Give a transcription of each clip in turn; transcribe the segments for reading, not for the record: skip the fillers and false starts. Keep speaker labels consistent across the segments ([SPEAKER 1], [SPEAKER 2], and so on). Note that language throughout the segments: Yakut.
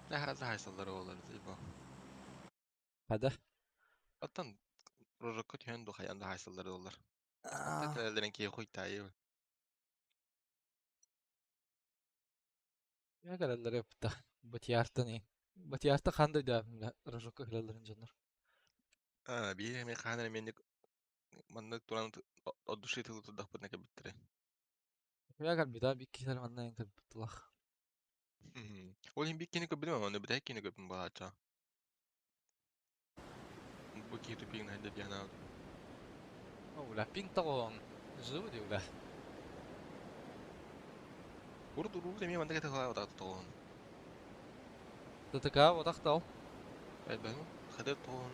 [SPEAKER 1] Хаһайсаллара буолар типа.
[SPEAKER 2] Хада.
[SPEAKER 1] Оттон рожокко түһэн ду хайан да хаһайсаллара буоллар. Хантан кэлэллэрин киһи хуйтаайы.
[SPEAKER 2] Я кэлэллэр эппитэ. Батияртан и. Батиярта хан да рожокко кэлэллэрин дьоннор.
[SPEAKER 1] Аа, биир эми хаан эмиэнник маннык туран от души тылы турдахпытына кэлбиттэрэ.
[SPEAKER 2] Я кэлбитэ бикки сэр манна эн кэлбиттилах.
[SPEAKER 1] Ол иһин биир киһини көрбүтүм, аны бүтэһик киһини көрбүтүм баачча. Бу киһи тупигин хайда диэн аабыт.
[SPEAKER 2] Оула пинг тоҕоон. Живо диула.
[SPEAKER 1] Урут урут эмиэ маннык этэ хаалаабатах тоҕоон.
[SPEAKER 2] ТТК отахтал.
[SPEAKER 1] Элбэхин хада тоҕоон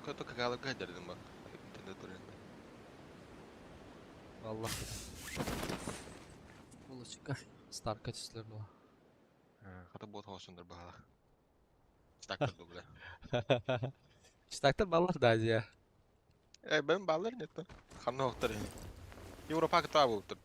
[SPEAKER 1] көтө какааларга хайдардым ба. Интернет көрөн.
[SPEAKER 2] Аллах. Булочка. Старка түстүлэр була.
[SPEAKER 1] Хата буот хоосундар баһала. Стактар дугла.
[SPEAKER 2] Штактар баллар да дия.
[SPEAKER 1] Э, бен баллар нет. Ханна оқтар. Европа кыта буолтур.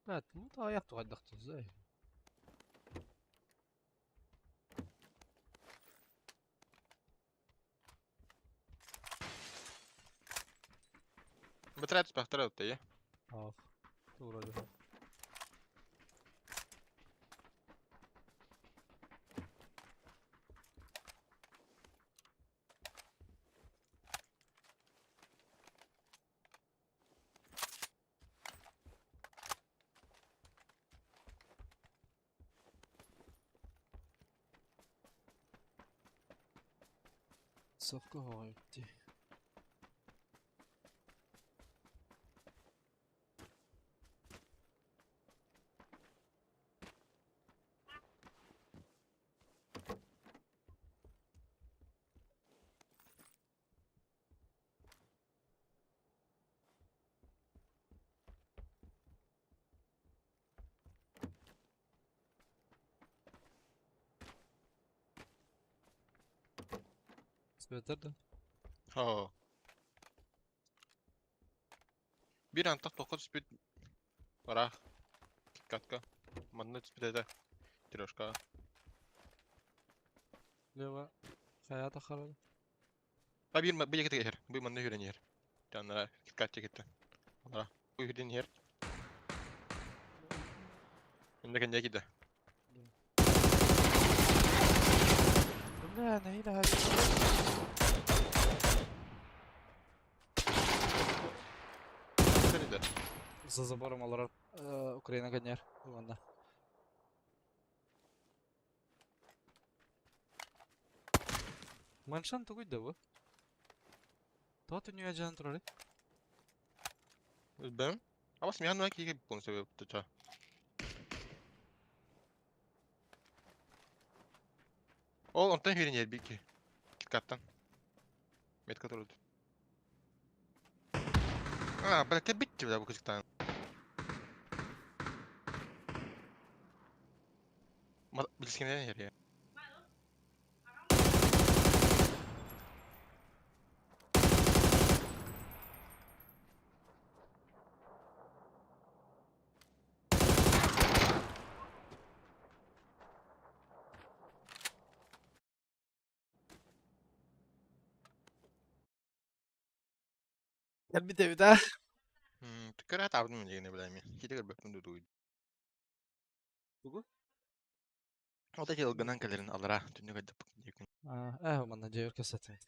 [SPEAKER 2] Бэт, ну таайах тугайдахтызай.
[SPEAKER 1] Бытырат спахтара утты.
[SPEAKER 2] Ах, вроде. Совка хоҕойупти. Светер да?
[SPEAKER 1] Хоо. Биир антах тоққа түспүт бараах каtka. Манна түспүт этэ. Трешка.
[SPEAKER 2] Лева хайа тахарар.
[SPEAKER 1] А биир бу жекете иһэр. Бу манна хүрэн иһэр. Жаннара киткат жекетте. Анара. Бу хүрден иһэр. Инде кенде киде.
[SPEAKER 2] Бля, наһида
[SPEAKER 1] Сен иде.
[SPEAKER 2] За забором олорор Украина гэннер. Уонна. Маншан тугуй да бу? Тоҕо түннүгэ дьаһан турарый?
[SPEAKER 1] Бэм. Абас михан киһи полностью туча. Ол онтон хүрэн иһэр бики. Киткаттан. Метка турут. А, бля, кэбитти бля бу кызыктан. Билискенен иһэр я.
[SPEAKER 2] Кэлбит эбит аа.
[SPEAKER 1] Түккөрө табдым дегене билэми. Ките көрбөппүн дуу.
[SPEAKER 2] Тугу?
[SPEAKER 1] Ол да ылгынан кэлэрин алара түннүк айдаппыт диэкин.
[SPEAKER 2] Аа, манна дьиэбэр кэсэтэ.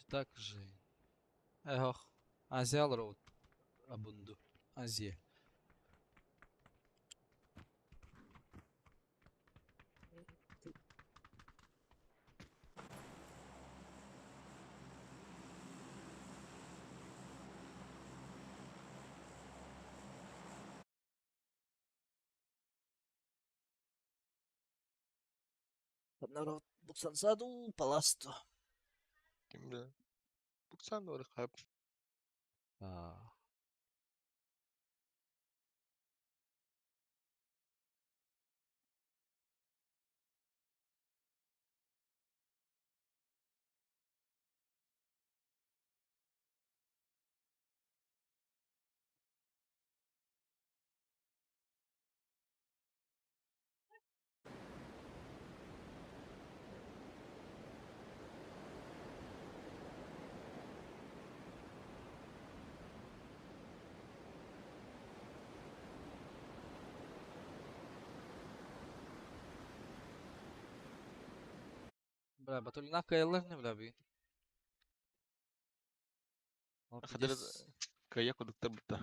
[SPEAKER 2] Так же. Эх, Азия Роуд. Абунду. Азия. Народ буксансаду паласто.
[SPEAKER 1] Ким билэр. Буксан да хап.
[SPEAKER 2] Аа. Бля, Батулина каялар не бля би.
[SPEAKER 1] Хадыр кая кудуктар бутта.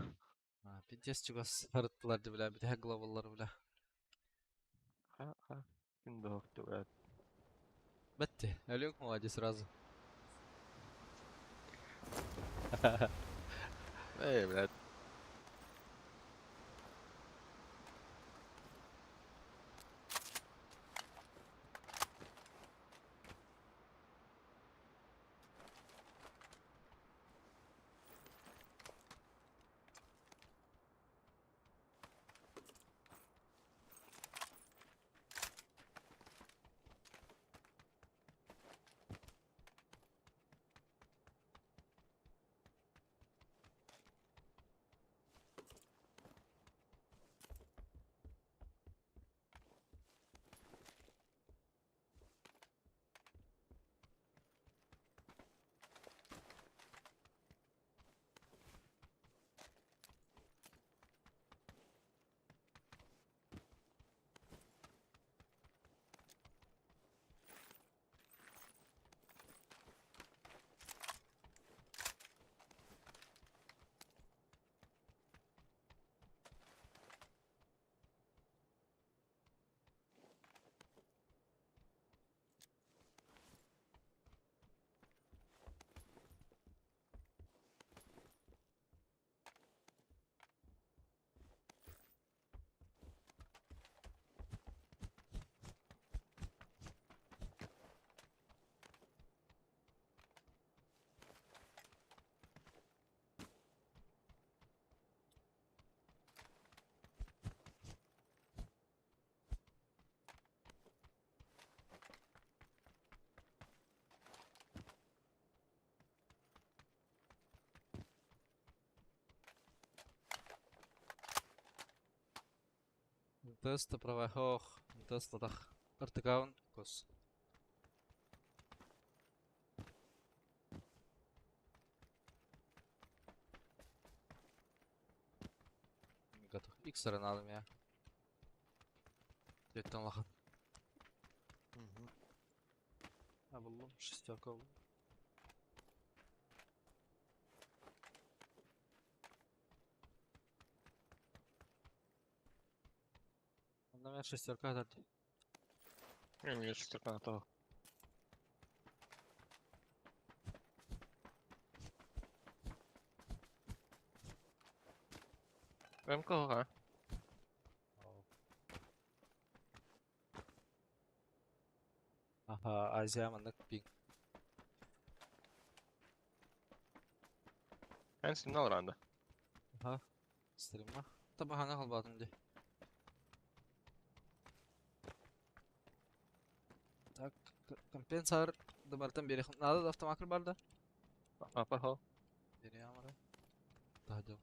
[SPEAKER 2] Пиздец чугас харыттылар ди бля, битэ глобаллар бля.
[SPEAKER 1] Ха ха. Ким да хохту брат.
[SPEAKER 2] Бетте, Олег молодец сразу.
[SPEAKER 1] Эй, блядь.
[SPEAKER 2] Теста правахох, теста тах. Артыкаун кос. Готов. Икс алым я. Теттен лахан. А буллум шестерка буллум. Онда мен шестерка дарды.
[SPEAKER 1] Мен шестерка на того. МК ха.
[SPEAKER 2] Аха, Азия маннык пинг.
[SPEAKER 1] Эн сигнал ранда.
[SPEAKER 2] Аха. Стрима. Табахана халбатым ди. Так, компенсар дыбартан бери. Надо автомакр барда.
[SPEAKER 1] Апа хо.
[SPEAKER 2] Бери амара. Тахадыл.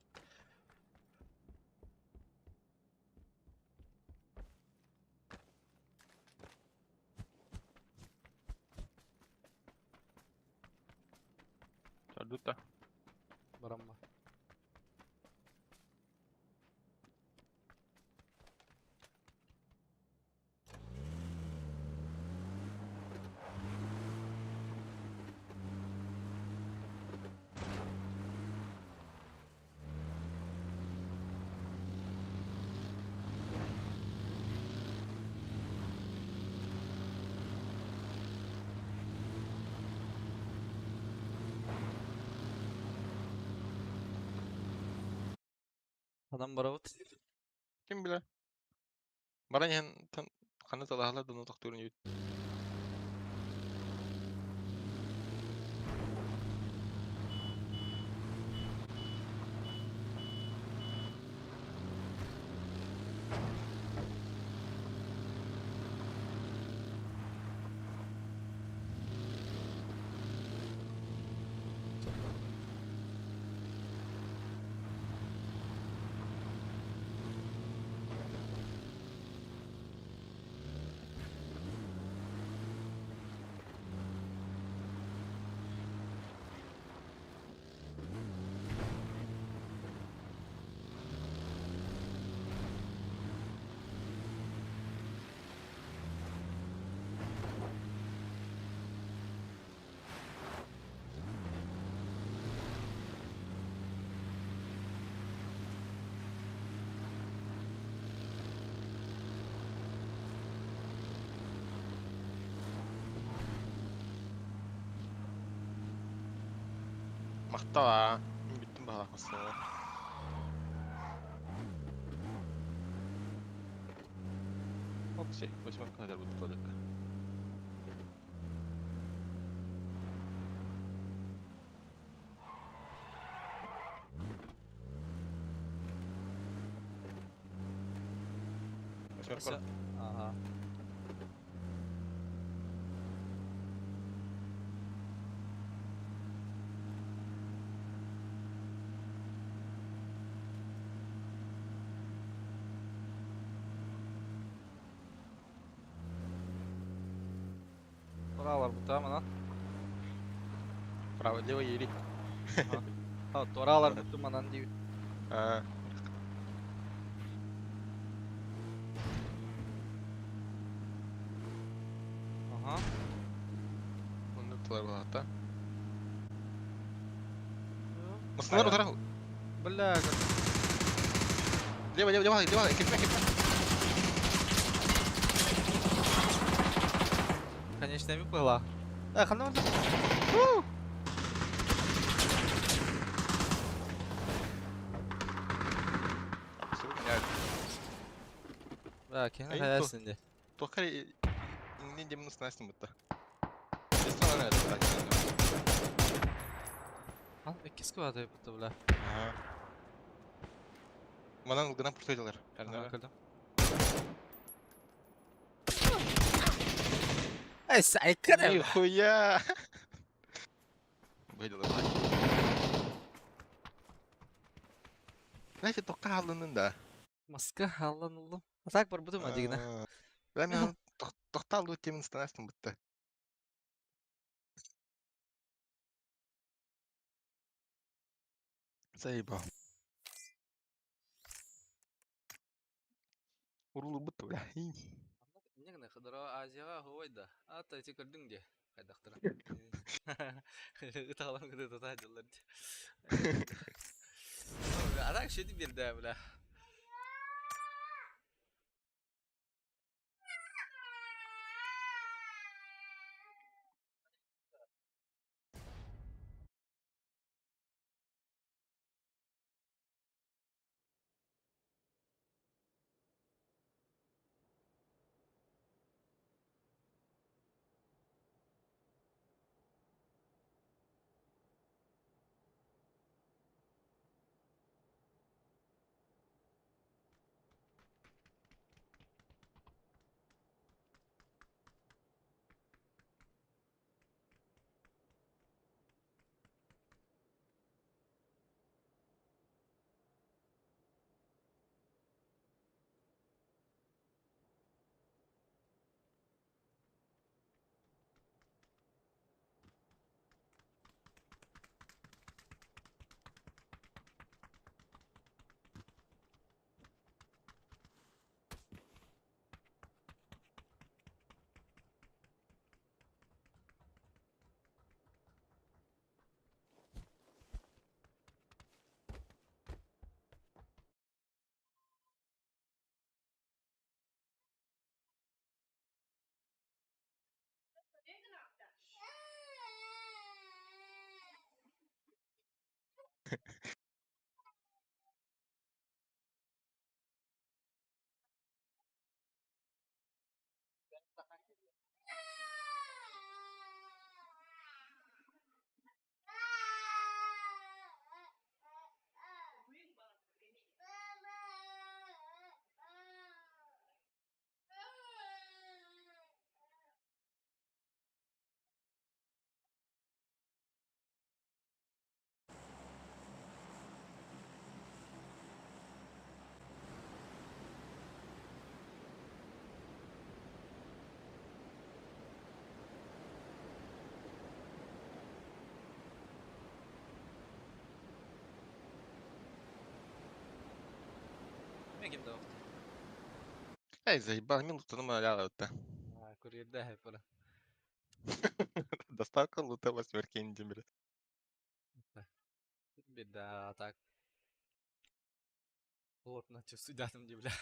[SPEAKER 1] Чардута.
[SPEAKER 2] Барамма. Ханан барабыт?
[SPEAKER 1] Ким билэр. Баран иһэн ханна талаһалар да тохтуурун үт. Махтал аа. Мин бүттүм баһалаах массыына. Опси, восьмерка хадar буду туалетка. Восьмерка.
[SPEAKER 2] Ага. Тураалар бутаа манан.
[SPEAKER 1] Право, лево ери.
[SPEAKER 2] Ага. Тураалар буту манан диибит.
[SPEAKER 1] А.
[SPEAKER 2] Ага.
[SPEAKER 1] Онно тылар балата. Массыналар утара.
[SPEAKER 2] Бля, как...
[SPEAKER 1] Лево, лево, лево, лево, кипме, кипме.
[SPEAKER 2] Конечно, ми была. Э, ханна барда. Бля, кини хаясын ди.
[SPEAKER 1] Тохар иңнен демин устунастын бутта. Ресторан это так.
[SPEAKER 2] Ал, иккис квадрат бутта, бля.
[SPEAKER 1] Ага. Манан ылгынан пурсайдылар.
[SPEAKER 2] Ага, көрдüm. Эй, сайкана.
[SPEAKER 1] Нихуя! Выйдала. Знаете, тоққа алынын да.
[SPEAKER 2] Маска аллан уллум. А так бар бутум адигина.
[SPEAKER 1] Бля, мен тоқталды темін станастын бітті. Заебал. Урулу бітті, бля.
[SPEAKER 2] Не гына хыдыра Азияга хуайда. А та эти көрдүң де. Кайдактыра. Ыталам гыды тата жыллар. А так шеди бирде, бля. Мин ким да охту.
[SPEAKER 1] Эй, заебал, мин лутаным аляла-то.
[SPEAKER 2] А, курьерда пора.
[SPEAKER 1] Доставка лута восьмерки индимир.
[SPEAKER 2] Беда, так. Плотно чувствую, бля.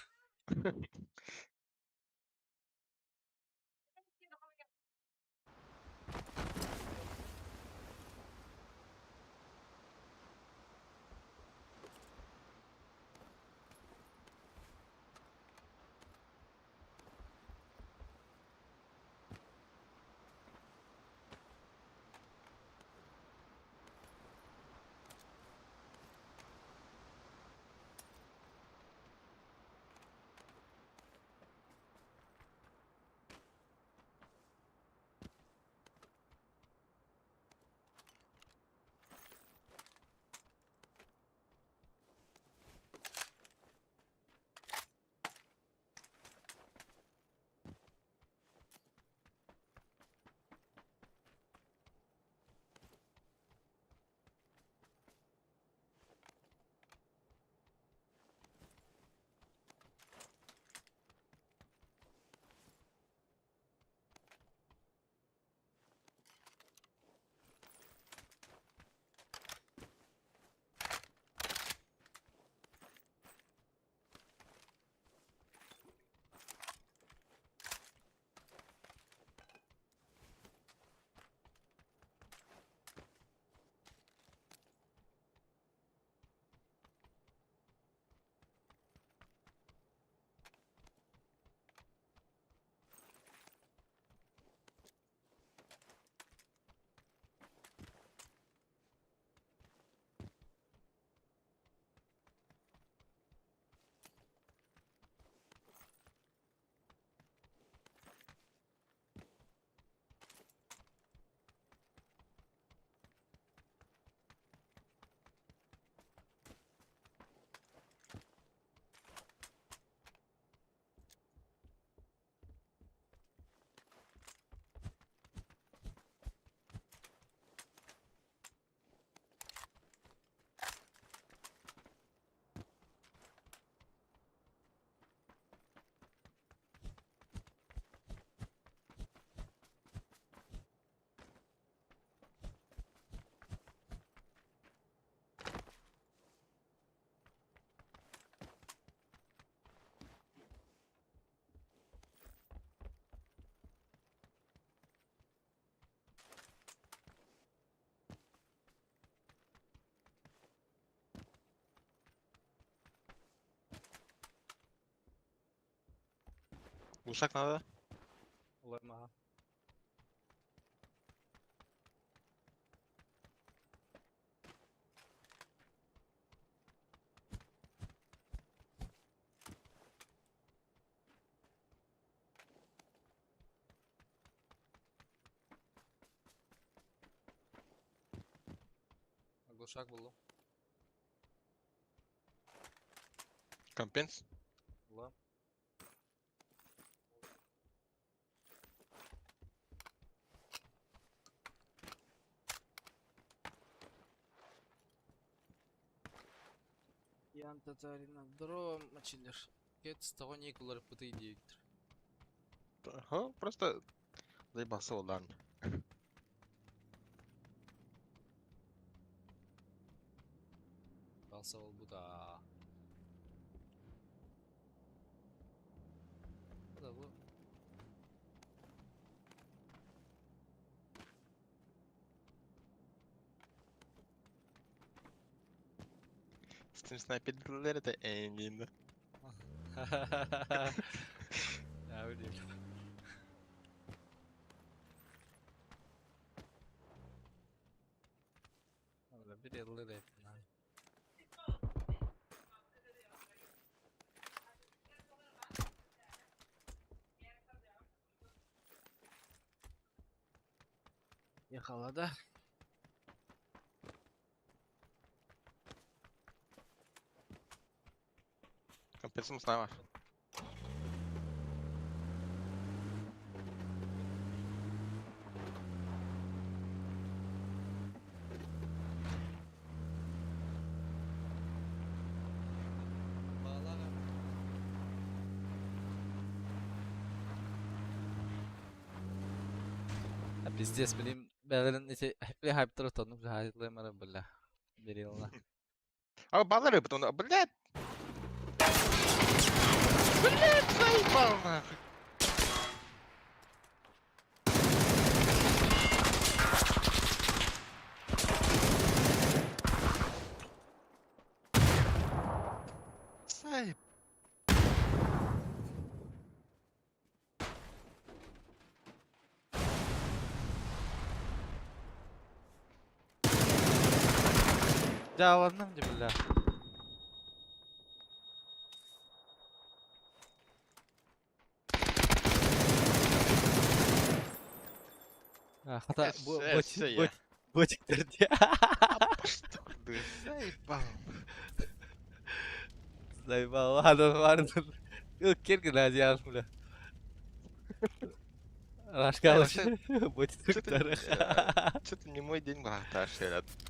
[SPEAKER 1] Ушак надо?
[SPEAKER 2] Уларма. Глушак был.
[SPEAKER 1] Компенс?
[SPEAKER 2] Ла. Ян Татарина. Здорово, мочилер. Кет того никулар пыты диктор.
[SPEAKER 1] Ага, просто заебался ударно.
[SPEAKER 2] Балса ол буда. Да бу.
[SPEAKER 1] Steam sniperleri de eğimliğinde.
[SPEAKER 2] Ya öyle. Öyle bir yıldır hep. Yakaladı.
[SPEAKER 1] Компенсum sniper var.
[SPEAKER 2] Bağlar. Пиздец, блин, бэлэрин ити бля хайптар тоннук хаайылыам бля. Берилла.
[SPEAKER 1] А баллары потом, блядь! Блядь, заебал нахуй! Заеб...
[SPEAKER 2] Дьааланным дии бля. Хата
[SPEAKER 1] Эссе,
[SPEAKER 2] ботиктер дии.
[SPEAKER 1] Что заебал.
[SPEAKER 2] Заебал, ладно, ладно. Кир геннадий бля. Рашкалыш. Ботиктер.
[SPEAKER 1] Что-то не мой день, брат,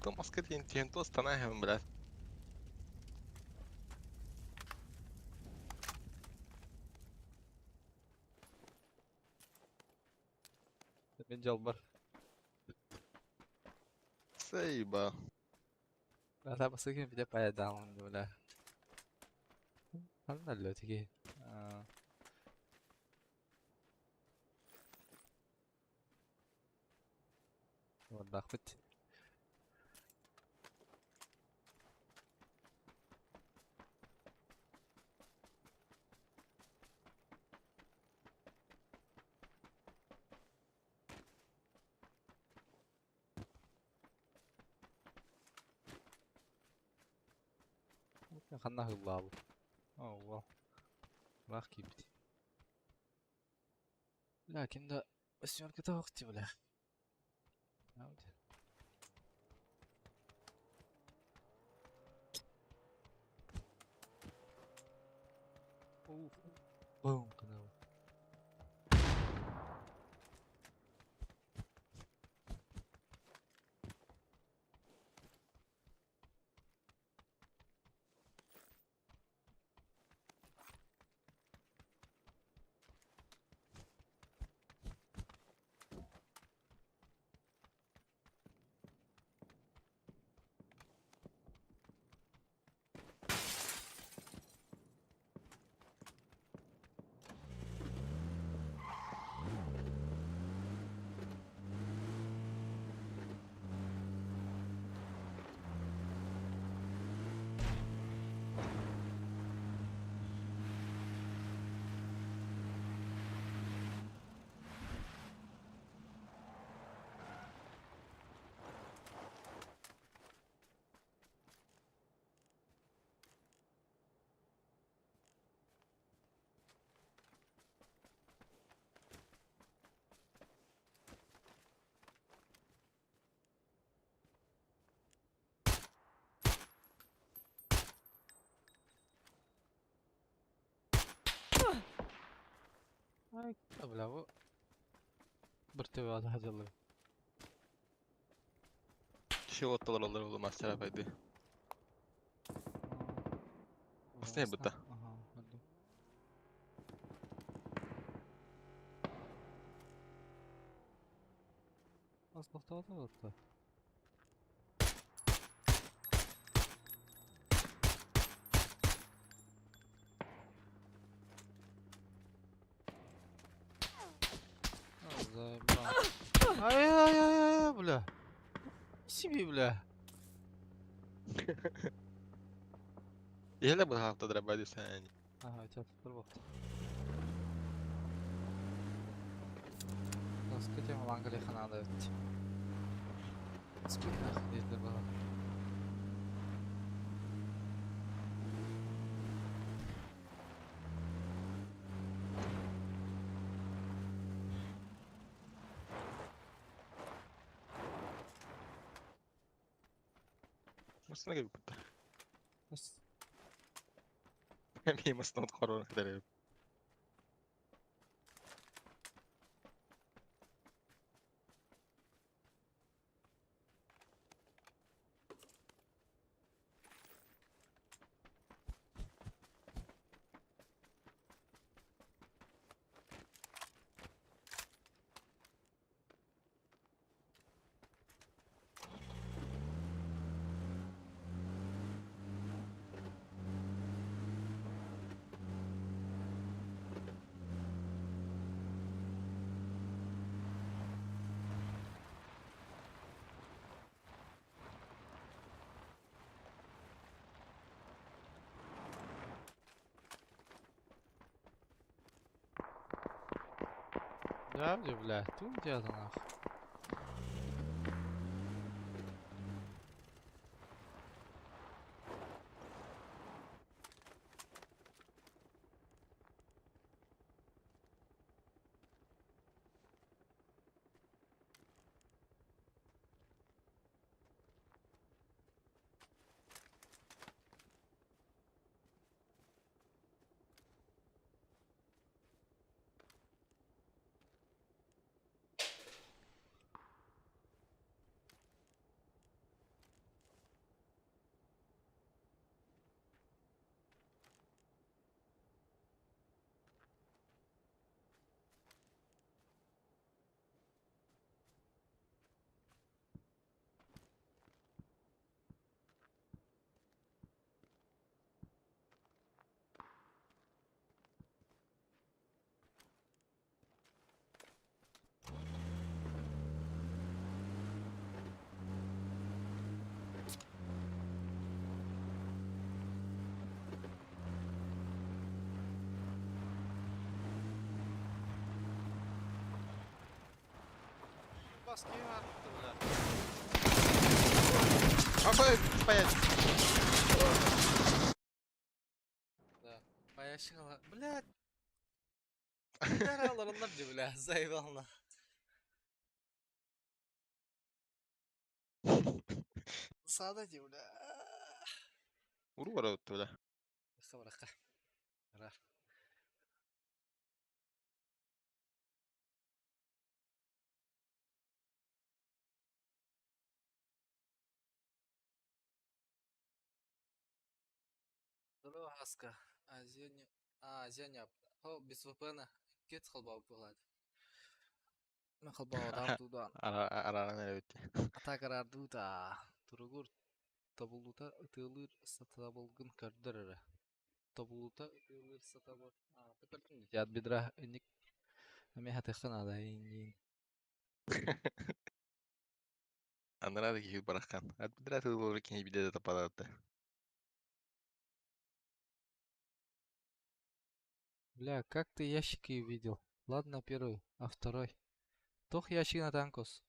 [SPEAKER 1] То Москва то останавливаем, брат.
[SPEAKER 2] Мен дьолбор.
[SPEAKER 1] Заебал.
[SPEAKER 2] Ата басыгын бile паядаалым бля. Ханна лөтиги. Уордаахпыт. Ханна хыллаабыт. Оо, Вах киирбит. Бля, ким да восьмерката охти, бля. Бум, канал. Бля, бу бір төбе хадьаллар.
[SPEAKER 1] Чего отталар ол мастера пойди. Бастай бытта.
[SPEAKER 2] Ага, көрдүм. Аз тоқталды отта. Заебал. Ай-ай-ай-ай, бля. Себе, бля.
[SPEAKER 1] Еле бы хавта сәни.
[SPEAKER 2] Ага, тебя тут бопты. Скотем в Англии ханада. Спит нахуй диэтилэр баҕар.
[SPEAKER 1] Масына кебит бутта. Ми масына корона кедер.
[SPEAKER 2] Да, бля, тут где-то нах.
[SPEAKER 1] Апай, понять.
[SPEAKER 2] Да. Поящила. Блядь. Аларалар бля, заебал на. Сада ди, бля.
[SPEAKER 1] Уру бара бля.
[SPEAKER 2] Браха, браха. Здорово, Хаска. Азия Азия О, без VPN. Кет холбау болады. Мен холбау адам туда.
[SPEAKER 1] Ара ара эбит.
[SPEAKER 2] Атакарар дута. Туругур тобулута ытылыр сатабылгын көрдөрөрө. Тобулута ытылыр сатабыл. А, ты Ят бедра ник. Аме хатыхын ада инин.
[SPEAKER 1] Анара кихи барахкан. Ат бедра тылыр кихи биде тападаты.
[SPEAKER 2] Бля, как ты ящики увидел? Ладно, первый, а второй? Тох ящик на танкос.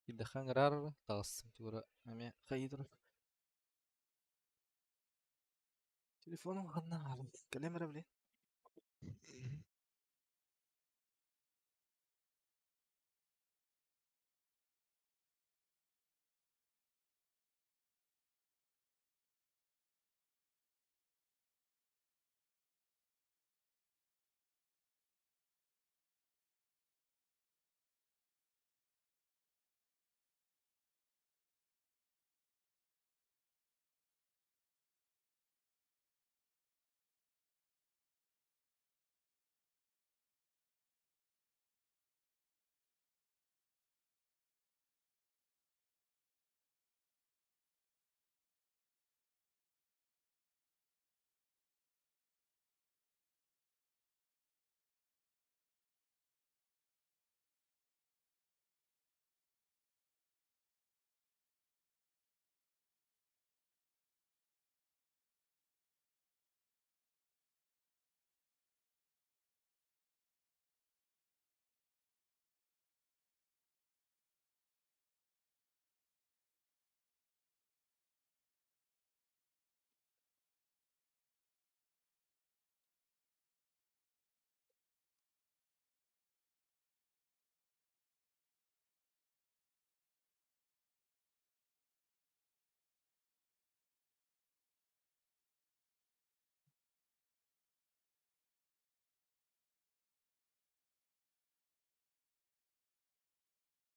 [SPEAKER 2] Идахан рар тағыстым тура. Аме хайдыр. Телефоным ханна алым. Калемера, блин.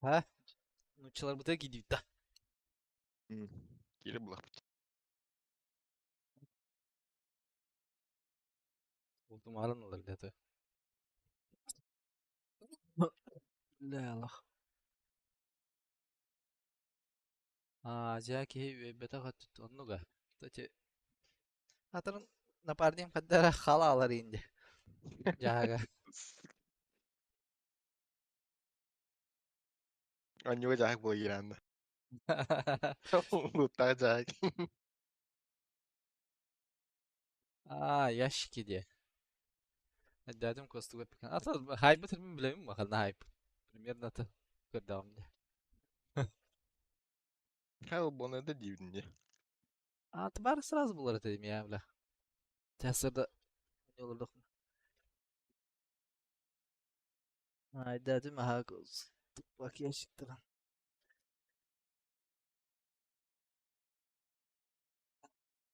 [SPEAKER 2] Ha? Нучалар быта кидит да.
[SPEAKER 1] Кире булах.
[SPEAKER 2] Болдум арын алар где-то. Бля, Аллах. А, жаки бета хат оннуга. Кстати, атырын напарник каддара хала алар инде. Жага.
[SPEAKER 1] Аннюга жахак була киранды. Луттаах дьаһай.
[SPEAKER 2] Аа, ящики диye. Дядям костуга пекан. Ата хайбыт мин билэбин баханна хайп. Примерно ата көрдөҕүм дии.
[SPEAKER 1] Хэл буона да диибин дии.
[SPEAKER 2] А бары сразу булар этим я, бля. Часырда олордох. Айдадым аха бак ящиктаран.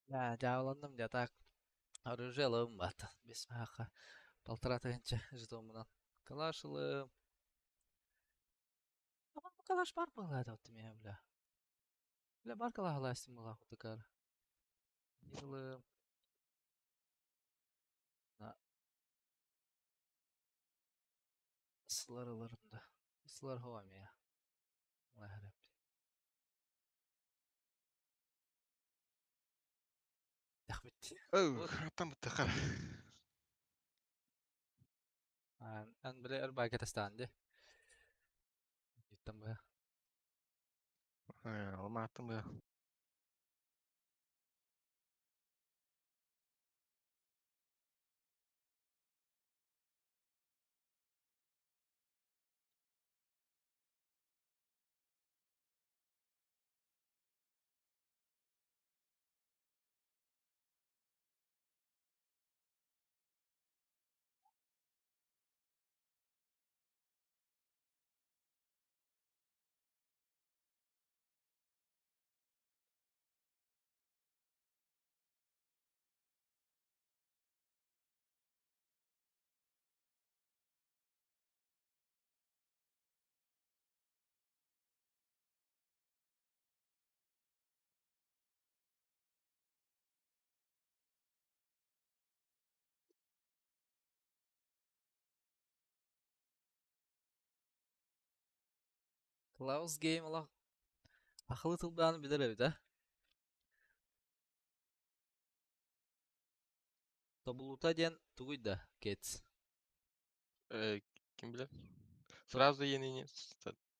[SPEAKER 2] Да, дьаабыланным дьэ так оружие ылабын баата. Бес маха полтора тыһыынча жетоммунан. Калаш ылым. Калаш бар буолаата оттум я бля. Бля бар калаһалаастым буолаах кутукар. Ылым. Сылар ыларым да. Сылар хоам я.
[SPEAKER 1] Оттон быттахар.
[SPEAKER 2] Ан бile өр байга тастаан де. Иттан быһа.
[SPEAKER 1] Алмааттым быһа.
[SPEAKER 2] Klaus Game олох ахылы тылбааны билэр эбит а. Тобулута диэн тугуй да, Кетс?
[SPEAKER 1] Ким билэр? Сразу иэнини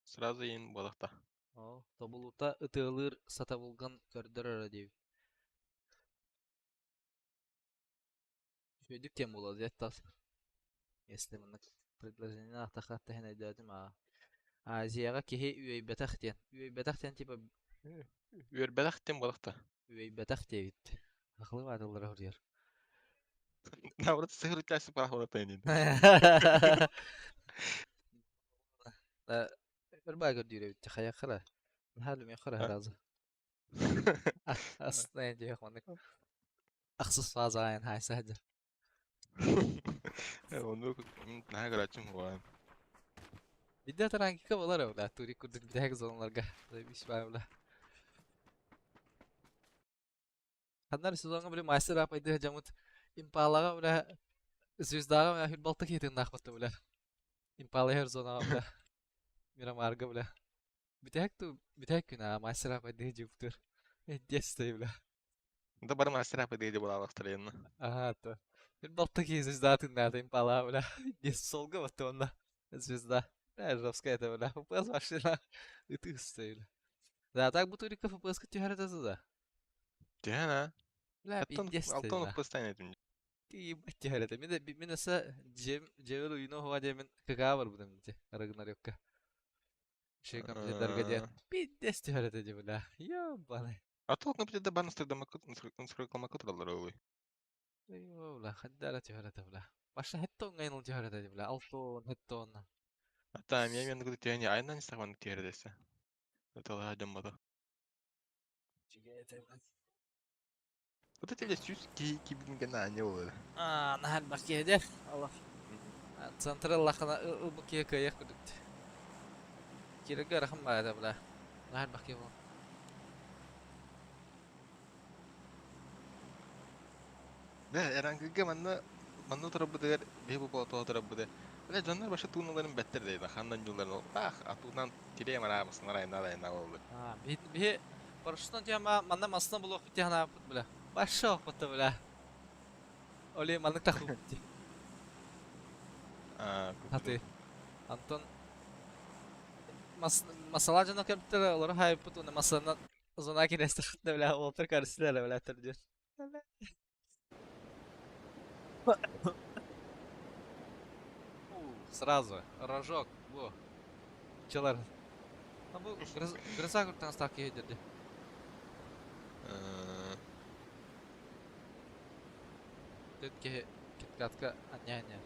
[SPEAKER 1] сразу иэн буолахта.
[SPEAKER 2] Оо, тобулута ытыалыыр сатабылгын көрдөрөр диэбит. Үчүгэйдик диэн буолуо диэт тас. Если маннык предложение аахтахха тэһэн өйдөөтүм аа. Азияҕа киһи үөйбэтэх диэн. Үөйбэтэх диэн типа
[SPEAKER 1] Үөрбэтэх диэн буолахта.
[SPEAKER 2] Үөйбэтэх диэбит. Ахылы баатыллара суруйар.
[SPEAKER 1] Наоборот, сыһырытлясы пахватанин.
[SPEAKER 2] Ырбаа көрдүүр эбит хайахара. Наһаа люмехара сразу. Астына диэх маннык. Ахсыс фаза айан хайса сылдьар.
[SPEAKER 1] Ону наһаа көрөөччүм буолан.
[SPEAKER 2] Видео таранкика болар бля, турик курдук бүтэһик зоналарга. Заебись бля. Ханнар сезоҥҥа били мастер апайды дьоммут Импалаҕа бля Звездаҕа бля хүрбалта киһитиннаахпыт бля. Импала иһэр зонаҕа бля. Мирамарга бля. Бүтэһик ту бүтэһик күн аа мастер апайды дьуптур. Дестэй бля.
[SPEAKER 1] Да бары мастер апайды буолаалахтар
[SPEAKER 2] Ага, то. Хүрбалта киһи звезда тыннаата Импала бля. Дес солга батты онна. Звезда. Бля, Жовская это бля. ФПС машина. Ытыс бля. Да, так бу турика ФПС-ка түһэр этэ да.
[SPEAKER 1] Түһэн а?
[SPEAKER 2] Бля, пиздец ты,
[SPEAKER 1] Алтон
[SPEAKER 2] да.
[SPEAKER 1] постоянно этим.
[SPEAKER 2] Ты ебать түһэр этэ. Мин мин өссө дьиэм дьиэбэр уйуна уһуга диэмин КК барбытым ити Рагнарёкка. Шей компьютердарга диэн пиздец түһэр этэ дии бля. Ёбаный.
[SPEAKER 1] А то компьютер бан настройкамакы тураллар олуй.
[SPEAKER 2] Ё, бля, хаддара түһэр этэ бля. Баша хеттон гайныл түһэр этэ дии бля. Алтон, хеттон.
[SPEAKER 1] Ата мен мен гыды түйәни айынан истаган тиэр десе. Это дьоммото. Вот это сүүс ки кибин гана ане болар.
[SPEAKER 2] Аа, наһаа элбэх киһи диэ. Аллах. Центр ыллаххына ылбыт киһи кыайыах курдук. Киирэргэ ыарахан баҕайы бля. Наһаа элбэх киһи буолан.
[SPEAKER 1] Бля, эрангыга манна манна турабытыгар биһи бу болото турабыты. Бля, дьоннор баша тууналарын бэттер дейда. Ханнан юлларын ах, атуунан тире мараамасын арайна арайна болду.
[SPEAKER 2] Аа, биһи биһи парашютан тиһэ манна масына булуохпут дии санаабыппыт бля. Баша охпутта бля. Оли маннык тахыбыт дии.
[SPEAKER 1] Аа,
[SPEAKER 2] Хаты. Антон мас Масала дьоно кэлбиттэр, олору хаайыппыт уонна масаланан зона кириэстэхтэ бля уолаттар көрүстүлэр бля төрдүөн. Сразу рожок бу чылар. А бу гроза куртан астаах киһи деді. Тет киһи киткатка анньа-анньа.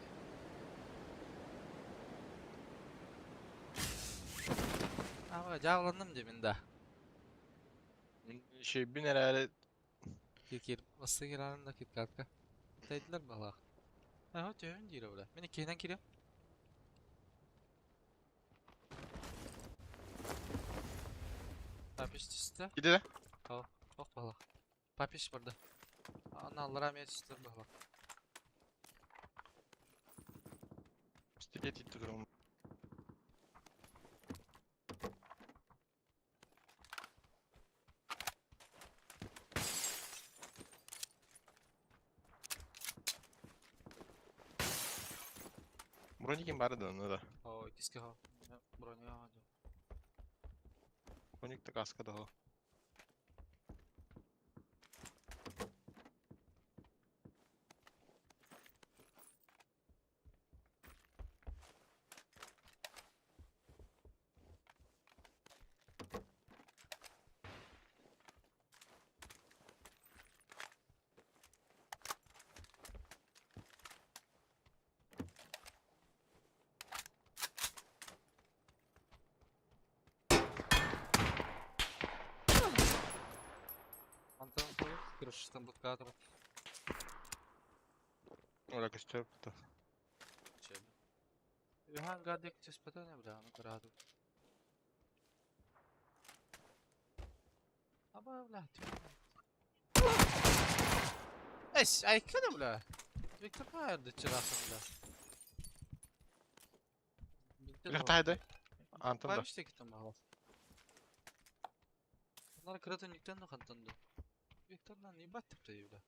[SPEAKER 2] Ага, дьааланным дии мин да.
[SPEAKER 1] Шөйбүн эрээри
[SPEAKER 2] Кир басса кирарым да киткатка. Тайдылар балаах. Аха, төһөн диир бля. Мин иккиһинэн кириэм. Папиш түстэ.
[SPEAKER 1] Киди
[SPEAKER 2] Ал, ох балах. Папиш барда. Ана аллара эмиэ түстүлэр быһалаах.
[SPEAKER 1] Пистолет итти турум. Броникин бары да да.
[SPEAKER 2] О, иккискэ хо. Броня
[SPEAKER 1] Броник та каска да.
[SPEAKER 2] Антон крышистан будкатор.
[SPEAKER 1] Ола көстөр бу.
[SPEAKER 2] Үһән гадек түспэтэ бля, ну караду. Аба, бля, Эс, айкана, бля. Виктор хайырды чырасың, бля.
[SPEAKER 1] Бля, тайды. Антон да.
[SPEAKER 2] Памиште кетем бағал. Bunlar kıratın yükten de katlandı. Viktor'dan ебать тіпті, бля.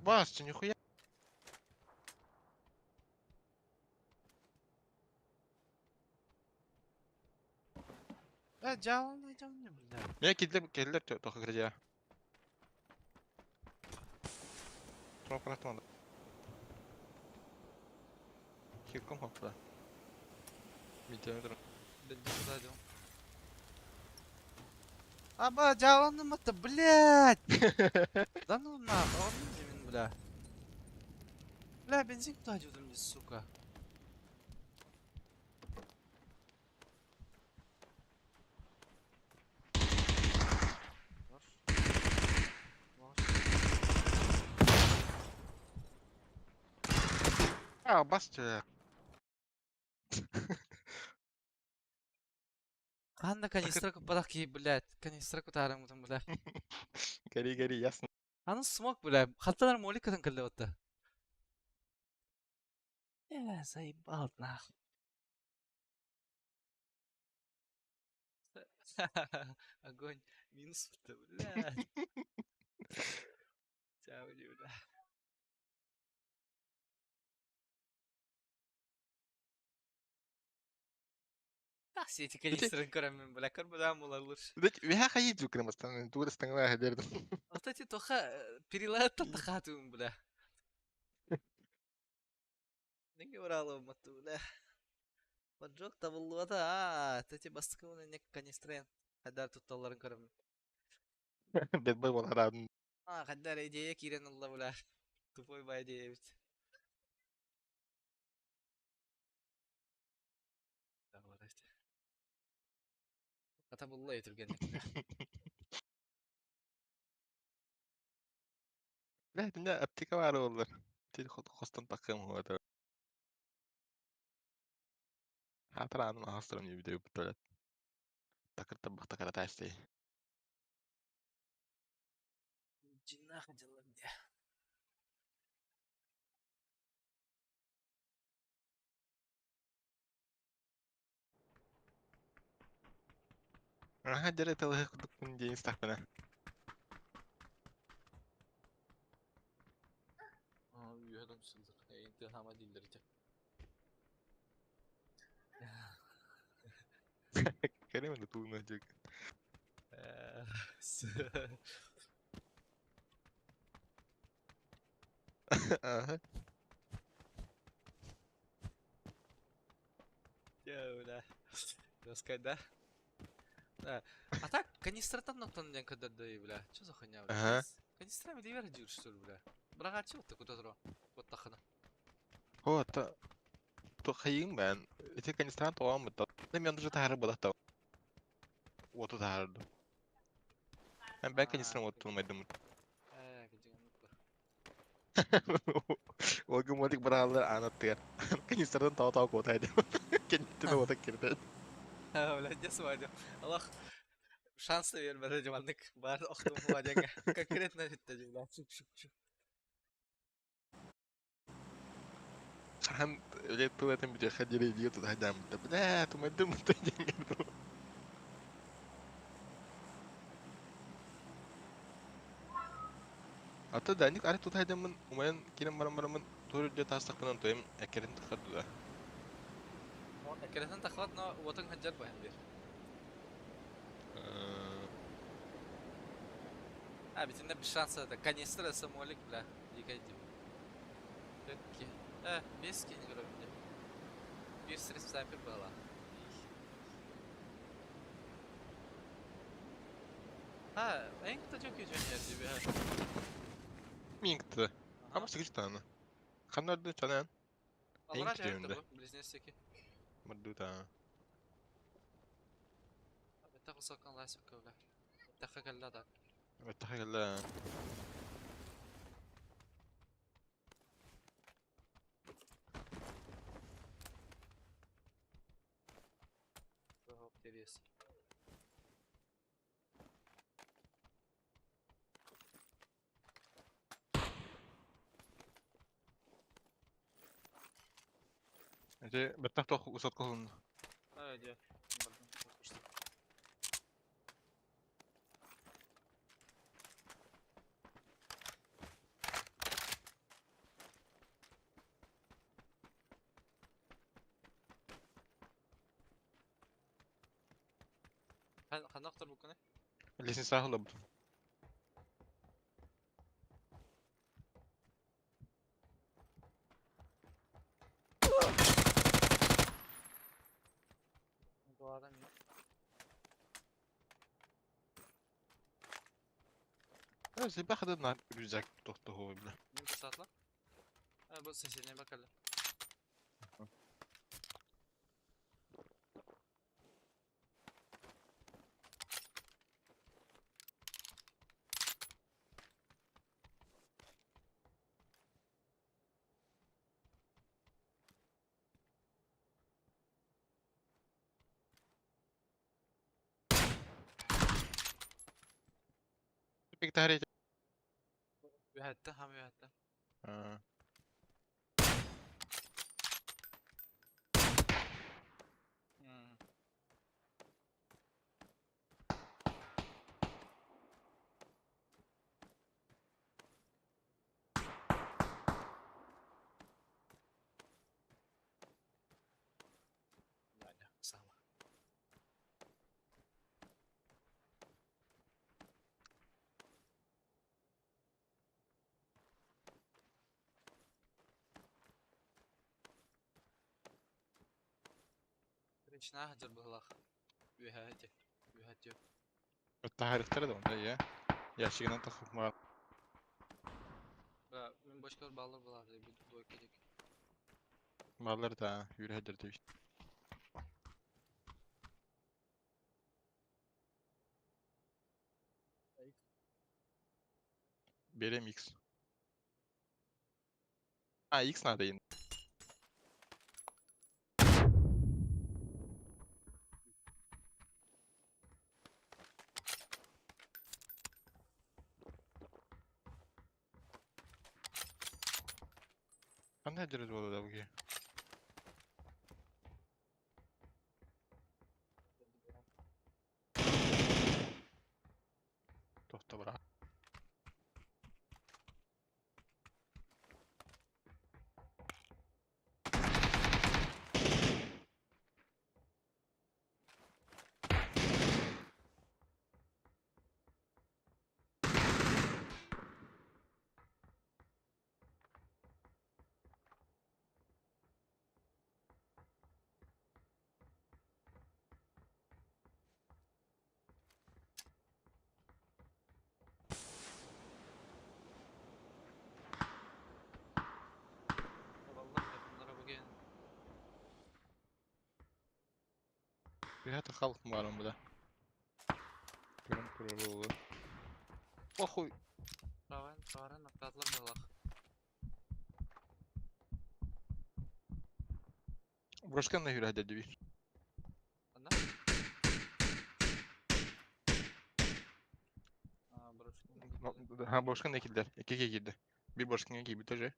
[SPEAKER 1] Бас, нихуя.
[SPEAKER 2] Э, жаалан жаалан бля.
[SPEAKER 1] Мен кидлер кидлер тоха кирдия. Тоха канатмады. Кирком хопла. Митеметр.
[SPEAKER 2] Аба, жааландым это, блядь! Да ну нахуй, он не бля. Бля, бензин куда идет мне, сука?
[SPEAKER 1] А, бас.
[SPEAKER 2] Ханна канистра куппадах киһи, блядь. Канистра кутаарыммытым, бля.
[SPEAKER 1] Гори, гори, ясно.
[SPEAKER 2] Аны смог, бля. Хатталар моликатын кэллэ отта. Э, заебал нахуй. Огонь. Минус, блядь. Тяули, бля. Все эти канистры көрөммүн, бля, көрбөдөн булалыр.
[SPEAKER 1] Виха хайы жүкрем астан, тугу стаңла хедердим.
[SPEAKER 2] Вот эти тоха перелатта тахатым, бля. Неге уралым матты, бля. Поджог табыллыбата, а, эти бастыкы не канистрен. Хадар тутталларын көрөмүн.
[SPEAKER 1] Бедбой боларадын.
[SPEAKER 2] А, хадар идея кирен алла, бля. Тупой ба идея бит. Хата булла етүргенник, бля.
[SPEAKER 1] Бля, динде аптека бар олар. Тил хостан такым вот. Хатыраным ахастырым не видео буталат. Такыр табак такара тасты.
[SPEAKER 2] Джиннах дела где.
[SPEAKER 1] Аха дьэрэ тылыһы курдукпун диэн истэхпинэ.
[SPEAKER 2] Үөһэ донсуллар. Эйин тыаһаама дииллэр ити.
[SPEAKER 1] Кэлим да тууна дьик. Аха.
[SPEAKER 2] Бля. Жесткая, да? Да. А так, канистраттан оттон диэн көрдөрдө, бля. Что за хуйня, бля?
[SPEAKER 1] Ага.
[SPEAKER 2] Канистра билибер диир, что ли, бля? Быраҕааччы вот куда тура? Куоттаххына.
[SPEAKER 1] О, та то хайыҥ бээн. Ити канистран тоҕоон бытта. Мен даже таһары буолахта. Уоту таһарды. Мен бэк канистран уоттун майдым.
[SPEAKER 2] Ээ, кыдьыган
[SPEAKER 1] Олгу мотик бырааллар аанаттыгар. Канистрдан тоо-тоо куотай деп. Кенниттен уота кирдэ.
[SPEAKER 2] Бля, дьэ суадьым. Олох шанс да биэрбэтэ дьыбаннык баар охтум хуадьаҥҥа. Конкретно бүттэ дьыбла. Шук-шук-шук.
[SPEAKER 1] Хаһан үлэ тыл этэн бүтүөххэ диэри илиигэ тута сылдьааммыта. Бля, тумайдым диэн Ата да ник арай тута сылдьаммын умайан киирэн баран бараммын туор үрдүө таастахпынан тойум эккирин тахсар дуо?
[SPEAKER 2] Эккирэтэн таххат, но уотуҥ сылдьар баһын биэр. А, битиннэ без шанса это. Канистра, самолик, бля, дикай дип. Төрт Биэс киһини көрөбүн дии. Биир снайпер быһалаах. Ha, en kıta çok iyi oynuyor gibi. Ha.
[SPEAKER 1] Мин кытта. Ама сыгычтааны. Ханна үрдү чанан? Эйин
[SPEAKER 2] Аллара
[SPEAKER 1] күтүөмдө.
[SPEAKER 2] жайыттыр бу, близнецтеки.
[SPEAKER 1] Мырдута.
[SPEAKER 2] Беттах высокан лайс бля. Беттахка кэллэ да.
[SPEAKER 1] Беттаха
[SPEAKER 2] Интерес.
[SPEAKER 1] Эти беттах тох усатка хун.
[SPEAKER 2] А, где? Ханна охтор буккуна?
[SPEAKER 1] Лестница хлоб.
[SPEAKER 2] Дуаран.
[SPEAKER 1] Сибэхэ на рюкзак тохтоһуо бля.
[SPEAKER 2] Саатла. А, бу соседняя бакалла.
[SPEAKER 1] Пик таһари.
[SPEAKER 2] Үһәттэ, хам үһәттэ.
[SPEAKER 1] Аа.
[SPEAKER 2] Ладно, сама. Речна хадыр быһылах. Үһәти. Үһәти.
[SPEAKER 1] Таһарыктар да онда я. Ящигынан тахып
[SPEAKER 2] Бра, мен бочкалар баллар булар бир двойка дик.
[SPEAKER 1] Баллар да yürü demiş. Берем X. А, X надо им. Қандай дәреже болады бұге? Түһэ халк баарым буда. Көрөн турар буолуо. Похуй.
[SPEAKER 2] Праван, праван, наказлар быһылах.
[SPEAKER 1] Брошканна хүрэ дедиби.
[SPEAKER 2] Ана? А, брошкин.
[SPEAKER 1] Ha брошканна килдер. Икки киирди. Bir брошканга киирбит уже.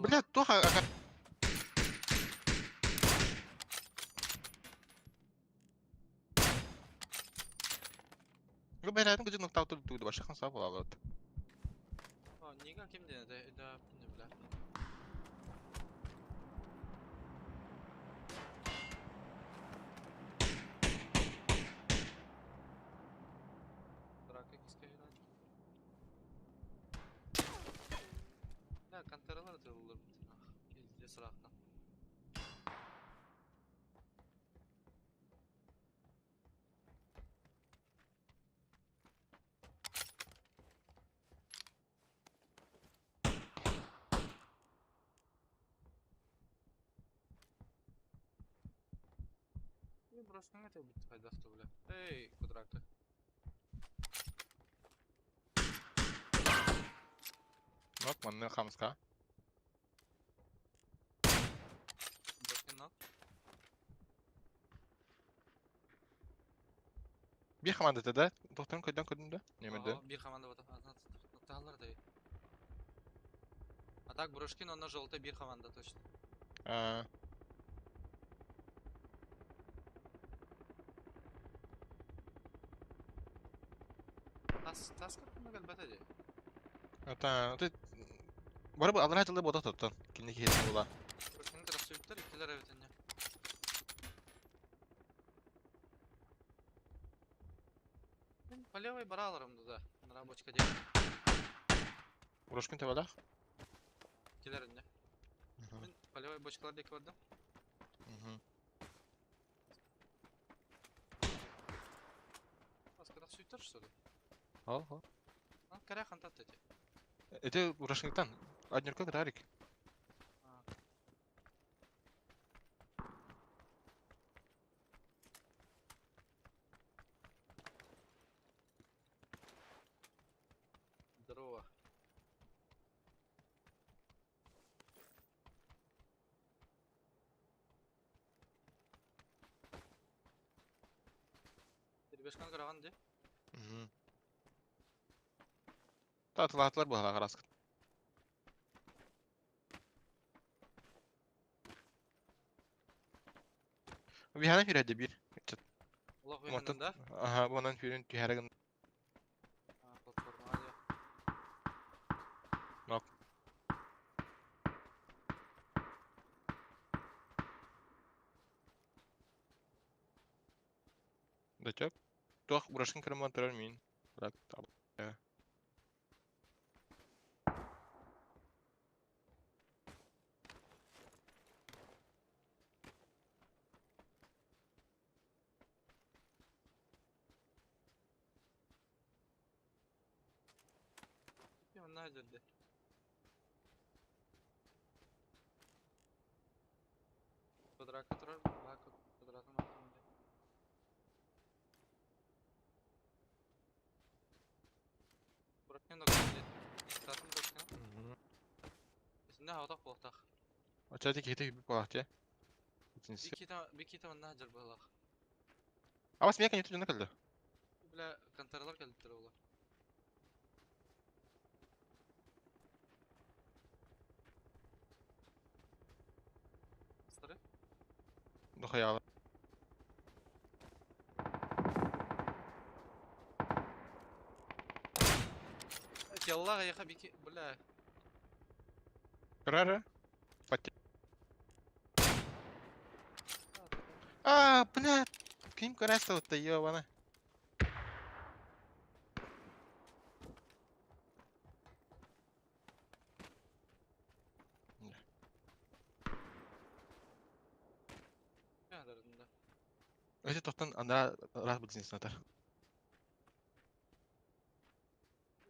[SPEAKER 1] Бля, туох Бу бэрээдин кыдьык ноктауту тууду баша хан саа буолалыт.
[SPEAKER 2] Нига ким диэн это да не бля. Драка киска иначе. Да, контроллер атылыр. Пиздец рахта. Брошкаҥа тэлбит хайдах да бля. Эй, квадраты.
[SPEAKER 1] Нок манны хамска.
[SPEAKER 2] Брошкин нок.
[SPEAKER 1] Bir команда да? Тохтон көдөн көрдүм да? Немеде?
[SPEAKER 2] Биир команда бата. Таһаллар да. А так Брошкин онно желтый биир команда точно.
[SPEAKER 1] А.
[SPEAKER 2] Тас тас капына кэлбэтэ дии.
[SPEAKER 1] Ата, ты бары бу алра жылы бода тоттон. Кинни киһи була.
[SPEAKER 2] Брошкины тарахсыйыттар иккилэр эбитинне. Мен по левой бараларым да. На рабочка диэн.
[SPEAKER 1] Брошкин табалах.
[SPEAKER 2] Килер инне. Мин полевой бочкалар диэки бардым. Таска тахсыйыттар что ли?
[SPEAKER 1] Ал, ал.
[SPEAKER 2] А, кэрэ хантат эти.
[SPEAKER 1] Это Брошкинтан. Однерка Тарик.
[SPEAKER 2] Здорово. Перебежкан караган ди.
[SPEAKER 1] Татылаатылар бу хараска. Бихана хүрәдэ бир.
[SPEAKER 2] Олох
[SPEAKER 1] Мантан
[SPEAKER 2] уйханан да?
[SPEAKER 1] Аха, бу онон хүрүн түһәрэгин
[SPEAKER 2] А, платформа дии.
[SPEAKER 1] Нок. Дачок. Туох Брошкин кырыман турар мин. Брат,
[SPEAKER 2] Онна дьэрдэ. Квадракка турар, бака квадратын аттым дии. Брошкин да дии. Статын Брошкина. Исинде хавтах буолтах.
[SPEAKER 1] Оча кихите хүбүп буолаах
[SPEAKER 2] Бикита манна дьэр буолах.
[SPEAKER 1] Абас мия каньюту дьоно кэллэ.
[SPEAKER 2] Бля, контроллер кэлиттэр ола. Сары?
[SPEAKER 1] Дохаяла.
[SPEAKER 2] Яллага яха бики, бля.
[SPEAKER 1] Рара. Пати. А, бля. Ким көрәсті ёбана.
[SPEAKER 2] Дарында.
[SPEAKER 1] Өте тоқтан анда рас будзин снатар.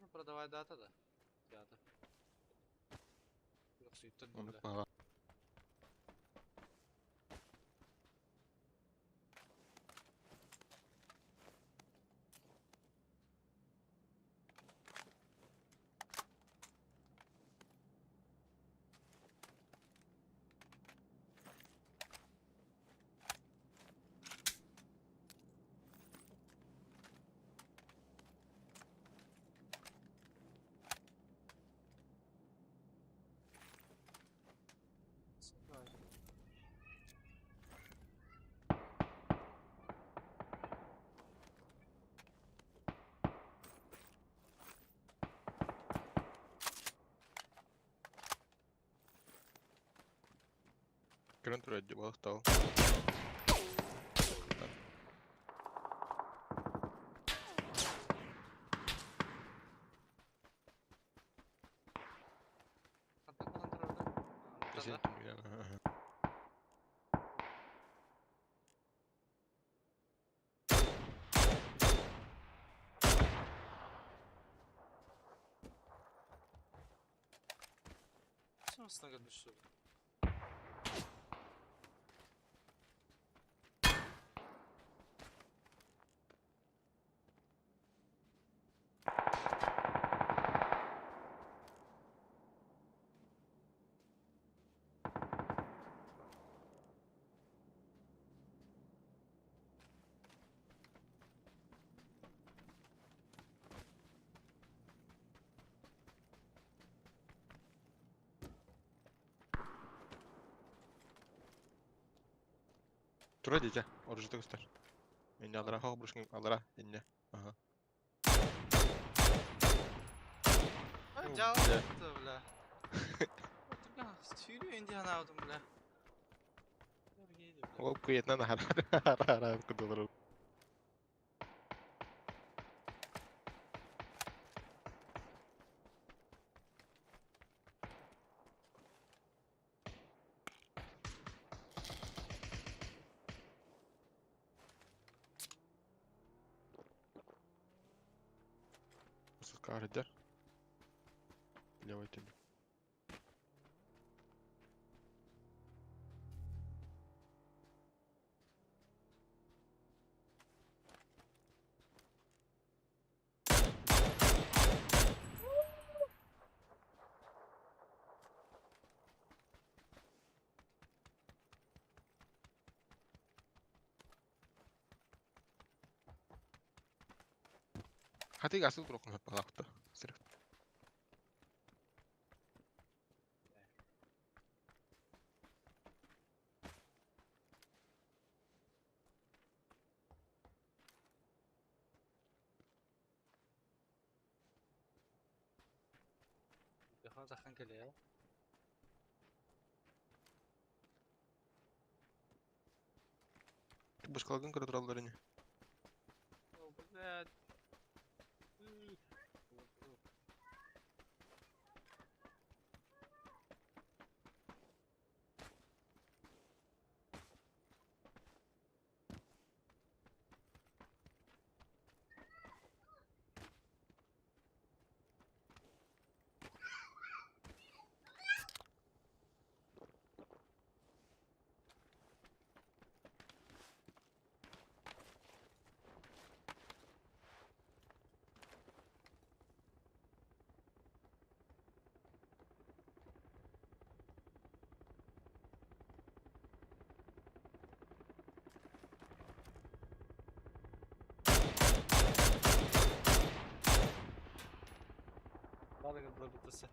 [SPEAKER 2] Ну, продавай дата да. Театр. Yok сүйттер
[SPEAKER 1] Онук
[SPEAKER 2] бля.
[SPEAKER 1] баҕа. Көрөн турар дии балыктаал.
[SPEAKER 2] Хантан ханан турар да?
[SPEAKER 1] Эсен
[SPEAKER 2] Да.
[SPEAKER 1] түннүгүнэн.
[SPEAKER 2] Sonrasına gelmiş oldu.
[SPEAKER 1] Тура дии оружиета көстөр. Инне аллара хоох брушкин аллара инне. Аха.
[SPEAKER 2] Ай,
[SPEAKER 1] Ну,
[SPEAKER 2] дьаала
[SPEAKER 1] бля.
[SPEAKER 2] бля. Сүүрүү инди ханаабытым бля.
[SPEAKER 1] Ол куйетнан ахара кудулар. Высокардар. Левый тебе. Хатыга асыл турук балакты. Сир.
[SPEAKER 2] Тахан кэлиэ.
[SPEAKER 1] Бушкалагын көрө тураллар ини.
[SPEAKER 2] О, блядь. Балыгы бытысы.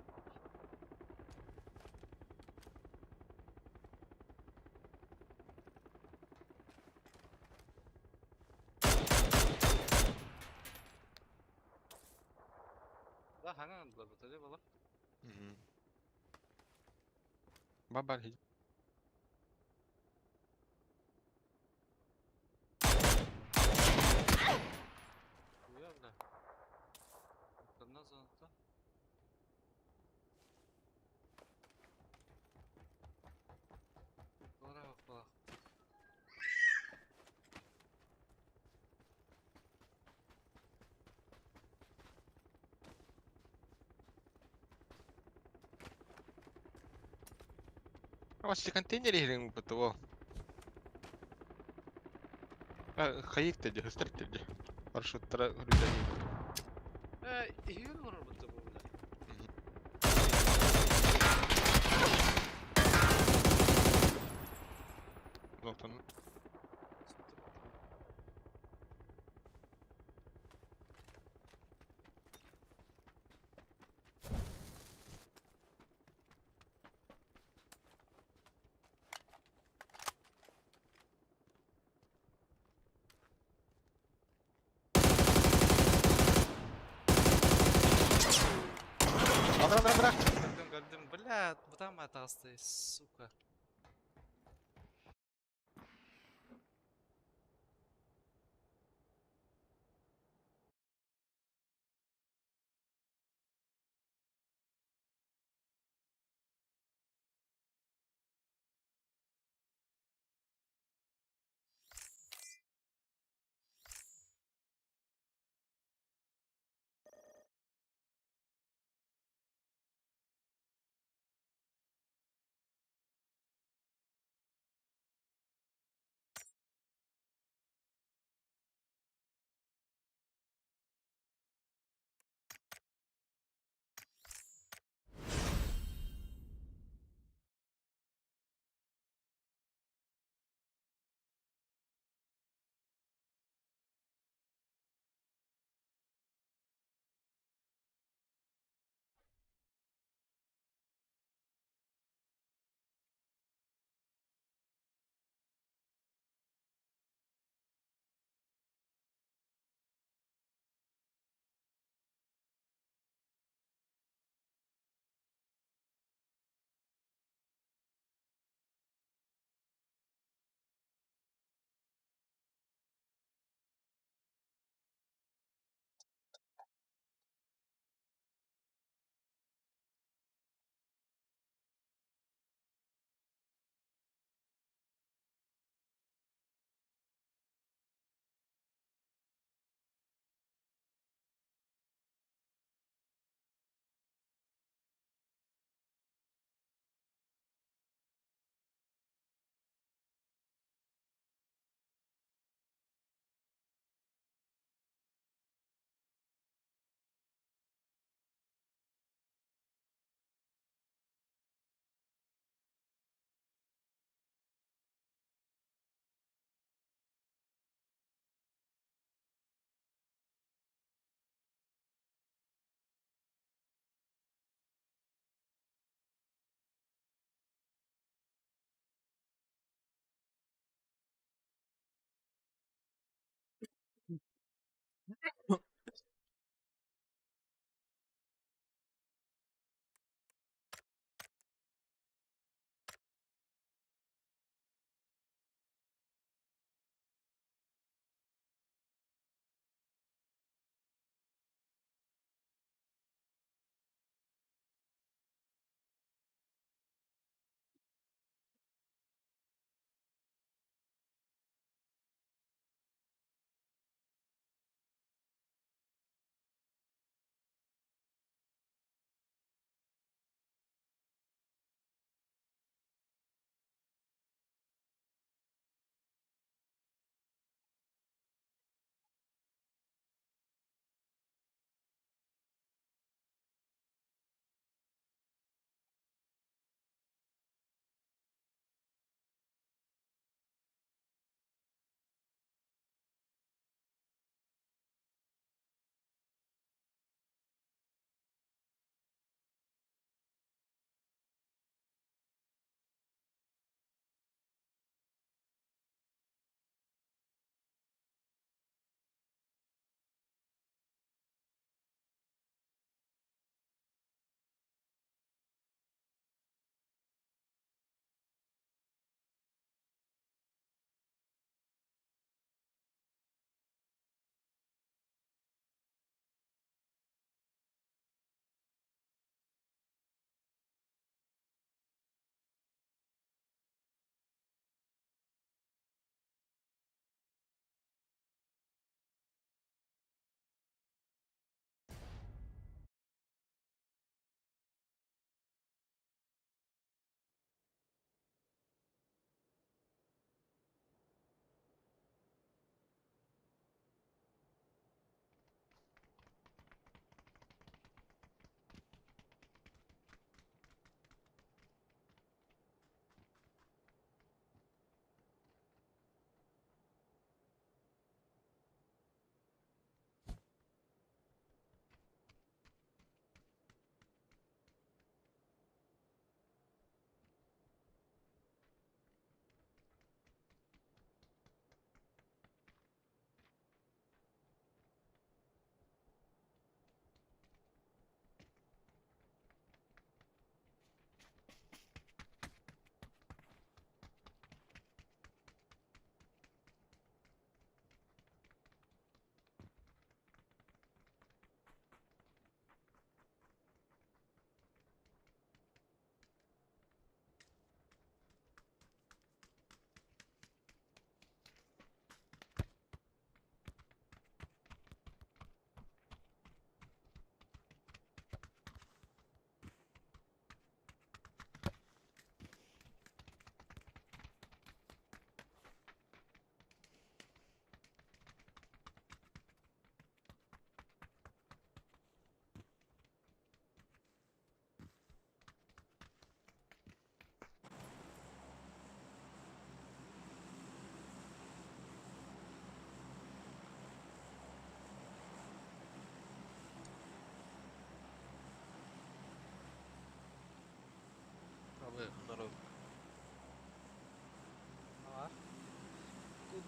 [SPEAKER 2] Да, ханан бытыды бала.
[SPEAKER 1] Бабар хи.
[SPEAKER 2] Уя, бля. Одна зоната. Бара бак.
[SPEAKER 1] Вообще контейнер иһириҥ бутуо. Хайык теди, хыстар теди. Маршруттара үрдәни.
[SPEAKER 2] Э, иһигэр олорор бутта бу, бля.
[SPEAKER 1] Золотон. Алра, алра, алра.
[SPEAKER 2] Көрдүм, көрдүм. Бля, бутан таҕысты, сука.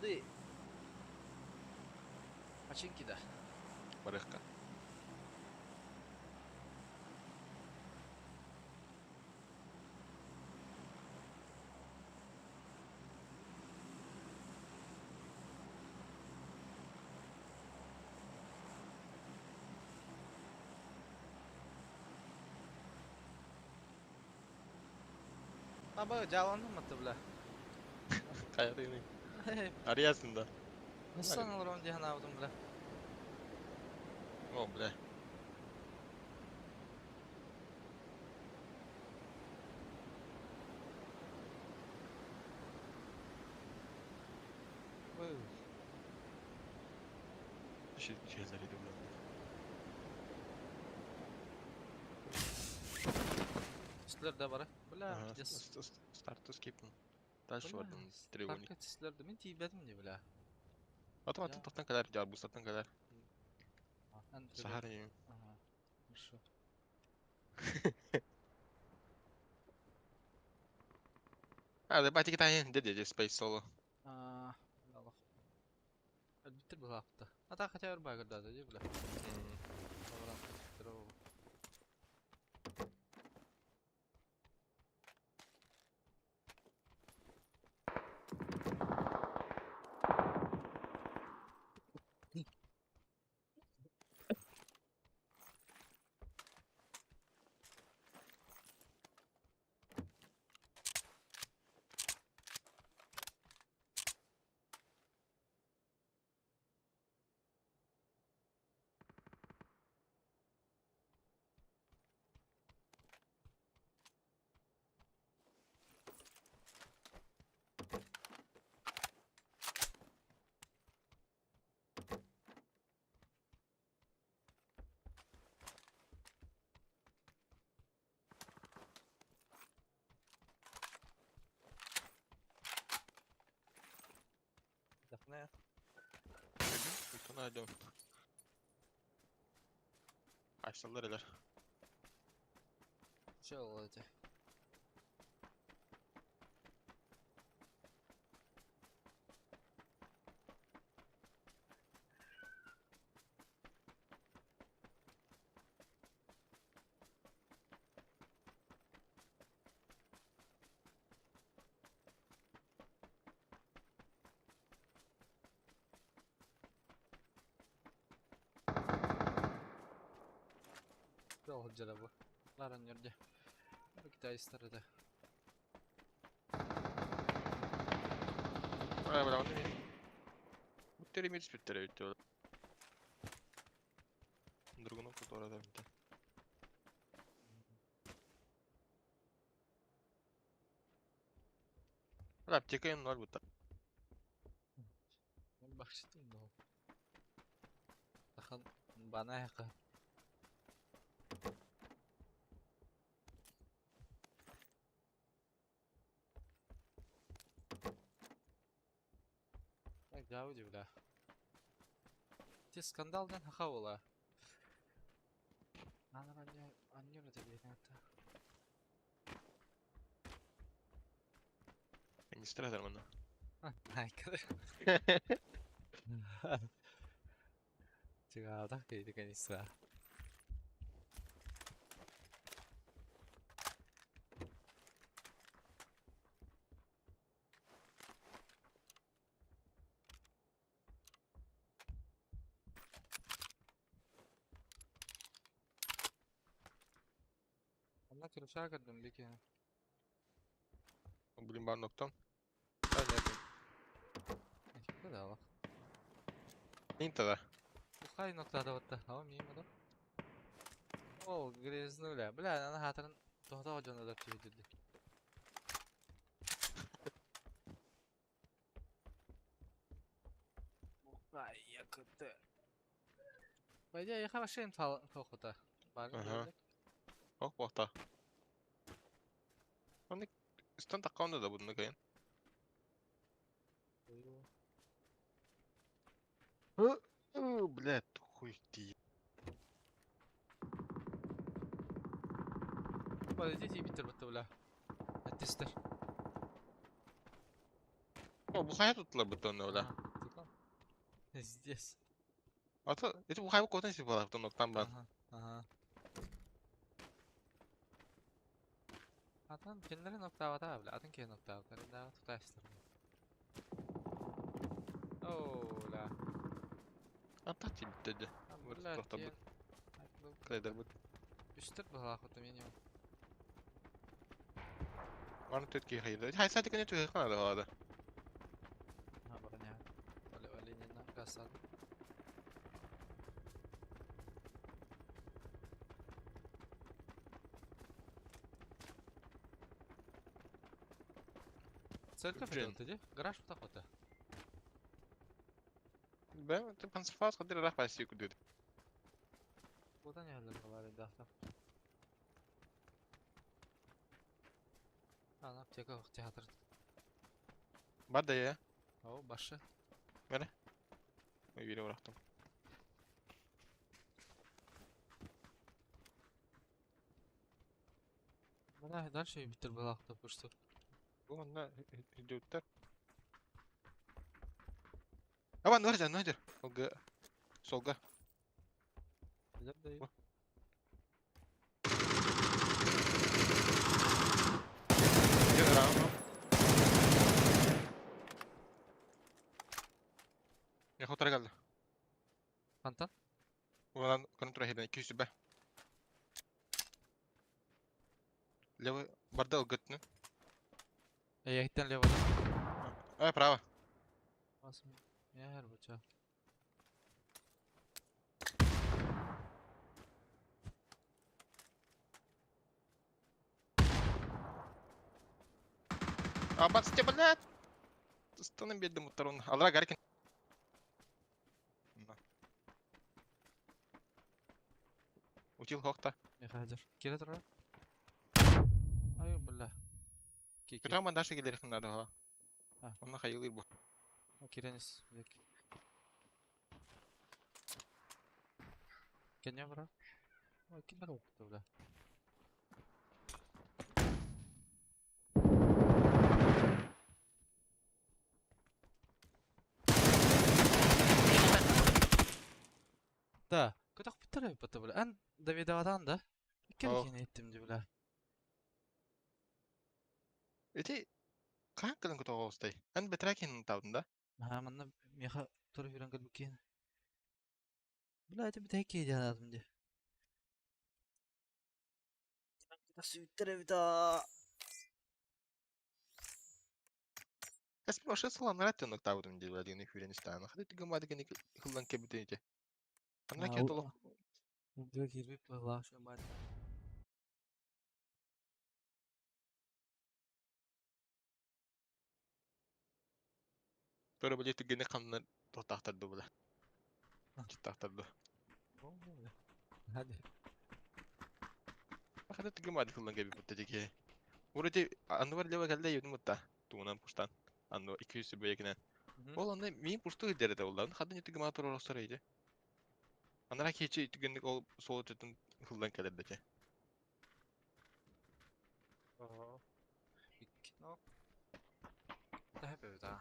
[SPEAKER 2] Ды. Починки да.
[SPEAKER 1] Барыахха.
[SPEAKER 2] Аба дьааланным атты бля.
[SPEAKER 1] Хайа Арыйасың да.
[SPEAKER 2] Нысан олорон дии санаабытым бля.
[SPEAKER 1] О, бля. Şeyler idi bunlar.
[SPEAKER 2] Üstler да бара. Бля, пиздец.
[SPEAKER 1] Старт скипнул. Дальше бардан треугольник.
[SPEAKER 2] Тарка тислерді мен тиибетим не бля.
[SPEAKER 1] Атым атын тохтан кэлэр, арбузтан кэлэр. Сахар.
[SPEAKER 2] Ага. Хорошо.
[SPEAKER 1] А, давайте китайын, де де Space Solo.
[SPEAKER 2] А, Өлбүттер булаапта. А так хотя бы багырда да, бля. Ne?
[SPEAKER 1] Sana dön. Açtılar eller.
[SPEAKER 2] Şey olacak. Жол бу. Ларан йөрде. Бу китайстар да.
[SPEAKER 1] Бля, бля, оны мен. Бүттеремет бүттер битте. Другunu которая битте. Бля, аптека ноль бутта.
[SPEAKER 2] Бакчытым да. Тахан бана яка. Так, жабы бля. Те скандалдан хака бола. Анар анне анне да бената.
[SPEAKER 1] Канистра манна.
[SPEAKER 2] Айка. Чыгаадах кейди канистра. Онна кырышаа көрдүм бики.
[SPEAKER 1] Блин, бар ноктан. Понятно.
[SPEAKER 2] Да ала.
[SPEAKER 1] Инта да.
[SPEAKER 2] Бухай ноктада батта. Ава мимо да. О, грязнуля. Бля, ана хатырын тохто жонодор түбүдүрдү. Бухай якыты. По идее, хорошо им тохота.
[SPEAKER 1] Ага. Ох, бохта. Оны стан такканда да буну кайын. Блядь, хуй ты.
[SPEAKER 2] Подождите, биттер бутта, бля. Аттестер.
[SPEAKER 1] О, бухая туттулар бутта бля.
[SPEAKER 2] Ага, тикон. Здесь.
[SPEAKER 1] Ата ити бухая котан си балар бутта оттан бан.
[SPEAKER 2] Ага, ага. Атын кинилэри ноктаабата бля, атын киһи ноктаабыта, да тутаастар. Оо, ла.
[SPEAKER 1] Ата тибитте.
[SPEAKER 2] Бля,
[SPEAKER 1] Тохтобут. Кайдарбыт.
[SPEAKER 2] Үстер баһаахыта минимум.
[SPEAKER 1] Аны төт ки хайда. Хайса тикене түһэ хана да.
[SPEAKER 2] Ha, бараня. Оленина гасад. Церковь
[SPEAKER 1] Джин.
[SPEAKER 2] это где? Гараж вот так вот.
[SPEAKER 1] Бә, ты пансфас кадыр рах паси күдүр.
[SPEAKER 2] Куда не говорит, да. А, аптека, театр.
[SPEAKER 1] Бар да я.
[SPEAKER 2] О, башы.
[SPEAKER 1] Мен бире урактым.
[SPEAKER 2] Мына дальше битер балакта пушты.
[SPEAKER 1] Бу онна идиоттар. Аба, нөр жан, нөр. Олга. Солга.
[SPEAKER 2] Билер да.
[SPEAKER 1] Я хотара geldi.
[SPEAKER 2] Антан?
[SPEAKER 1] Ulan контра хеден 200 бе. Левый бардал гытны.
[SPEAKER 2] Эйхтен лево.
[SPEAKER 1] А, право.
[SPEAKER 2] Басым. Я буча.
[SPEAKER 1] А, бац, те, блядь. Станым бердим уттар оны. Алра гаркин. Утил хохта.
[SPEAKER 2] Мехаджар. Келе тұра. Ай, бля. Ки, ки.
[SPEAKER 1] Көтөн бандаш келер хыннады ха.
[SPEAKER 2] А.
[SPEAKER 1] Онна хайылыр бу.
[SPEAKER 2] Киренис. Кене бра. Ой, кимдер оқыты, бля. Да, көтөх бүтәр бит бля. Ан Давидовадан да.
[SPEAKER 1] О.
[SPEAKER 2] Иккен кен еттим ди бля.
[SPEAKER 1] Эти каан кылын көтө остай. Ан бетракин табдын да.
[SPEAKER 2] Ха, манна меха тур хүрен кел букен. Бля, это бит хекке дианадым ди. Сүйттер бит.
[SPEAKER 1] Каспи башы саламнар аттын табдым ди бля дигени хүрен истан. Хады тигем бады гени хыллан кебите ите. Анна ке толок
[SPEAKER 2] Уга кирби пала шамат.
[SPEAKER 1] Τώρα бля тигени каннан тотактарды бля. Читтактарды.
[SPEAKER 2] Hadi.
[SPEAKER 1] Хады тигем бады хыллан кеби бутта дике. Вроде аннуар лева келде юдум бутта. Туунан пуштан. Анну 200 бекинен. Ол анда мин пушту дерде олдан. Хады тигем атор оросор иде. Анара кечи тигенник ол сол өтөтүн хыллан келерде те.
[SPEAKER 2] Да.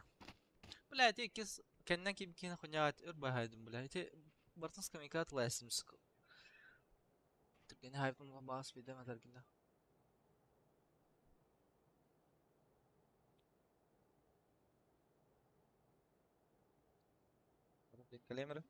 [SPEAKER 2] Бля, те кис кеннен ким кин хунят өр бахайдым бля. Те бартын скамикат лайсым ск. Түрген хайптым бас бидем атаргинда. Калемер.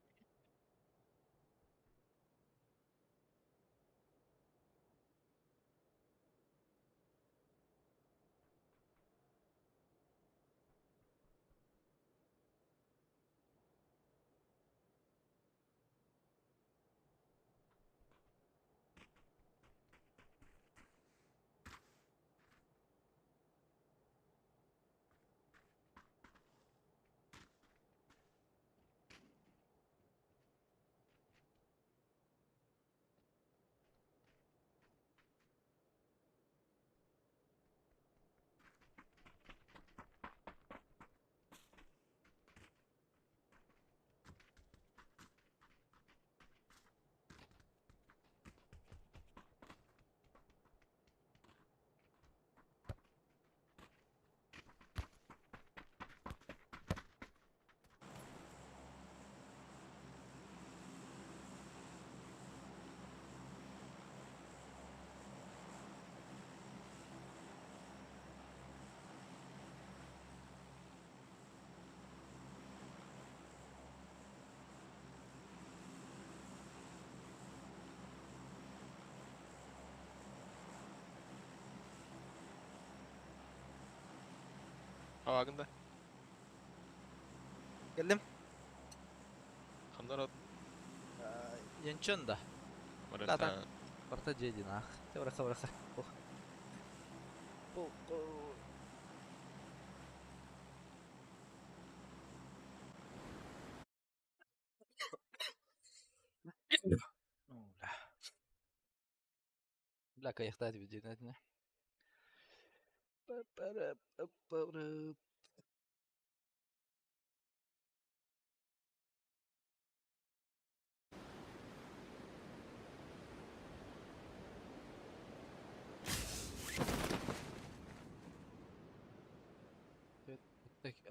[SPEAKER 1] Хавагын да.
[SPEAKER 2] Кэллим.
[SPEAKER 1] Ханна рот
[SPEAKER 2] Янчон да.
[SPEAKER 1] барыта.
[SPEAKER 2] Барта дьиэ ах. Те быраха быраха. Ох. Бля, кайхтаат видео.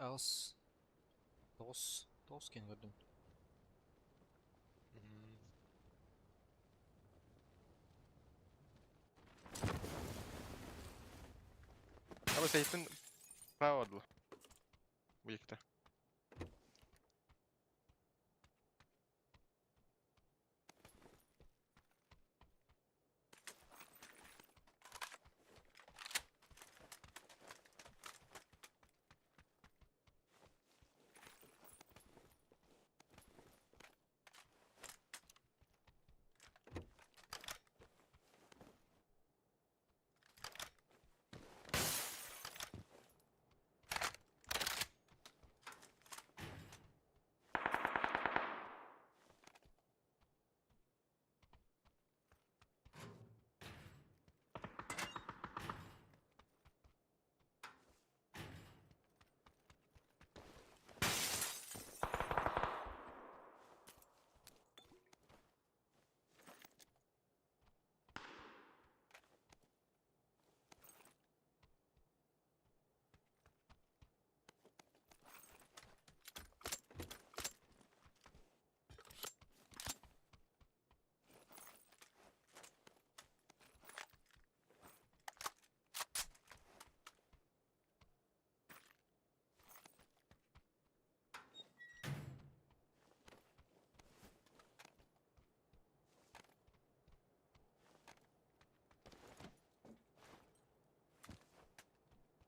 [SPEAKER 2] Ас. Тоғыз. Тоғыз екен көрдім.
[SPEAKER 1] Аба сейтин право дыл. Бу екте.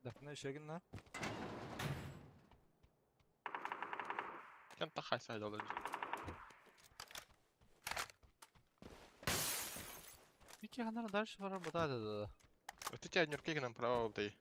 [SPEAKER 2] Дахна шегин на.
[SPEAKER 1] Кем тахай сайдалар.
[SPEAKER 2] Микки ханара дальше барар бата да.
[SPEAKER 1] Өтө тя нюрке гынан право бдай.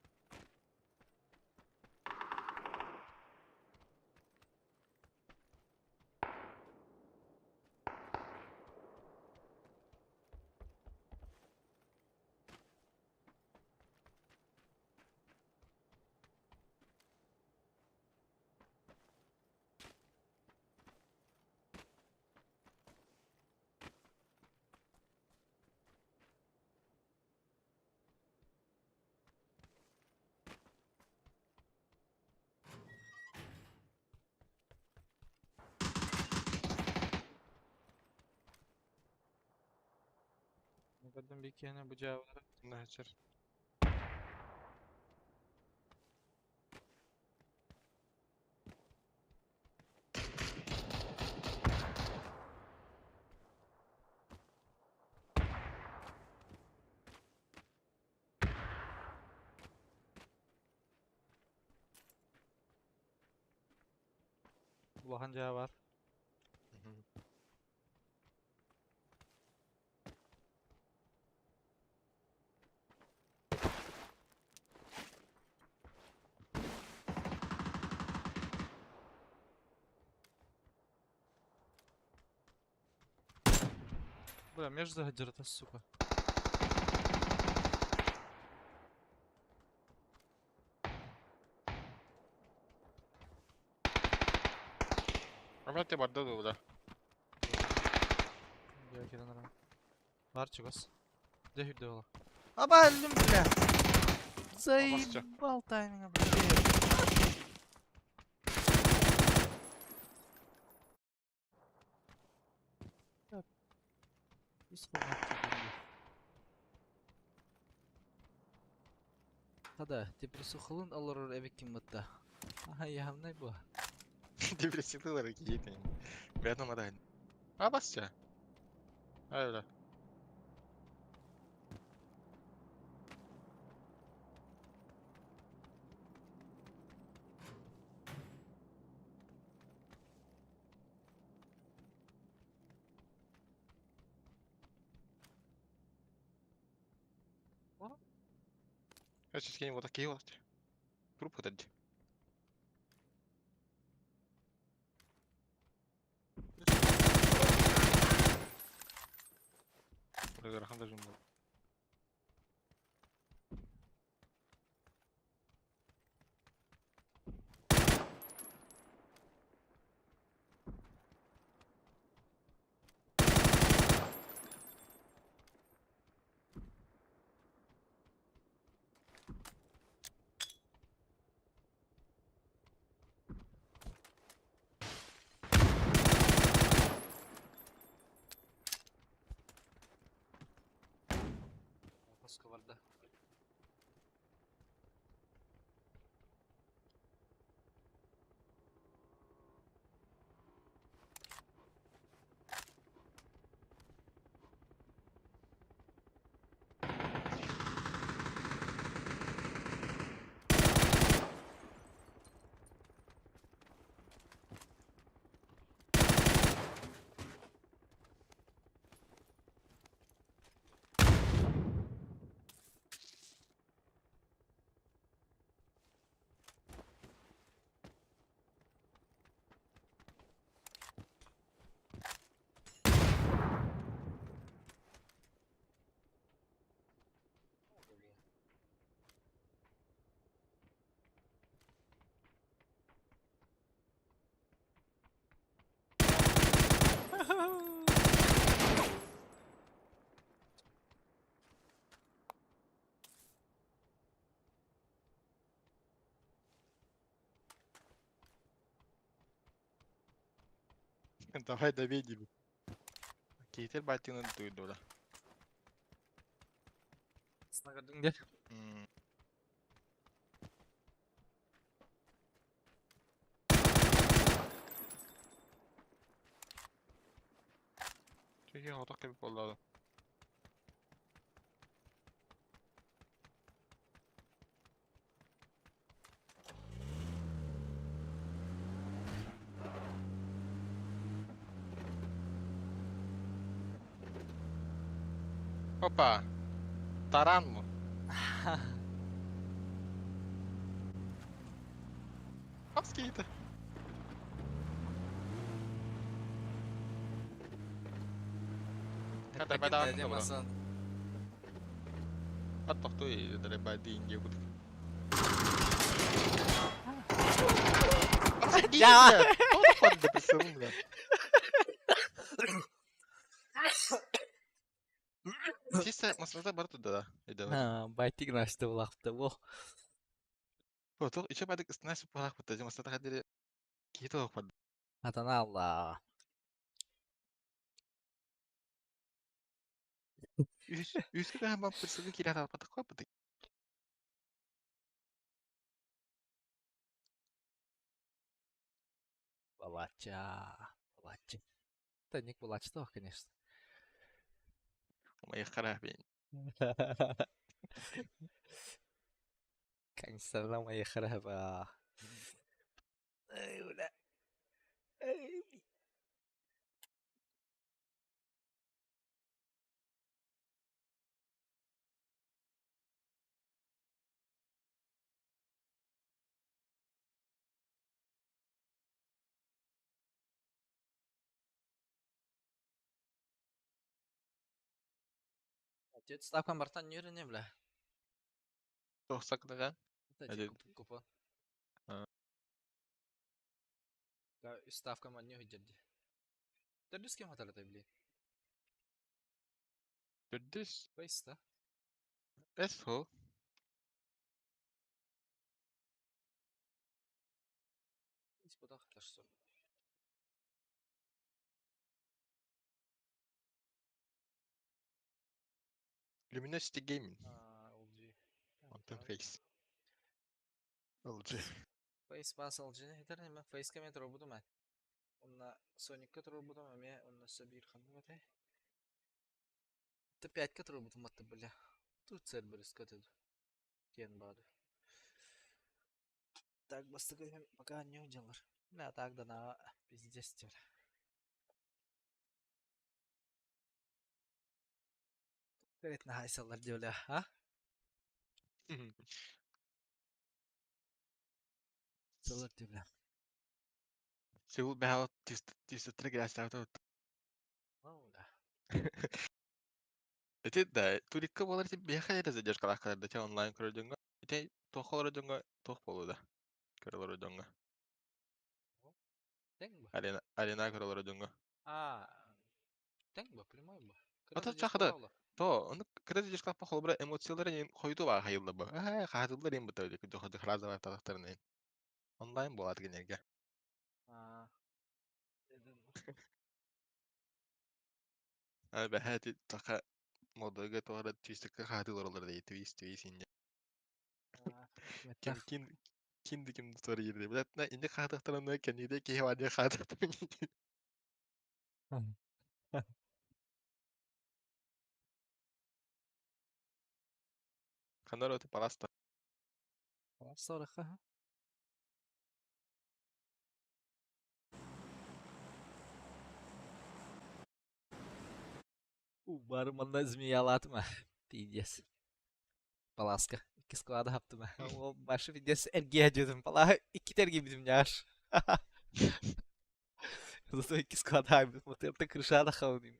[SPEAKER 2] Көрдüm bir kene bu cevabı.
[SPEAKER 1] Нахачар.
[SPEAKER 2] Улахан cevabı var. Бля, между заходит, сука.
[SPEAKER 1] Ама те барда да.
[SPEAKER 2] Я кирен Бар чугас. Де хүрдө ола. Аба өлдүм, бля. Заебал тайминга, бля. Хада, депрессухылын алырыр эбиккин бытта. Аха, явный бу.
[SPEAKER 1] Депрессивлар киетен. Бәдін мадайн. А басча. Айла. Өссө кини вот киһи вот. Труп көтөрдө. Ыарахан да дьон буолла.
[SPEAKER 2] Хоско барда.
[SPEAKER 1] Давай добей диби. Кейтер байтыгынан туйдула.
[SPEAKER 2] Снагардың дер.
[SPEAKER 1] Чүнки хотох кэбип буолла. Опа! Таран му? Апскейта. Хата бада
[SPEAKER 2] Демасан.
[SPEAKER 1] Аттохтой дребадин диэбит.
[SPEAKER 2] Я!
[SPEAKER 1] Чисто масната бар туда, да.
[SPEAKER 2] Байтик нашты булахты бу.
[SPEAKER 1] Потом еще бадык снас палах бутта, масната хадире кито хад.
[SPEAKER 2] Атана Алла.
[SPEAKER 1] Үс үскә һәм бер килә патак капты.
[SPEAKER 2] Балача. Балача. Да не балача конечно.
[SPEAKER 1] Моих харабин.
[SPEAKER 2] Конечно, моих хараба. Ай, бля. Ай, Отец ставкан бартан не бля.
[SPEAKER 1] Тоқсақныға.
[SPEAKER 2] Это купон. Ставка манью хиджерди. Төрдүс кем хаталата блин?
[SPEAKER 1] Төрдүс.
[SPEAKER 2] Фейс да?
[SPEAKER 1] Эсхо.
[SPEAKER 2] Фейс буда хаташсо.
[SPEAKER 1] Luminosity Gaming.
[SPEAKER 2] LG.
[SPEAKER 1] Онтон Face. LG.
[SPEAKER 2] Face бас LG-ни хитер неме Face кеме турбутум эн. Онна Sonic-ка турбутум эме онна сабир ханны бате. Т 5-ка турбутум атты бля. Тут Cerberus көтөдү. Кен бады. Так бастыгы пока не уделар. Бля, так да на пиздец теперь. Говорит, на хайсалар бля, а? Сылыр тибля.
[SPEAKER 1] Сеул бэһэл 303 градустаах.
[SPEAKER 2] Ну да.
[SPEAKER 1] Ити да, турикка буолар ити биһиэхэ эрэ задержкалаах да онлайн көрөр дьоҥҥо. Ити туох олорор дьоҥҥо туох буолуо да көрө олорор дьоҥҥо.
[SPEAKER 2] Тэҥ ба?
[SPEAKER 1] Арена арена көрө олорор дьоҥҥо.
[SPEAKER 2] А, тэҥ ба, прямой ба. Кыра
[SPEAKER 1] Ата
[SPEAKER 2] задержка
[SPEAKER 1] чахада
[SPEAKER 2] буолла.
[SPEAKER 1] то ону кыра задержкалаах холобура эмоциялара нин хойуту баа хайылла ба. Аа хаатыллар им бутар дьэ ходу храза таахтарынан. Онлайн буолаат гинерге.
[SPEAKER 2] А,
[SPEAKER 1] Аа бэһэти таха модага тоҕара твистекка хаатылар олор да твист твист инне. Ким
[SPEAKER 2] Меттах.
[SPEAKER 1] ким ким ким туар girdi. Biletne indi хаатахтарына кэнниде киһи вадя хаатахтарын. Ханар оти паласта.
[SPEAKER 2] Сорохха. Бары манна змеялатыма. Пиздец. Паласка. Икки склада хаптыма. Ол башы пиздец эргиэ дьүдүм. Палаһы икки тергибитим няш. Зато икки склада айбыт. Мотырта крышада хавдым.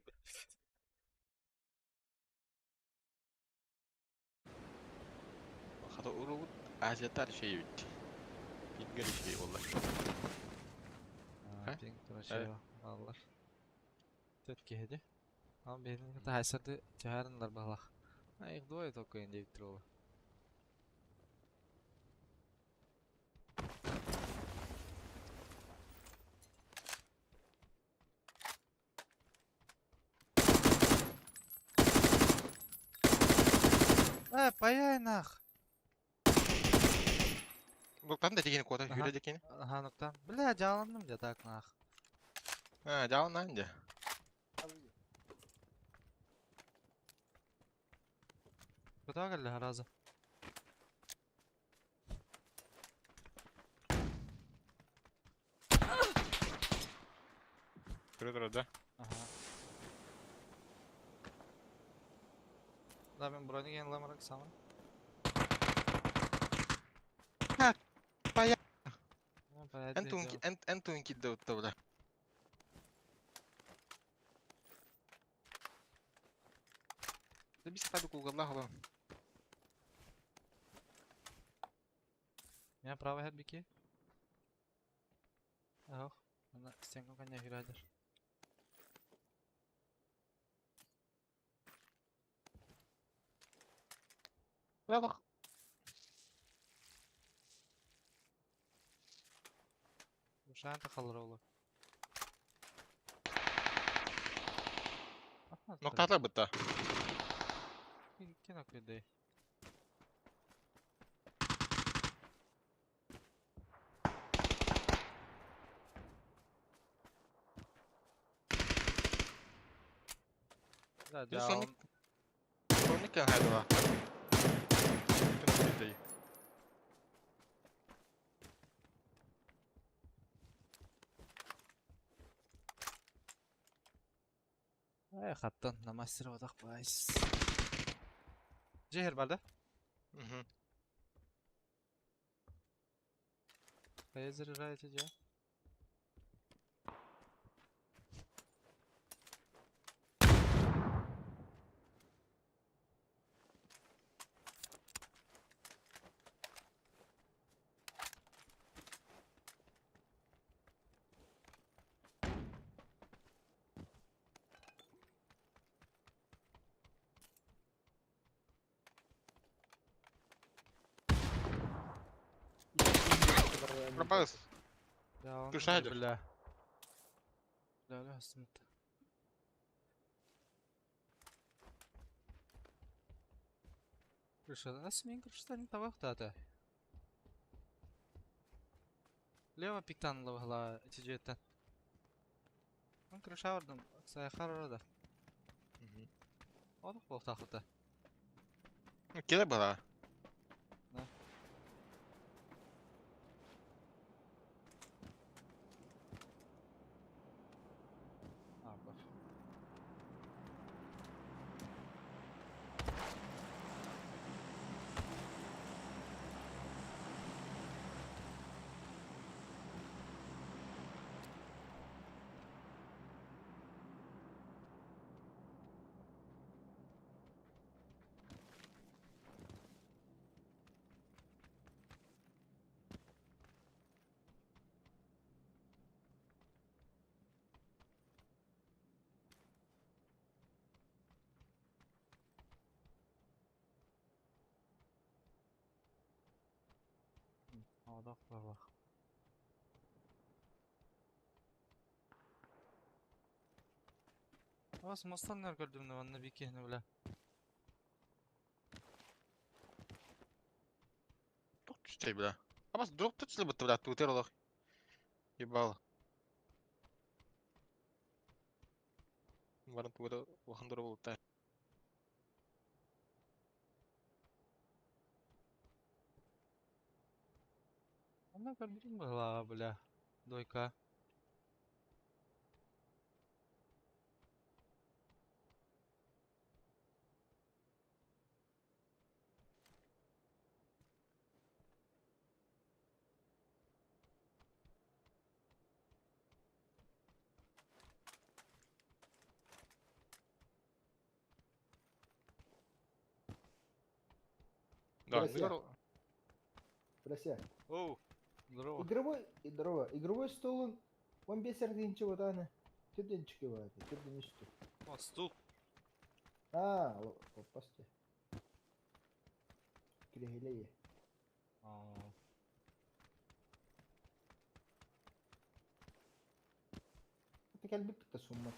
[SPEAKER 1] Хата урубут азиаттар şey бит. Пингер şey болла. Ха?
[SPEAKER 2] Пинг турачева. Аллар. Төт киһиди. Ал бэйэтин кытта хайсарды чаһарыннар баһлах. А их двое только индейтрова. Э, паяй нах.
[SPEAKER 1] Буктан да деген кота
[SPEAKER 2] Аха.
[SPEAKER 1] хүрэ декени.
[SPEAKER 2] Аха, нуктан. Бля, жаланным дя так нах.
[SPEAKER 1] А, жаан нанде.
[SPEAKER 2] Куда келли хараза?
[SPEAKER 1] Түрө түрө да.
[SPEAKER 2] Аха. Да, мен брони ген ламарак самын.
[SPEAKER 1] Ха, пая.
[SPEAKER 2] Пая
[SPEAKER 1] Эн туун эн туун кидде утта бла. Бис хады кулгалла хала.
[SPEAKER 2] Я право хет бики. Ах, ана стенка коня хирадер.
[SPEAKER 1] Бла
[SPEAKER 2] Ушан тахалыр олу.
[SPEAKER 1] Ноктата бытта.
[SPEAKER 2] Кино күйдей. Да,
[SPEAKER 1] Бир соник
[SPEAKER 2] жалын.
[SPEAKER 1] соник кен хайдала. Кино кидде.
[SPEAKER 2] Ай, хаттан на мастер одақ байс. Жехер бар да?
[SPEAKER 1] Мгм.
[SPEAKER 2] Қая заряжаете дя?
[SPEAKER 1] Пропас.
[SPEAKER 2] Жалын.
[SPEAKER 1] Крышадер.
[SPEAKER 2] Бля. Бля, бля, смыт. Крыша, а смен крыша не табах та. Лево пиктан лавла тижеттен. Он крыша ордым. Сайхар орда. Одық бол тақыта.
[SPEAKER 1] Келе бала.
[SPEAKER 2] Да. А, бар. Одох бабах. Бас мастан көрдүм да манна бик киһини бля.
[SPEAKER 1] Тух түстей бля. Абас дроп түстей бутта бля тутер олох. Ебало. Баран тугада улахан дора болуттар.
[SPEAKER 2] Манна көрбүтүм быһылааҕа бля. Дойка.
[SPEAKER 1] Да,
[SPEAKER 3] Здрасте.
[SPEAKER 1] ну
[SPEAKER 3] Здрасте.
[SPEAKER 2] Оу. Здорово.
[SPEAKER 3] Игровой, здорово. Игровой стол он, он без ардинчего, да, на. Тюденчики бывает, тюденчики.
[SPEAKER 2] О, стул.
[SPEAKER 3] А, попасти. Кирегилее.
[SPEAKER 2] О,
[SPEAKER 3] Это кальбит это сумма.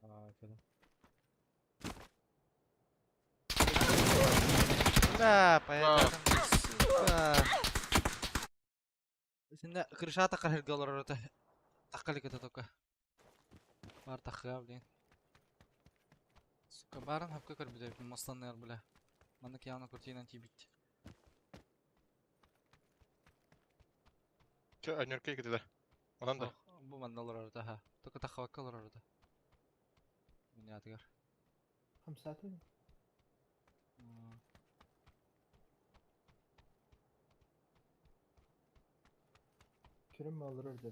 [SPEAKER 2] а, кэлэн. Бля, поэтому, сука. Синне крышата карырга олорор это. Таккалик это только. Бар тахыа, блин. Сука, барын хапка көрбүтэ мастаннар, бля. Маннык явно куртинан тиийбит.
[SPEAKER 1] Че, анерке кете да. Онан да.
[SPEAKER 2] Бу манна олорор это, ха. Только тахабакка олорор это. Минятыгар.
[SPEAKER 3] Хамсаты. Көрüm alır orada.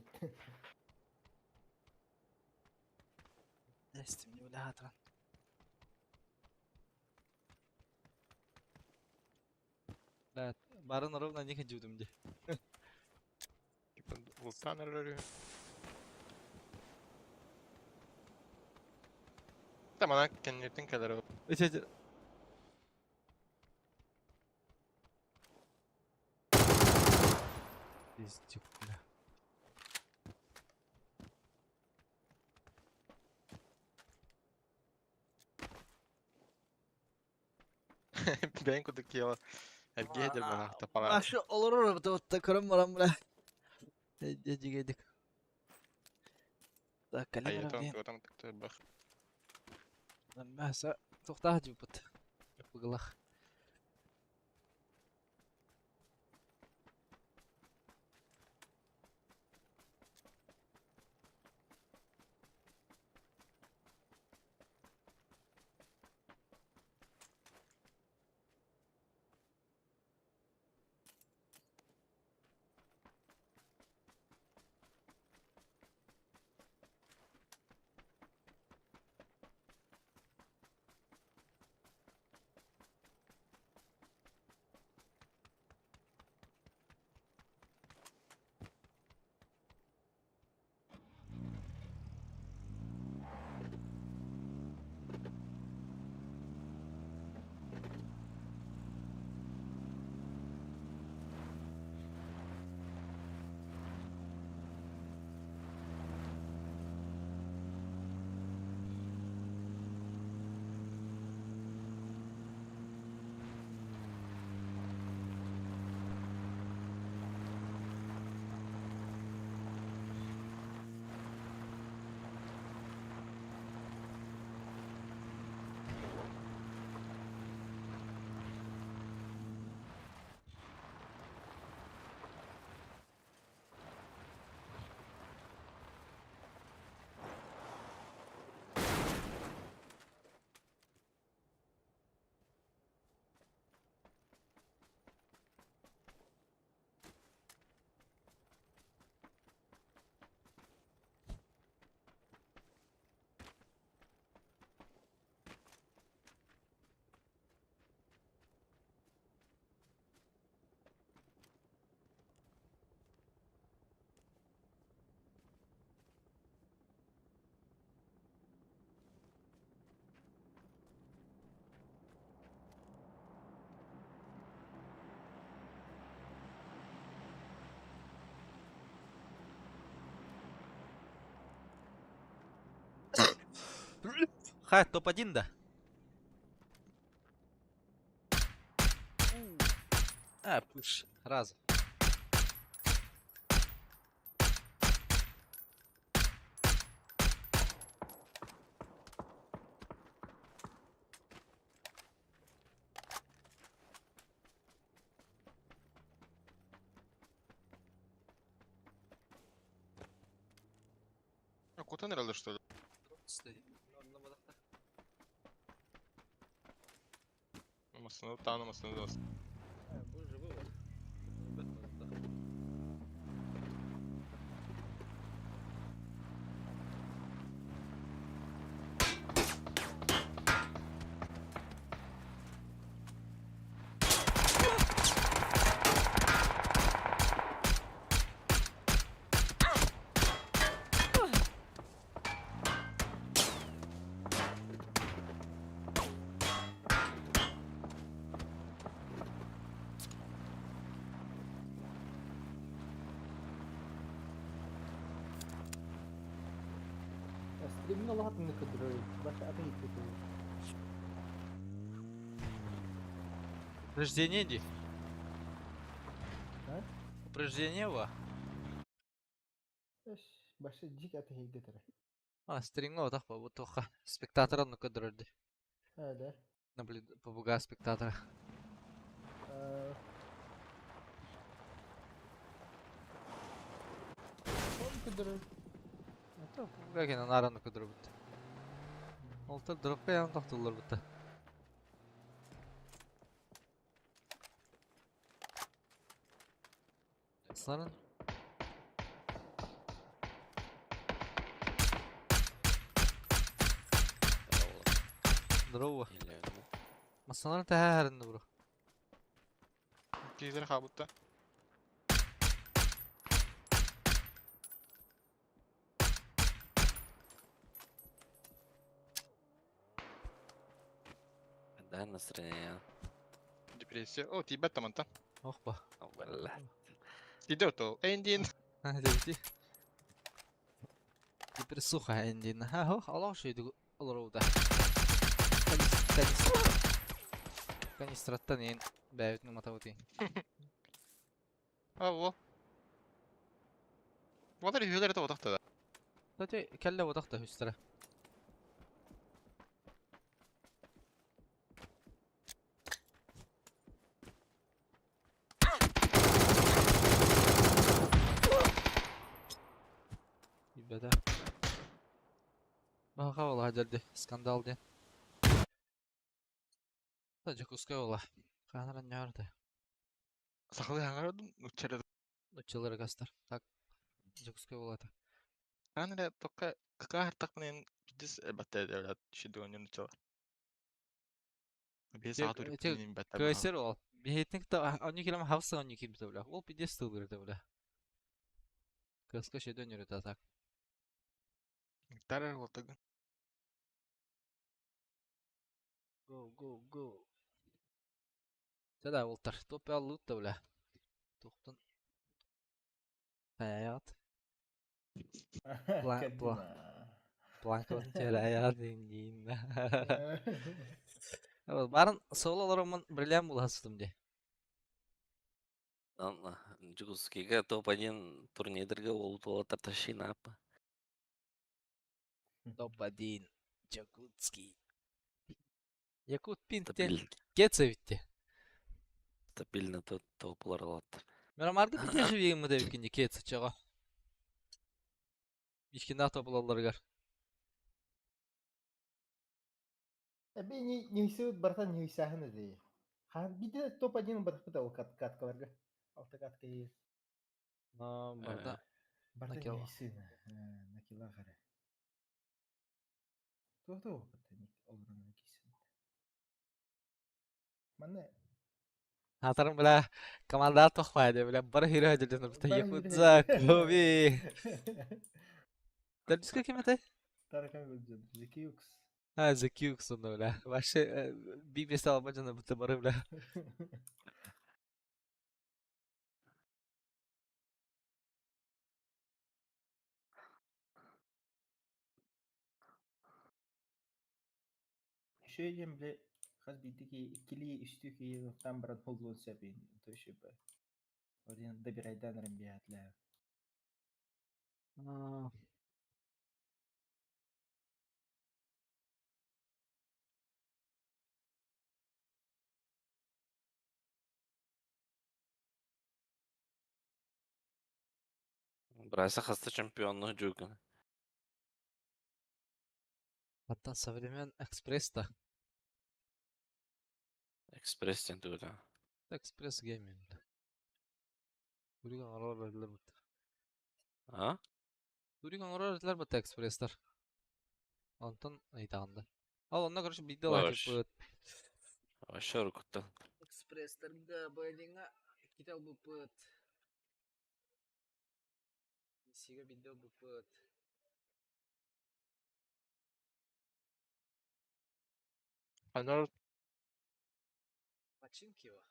[SPEAKER 2] Эстим не бля атран. Да, барын ровно не хочу где.
[SPEAKER 1] Типа лутан эрэр. Та мана кеннертин кэлэр.
[SPEAKER 2] Эти Пиздюк, бля.
[SPEAKER 1] Бэйн кудук киела. Эргиэдер бана тапала.
[SPEAKER 2] Ашы олорор вот көрөм барам бля. Дедигедик. Так, калибр
[SPEAKER 1] Айытан
[SPEAKER 2] блин.
[SPEAKER 1] туотам тыктыр бах.
[SPEAKER 2] Мәсә туктаа жупут. Бугылах. Ха, топ-1 да? А, пуш, разу.
[SPEAKER 1] А куда ныряли, что ли? Масына тааны масына да.
[SPEAKER 3] Стримҥэ улахан көрдөрөр баша атын икки.
[SPEAKER 2] Упреждение ди.
[SPEAKER 3] А?
[SPEAKER 2] Упреждение ва.
[SPEAKER 3] Баша дьик аты хейгетер.
[SPEAKER 2] А, стримҥа отах ба, бу туохха спектатора ну көрдөрөр ди.
[SPEAKER 3] А, да.
[SPEAKER 2] Наблюд побуга спектатора.
[SPEAKER 3] Он көрдөрөр.
[SPEAKER 2] Это побуга кene нараны көрдөрөр бут. Олтар дропка ян тохтулар бутта. Сарын Здорово. Масаларын тэһэ бро.
[SPEAKER 1] Киһилэр хаабытта.
[SPEAKER 4] Да, настроение.
[SPEAKER 1] Депрессия. О, тиийбэт тамантан.
[SPEAKER 2] Ох ба.
[SPEAKER 4] Бля.
[SPEAKER 1] Тиийдэ ото. Эндин.
[SPEAKER 2] Дебити. Депрессуха эндин. Ха, хо, алау шейді олар. Канистраттан ен бәйбітінің матабыты.
[SPEAKER 1] Алло. Валар үһүлэр это отахта да.
[SPEAKER 2] Кстати, кәллә отақта хүстірі. Ибәдә. Баха ола хәдәрде, скандал ден. Та жакуска ола. Канаран ярды.
[SPEAKER 1] Сахалы хаңарадым, уччары.
[SPEAKER 2] Учылары гастар. Так. Жакуска ола та.
[SPEAKER 1] Канара тоққа кака хартак менен бидис батта дәвләт шидуонын учалар. Бес саат үрүп батта.
[SPEAKER 2] Көсер ол. Бихетник та они килем хавса они ким бля. Ол пидес тылгыр бля. Көска шеден йөрөтә так.
[SPEAKER 1] Тарар болтагын.
[SPEAKER 2] Go go go. Сәдә олтар. Топ лут та бля. Тоқтын. Хаят. Пла пла. Планкон телая дингин. Барын сололарымын бриллиант буласытым ди.
[SPEAKER 4] Ладно, Джигускига топ-1 турнирга ол ташина апа.
[SPEAKER 2] Топ-1. Якутский. Якут пинтен кетсе битти.
[SPEAKER 4] Стабильно топлар алат.
[SPEAKER 2] Мен марды бите живием деп кинди кетсе чага. Ишкин топлаларгар.
[SPEAKER 3] Эби не не бартан не сахны ди. Хан биде топ-1 батпыта ол кат каткаларга. Алты катка есть.
[SPEAKER 2] Но барда
[SPEAKER 3] Барта не сына. Накила гара. То бата ник олрун кисин. Манна
[SPEAKER 2] Хатарым бля команда тохвайды бля бар хиро деден бит Якутза Коби. Дәрдүскә кем әтә?
[SPEAKER 3] Таракан гүлҗән. Зекиюкс.
[SPEAKER 2] А, Зекиюкс онда бля. Вообще би бес алма жана бит бары бля.
[SPEAKER 3] Үшөй диэн бile хас биирдии киһи иккилии, үстүү киһи ылтаан баран һуллуон сөп то еще Один добирайдан эрэн биэһэтлээ.
[SPEAKER 4] Брайса хаста чемпионну жугун.
[SPEAKER 2] Оттон Современ Экспресс да.
[SPEAKER 4] Экспресс диэн тугута.
[SPEAKER 2] Экспресс гейминг. Турик оҥорор этилэр бытта.
[SPEAKER 4] А?
[SPEAKER 2] Турик оҥорор этилэр бытта экспресстар. Онтон ыйытаҕын да. Ол онно короче биирдэ
[SPEAKER 4] Вообще.
[SPEAKER 2] лаачыппыт.
[SPEAKER 4] Вообще уруккуттан.
[SPEAKER 2] Экспресстэргэ бойлиҥҥа иккитэ ылбыппыт. Сигэ биирдэ ылбыппыт.
[SPEAKER 1] Анар
[SPEAKER 2] Починки его.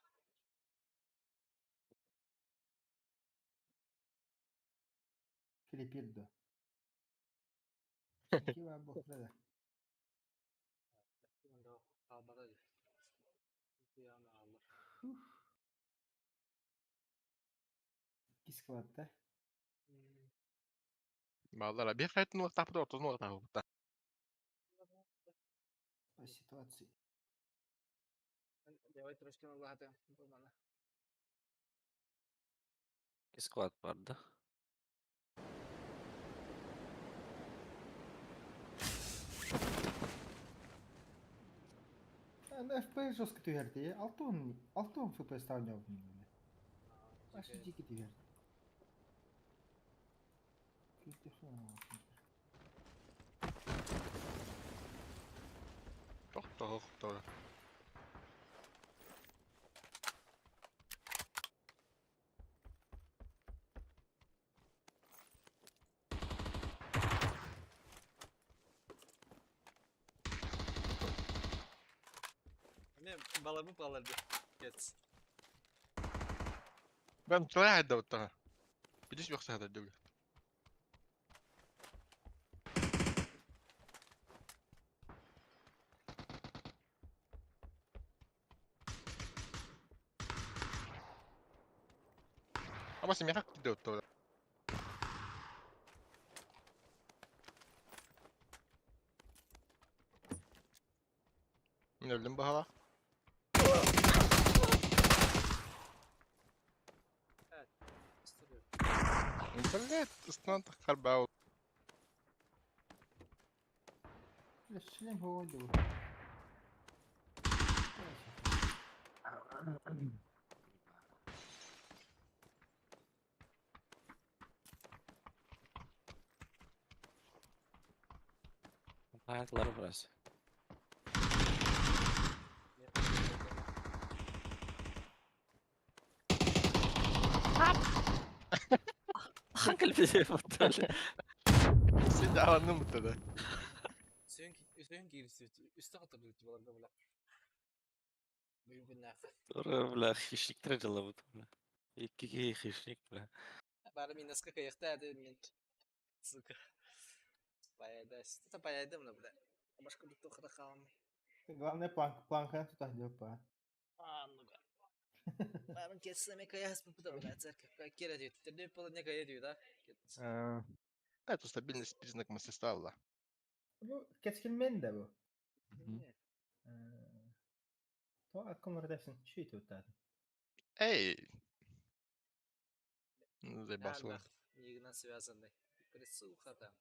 [SPEAKER 3] Филиппир дуо? Чинки баар буолла да.
[SPEAKER 2] Хаалбата дии.
[SPEAKER 3] Иккис кылатта.
[SPEAKER 1] Бааллара биир хайтын уохтаахпыт ортотун уохтаахпыт.
[SPEAKER 3] По ситуации.
[SPEAKER 2] Давай трошки налагати до мене.
[SPEAKER 4] Склад бар да.
[SPEAKER 3] FPS жестко түһэрди. 60 60 FPS таанньабын. Аш дики түһэрди.
[SPEAKER 1] Тохтоо.
[SPEAKER 2] Не, балабы баларды. Кец.
[SPEAKER 1] Ben طلع دوتها. بديش بيخسر هذا الدولة. Ama sen merak ediyor. Мен өлдүм баһала. Блядь, ыстан таххар баа.
[SPEAKER 3] Шлем хоолу.
[SPEAKER 4] Hayatları burası. Hangi bir şey
[SPEAKER 1] Сен аланным бутада.
[SPEAKER 2] Үсөйін киирсі, үсті қатыр өтіп аларга була. Бүгін нақы.
[SPEAKER 4] Бля, хищник жылы бут, бля. Икки хищник, бля.
[SPEAKER 2] Бары мен наска каяқта әді мен. Сука. Баяда, это баяда мына, бля. Башка бутто қыра қаламай.
[SPEAKER 3] Главное планк, планка туда па.
[SPEAKER 2] А, ну-ка. Барын кетсеме каяс бу да, бля, церковь. Кера дейт. Терде пол не кая дейт, да?
[SPEAKER 1] Это стабильность признак мастерства, да.
[SPEAKER 3] Бу кескилмен да бу. То аккумулятор шүй туттады.
[SPEAKER 1] Эй! Ну, заебался.
[SPEAKER 2] Нигнан связанный. Присуха там.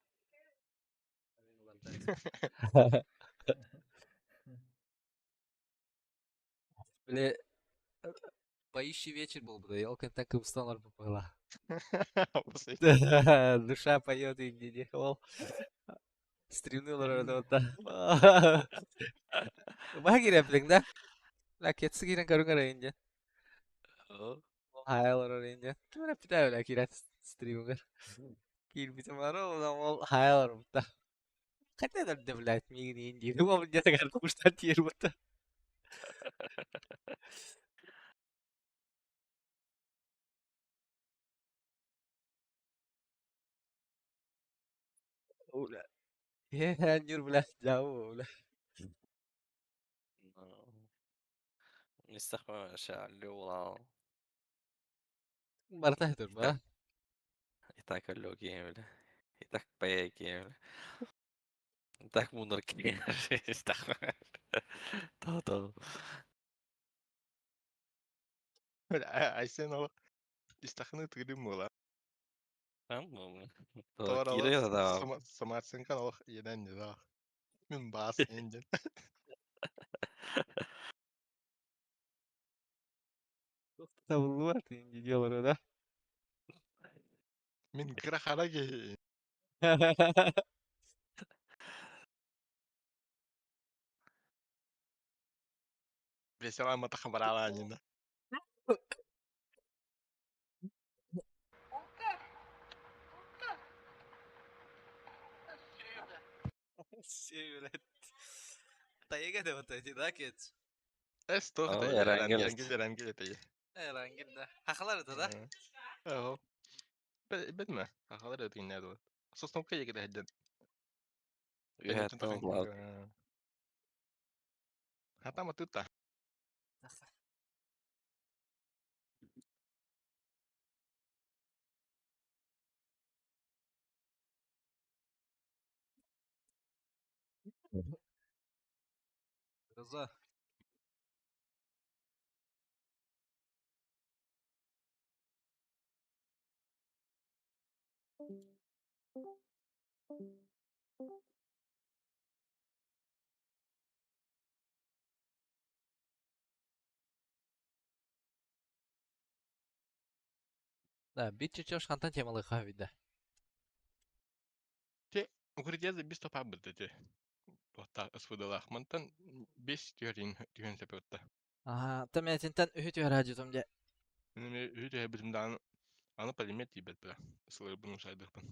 [SPEAKER 2] Бля, поющий вечер был бы, елка так и устал была. Душа поет и не не Стримнулар да. Баги реплик да? La кетси кирен көрүңөр инде. Хайлар инде. Ким репите бля кирет стримгер. Кирбитим бар ол хайлар бутта. Хотя да блядь, мигни инди. Ну, вам где-то картошка тир бутта. Бля. Нюр, блядь, жау, бля.
[SPEAKER 4] Истэхпэ Лёла.
[SPEAKER 2] Барыта этэр ба.
[SPEAKER 4] И так алло киэмиле. И так пая киэмиле. И так мунар киэмиле. То-то.
[SPEAKER 1] Айсен ол истахыны тыгырым буола.
[SPEAKER 4] То киирэ да.
[SPEAKER 1] Самарсынкан олох иэнэн да. Мин баас инден.
[SPEAKER 2] Табыллыбат делары да.
[SPEAKER 1] Мин кыра хара киһи. Веселая матахабаралаанина.
[SPEAKER 2] Все, блядь. Тайга да вот эти, да, кет?
[SPEAKER 1] Эс туох
[SPEAKER 4] Оо,
[SPEAKER 1] этэй?
[SPEAKER 4] Эрангел.
[SPEAKER 1] Эрангел, Эрангел этэй.
[SPEAKER 2] Эрангел, да. Хахалар это, да?
[SPEAKER 1] Оо. Бэтмэ. Хахалар это иннэ дуо. Сосновка егede хәдден.
[SPEAKER 4] Үһәттэн улаат.
[SPEAKER 1] Хатама тута.
[SPEAKER 2] Гроза. Да, бит чечеш хантан темалы хавида.
[SPEAKER 1] Укрытие без топа быдды. Туохта ысфыдылаах мантан бес түһэрин түһэн сөпөтта.
[SPEAKER 2] Ага, там я тентен үһү түһэр хаджытым де.
[SPEAKER 1] Мен үһү битим дааны аны полимет тиийбэт бля. Сылырбын ушайдыхпын.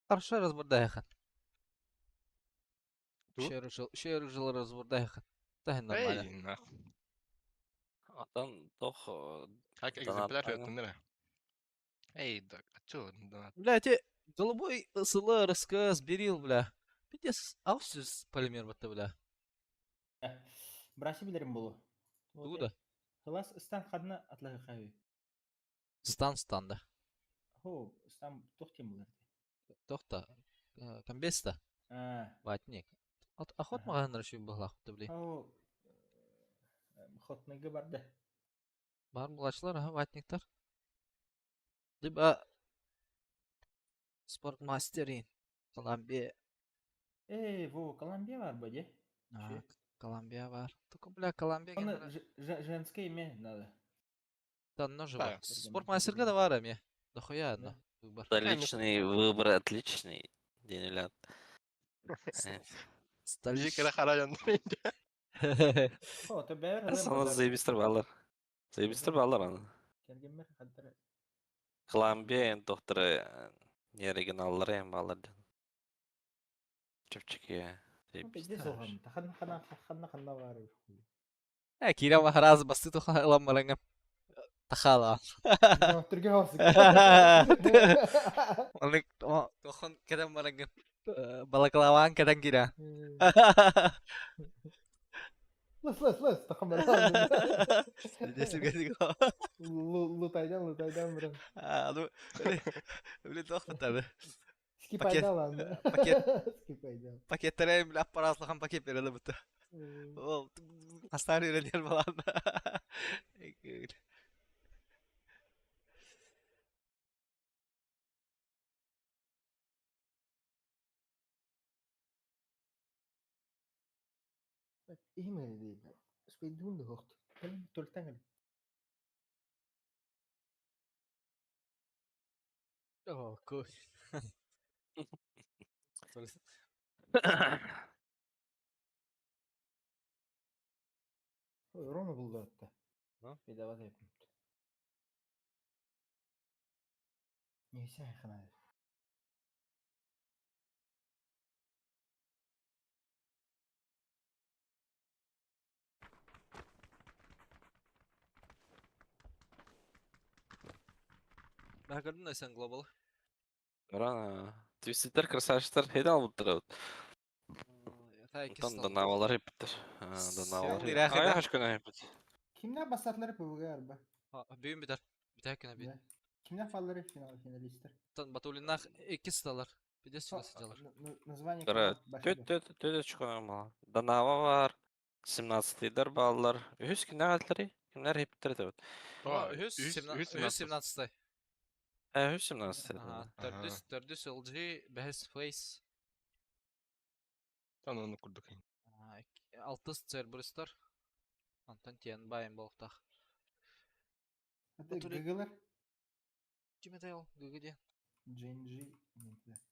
[SPEAKER 2] Хорошо разбордайхан.
[SPEAKER 1] Ту?
[SPEAKER 2] Шер жил разбордайхан. Та нормально.
[SPEAKER 1] Эй, нахуй.
[SPEAKER 4] Атан тох
[SPEAKER 1] Как экземпляр өттүннere. Эй, да, а чё, донат?
[SPEAKER 2] Бля, те голубой СЛ РСКС берил, бля. Пиздец, аусис полимер батта, бля.
[SPEAKER 3] Браси билерим болу.
[SPEAKER 2] Туда.
[SPEAKER 3] Хылас ыстан хадна атлахы хавы.
[SPEAKER 2] Стан стан да.
[SPEAKER 3] Хо, ыстан тохтем булар.
[SPEAKER 2] Тохта. Комбеста.
[SPEAKER 3] А,
[SPEAKER 2] Ватник. От охот
[SPEAKER 3] Ага.
[SPEAKER 2] маған решил была, бля.
[SPEAKER 3] хо, хотныгы барды.
[SPEAKER 2] Бар булачлар, ага, ватниктар. Либо спортмастерин. Колумбия.
[SPEAKER 3] Эй, во, Колумбия бар бу, де?
[SPEAKER 2] А, Колумбия бар. Только, бля, Колумбия
[SPEAKER 3] Оны
[SPEAKER 2] генера-
[SPEAKER 3] женское имя надо.
[SPEAKER 2] Да, ножи
[SPEAKER 1] Да.
[SPEAKER 2] бар. Спортмастерга да бар эми. Дохуя одно. Выбор.
[SPEAKER 4] Отличный выбор, отличный. День
[SPEAKER 1] Бии кыра хара янды.
[SPEAKER 3] Хо, то бәр
[SPEAKER 4] Сана заебистер балар. Заебистер балар аны.
[SPEAKER 3] Кергенмер хаддара.
[SPEAKER 4] Колумбия эн докторы не оригиналлары эн балар. Чөпчүкө.
[SPEAKER 3] Пиздец оған. Таханна хана ханна ханна бар.
[SPEAKER 2] Э, Кирилл Махараз басты тоха ламараңа. Тахала.
[SPEAKER 3] Түрге хосык.
[SPEAKER 2] Оны тохон кеден бараңа. Балаклаван кеден кира.
[SPEAKER 3] Лыс лыс лыс тахан бар.
[SPEAKER 2] Десилге
[SPEAKER 3] Лутайдан лутайдан бирин.
[SPEAKER 2] А, ну, блин, тохтатады.
[SPEAKER 3] Скипайдан лан.
[SPEAKER 2] Пакет.
[SPEAKER 3] Скипайдан.
[SPEAKER 2] Пакеттере бile аппаратлахан пакет берели бутты. Ол хастар үйренер балан.
[SPEAKER 3] Именно дейм. Спейдун да хохт. Толтан.
[SPEAKER 2] О, кой.
[SPEAKER 3] Рома булду атта.
[SPEAKER 2] А?
[SPEAKER 3] Бедават yapın. Neyse хана.
[SPEAKER 2] Бә көрдүң да сен глобал.
[SPEAKER 4] Рана. Твистер красавчиктар хейда алып
[SPEAKER 2] Та
[SPEAKER 4] Онтон данавалар хеппиттер. Данавалар.
[SPEAKER 2] Сел ирахи да.
[SPEAKER 4] Ай, хашкана хеппит.
[SPEAKER 3] Кимнээх бастаатылар ПВГ арба?
[SPEAKER 2] Бүгүн бүтэр. Бүтэр күнэ бит.
[SPEAKER 3] Кимнээх баллары финал финалистар?
[SPEAKER 2] Тон Батулиннаах иккис сыталар. Пидес чугас сылдьалар.
[SPEAKER 3] Название
[SPEAKER 4] Кыра төт төт төт очко мала. Данава бар. 17-йдар бааллар. Үһүс кимнээх этилэрий? Кимнэр хиптер этебит?
[SPEAKER 2] Үһүс үһүс 17-й.
[SPEAKER 4] Э, үһүс 17-й.
[SPEAKER 2] Төрдүс төрдүс LG, бэһис Face.
[SPEAKER 1] Тон ону курдук.
[SPEAKER 2] Алтыс Церберстар. Антон Тиэн байын болуктах.
[SPEAKER 3] Это ГГлар?
[SPEAKER 2] Ким это ол? ГГ диэн.
[SPEAKER 3] GNG.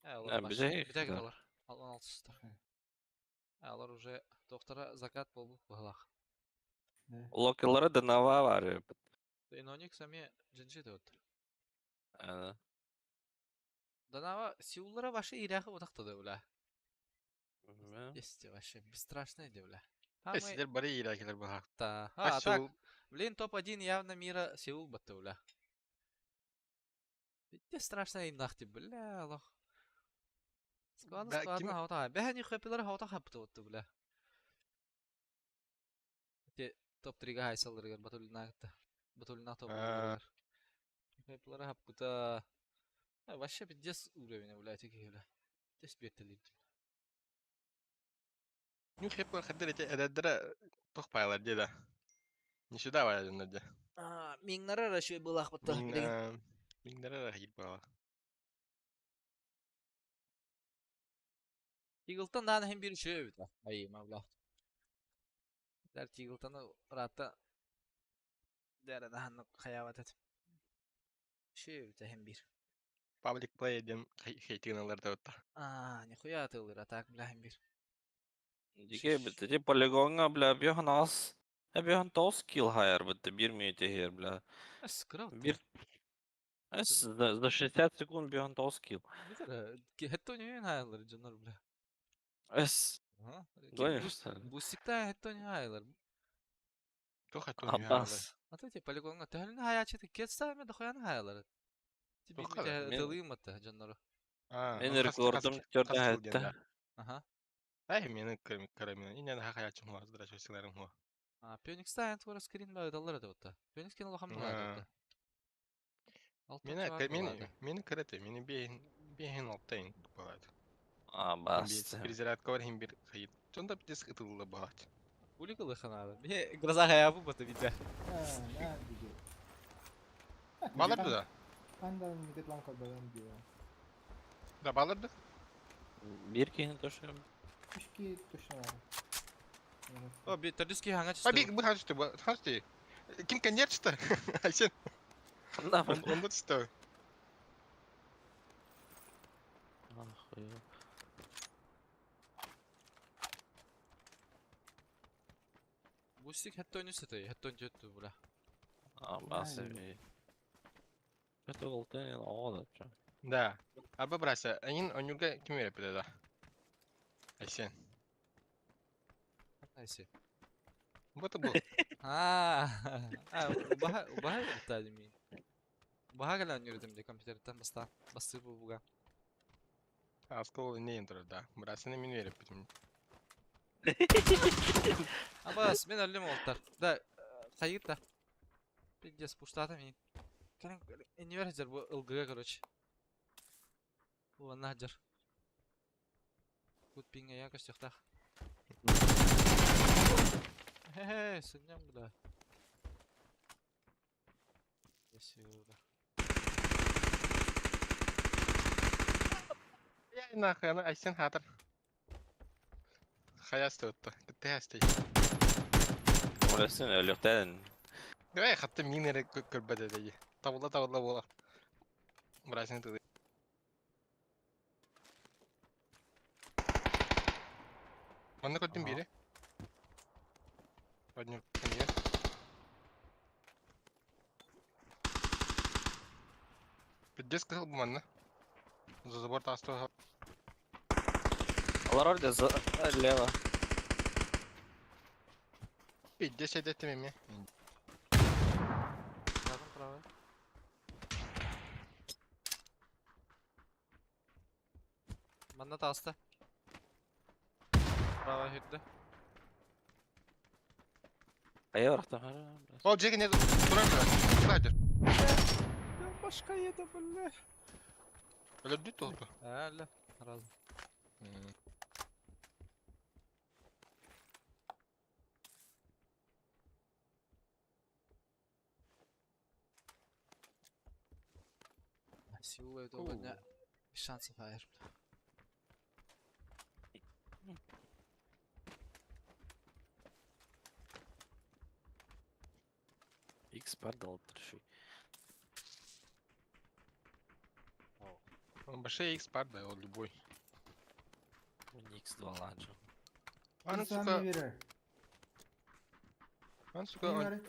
[SPEAKER 2] Э, Бүтэ алар. Алан алтыстар. Алар уже доктора закат болбут быһылах.
[SPEAKER 4] Локилары Данава бар.
[SPEAKER 2] Иноник сами GNG деп Данава Сеуллара башы ирәхи утактады бля. Есть вообще бесстрашный де бля.
[SPEAKER 1] Силер бары ирәхилер баха.
[SPEAKER 2] Да. А, так, блин, топ-1 явно мира Сеул батты бля. Где страшно им нахти, бля, лох. Складно, складно, хаута. Бэхэ не хэппилер хаута хапты вот, бля. Те топ-3-га хайсалларыгар Батулина Батулина топ Хэппилер хаппыта. Вообще пиздец уровень, бля, эти бля. Пиздец бертелир.
[SPEAKER 1] Ну, хэппилер хаддер эти эдердere тох пайлар деді. Не сюда ваядын деді.
[SPEAKER 2] Миңнара рашой булах бутта.
[SPEAKER 1] Миңнара рахил була.
[SPEAKER 2] Тигылтан дааны хем бир үшөө бит. Айыма бла. Дәр Тигылтаны рата дәрі даханы хаябат эт. Үшөө бит хем бир.
[SPEAKER 1] Public play дем хейтигин алар да отта.
[SPEAKER 2] А, нихуя атылыр, а так бля хем бир.
[SPEAKER 4] Диге бит, эти полигонга, бля, бьехан ас. Бьехан тоос килл хайер бит, бир минуте хер, бля.
[SPEAKER 2] Скрыл.
[SPEAKER 4] Бир за 60 секунд бьехан тоос килл.
[SPEAKER 2] Хетто не хайлар, жонор, бля.
[SPEAKER 4] Эс. Гонишь,
[SPEAKER 2] Бусикта хетто не хайлар.
[SPEAKER 1] То хетто не хайлар.
[SPEAKER 2] А то те полигонга төһөлүн хаячы кетса ме дохуян хайлар. Ти бир тылыйматы жоннору.
[SPEAKER 4] Мен рекордум төрдө хетте.
[SPEAKER 2] Аха.
[SPEAKER 1] Ай, мени карамина. Инен хаячым хуа, здравствуйте, хуа.
[SPEAKER 2] А, Пёникс та тура скрин ба даллар да отта. Пёникс кен улахан була да.
[SPEAKER 1] Мени мени мени карате, мени бейин бейин алтайын балат.
[SPEAKER 4] А, бас.
[SPEAKER 1] Перезарядка бар хим бир хайып. Чонда битес ытылы балат.
[SPEAKER 2] Уликалы ханада. Мне глаза хаябы бата видя.
[SPEAKER 1] Балырды да.
[SPEAKER 3] Пандан никетлан калбаган диyor.
[SPEAKER 1] Да балырды.
[SPEAKER 4] Бир кихин точно.
[SPEAKER 3] Үш точно бар.
[SPEAKER 2] О, би төрдүс ки хаңа чысты.
[SPEAKER 1] А би бу ханчты, бу ханчты. Ким коннект Айсен.
[SPEAKER 4] Да,
[SPEAKER 1] Онда түсті.
[SPEAKER 4] Нахуй.
[SPEAKER 2] Бусик хэтто өнүс этэй, хэтто өнү була.
[SPEAKER 4] А, бас. Это олтын оғады.
[SPEAKER 1] Да. Арба брася, айын онюга ким беріп да? Айсен.
[SPEAKER 2] Айсен.
[SPEAKER 1] Вот был.
[SPEAKER 2] А, убаха, убаха битадими. Убаха галан юрдим де компьютерден баста, басты бу буга.
[SPEAKER 1] Аскол не интер, да. Брасыны мен беріп битим.
[SPEAKER 2] Абас, мен өлүм олтар. Да, хайыт да. Пиздец, пуштата мен. Кәрін, энивер хажар бу ылгыга, короче. Бу анна хажар. Кут пинге я көстөхтах. Хе-хе, сынням буда. Сюда.
[SPEAKER 1] Я нахуй, ана Айсен хатыр. Хаясты өтті. Кітті хасты.
[SPEAKER 4] Олесын өліқтәдін.
[SPEAKER 1] Давай хатты минері көрбәді деді. Табыла табыла бола. Брасың тыды. Манна көттім бири. Однюр кемге. Пиздец кысыл бу манна. За забор тасты.
[SPEAKER 4] Алар орда за лево.
[SPEAKER 1] Пиздец эдеттим эми.
[SPEAKER 2] Рядом правый. Манна таста. Право хүрді.
[SPEAKER 4] Хайа барахтан.
[SPEAKER 1] Ол дьиэ кинэ турар да.
[SPEAKER 2] Башка еда, бля.
[SPEAKER 1] Өлөрдүт туолту.
[SPEAKER 2] Әлі, сразу. Силуэт у меня шансов аэр.
[SPEAKER 4] X бар дал треши.
[SPEAKER 1] Большой X пар, да, он любой.
[SPEAKER 4] Не X2 ланча.
[SPEAKER 1] Аны, сука, аны, сука,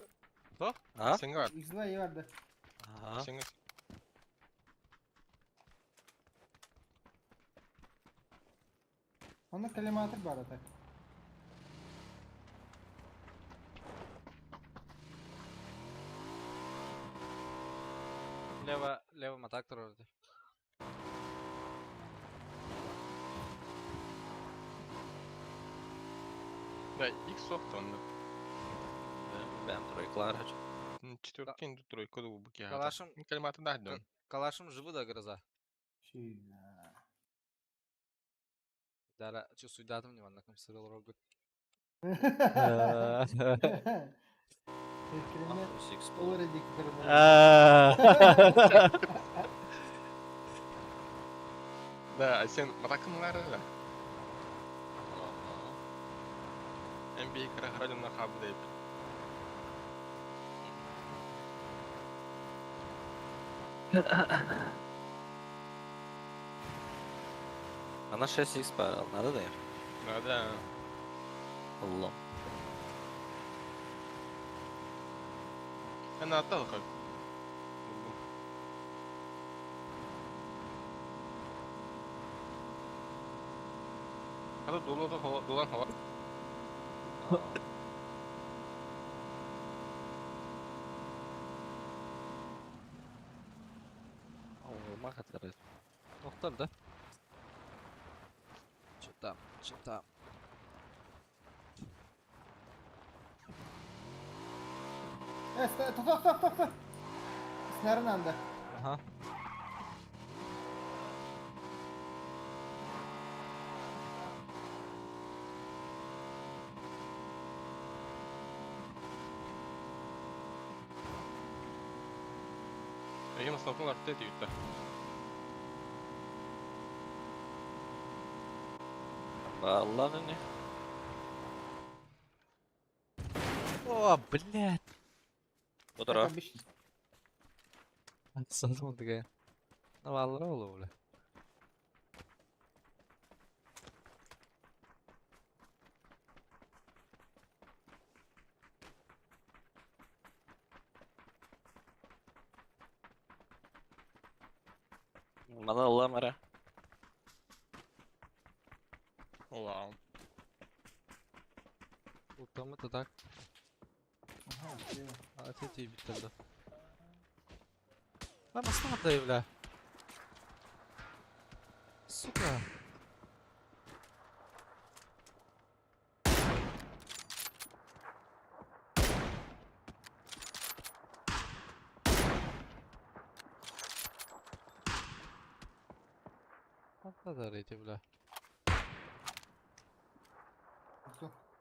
[SPEAKER 4] А?
[SPEAKER 1] Сенге бар.
[SPEAKER 3] X2 бар да.
[SPEAKER 4] Ага.
[SPEAKER 1] Сенге.
[SPEAKER 3] Онно коллиматор бар это.
[SPEAKER 2] Лево, лево матактор вроде.
[SPEAKER 1] Да, X софт онно.
[SPEAKER 4] Бэм тройкалар.
[SPEAKER 1] Четверкин тройка да бу киһи.
[SPEAKER 2] Калашым,
[SPEAKER 1] Калиматы да дön.
[SPEAKER 2] калашым живы да гроза.
[SPEAKER 3] Шина.
[SPEAKER 2] Дара, чё суйдатым не манна кым сырыл рогут.
[SPEAKER 3] Экрене
[SPEAKER 4] X
[SPEAKER 3] олар эдик кырмы.
[SPEAKER 1] Да, сен матакынлары да. NBA кара харадына хабы дейп.
[SPEAKER 4] Она 6X бар, надо да?
[SPEAKER 1] Да, да.
[SPEAKER 4] Алло.
[SPEAKER 1] Ана аттал хаб. Хада дулу да дулан хава.
[SPEAKER 4] Ма хатары.
[SPEAKER 2] Тоқтар да? Чё там, чё там?
[SPEAKER 3] Тох тох тох тох. Снарын анда.
[SPEAKER 2] Ага.
[SPEAKER 1] Егер основной артет ютта.
[SPEAKER 4] Баллар не.
[SPEAKER 2] О, блядь.
[SPEAKER 4] Утро.
[SPEAKER 2] Сазмон такая. Ну, алла, бля.
[SPEAKER 4] Мана алла мара.
[SPEAKER 1] Вау.
[SPEAKER 2] Утам это так. А ты тебе тогда. А, масна бля. Сука. Хантан эти, бля.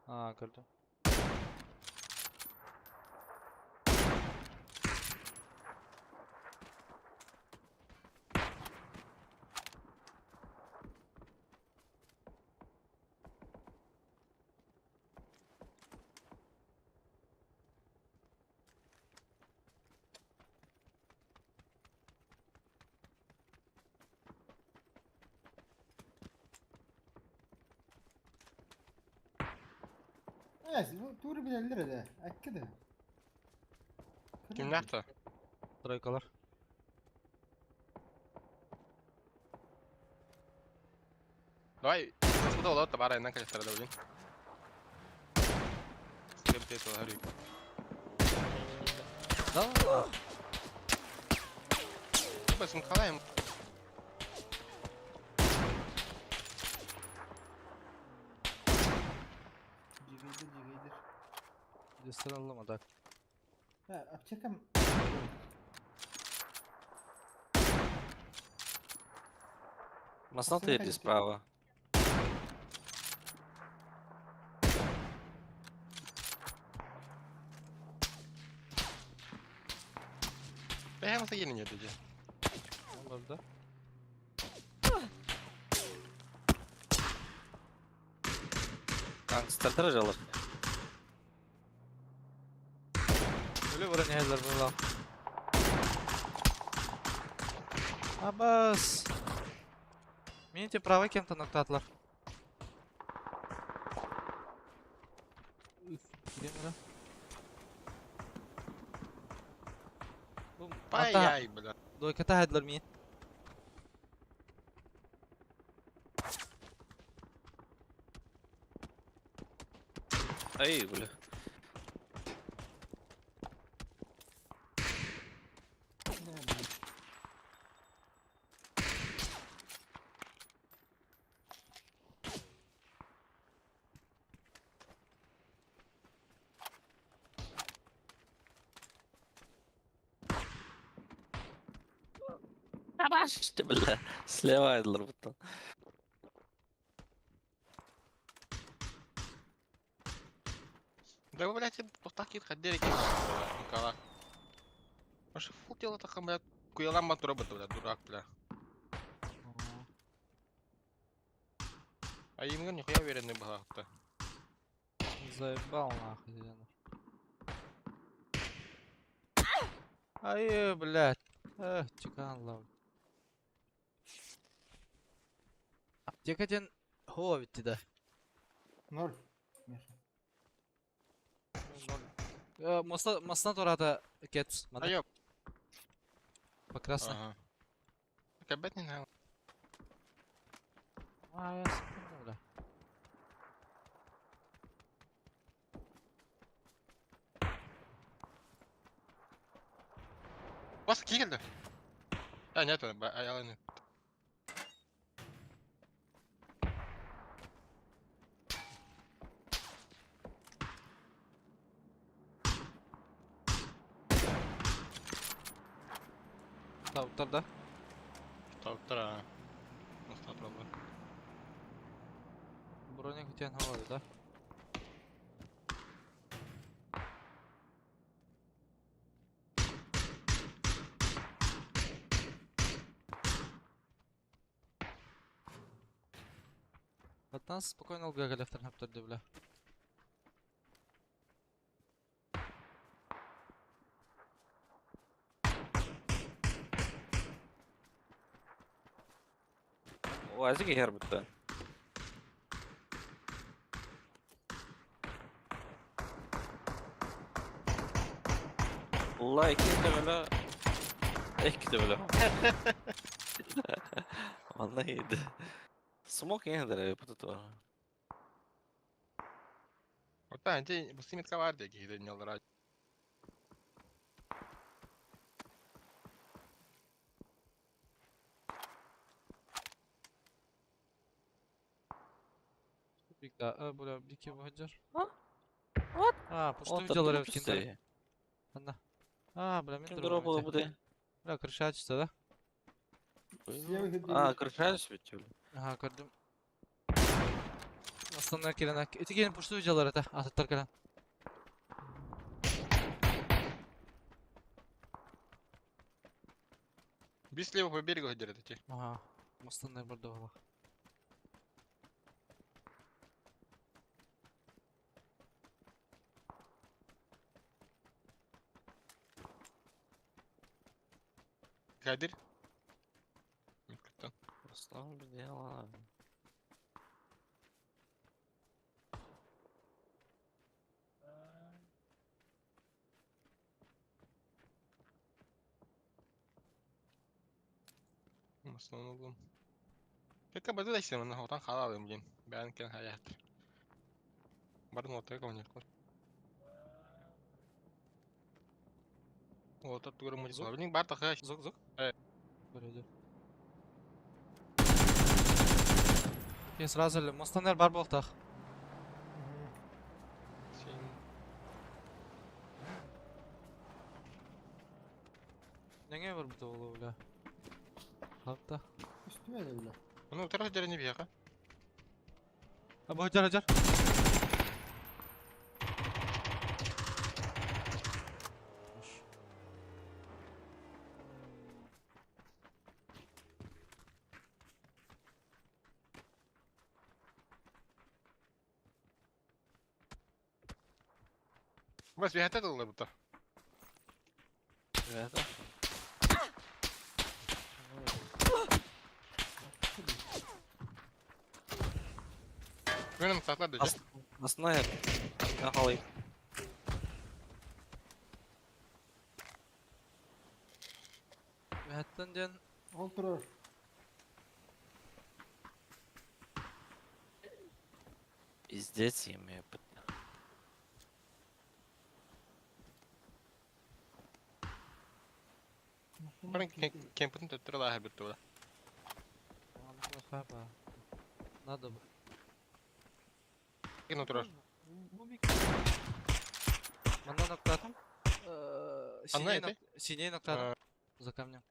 [SPEAKER 2] А, көрдүм.
[SPEAKER 3] Тур билелер эде. Аккеде.
[SPEAKER 1] Кимнәхтә?
[SPEAKER 2] Тройкалар.
[SPEAKER 1] Давай, насуда олар табара иннан калестара да блин. Скрипте то хари.
[SPEAKER 2] Да.
[SPEAKER 1] Басым қалайым.
[SPEAKER 3] Жигейдир, жигейдир.
[SPEAKER 2] Дестраллама так.
[SPEAKER 3] Аптекам...
[SPEAKER 4] Маснал ты справа.
[SPEAKER 1] Бэйэм сагенин дьэ.
[SPEAKER 2] Олорда.
[SPEAKER 4] Гангстердер жалыр.
[SPEAKER 2] Өлө баран иһэллэр буоллаах. Абас! Мините правый кем-то ноктаатылар. Кирем
[SPEAKER 1] Ай-яй, бля.
[SPEAKER 2] Дойката хайдылар миин.
[SPEAKER 4] Ай, бля. Бля, слева айдылар бұттан.
[SPEAKER 1] Да, блядь, вот так кит ходили, Никола. Может, фу дело такое, блядь, куялам робота, блядь, дурак, бля. А им нихуя уверенный был-то.
[SPEAKER 2] Заебал нахуй, зеленый. Ай, блядь. Эх, чекан лав. Аптека ден хоо битти да.
[SPEAKER 3] Ноль. Меха.
[SPEAKER 2] Моста мостан турата кет.
[SPEAKER 1] А ёп.
[SPEAKER 2] По красной.
[SPEAKER 1] Ага. Так опять не знаю.
[SPEAKER 2] А, я секунду, бля.
[SPEAKER 1] Вас кигелді. А, нет, а я не.
[SPEAKER 2] Тауттар да?
[SPEAKER 1] Тауттар, Моста туралар.
[SPEAKER 2] Броня күтен хава да? От нас спокойно ЛГ галефтер хаптар бля.
[SPEAKER 4] Уазик егер бұтты. Allah iki de böyle. İki de böyle. Vallahi iyiydi. Smoke yine de bu da.
[SPEAKER 1] Вот да, анти бусимит каварди киһи нялара.
[SPEAKER 2] Бик да, бля, бики выходишь.
[SPEAKER 4] А? What?
[SPEAKER 2] А, пустую делали в киндер. Анна. А, бля, мен
[SPEAKER 4] Ким дроп буде?
[SPEAKER 2] Бля, крышачится, да?
[SPEAKER 4] А, крышачится ведь, бля.
[SPEAKER 2] Ага, көрдüm. Основная келен. Эти келен пустую делали это, ататтар келен.
[SPEAKER 1] Бис слева по берегу где-то эти.
[SPEAKER 2] Ага, мостанная бордовала.
[SPEAKER 1] Кадыр. Микрофон.
[SPEAKER 4] Основном дело.
[SPEAKER 1] Основном углом. Как бы да сен на хотан халалым блин. Бән кен хаят. Барын отыр кого нет. Вот тут туры мы
[SPEAKER 2] Звук?
[SPEAKER 1] Блин, бар тахай.
[SPEAKER 2] Звук, звук. Көрөдү. Я сразу ли мостанер бар болтах.
[SPEAKER 1] Сен.
[SPEAKER 2] Нөҥүө барбыта буолуо бля. Хапта.
[SPEAKER 3] Үстүмэ да бля.
[SPEAKER 1] Оны утары сылдьар ини биһиэхэ.
[SPEAKER 2] А бу сылдьар сылдьар.
[SPEAKER 1] Бас биһэтэ тыллыбыта.
[SPEAKER 4] Это.
[SPEAKER 1] Менің саклар да.
[SPEAKER 4] Основная. Ахалый.
[SPEAKER 2] Үһэттэн диэн
[SPEAKER 3] Ол турар.
[SPEAKER 4] Пиздец им ебать.
[SPEAKER 1] Баран кемпитин төттөрө лааһар бүттү була.
[SPEAKER 2] Надо бы.
[SPEAKER 1] Кин отырар.
[SPEAKER 2] Манна ноктатым.
[SPEAKER 1] Анна
[SPEAKER 2] Синей
[SPEAKER 1] эти?
[SPEAKER 2] Синей ноктатым. За камнем.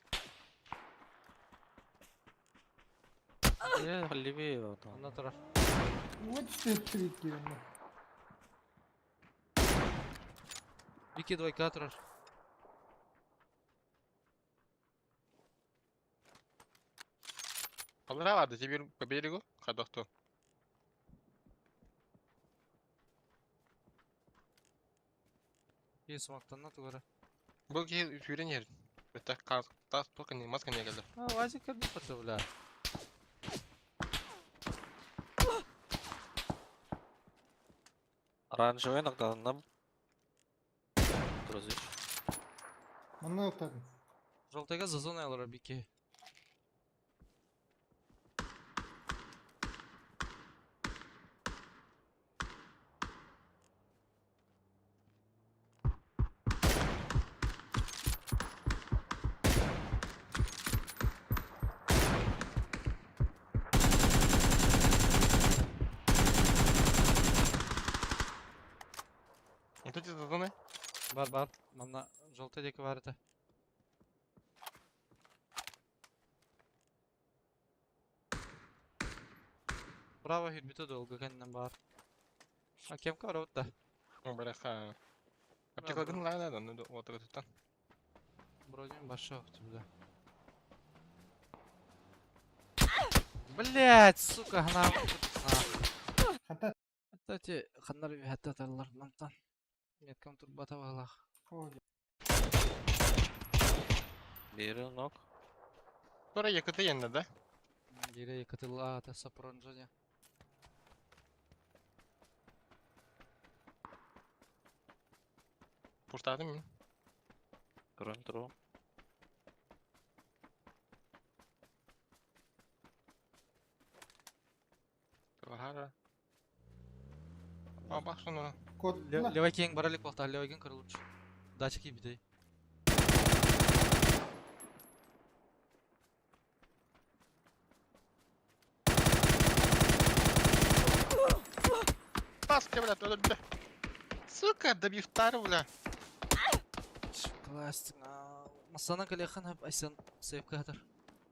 [SPEAKER 4] Э, левее вот он.
[SPEAKER 2] Анна турар.
[SPEAKER 3] Вот что трики.
[SPEAKER 2] Вики двойка турар.
[SPEAKER 1] Алара барды теперь по берегу ходохту.
[SPEAKER 2] И смактанна тугара.
[SPEAKER 1] Бұл ки сүйрен ер. Бітті тас тоқын не маска не келді.
[SPEAKER 2] А, Вазик кәбі паты, бля.
[SPEAKER 4] Оранжевый нокдаун. Грузич.
[SPEAKER 3] Манна оттадым.
[SPEAKER 2] Желтыйга за зоной алара бики.
[SPEAKER 1] Вот эти зоны.
[SPEAKER 2] Бар бар. Манна желтый деки бар это. Браво хүрбүтэ долго кэннен бар. А кем карабыт да.
[SPEAKER 1] Браха. Аптекалгын лайна да, ну вот этот.
[SPEAKER 2] Вроде баша бля. Блять, сука, гна.
[SPEAKER 3] Ханта.
[SPEAKER 2] Кстати, ханнар хатта таллар мантан. Меткам турбата балах.
[SPEAKER 4] Бери ног.
[SPEAKER 1] Тора якыты енне да?
[SPEAKER 2] Дире катыла та сапронжоня.
[SPEAKER 1] Пуштадым мин.
[SPEAKER 4] Туран туру.
[SPEAKER 1] Хара. А бах шуну.
[SPEAKER 3] Код.
[SPEAKER 2] Левай кең баралик вакта, левай кең лучше. Дача ки битей.
[SPEAKER 1] Таска, бля, бля. Сука, добив тару, бля.
[SPEAKER 2] Класс. Масана калехан хап айсан сейф катар.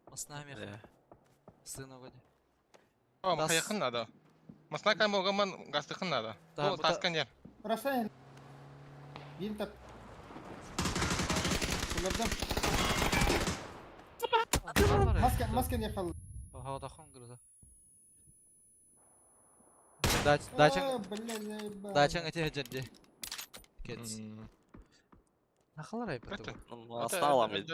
[SPEAKER 2] Масна мех. Сына годи.
[SPEAKER 1] О, махаяхын надо. Масна кам огаман гастыхын надо. О, таска не.
[SPEAKER 3] Рашай. Бин тап. Kullandım. Маска, маска не хал.
[SPEAKER 2] Ага, тахон гроза. Дач, дачаң, дачаң эти жерде. Кетс. Нахалар айпаты.
[SPEAKER 4] Остало мне.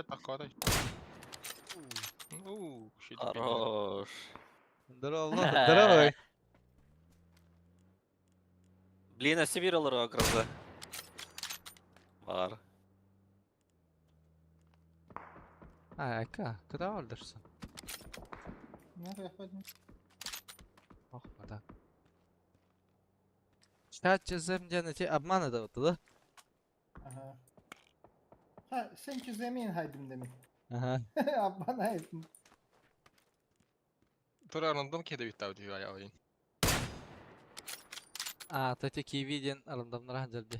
[SPEAKER 4] Хорош.
[SPEAKER 2] Здорово, здорово.
[SPEAKER 4] Блин, а Сибирь гроза. Бар.
[SPEAKER 2] А, эка, куда олдырсың?
[SPEAKER 3] Nereye yapalım?
[SPEAKER 2] Ох, вот Чат чезем эти обман это вот, да?
[SPEAKER 3] Ага. Ha sen çözemeyin haydim demek.
[SPEAKER 2] Ага.
[SPEAKER 3] Abban haydim.
[SPEAKER 1] Тура рандом кеде биттау дию ая ойын.
[SPEAKER 2] А, то эти киви ден рандомнара жерде.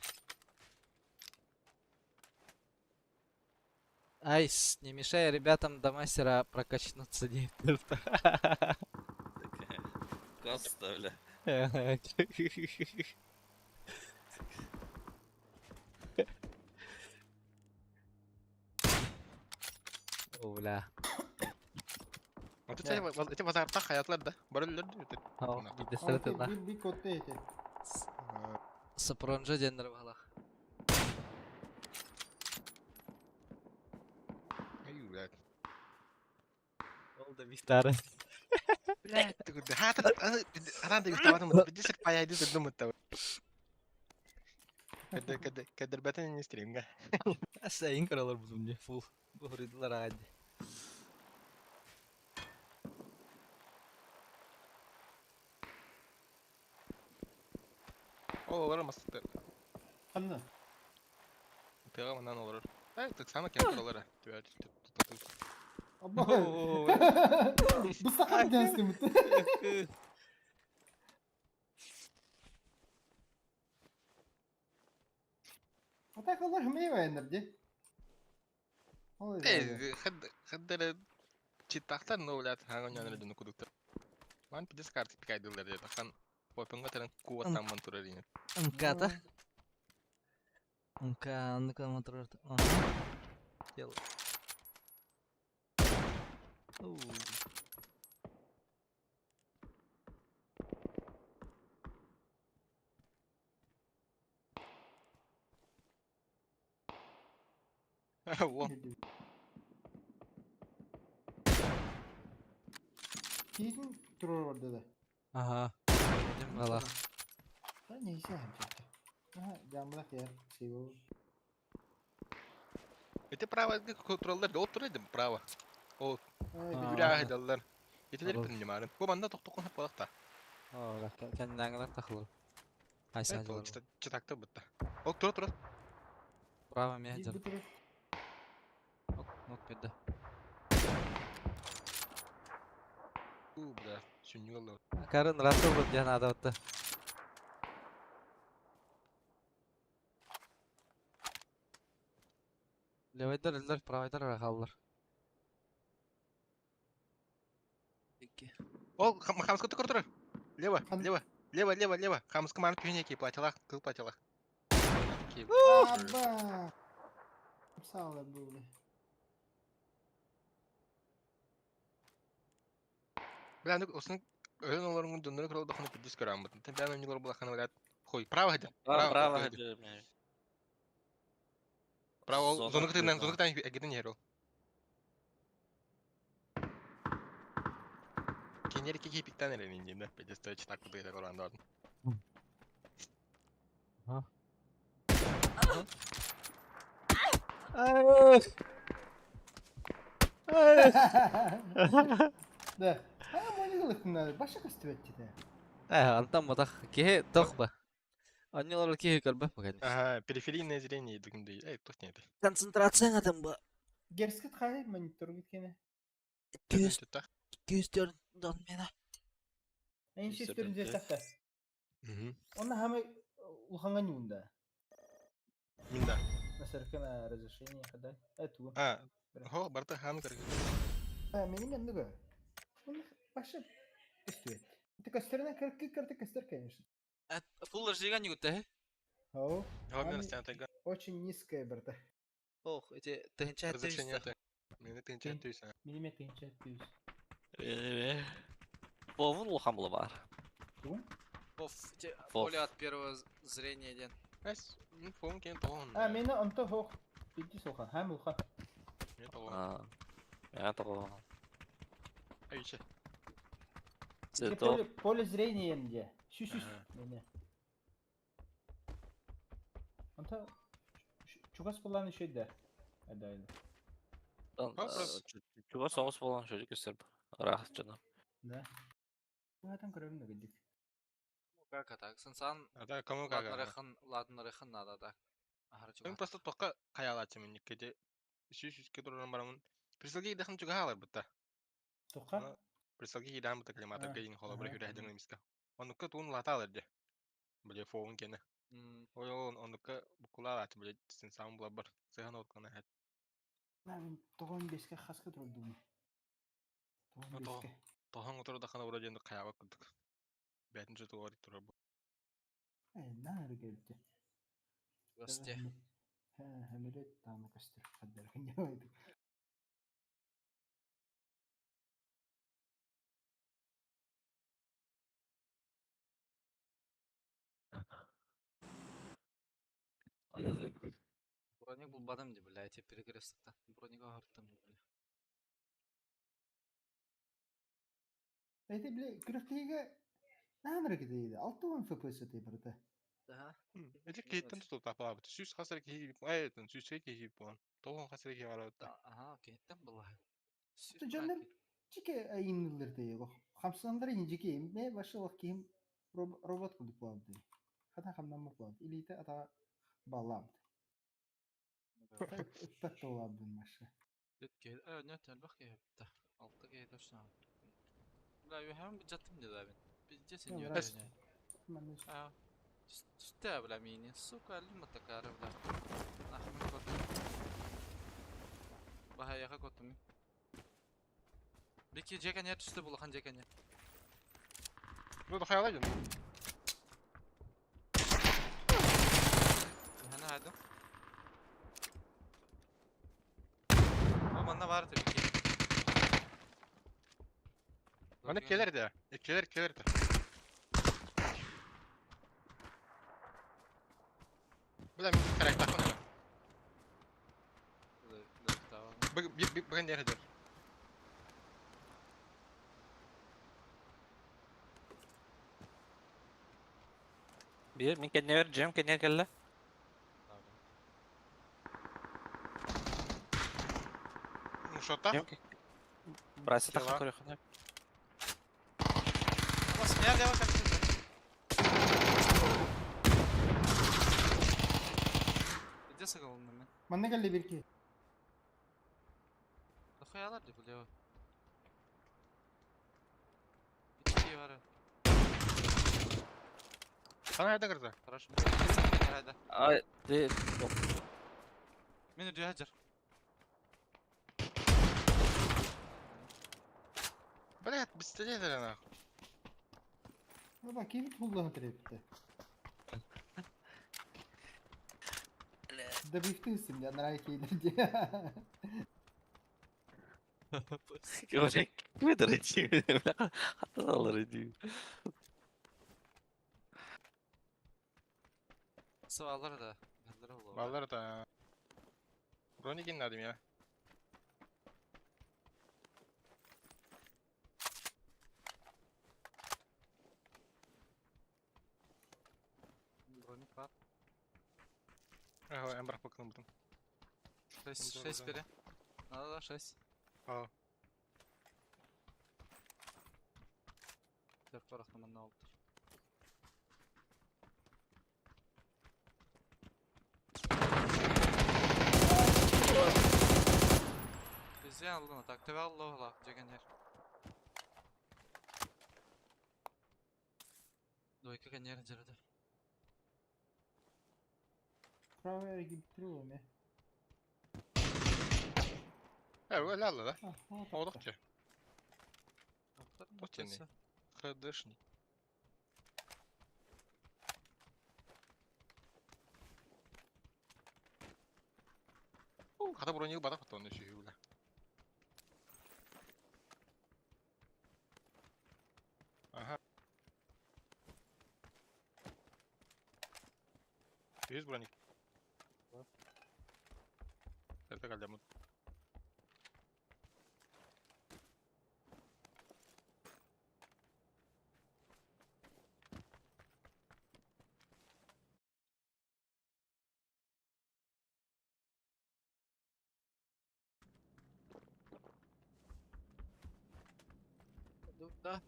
[SPEAKER 2] Айс, не мешай ребятам до мастера прокачнуться, не.
[SPEAKER 4] Коста, бля.
[SPEAKER 2] О, бля.
[SPEAKER 1] Ото эти базарта хаятlar да. Бар өллөр дүү.
[SPEAKER 2] О, биде
[SPEAKER 3] Би би котты эти.
[SPEAKER 2] Сопронжа диэннэр баһалах.
[SPEAKER 1] Ай, блядь.
[SPEAKER 2] Ол да бихтары.
[SPEAKER 1] Блядь, ты хата хата да бихтабатын бидде сир паяйды турдум мутта. Кэдэ кэдэ кэдэрбэтин не стримга.
[SPEAKER 2] Асайын каралар бузум не фул. Буһуридылар аадди.
[SPEAKER 1] Ол олар масты.
[SPEAKER 3] Ханна.
[SPEAKER 1] Тыга манан олорор. Ай, так само кем олора. Түбә туту.
[SPEAKER 3] Абба. Быстахан дянсты мутта. А так олар хмей вайнер ди. Ой.
[SPEAKER 1] Э, хад хаддер читтахтар но блядь, хаган яныр дunu кудуктар. Ман пидес карты пикайдылар деді. Хан попынга таран куаттан ман турар ине.
[SPEAKER 2] МК-та. МК, ну-ка, мотор. Ага. Делай. Оу.
[SPEAKER 1] Во.
[SPEAKER 3] Кийин турар барда да.
[SPEAKER 2] Ага. Дим бала.
[SPEAKER 3] Да не исе хам. Аха, жамлак я сего.
[SPEAKER 1] Эти право контроллер да отур эдим право. О,
[SPEAKER 2] А.
[SPEAKER 1] үрә даллар. Ителер
[SPEAKER 2] Алло.
[SPEAKER 1] пин немарын. Бу манда токтокон хап балакта.
[SPEAKER 2] О, кәндәңләр тахылыр. Айса
[SPEAKER 1] Это читакта бутта. О, тура тура.
[SPEAKER 2] Право мехдер.
[SPEAKER 3] Бу турар.
[SPEAKER 2] Ок, нок беде.
[SPEAKER 1] У, бля, сүннүгөл.
[SPEAKER 2] Карын Расул бу дигән адатты. Левайдар эллер, правайдар рахаллар. Икки.
[SPEAKER 1] Ол хамска тур тура. Лево,
[SPEAKER 3] Хан-
[SPEAKER 1] лево, лево, лево, лево. Хамска маны түйне ки платилах, кыл платилах.
[SPEAKER 3] Абба. Сала бу.
[SPEAKER 1] Бля, ну осын өлөн олорун дөннөрө көрөл бахны пидис көрөм бут. Тен бән өнүлөр булаханы блядь. Хуй, право хәдә.
[SPEAKER 4] Право, право,
[SPEAKER 1] хәдә.
[SPEAKER 4] хәдә.
[SPEAKER 1] Право,
[SPEAKER 4] Зона
[SPEAKER 1] зона кытынан,
[SPEAKER 4] кытынан.
[SPEAKER 1] зона кытынан әгеден ер ол. Кенер ки кипиктан элен инде, да, пидис той читак куды да коранда.
[SPEAKER 2] Ай! Ай!
[SPEAKER 3] Да. А, мони гылыктын баша кастыбет диде.
[SPEAKER 2] Э, антан батах кеһи тохба. Аннылар кеһи көрбө бу.
[SPEAKER 1] Ага, периферийное зрение дигәндәй. Эй, тоқ не это.
[SPEAKER 2] Концентрацияң атым бу.
[SPEAKER 3] Герскет хай монитор гиткене.
[SPEAKER 2] 200 204 мена.
[SPEAKER 3] Эң
[SPEAKER 4] 204
[SPEAKER 3] шестерин сакта.
[SPEAKER 1] Мгм.
[SPEAKER 3] Онна хамы улханган юнда.
[SPEAKER 1] Минда.
[SPEAKER 3] Насаркана разрешение хада. Эту.
[SPEAKER 1] А, хо, барта хам кер.
[SPEAKER 3] А, менин эндиге. Оны баша кастыбет. Ты кастерна кыркы кырты кастер, конечно.
[SPEAKER 2] Full HD югүтэ.
[SPEAKER 3] Ау.
[SPEAKER 1] Хо, мен
[SPEAKER 3] Ами-
[SPEAKER 1] стена
[SPEAKER 3] Очень низкая, брата.
[SPEAKER 2] Ох, эти тыгынча
[SPEAKER 1] Разрешение это. Мен тынча түйсә.
[SPEAKER 3] Миллиметр инча түйүз.
[SPEAKER 4] Вовун улхан була бар.
[SPEAKER 2] Оф, эти
[SPEAKER 4] Фоф.
[SPEAKER 2] поле от первого зрения ден.
[SPEAKER 1] Әс, мин фон кен тоғын.
[SPEAKER 3] А, мени онто хох. Бидди соха. Хам улха.
[SPEAKER 1] Мен тоғын.
[SPEAKER 4] А. Я того.
[SPEAKER 1] Айча.
[SPEAKER 4] Цветов.
[SPEAKER 3] Поле, поле зрения эмде. Шүшүш.
[SPEAKER 1] Ага.
[SPEAKER 3] Мени. Онто чугас булан шөйдө. Адайлы.
[SPEAKER 1] Вопрос.
[SPEAKER 4] Чуга соғыс болған шөйді көстер. Рахат жана.
[SPEAKER 3] Да. Буһатан көрөм дегендик.
[SPEAKER 2] Как так? Сенсан
[SPEAKER 1] А да, кому как.
[SPEAKER 2] ладнарыхын, ладнарыхын надо так. Ахар
[SPEAKER 1] Мен
[SPEAKER 2] чуга.
[SPEAKER 1] просто тоққа хаялачы мен никкеде. Сүүс үске туран барамын. Присылги дахын чуга халар бутта.
[SPEAKER 3] Тока.
[SPEAKER 1] Присылги хидан бутта климата
[SPEAKER 3] А,
[SPEAKER 1] гейин хола бір
[SPEAKER 3] ага.
[SPEAKER 1] хүрәден емеске. Онукка туун лата алыр де. Биле фоун кене. Ой, он онукка букула алачы биле сен сам була бар. Сыхан откана хат.
[SPEAKER 3] Мин тоҕон беске хаска турдум. Тоҕон беске.
[SPEAKER 1] Тоһоҥ отурдаххына вроде хайаабат курдук. Бээтин сотугар турар бу.
[SPEAKER 3] Наар кэлбитэ.
[SPEAKER 2] Гости.
[SPEAKER 3] Хамилет таана көстөр хаддар.
[SPEAKER 2] Броник булбатым ди, бля, эти перекрестокта. Броник аһырттым ди, бля.
[SPEAKER 3] Эти бile күрэхтэһиигэ наһаа китииде 60 FPS эти барыта.
[SPEAKER 2] Ага.
[SPEAKER 1] Эти киһиттэн тутултаапалаабыт. Сүүс хас эрэ киһи ай сүүсэ киһи буолан. Тоҕон хас эрэ киһи барабыт.
[SPEAKER 2] Ага, киһиттэн буллаһы.
[SPEAKER 3] Дьоннор жике айыннылар дейго. Хамсандар ини жике ме башылык киһим робот курдук буолабыт. Хата хамнаммат буолабыт. Илиитэ ата баллаабыт. Ыппат буолабын маша.
[SPEAKER 2] Нет, элбэх киһи битта. Алта киһи точно. Бля, үһәм быдьаттым дедабин. Пиздец,
[SPEAKER 3] Ну,
[SPEAKER 2] не
[SPEAKER 3] раз.
[SPEAKER 2] не. А, Түстэ, бля, мини. Сука, алима такара, бля. Нахмын котум. Бахаяха котум. Бики жекене түсті булахан жекене.
[SPEAKER 1] Ну да хайалай дьон.
[SPEAKER 2] Хана хайдым. О, манна бар tabii ki.
[SPEAKER 1] Маны келер де. Келер келер де. Бля, мин характахын. Бүгін нерде?
[SPEAKER 4] Bir min кэннебер дьиэм кэннигэ кэллэ.
[SPEAKER 1] Ну что-то?
[SPEAKER 4] Дьиэм Брася
[SPEAKER 1] Дела.
[SPEAKER 4] таха көрөхүнэ.
[SPEAKER 2] Бас, не лево как Где сыграл на мен?
[SPEAKER 3] Манна кэллэ бир киһи.
[SPEAKER 2] Да хуялар деп лево. Икки бар.
[SPEAKER 1] Сана хайда кырда?
[SPEAKER 2] Хорошо. Хайда.
[SPEAKER 4] Ай, ты
[SPEAKER 2] Мені дүйәжір.
[SPEAKER 1] Блядь, быстрее да нахуй.
[SPEAKER 3] Баба киһи туллаһын тирепти. Да бифтысын я нрай кейдер.
[SPEAKER 4] Ким дии? Хата алар дии.
[SPEAKER 2] Сывалар да. Бәлдер ол.
[SPEAKER 1] Баллар да. Броник надо я.
[SPEAKER 2] Броник бар.
[SPEAKER 1] Ага, я брак покнул потом.
[SPEAKER 2] 6,
[SPEAKER 1] Да,
[SPEAKER 2] 6
[SPEAKER 1] да.
[SPEAKER 2] бери. Надо, да, 6.
[SPEAKER 1] А,
[SPEAKER 2] Төрт барахта манна олтыр. Бізде алдын так, төбе алды ола, жеген ер. Двойка конер жерде.
[SPEAKER 3] Правая гиптруме.
[SPEAKER 1] öyle алла да.
[SPEAKER 3] Аха.
[SPEAKER 1] Олдукча. Тотени. ХДшник. Хата броник бадах потом еще юля. Ага. Есть броник? Это когда мы...
[SPEAKER 2] Да.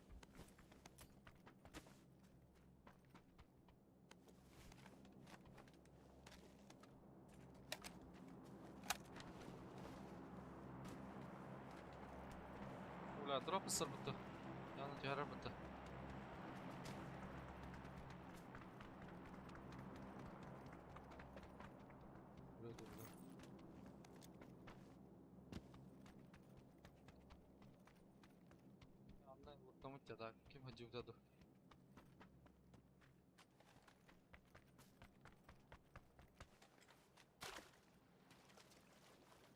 [SPEAKER 2] Бля, дроп сырбытты. Яны түһәрер бытты. Бля, бля. Так, ким ходил ду?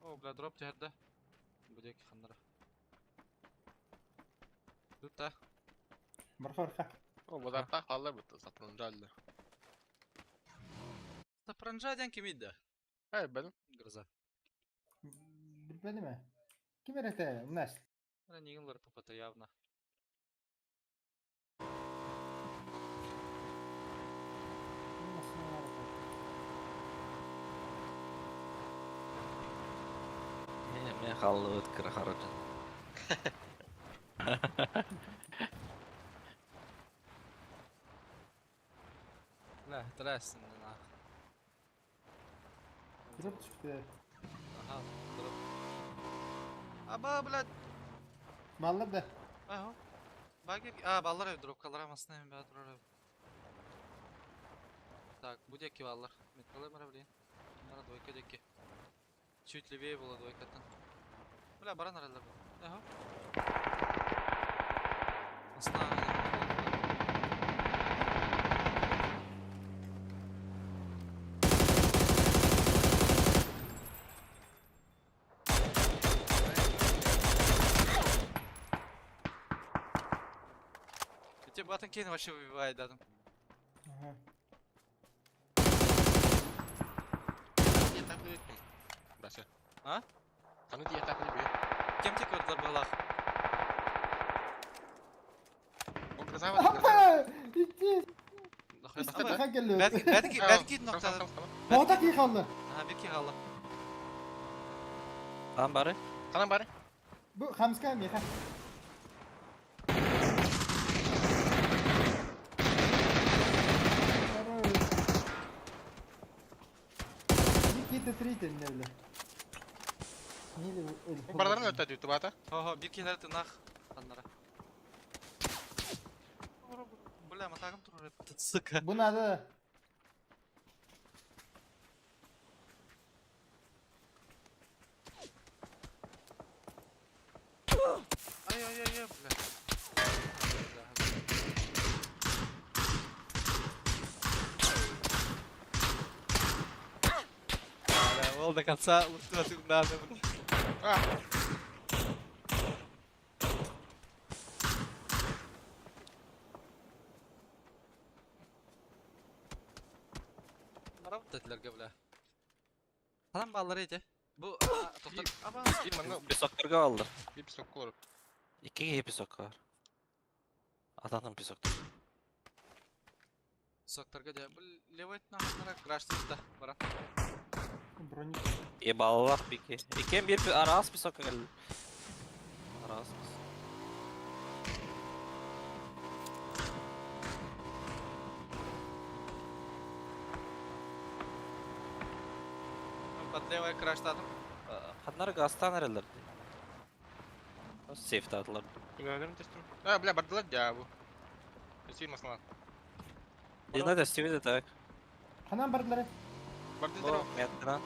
[SPEAKER 2] О, бля, дроп түһэрдэ. Бу диэки ханнара. Тут
[SPEAKER 3] Барха барха.
[SPEAKER 1] О, базарта қалар бітті, сапронжалды.
[SPEAKER 2] Сапранжа диэн кимий да?
[SPEAKER 1] Ай, бәлім.
[SPEAKER 2] Гроза.
[SPEAKER 3] Билбедим ээ. Ким эрэ умнас.
[SPEAKER 2] Ана нигин лар ППТ явно.
[SPEAKER 4] Мен халлыбыт кыра харачын.
[SPEAKER 2] Бля, трассын нах.
[SPEAKER 3] Дроп түштү.
[SPEAKER 2] Ага, дроп. Аба, блядь.
[SPEAKER 3] Баллар да.
[SPEAKER 2] Аха. Багер, а, баллар эв дропкалар амасына эми баа турар эв. Так, бу диэки баллар. Меткалай мара, блин. Мара двойка диэки. Чуть левее было двойкаттан. Бля, баран аралар. Ага. Асна. Тебе Баттон Кейн вообще выбивает, да, там.
[SPEAKER 3] Ага.
[SPEAKER 1] Диетак билет. Бася.
[SPEAKER 2] А?
[SPEAKER 1] Қаны диетак билет.
[SPEAKER 2] Кем тек көрділер балах?
[SPEAKER 1] О, гроза бар, гроза.
[SPEAKER 3] Апа! Итти.
[SPEAKER 1] Баста,
[SPEAKER 3] Ха келди.
[SPEAKER 2] Бәтки, бәтки нокта.
[SPEAKER 3] Бота ки қалды.
[SPEAKER 2] Ага, бир ки қалды.
[SPEAKER 4] Там бары?
[SPEAKER 1] Қанан бары?
[SPEAKER 3] Бу хамска меха. Никита третий не бля. Не
[SPEAKER 1] Барларын өтті дүйті бата.
[SPEAKER 2] Хо-хо, бир килер тынах. Аннара. Бля, матагым турur hep. Сука.
[SPEAKER 3] Бу надо.
[SPEAKER 2] Ай, ай, ай, ай, бля. Бля, ол до конца лутать надо, бля.
[SPEAKER 1] А,
[SPEAKER 2] Работать бля. Анам баллар эти. Бу тоқтар. Аба.
[SPEAKER 1] bir манна
[SPEAKER 4] Песоктарга алды.
[SPEAKER 1] bir песок olur.
[SPEAKER 4] Икки песок бар. Ататын песоктар.
[SPEAKER 2] Соктарга дя. Бу левый нахнара крашты да. Бара.
[SPEAKER 3] Броник.
[SPEAKER 4] И балалар бики. Икен бир арас песок кел. Арас песок.
[SPEAKER 2] Под левая краштадым.
[SPEAKER 4] Ханнар гастан эрелер. Сейф татылар.
[SPEAKER 1] Bilmiyorum testim. А, бля, бардылар дя бу. Өсүй масала.
[SPEAKER 4] Дина да стивиде так.
[SPEAKER 3] Ханан бардылар.
[SPEAKER 1] Бардылар.
[SPEAKER 4] Бу метра.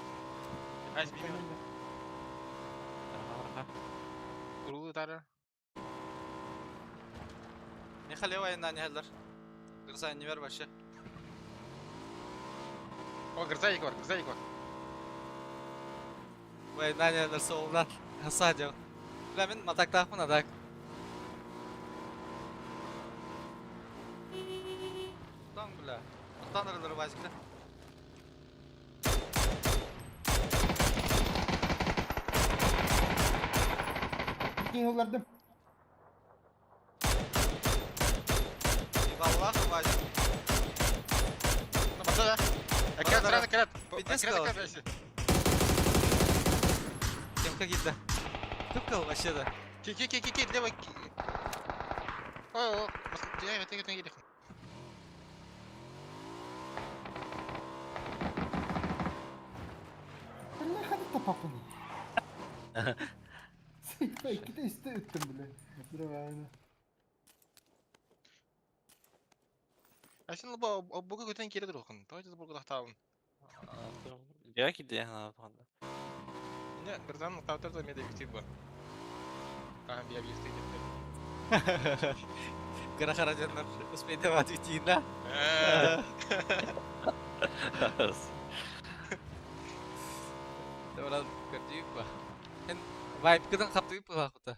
[SPEAKER 1] Айс бимем. Урулу тара.
[SPEAKER 2] Не халевая на не хеллер. Грза не вер вообще.
[SPEAKER 1] О, гроза екі бар, гроза екі бар.
[SPEAKER 2] Вай, на не хеллер солдан. Хасадил. Бля, мен матактахмын адак. Там, бля. Оттан вазикта.
[SPEAKER 3] Икки олардым.
[SPEAKER 2] Валлах, вазик.
[SPEAKER 1] Барды да. Аккурат,
[SPEAKER 2] Барды.
[SPEAKER 1] аккурат, аккурат.
[SPEAKER 2] Пиздец
[SPEAKER 1] Аккурат,
[SPEAKER 2] сказал.
[SPEAKER 1] аккурат.
[SPEAKER 2] Кем какие-то. Тупкал вообще да.
[SPEAKER 1] Ки, ки, ки, ки, ки, левый. О, о, тиге, тиге, тиге, тиге.
[SPEAKER 3] Бля, хады тапапын. Икки үсті үттім бля. Дровайны.
[SPEAKER 1] А сен бу буга көтен келе турган. Давайте буга тактабын.
[SPEAKER 4] Я киде ана туганда.
[SPEAKER 1] Не, грозан тавтар да меде битик ба. Кахан бия бистик деп.
[SPEAKER 2] Кыра хара дьоннор успейдавать уйти, да? Добра көрдүүк ба. Эн вайпкытын хаптыып быһаахыта.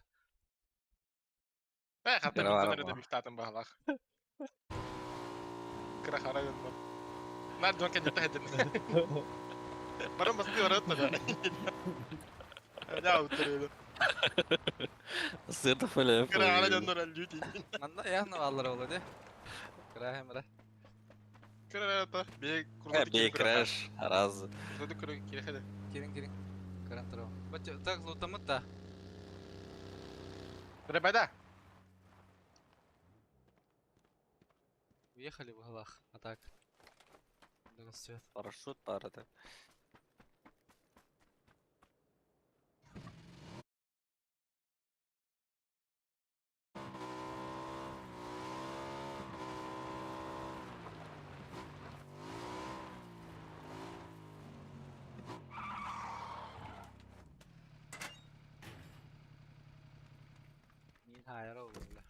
[SPEAKER 1] Бэ, хата мин эрэ бифтаатын баһалаах. Кыра хара гыннар. Нар дьон кэннитэ хэдин. Баран басты барат да. Я утырыды.
[SPEAKER 4] Сырда фэлэ.
[SPEAKER 1] Кыра хара дьоннор өллүүт.
[SPEAKER 2] Манна яхна бааллар ол де. Кыра хэмрэ.
[SPEAKER 1] Кыра та бе
[SPEAKER 4] Бе краш раз.
[SPEAKER 1] Курзады кыры кирехеде.
[SPEAKER 2] Кирин кирин. Кыран туру. Бат так лутамыт да.
[SPEAKER 1] Ребята.
[SPEAKER 2] Уехали в углах, а так.
[SPEAKER 4] Парашют пара так.
[SPEAKER 2] Мин хайара олорла.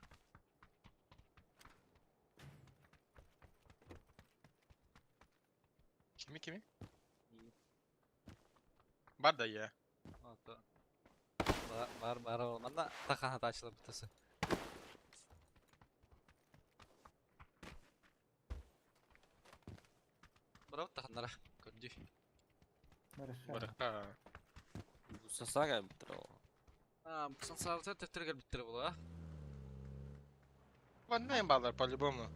[SPEAKER 1] Kimi kimi? Бар да я.
[SPEAKER 2] Бар бар ол. Манна тахана таачылар бутасы. Браво таханнара. Көрдү.
[SPEAKER 1] Барыха.
[SPEAKER 4] Сасага битро.
[SPEAKER 2] А, сансаалта төттөргөр биттер була.
[SPEAKER 1] Ванна им балар по-любому.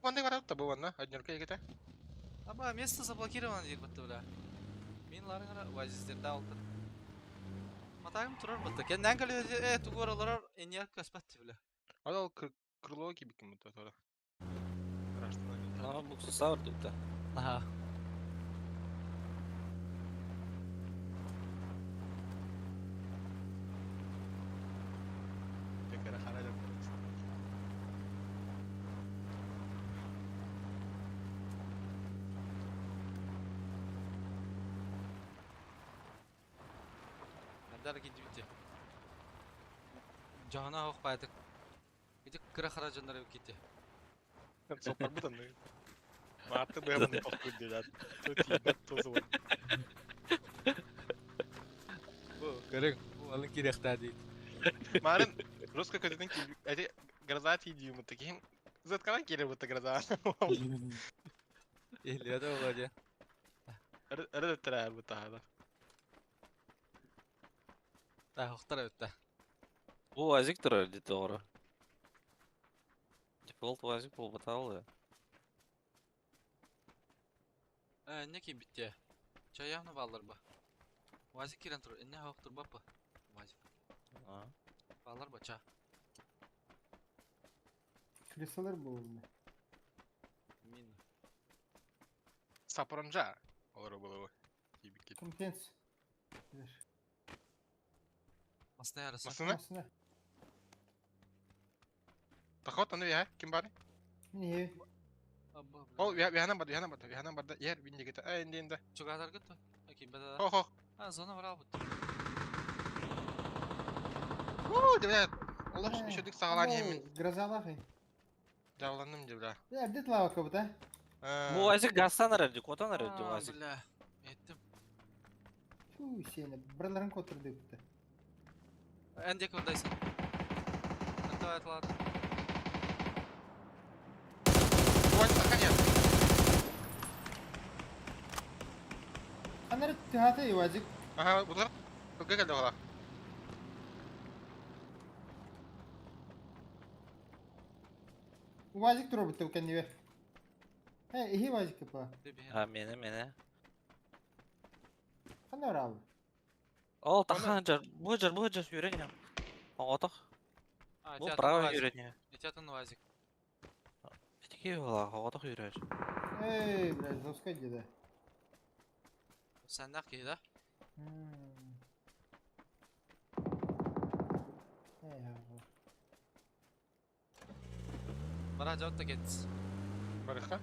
[SPEAKER 1] Ванна барат та бу ванна, однерка егете.
[SPEAKER 2] Аба, место заблокировано диир батта бля. Мин ларыгара вазиздерде алтыр. Матагым турар батта. Кеннен кале э тугор олорор энья көспәтти бля.
[SPEAKER 1] Ал крыло кибиким бу тора.
[SPEAKER 4] А, бу сасар дипте.
[SPEAKER 2] Аха. Дар кидибите. Жана ох байтык. Ити кыра хара жондар кити.
[SPEAKER 1] Сопар бутан. Мааты бэбэн тохку дилат. Тут тозу.
[SPEAKER 2] Бу көрүң, бу алын кирехта дейт.
[SPEAKER 1] Марын русска көтөтүн ки эти гроза тиди мут таким. Заткалан кире бут гроза.
[SPEAKER 2] Илия да Володя.
[SPEAKER 1] Ыры тра бут тахада.
[SPEAKER 2] Та хохтар өттө.
[SPEAKER 4] Бу вазик турар ди тоҕоро. Дефолт вазик буолбатаҕа
[SPEAKER 2] Э, не ки битте. Чаяхны баллар ба. Вазик кирен тур. Энне хохтур баппа. Вазик.
[SPEAKER 4] А.
[SPEAKER 2] Баллар ба ча.
[SPEAKER 3] Крысалар буолла.
[SPEAKER 2] Мин.
[SPEAKER 1] Сапронжа. Олар болобу. Кибикет.
[SPEAKER 3] Компенс.
[SPEAKER 2] Масна ярысы.
[SPEAKER 1] Масына?
[SPEAKER 3] Масына.
[SPEAKER 1] Тахот аны я ким бар?
[SPEAKER 3] Не.
[SPEAKER 2] Абба.
[SPEAKER 1] Ол вяханан барды, вяханан барды, вяханан барды. Ер бин дегете. Ай инде инде.
[SPEAKER 2] Чугатар гыт. Окей, бада.
[SPEAKER 1] Хо хо.
[SPEAKER 2] А, зона бар албыт.
[SPEAKER 1] Уу, деп. Олар үшөдүк сагалан емен.
[SPEAKER 3] Грозалах.
[SPEAKER 1] Жалланым деп да.
[SPEAKER 3] Я дит лава кабыта.
[SPEAKER 4] Бу вазик газтан эрэр ди, котан эрэр ди вазик.
[SPEAKER 2] Бля. Эттим.
[SPEAKER 3] Фу, сені бірлерін көтірді бітті.
[SPEAKER 2] Эндек ондайсың. Антова атлат.
[SPEAKER 1] Вот наконец.
[SPEAKER 3] Анары түхаты юазик.
[SPEAKER 1] Ага, бұлар көкке келді ола.
[SPEAKER 3] Уазик тура бітті кәндебе. Хэ, ихи уазик кыпа.
[SPEAKER 4] А, мене, мене.
[SPEAKER 3] Қандай оралы?
[SPEAKER 4] Ол тахан жар, бу жар, бу жар үйрен. Оғотох. Бу право үйрен.
[SPEAKER 2] Этятын вазик.
[SPEAKER 4] Этики була, оғотох үйрен.
[SPEAKER 3] Эй, блядь, запускай деда.
[SPEAKER 2] Сәннақ кей, да?
[SPEAKER 3] Эй, ага.
[SPEAKER 2] Бара жауап та кет.
[SPEAKER 1] Барыха.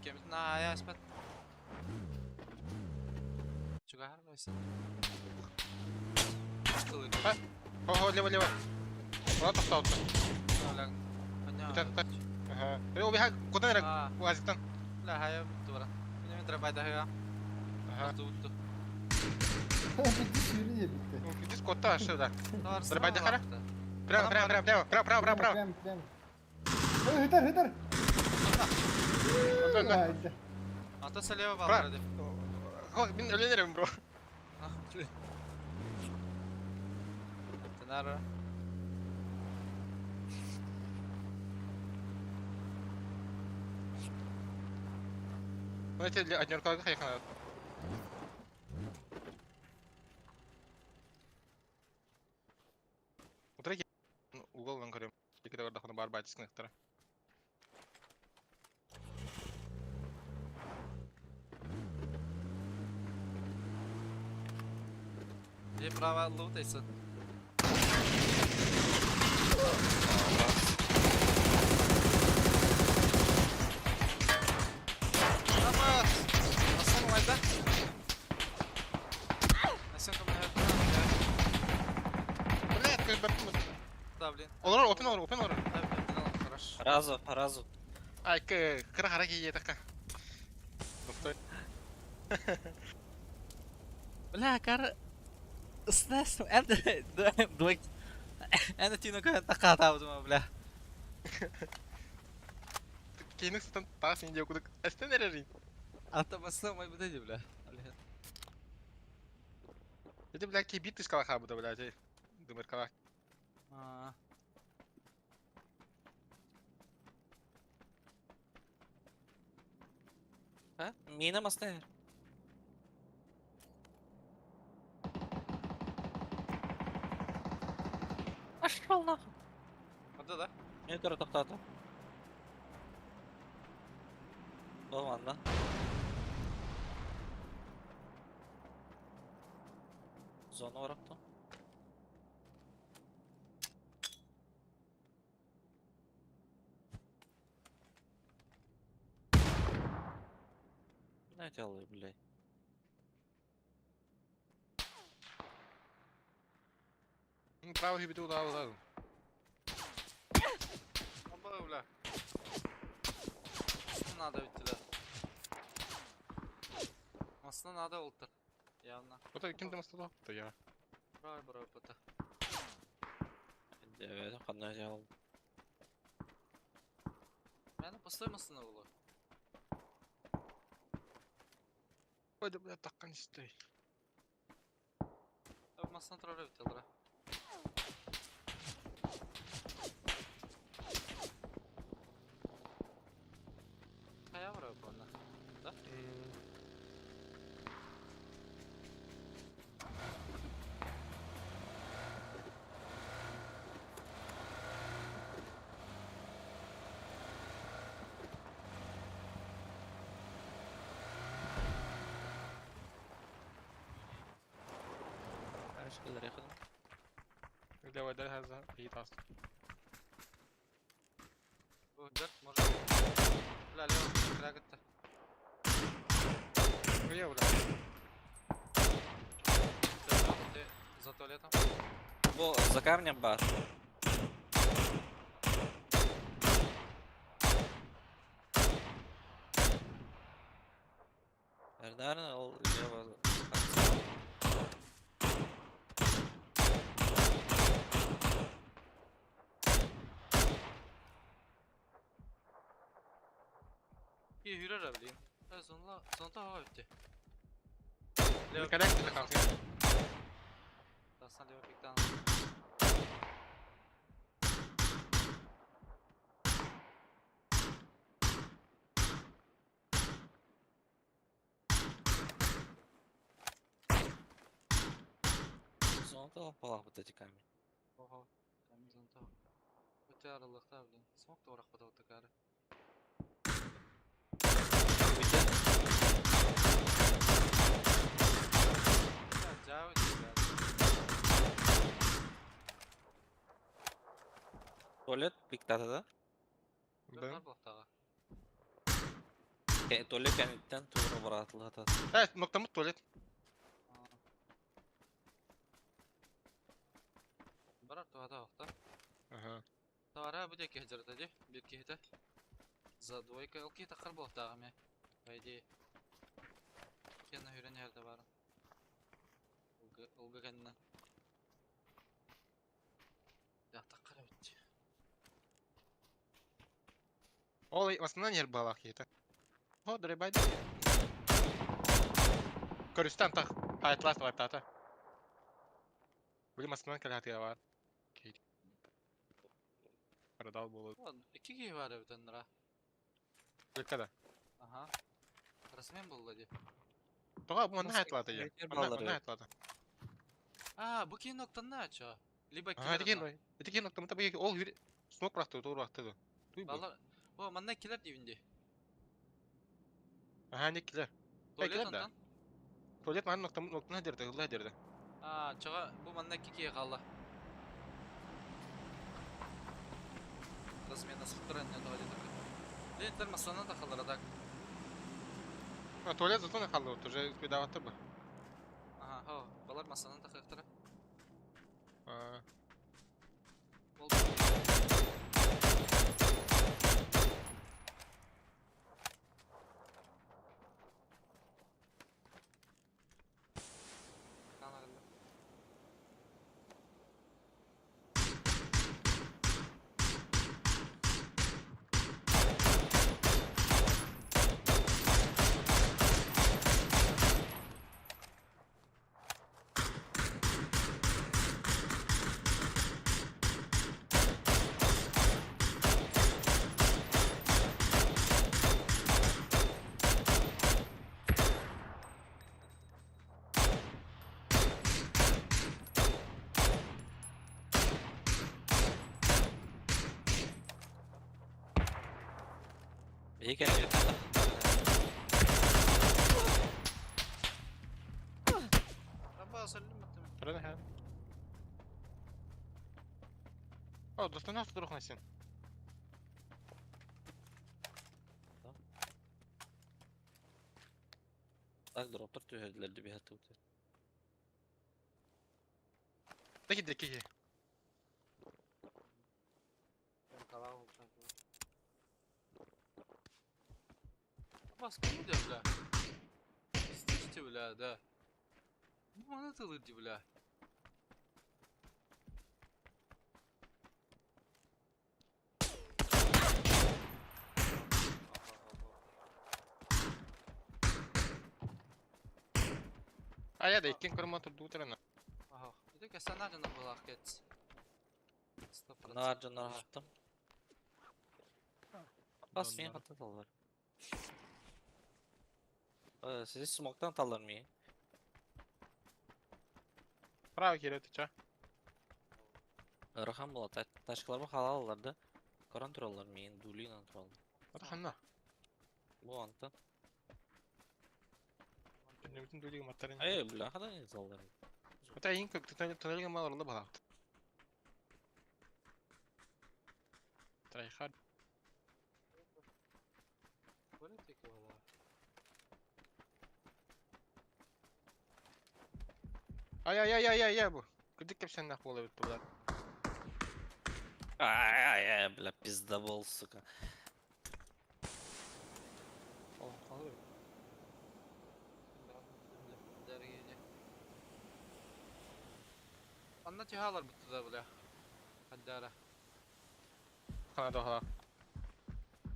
[SPEAKER 2] Кемитин ая аспат. Чугар байсын.
[SPEAKER 1] Хо, хо, лево, лево. Она тохтообута. Ол биһа кутан эрэ уазиктан.
[SPEAKER 2] Бля, хайа бүттү баран. Минем трабайдаһыга. Тохтубутту.
[SPEAKER 3] Bitti sürü diye bitti.
[SPEAKER 1] Дис котта ашы да. Трабайдахара? Прямо, прямо, прямо, прямо, право, право, право.
[SPEAKER 3] Прямо, прямо. Hıtar hıtar. Haydi.
[SPEAKER 2] Ата слева бар деп.
[SPEAKER 1] Мин өлөнөрөм бро.
[SPEAKER 2] Тенара.
[SPEAKER 1] Знаете, для однеркалга хайхана. Утра угол көрөм. Екі барда бар бачыскыныктара.
[SPEAKER 2] Где право лутайся. Да, блин.
[SPEAKER 1] Олор open олор, open олор.
[SPEAKER 2] Хорошо.
[SPEAKER 4] Разу, разу.
[SPEAKER 1] Ай, кыра хара кие така. Стой.
[SPEAKER 2] Бля, кар... Снес, это... Двойк. Это тину кая таката, думаю, бля.
[SPEAKER 1] Кейник сатан таас инде кудук. Эстен эрерин.
[SPEAKER 2] А то басна мой будэди, бля.
[SPEAKER 1] Это, бля, кибит из калаха буду, бля, дымыр калах.
[SPEAKER 2] А.
[SPEAKER 4] А? Мина мастер. Пошел нахуй.
[SPEAKER 2] Вот да?
[SPEAKER 4] Мен көрө токтоту. Болман да. Зона барапты. Не делай, блядь.
[SPEAKER 1] Право хибиту да да.
[SPEAKER 2] Оба, бля. Надо ведь да. Масына надо ултыр. Явно.
[SPEAKER 1] Вот ким там осталось? То я.
[SPEAKER 2] Брай, брай, пота.
[SPEAKER 4] Evet, кандай делал.
[SPEAKER 2] Мені пустой масына було.
[SPEAKER 1] Ой, да бля, таккан истей.
[SPEAKER 2] Масына турар бит алра. Кая барып аны? Да?
[SPEAKER 4] Ашкалар якын.
[SPEAKER 1] Левая дальше и тас.
[SPEAKER 2] Дөрт, может. Бля, лево, крагытта.
[SPEAKER 1] Где, бля?
[SPEAKER 2] Ты за туалетом?
[SPEAKER 4] Бу за камнем бар. Наверное, ол лево.
[SPEAKER 2] И хүрэр блин. Зонла, зонта хава битти.
[SPEAKER 1] Лево коллектор kalsın.
[SPEAKER 2] Дасан лево пиктан.
[SPEAKER 4] Зонта балах бит эти камень.
[SPEAKER 2] Ого, камень зонта. Өте аралықта, блин. Смок та орақ бата кары.
[SPEAKER 4] Туалет пиктата да?
[SPEAKER 1] Да.
[SPEAKER 4] Туалет кәниттен тугры баратылата.
[SPEAKER 1] Evet, noktamı tuvalet.
[SPEAKER 2] Барар туғада оқта.
[SPEAKER 1] Аха.
[SPEAKER 2] Тавара бу диэки сылдьар дии, биир киһитэ. За двойка ол киһи таххар буолуохтаах эмиэ. По идее. Кэннэ үрэн иһэр да баара. Ылгы, ылгы кэннэ. Таххар эбит.
[SPEAKER 1] Ол массыынан иһэр баалаах киһитэ. О, драйбайды. Көрүстэн тах. Хайтлаас вайтаата. Били массыынан кэлэ хатыа баар. Киһи. Продал буолу.
[SPEAKER 2] Икки киһи баар эбит оннура.
[SPEAKER 1] Бүккэ да.
[SPEAKER 2] Аха. Размен буолла дии.
[SPEAKER 1] Тоҕо бу манна хайтлаата я? Манна манна хайтлаата.
[SPEAKER 2] А, бу киһи ноктанна чо. Либо
[SPEAKER 1] Ага, ити киһи ити киһи ноктаммыта бу ол хүр смок бырахты, туурахты ду. Туй бу.
[SPEAKER 2] Балар. О, манна килер диибин дии.
[SPEAKER 1] Аха, не килер.
[SPEAKER 2] Туалет
[SPEAKER 1] килер да.
[SPEAKER 2] онтон?
[SPEAKER 1] Туалет манна ноктам ноктана дерде, ылла дерде.
[SPEAKER 2] А, чоҕо бу манна икки киһи хаалла. Размена сохранения туалета. Лентер массана да халлара так.
[SPEAKER 1] А туалет зато не халлы, уже успедаваттыр бу.
[SPEAKER 2] Ага, хо, балар массанан тахыахтара.
[SPEAKER 1] А,
[SPEAKER 2] Ол Канарында.
[SPEAKER 4] Биһи кэнниттэн
[SPEAKER 2] Раба сәлем аттым.
[SPEAKER 1] Правда, ха. О, достана вдруг сен.
[SPEAKER 4] Так дроптар түһэрдилэр дии биһи
[SPEAKER 1] Таки дики.
[SPEAKER 2] Бас кому да, бля? Слышите, бля, да. Ну, она тылы, бля.
[SPEAKER 1] А я да иккен көрмө турду турана.
[SPEAKER 2] Ага. Это касанажа была кет. 100%.
[SPEAKER 4] Нар дьоннор аттым. Бас мин хатта таллар. Сизи смоктан таллар ми?
[SPEAKER 1] Право кире тыча.
[SPEAKER 4] Ырахан була ташкаларга халалалар да. Корон тураллар миин, дулинан тураллар.
[SPEAKER 1] Ата ханна.
[SPEAKER 4] Бу антан.
[SPEAKER 1] Бүтүн дулига маттарын.
[SPEAKER 4] Эй, бля, хадан не заллар.
[SPEAKER 1] Ата ин көк туннельге мал орында балакты. Трайхар.
[SPEAKER 2] Политика была.
[SPEAKER 1] Ай ай ай ай ай ай бу. Кырдык кепсен нах бола бит булар.
[SPEAKER 4] Ай, ай, ай, бля, пиздобол, сука.
[SPEAKER 2] О, қалай? Анна тихалар бутты да, бля. Хаддара.
[SPEAKER 1] Хана да хала.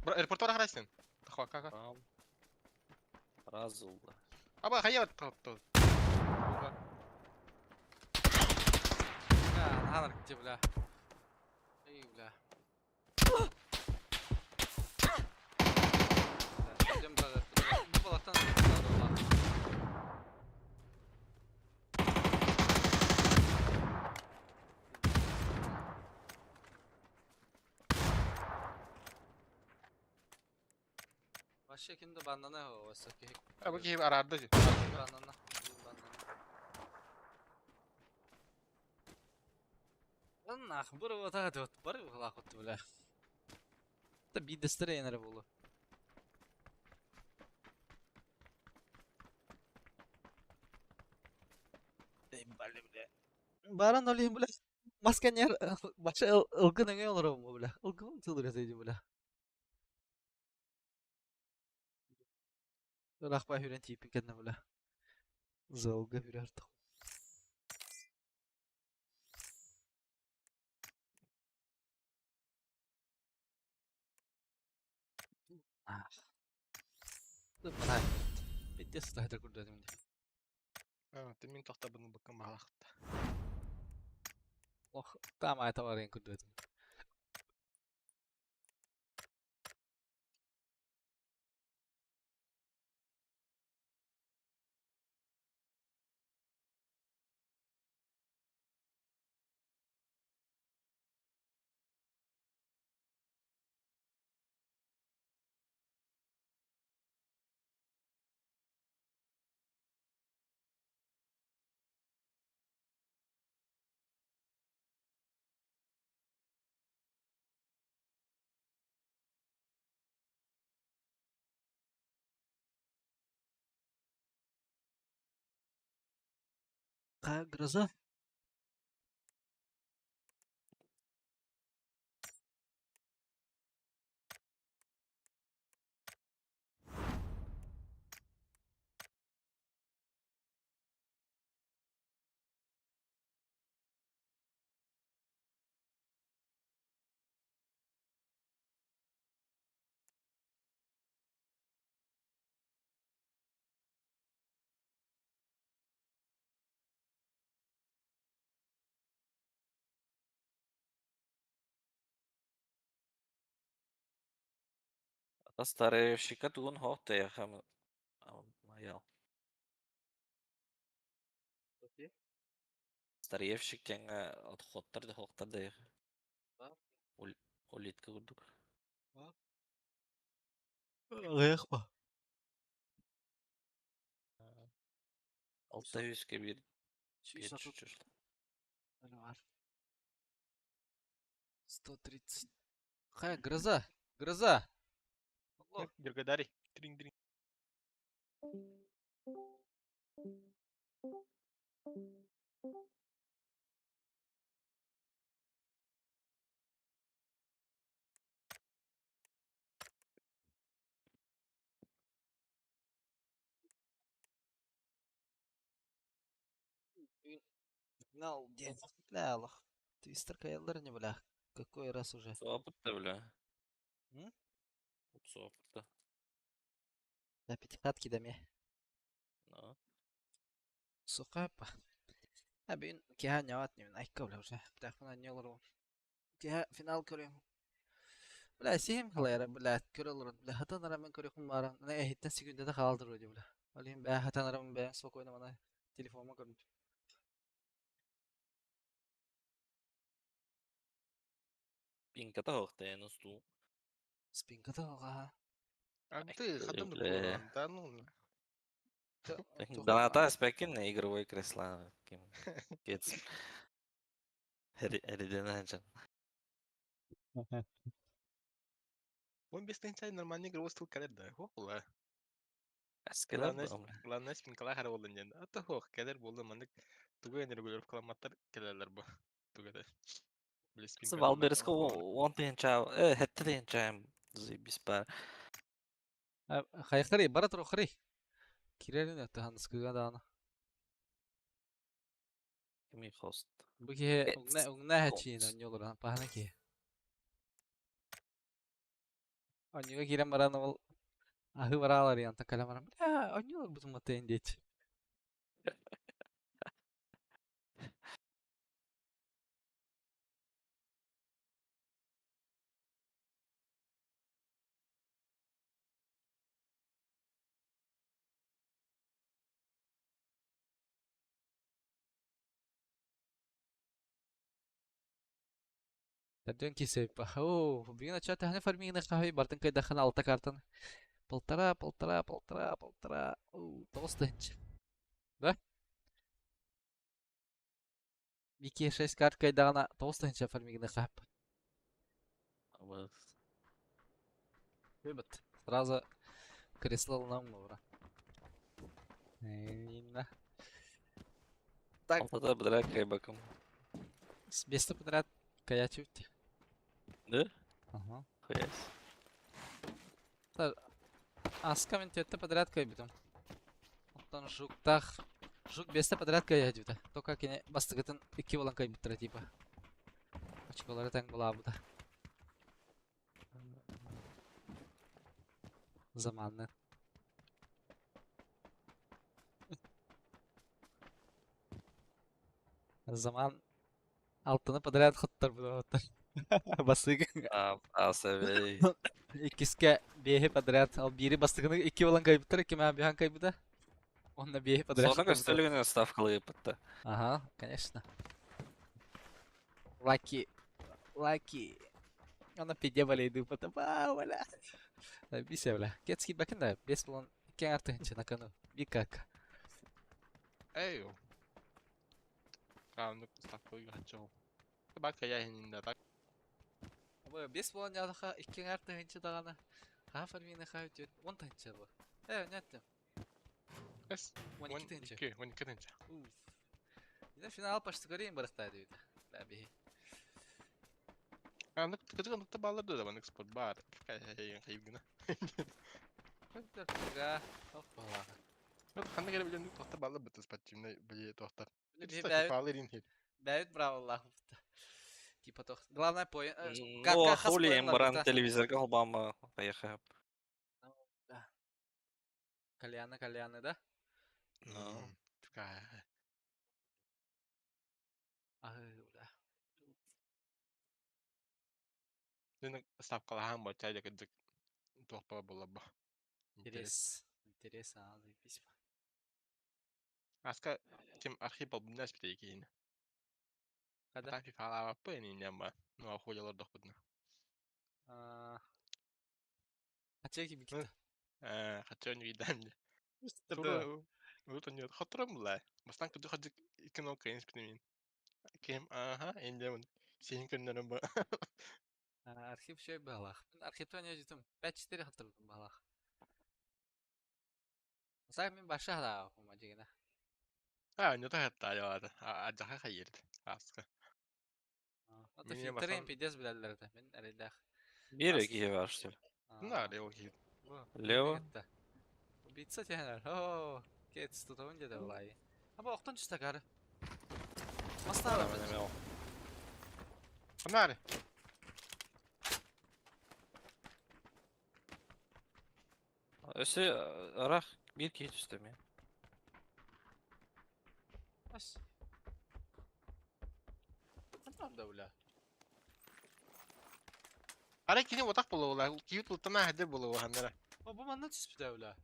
[SPEAKER 1] Бра, аэропортора харайсын. Тахва кака.
[SPEAKER 4] Там. Разулла.
[SPEAKER 1] Аба хая тот.
[SPEAKER 2] Бля, ханар где, бля. Эй, бля. Идем да, бу балаттан да. Вообще кимде баннана о, ки.
[SPEAKER 1] Аба ки арарды.
[SPEAKER 2] Баннана. Баннана. Нах, бу вот вот бар лахот бля. Та бидестер енер болу. Эй, бля, бля. Баран олим, бля. Мас кэннигэр бачча ылгын өҥөй олоробун бу бля. Ылгын тылырга тыйдым бля. Ыраахпай хүрэн тиийпин кэннэ бля. Залга хүрэ артах. Пиздец сытаһытар курдук этим.
[SPEAKER 1] А, ты мин тохтобун букка маалахта.
[SPEAKER 2] Ох, там айта барайын курдук этим. Какая гроза?
[SPEAKER 4] Старевщика тугун хоох Маял. Старевщик диэҥҥэ отходтар да хоохтар да Улитка курдук.
[SPEAKER 2] Аҕыйах ба.
[SPEAKER 4] Алта үскэ биир
[SPEAKER 2] Сүүс отут бар. 130. Какая гроза? Гроза! Алло.
[SPEAKER 1] Дергадарий. Тринг-дринг.
[SPEAKER 2] Финал день. Бля, лох. Твистер каяллар не бля. Какой раз уже?
[SPEAKER 4] Опытта бля.
[SPEAKER 2] М?
[SPEAKER 4] Опытта.
[SPEAKER 2] На пятихатки даме.
[SPEAKER 4] Ну.
[SPEAKER 2] Сука, па. А бин киһа няват не айка бля уже. Бля, не олору. Киһа финал көрүм. Бля, сиһим халайра, бля, көрө олорон. Бля, хатан арамын көрүхүм бара. На эһиттен секундада хаалдыр вроде, бля. Ол бля, хатан арамын бля, спокойно мана телефонма көрүм.
[SPEAKER 4] Пинката хоохтайан устуу.
[SPEAKER 2] Спинката ага.
[SPEAKER 1] А ты хатан
[SPEAKER 4] Бля.
[SPEAKER 1] Да ну.
[SPEAKER 4] Доната спекин на игровой кресла. Кец. Эриден
[SPEAKER 1] Он без тенчай нормальный игровой стол кэлэр да. Хола.
[SPEAKER 4] Эскелер
[SPEAKER 1] Главное,
[SPEAKER 4] бу.
[SPEAKER 1] главное спинкала хара болдун диэн. А то хох кэлэр болду маннык тугу регулировкаламматтар кэлэллэр бу. Тугу это. Били спинка
[SPEAKER 4] Валберско он тыһынча, хэтте тыһынча заебись пар.
[SPEAKER 2] Хайхари, бара тур хари. Кирерин өттө ханныскыга даана.
[SPEAKER 4] Кими хост.
[SPEAKER 2] Бу киһи
[SPEAKER 4] It's
[SPEAKER 2] угна угна хачиин
[SPEAKER 4] хост.
[SPEAKER 2] онньолор пахана киһи. Онньуга киирэн баран ол аһыы бараалар янта кэлэн баран бля онньолор бутумматтайын диэччи. Төрдүөн киһи Оо, бүгүн ачча тэһэни фармигына хаһый бартын кыйдаххына алта картан. Полтора, полтора, полтора, полтора. Оо, тоҕус тыһынча. Да? Микки 6 карт кыйдаҕына тоҕус тыһынча фармигына хаһап. Выбыт. Сразу кресло ылынам бра. Так.
[SPEAKER 4] Алтата быдыра кайбакым.
[SPEAKER 2] Бесте подряд каячивт.
[SPEAKER 4] Да?
[SPEAKER 2] Ага.
[SPEAKER 4] Хуясь.
[SPEAKER 2] Аска мен түөртэ подряд кыайбытым. Оттон Жуктах Жук бесте подряд кыайа Только кини бастыгытын икки буолан кыайбыттара типа. Очколары тэҥ булаабыта. Заманны. Заман алтыны подряд хоттор Басыгы.
[SPEAKER 4] Асабей.
[SPEAKER 2] Иккискэ биэһи подряд. Ол биири бастыгыны икки буолан кыайбыттар, икки маа биһан кыайбыта. Онно биэһи подряд.
[SPEAKER 4] Соны көстөлүгүнэн ставкалыыппытта.
[SPEAKER 2] Ага, конечно. Лаки. Лаки. Она пиде болейды потом. Бля. Бися, бля. Кетский бакен да, бес болон икки артыгынча на кону. Никак.
[SPEAKER 1] Эй. А, ну ставкалыга хачау. Бак я хининде так.
[SPEAKER 2] Бес болон ядыха икки артыгынча даганы. Ха фармина ха өтөт. Он тыгынча бу. Э, не аттым.
[SPEAKER 1] Эс.
[SPEAKER 2] 12 тыгынча.
[SPEAKER 1] 12, 12 тыгынча.
[SPEAKER 2] Уф. Yine final başta göreyim барахтайды үйді. Бәбі.
[SPEAKER 1] А, ну кытыгы нукта баллар да банык спорт бар. Хайгына.
[SPEAKER 2] Оппала.
[SPEAKER 1] Ну ханна келе билен тохта баллар бит спортивный били тохтар.
[SPEAKER 2] Бәбі
[SPEAKER 1] Фалерин хит.
[SPEAKER 2] Бәбі браво Типа тох. Главное поин.
[SPEAKER 4] Ну, а хули им баран телевизорга холбама поехал.
[SPEAKER 2] Кальяны, кальяны, да?
[SPEAKER 4] Ну.
[SPEAKER 1] Такая.
[SPEAKER 2] Ах, бля.
[SPEAKER 1] Ден ставкалахан ба чай кыдык тохпа була ба.
[SPEAKER 2] Интерес. Интерес, а, заебись.
[SPEAKER 1] Аска ким архип албынас бите икин.
[SPEAKER 2] Када?
[SPEAKER 1] Та фифа ала пыни няма. Ну а хуялар дохудна.
[SPEAKER 2] А чеки бикита.
[SPEAKER 1] Э, хотя не видам. Вот они хатрам ла. Бастан кыды хадык икин ол кайын спинемин. Ким аха эндемин. Сенин күннәрем ба.
[SPEAKER 2] Архив шөй балах. Мен архивтан не житим. 5-4 хаттырдым балах. Сак мен баша да хума дегена.
[SPEAKER 1] А, не та хатта яда. А жаха хайырды. Аска.
[SPEAKER 2] Ата
[SPEAKER 1] Мине
[SPEAKER 2] фильтрин
[SPEAKER 1] басан-
[SPEAKER 2] пиздец биләләрдә. Мен әрелдәх.
[SPEAKER 4] Бир киһи бар, что ли?
[SPEAKER 1] На, лево хит.
[SPEAKER 4] Лево?
[SPEAKER 2] Убийца тенер. О, кет тутабын деди булай. Аба октон түстә кары. Мастара мен.
[SPEAKER 1] Анари.
[SPEAKER 4] Өсө арах бир киһи түстэ мен.
[SPEAKER 2] Ас. Анда бля.
[SPEAKER 1] Ара кини отак була ула. Кийут ултана хадыр була ула хандара.
[SPEAKER 2] О, бу манна түспүдә бля.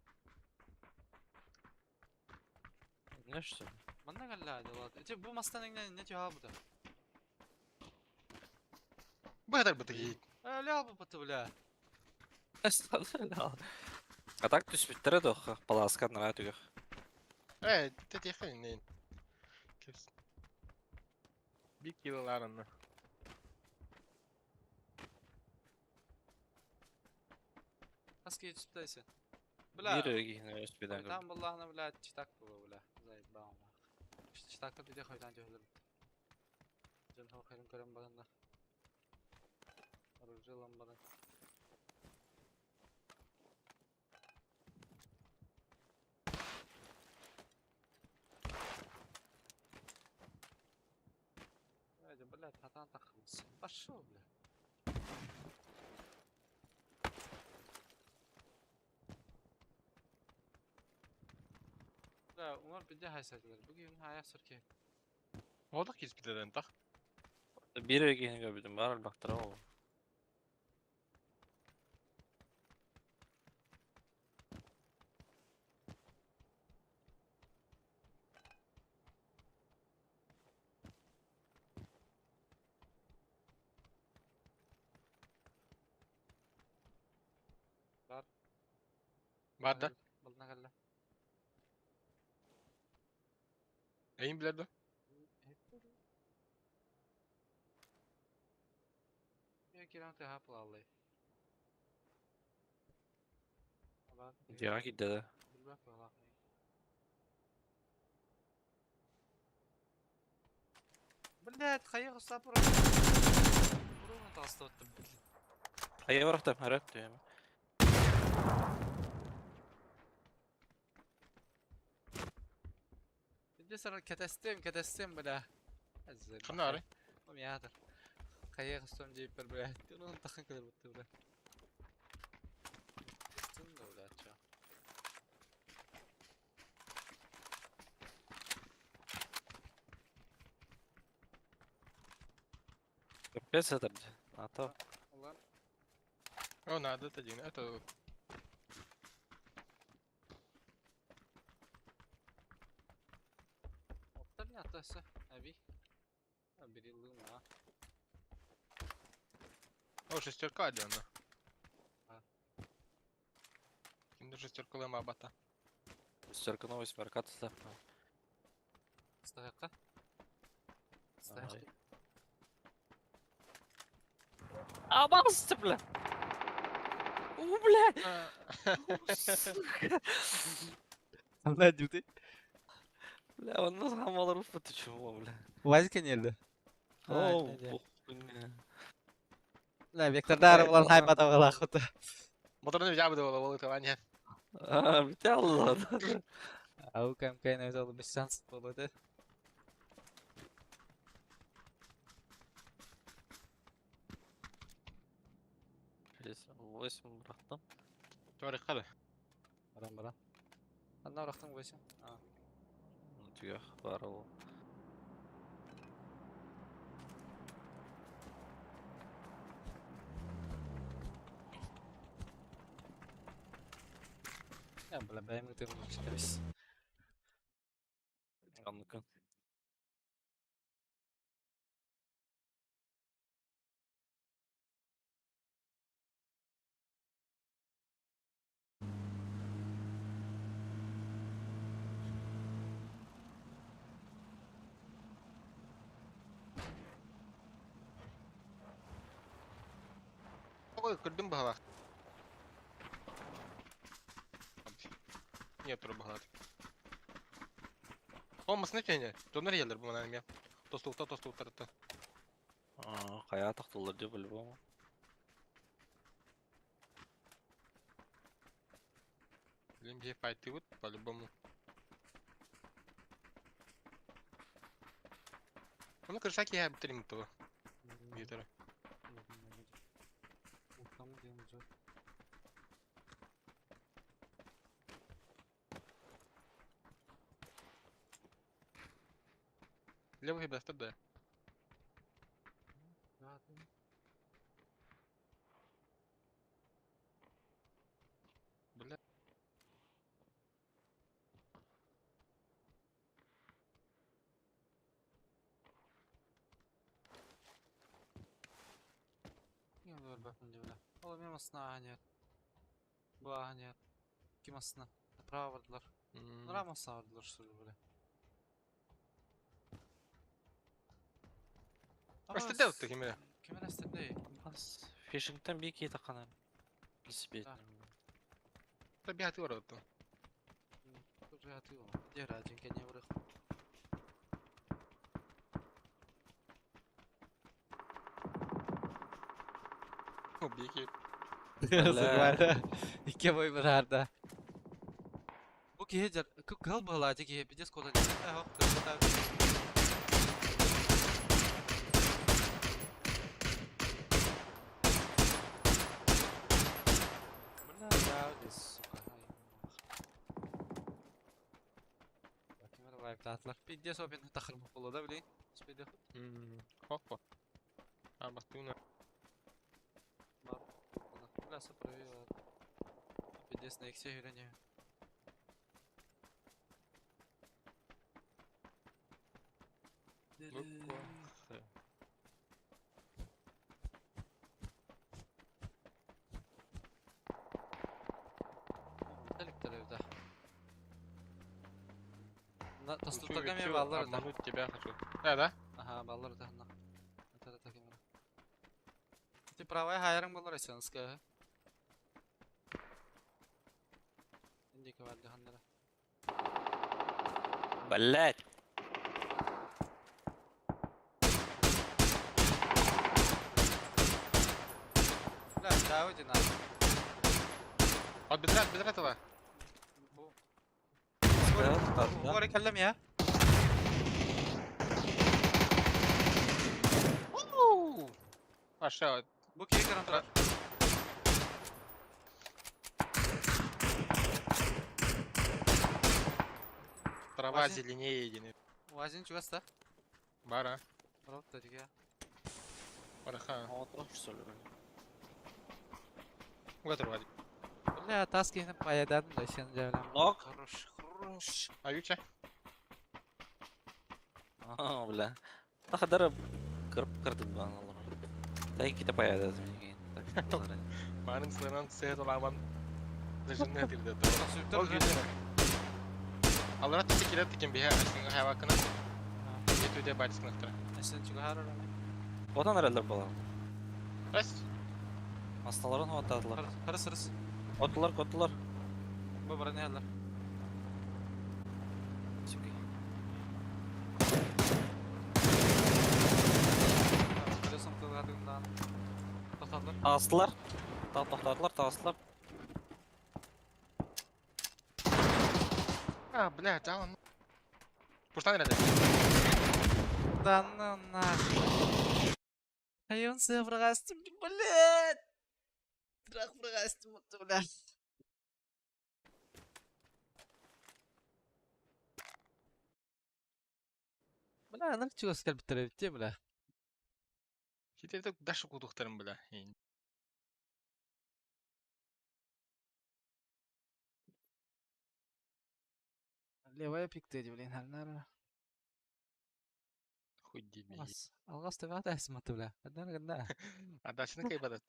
[SPEAKER 4] Не что?
[SPEAKER 2] Манна галла дела. Эти бу мастан иңнен не тюха бу да.
[SPEAKER 1] Бу хадыр бу тigi.
[SPEAKER 2] Ля бу баты бля.
[SPEAKER 4] А так түспүттере дох, паласка нара түгөх.
[SPEAKER 1] Э, те хин не. Кес. Би килоларына.
[SPEAKER 2] Аски түспүдәйсен. Бля.
[SPEAKER 4] Бир киһини өспүдэн
[SPEAKER 2] Там буллахна бля читак бу бля. Заебал. Читакта биде хойдан тюхлер. Жан хо хайрын көрөм баганда. Оружие баран. Эй, блядь, хатан тахмыс. Пошел, бля. Да, умар биде хайсадылар. Бүгүн хая сырке.
[SPEAKER 1] Одак кис биден тах.
[SPEAKER 4] Бир киһини көрбүтүм бар албактара ол.
[SPEAKER 2] Бар.
[SPEAKER 1] Бар да.
[SPEAKER 2] Бална галла.
[SPEAKER 1] Эйин билер да.
[SPEAKER 2] Я киран те хапла аллай.
[SPEAKER 4] Дияга кидде да.
[SPEAKER 2] Блин, Блядь, хайа хостаа пуран. Пуран таастыбаттым, блин.
[SPEAKER 4] Хайа барахтам, харап диэм.
[SPEAKER 2] Били сара кэтэстим, кэтэстим, бля.
[SPEAKER 1] Ханна ары?
[SPEAKER 2] Омятор. Хайа хостом диэппэр, бля. Онон тахын кэлэр бля. Тын да, бля, чё.
[SPEAKER 4] Капец это, бля. А то.
[SPEAKER 2] Улар
[SPEAKER 1] О, надо это один. Это
[SPEAKER 2] Оттар не атасы, әби. Бери лыма.
[SPEAKER 1] О, шестерка один.
[SPEAKER 2] А.
[SPEAKER 1] Кимде шестерка лыма бата.
[SPEAKER 4] Шестерка новый восьмерка тста.
[SPEAKER 2] Стаяққа. Стаяқ.
[SPEAKER 4] Абасты, бля! У, бля! Сука!
[SPEAKER 2] Бля, дюты.
[SPEAKER 4] Бля, он нас хамал руфа, ты чего, бля?
[SPEAKER 2] Вазика нельда.
[SPEAKER 4] О, похуй.
[SPEAKER 2] Бля, вектордар булан хайп атабала хута.
[SPEAKER 1] Моторны взял бы было было
[SPEAKER 4] А, битялла, да.
[SPEAKER 2] Ау кэм кэн это без шанс было.
[SPEAKER 4] Восемь браттым.
[SPEAKER 1] Торик қады.
[SPEAKER 2] Баран баран. Анна урахтан койсун. А.
[SPEAKER 4] Түгэх бар ол.
[SPEAKER 2] Я бля бэйм ты мучились.
[SPEAKER 4] Анныкын.
[SPEAKER 1] Ой, көрдüm бағалақ. Нет, тур бағалақ. О, масына кене. Донор елдер бұл мына Тостуқта, тостуқтар.
[SPEAKER 4] Кая тактылар деп по-любому.
[SPEAKER 1] Блин, где файты вот по-любому. Ну, крышаки я бітірім того. Гитара.
[SPEAKER 2] Там где он уже.
[SPEAKER 1] Левый бестер, да.
[SPEAKER 2] Да, да.
[SPEAKER 1] Бля.
[SPEAKER 2] Не бар бля. Ол мен масына анер. Бу анер. Ким асына? Направо бардылар. Нура масына бардылар что ли, бля.
[SPEAKER 1] Астыда өтті кемере.
[SPEAKER 2] Кемере астыда.
[SPEAKER 4] Бас фишингтен бик ете канар. Билсибет.
[SPEAKER 1] Да бияты бар өтті.
[SPEAKER 2] Уже атыл. Где радинка не врых.
[SPEAKER 1] Бики.
[SPEAKER 2] Бля. Икке бой баарда. Бу киһи жар кыл быһылаачы киһи пиздец кода хоп кылбыта. Бля, да, сука. Кемер вайптаатылар. Пиздец опин тахыр болду да, блин. Спиде.
[SPEAKER 1] Хоппа. А, бастуна.
[SPEAKER 2] Бар. Бля, сопровила. Пиздец на иксе юрение.
[SPEAKER 1] Буква Х.
[SPEAKER 2] Электр да. На
[SPEAKER 1] Хочу,
[SPEAKER 2] тастутагами
[SPEAKER 1] хочу
[SPEAKER 2] баллар да.
[SPEAKER 1] обмануть тебя хочу. Да, да?
[SPEAKER 2] Ага, баллар да. На. Это это камера. Ты правая хайрың болар эсенска. Индика бар хандара.
[SPEAKER 4] Блять!
[SPEAKER 2] Ауди на.
[SPEAKER 1] От бедра, от бедра тыла.
[SPEAKER 4] Да, да.
[SPEAKER 2] Горы кэллим я.
[SPEAKER 1] Аша,
[SPEAKER 2] Бу киһи көрөн турар.
[SPEAKER 1] Трава
[SPEAKER 2] Вазин.
[SPEAKER 1] зеленее единый.
[SPEAKER 2] Уазин чугас да?
[SPEAKER 1] Бара.
[SPEAKER 2] Барабыт да диге.
[SPEAKER 1] Бараха.
[SPEAKER 4] Отырып что ли?
[SPEAKER 1] Угатыр вадик.
[SPEAKER 2] Бля, тас киһини паядадым да сен жабылам.
[SPEAKER 4] Нок.
[SPEAKER 2] Хорош, хорош.
[SPEAKER 1] Аютя.
[SPEAKER 4] А, бля. Тахадара кырып кырдым бан алар. Тай ките паяда мен.
[SPEAKER 1] Марын сынан сет оламан. Зажинне тирде.
[SPEAKER 2] Сүйүктөр
[SPEAKER 1] Ол гүннер. Алара тисе кирет тикен бихе асыңга хайвакына. Жетүде батыскынактыра.
[SPEAKER 2] Сен чугар ора.
[SPEAKER 4] Отан аралар бала.
[SPEAKER 1] Рас.
[SPEAKER 4] Асталарын отадылар.
[SPEAKER 2] Харыс, харыс.
[SPEAKER 4] Оттулар, коттулар.
[SPEAKER 2] Бу баран яллар.
[SPEAKER 4] Суки.
[SPEAKER 2] Колесом тылгадыгымдан. Токтодулар.
[SPEAKER 4] Астылар. Токтодулар, тастылар.
[SPEAKER 1] А, бля, жалан. Пуштан эрде.
[SPEAKER 2] Да ну нахуй. Хайон севргастым, блядь. Трах врагастым, бля. Бля, анар чугас кэлбиттэр эбит бля.
[SPEAKER 1] Хитер дашы кудуктарым бля.
[SPEAKER 2] Левая пикте, блин, анар.
[SPEAKER 1] Хуй деби.
[SPEAKER 2] Алгас, алгас тебе атайсың бля. Адан гында.
[SPEAKER 1] А дашны кай бадат.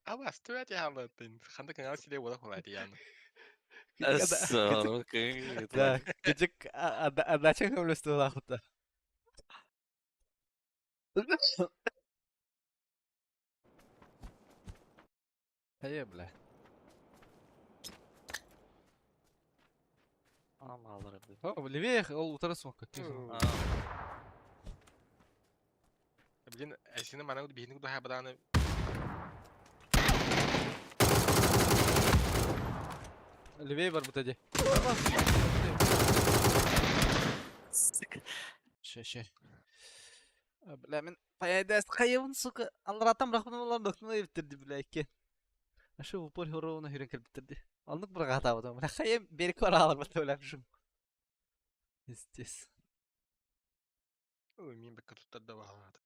[SPEAKER 1] Абас, төәт яхалатын. Ханда кыңал силе бола холайды яны.
[SPEAKER 2] Да, кыжык адача көмлөстү лахыта. Хайа, бля.
[SPEAKER 4] Амалар.
[SPEAKER 2] О, левее, ол утара смок.
[SPEAKER 1] Блин, әсini мана бихини куду хайбаданы.
[SPEAKER 2] Левее бар бутади. Ше, ше. Бля, мен паядас хайыбын, сука. Алларатан брахмын олар доктуна ебиттерди, бля, икки. Ашы упор хоровуна хүрен кэлбиттерди. Алнык бір гата бля, хайым берик бар алар бата ойлапшым. Естественно.
[SPEAKER 1] Ой, мен бекка туттар да бағалады.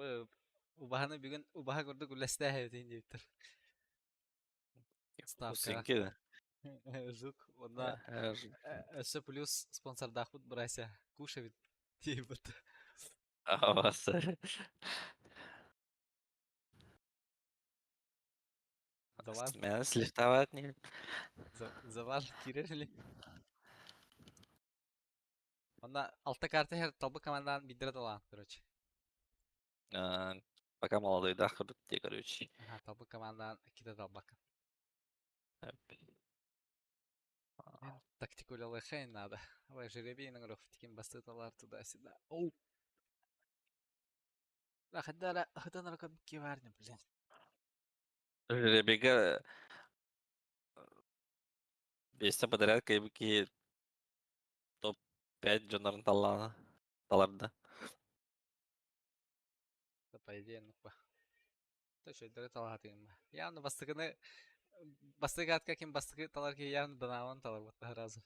[SPEAKER 2] Ой, убаһаны бүгүн убаһа курдук үллэстээһэ эбитин диэбиттэр. Ставкаҕа.
[SPEAKER 4] Синки да.
[SPEAKER 2] Жук уонна өссө плюс спонсордаахпыт бырайса кушабит диэбит.
[SPEAKER 4] Авасы.
[SPEAKER 2] Завар,
[SPEAKER 4] Меня слифтовать не.
[SPEAKER 2] завар киирэр Онно алта карта иһэр талбы командаан биирдэрэ талаан, короче.
[SPEAKER 4] Пока молодой да, те, короче.
[SPEAKER 2] Ага, талбы командаан иккитэ талбакка. Тактику лэхэй надо. Ой, жеребий нагров, тикин бастыталар туда-сюда. Оу! Хаддара, хатан ракам киварня, блин.
[SPEAKER 4] Жеребига бесте подряд кайбыки топ-5 дьоннорун таллаана таларда.
[SPEAKER 2] Да, по идее, ну па. То шөйдөрө талаһатыгым. Явно бастыкыны бастык атка ким бастыкы талар ки явно данааван талар бутта сразу.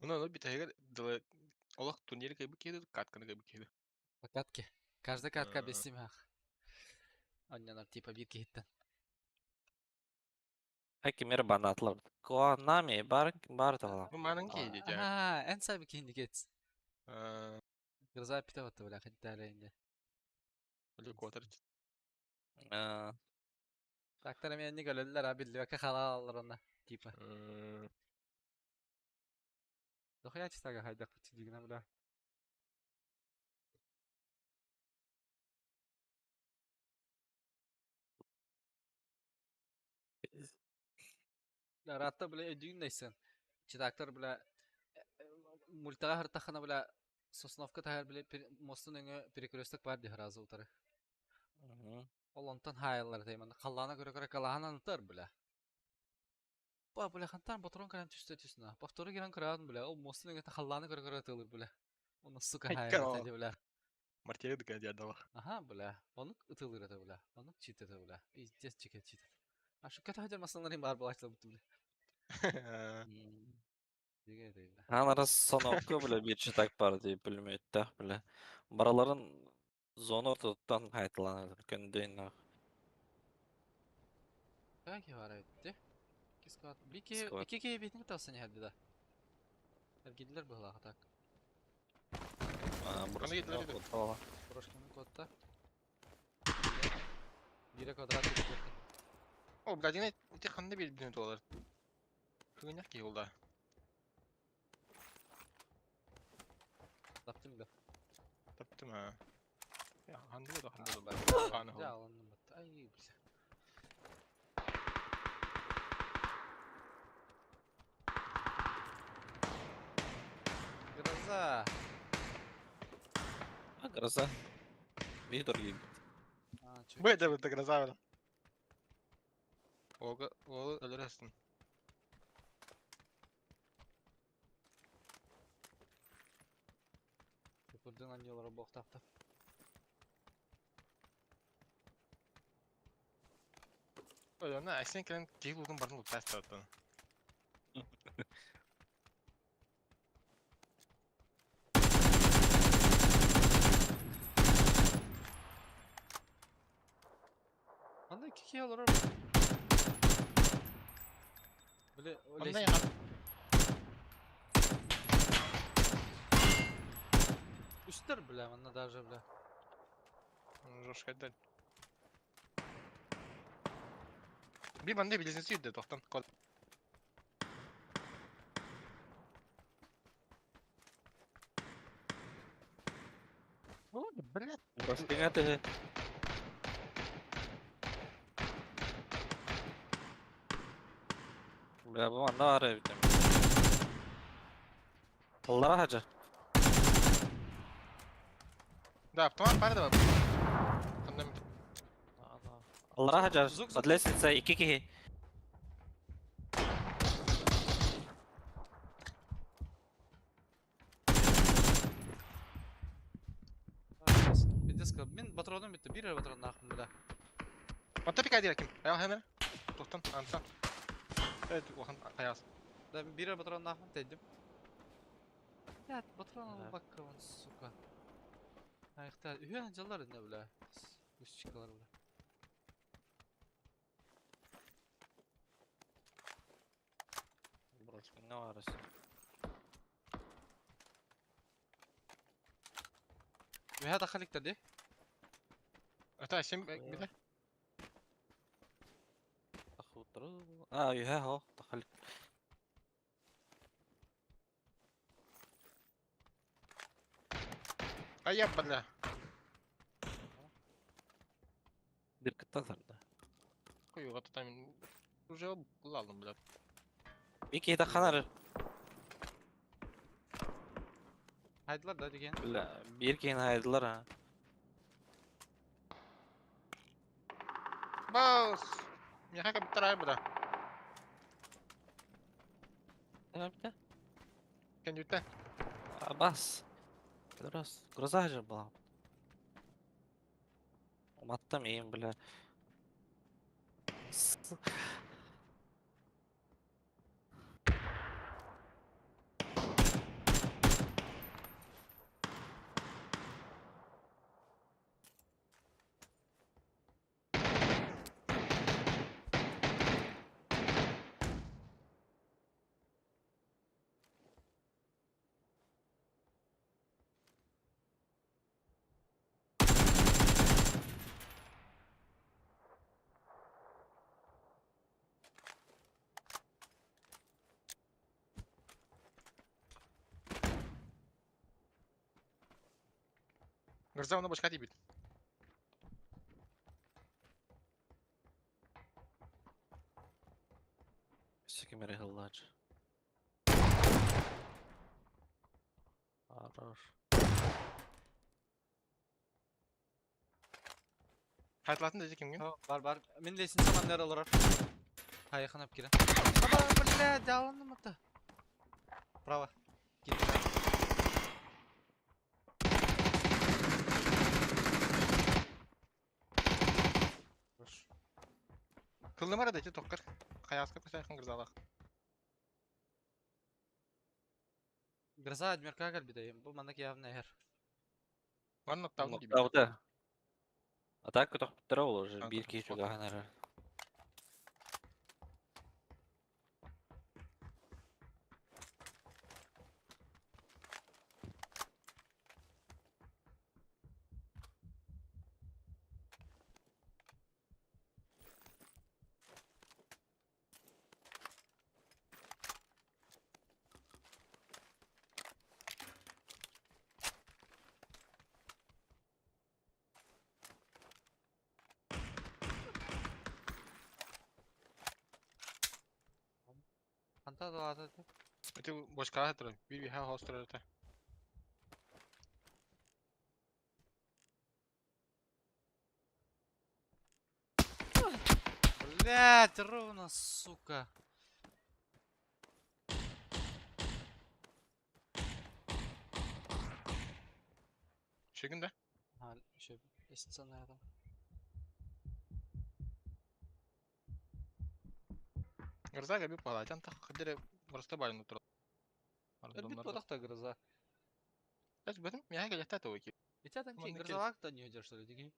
[SPEAKER 1] Уну ону бүтэһигэр дылы олох турниры кыайбыт киһи катканы кыайбыт киһи.
[SPEAKER 2] По катке. Каждый катка без семях. Онньонор типа биир киһиттэн.
[SPEAKER 4] Кимер банатлар. Нами бар бар тала.
[SPEAKER 1] Бу манын киһи дии.
[SPEAKER 2] Аа, эн сайбы киһини кет. Гроза пита батта бля хаттара инде.
[SPEAKER 1] Өлө куотар.
[SPEAKER 2] Тактар эми энник өлөллөр а биллибэккэ халаалалар онно типа. Дохуя читага хайдах дигина бля. Ратта бля өйдүүн дэйсэн. Читактар бля мультаға хартахана бля Сосновка таһар бля мостун өҥө перекресток бар дии сразу утары. Ол онтон хаайаллар тайман халлаана көрө-көрө калаһан ытар бля. Ба бля хантан патрон кэлэн түстэ түснэ. Повторы кэлэн көрөҕүн бля ол мостун өҥөтө халлааны көрө-көрө ытыалыыр бля. Оны сука хаайар этэ бля.
[SPEAKER 1] Мартелли дыкая дьардала.
[SPEAKER 2] Аха бля. Онук ытыалыыр этэ бля. Онук чит этэ бля. Издец чике чит. А шукка таһдьар массыналарын баар буолааччылар бля. Дигэ этэ бля.
[SPEAKER 4] Анара сонокко бля биир читак бар дии пулеметтаах бля. Бараларын зона ортотуттан хайталанар көндейнах.
[SPEAKER 2] Как бар эбитти? Икки склад. Бики
[SPEAKER 4] Склад.
[SPEAKER 2] икки киһи битин тахсан иһэрди да. Эргидилер быһылаах так.
[SPEAKER 1] Аны киирдилэр ити.
[SPEAKER 2] Брошканы куотта. Бире квадрат куотта.
[SPEAKER 1] О, блядь, ити ханна биэрбитин туолар. Кыгынньах киһи булда.
[SPEAKER 2] Таптым да.
[SPEAKER 1] Таптым аа. Ханды да ханды да. Аны
[SPEAKER 2] Дьэ, алынным батта. Ай, бля. Гроза.
[SPEAKER 4] А, гроза. Видор
[SPEAKER 2] А, чё?
[SPEAKER 1] Бу это вот гроза бля. Ога, ол өлөрөсүн.
[SPEAKER 2] Көпүрдүн анньыылара буохтаахтар.
[SPEAKER 1] Ой, она айсен кэлэн киһи булгун барын луттаас тааттан.
[SPEAKER 2] Анда икки киһи олорор. Били,
[SPEAKER 1] Онно
[SPEAKER 2] лестница.
[SPEAKER 1] яхан
[SPEAKER 2] Үстер, бля, манна даже, бля.
[SPEAKER 1] жестко дал. Би манна близнецы идет тохтан. Кол. О, блядь.
[SPEAKER 4] Брошкиҥа тыһы. Бля, бу манна баар эбит. Тыллара хадьа.
[SPEAKER 1] Да, автомат пара да. Ханна
[SPEAKER 4] Аллара хадьар.
[SPEAKER 2] Звук, звук.
[SPEAKER 4] Под лестницей икки киһи.
[SPEAKER 2] Пиздец, мин патроным битте, биир эрэ патроннаахпын, бля.
[SPEAKER 1] Онто пикай диир ким? Аял хэмэр. Тохтан, антан. Э, улахан хайаас.
[SPEAKER 2] Да, мин биир эрэ патроннаахпын тэйдим. Блядь, патрон
[SPEAKER 4] Да.
[SPEAKER 2] ылбакка, вон, сука. Айхта үһүөн дьаллар инне бля. Үсчикалар бля.
[SPEAKER 4] Брочканга барыс.
[SPEAKER 2] Үһэ тахаликтар ди.
[SPEAKER 1] Ата сем бile.
[SPEAKER 4] Тахутру. А, үһэ хо, тахалик.
[SPEAKER 1] Ая бля.
[SPEAKER 4] Bir кытта сарда.
[SPEAKER 1] Куйуга тутам. Уже булалым бля.
[SPEAKER 4] Bir киһи таханар.
[SPEAKER 2] Хайдылар да деген.
[SPEAKER 4] Бля, bir киһини хайдылар ha.
[SPEAKER 1] Бас. Миха каптарай бля.
[SPEAKER 4] Ne
[SPEAKER 1] Кендүттен.
[SPEAKER 4] Бас. Раз. Гроза же была. Уматтым иим, бля. С-
[SPEAKER 1] Гроза оны башка тибит.
[SPEAKER 4] Секемери хыллач. Хорош.
[SPEAKER 1] Хайтлатын дези кимген?
[SPEAKER 2] Бар бар. Мин лестница маннер олорор. Хайхан ап кирен. Аба, бля, жалынным ата. Право. Кит.
[SPEAKER 1] Кыллымара да тоққар. Хаяска кусайхан грозалах.
[SPEAKER 2] Гроза адмирка калбиде. Бу маннык явно эр.
[SPEAKER 1] Ванна тавны тибит.
[SPEAKER 4] Правда. А так тохтара ол уже
[SPEAKER 1] А,
[SPEAKER 4] bir киһи
[SPEAKER 1] вот.
[SPEAKER 4] чугаһан
[SPEAKER 2] Анта да ата.
[SPEAKER 1] Это башка хатыр. Bir bir хостер это.
[SPEAKER 2] Блять, ровно, сука.
[SPEAKER 1] Шегин да?
[SPEAKER 2] А, еще лестница наверное.
[SPEAKER 1] Гроза габи палатан тах хадере просто барын тур.
[SPEAKER 2] Бит бодақта гроза.
[SPEAKER 1] Эс бетим миха келехта токи.
[SPEAKER 2] Итя там ки
[SPEAKER 1] Маннык
[SPEAKER 2] грозалак та не идешь, что ли, деген?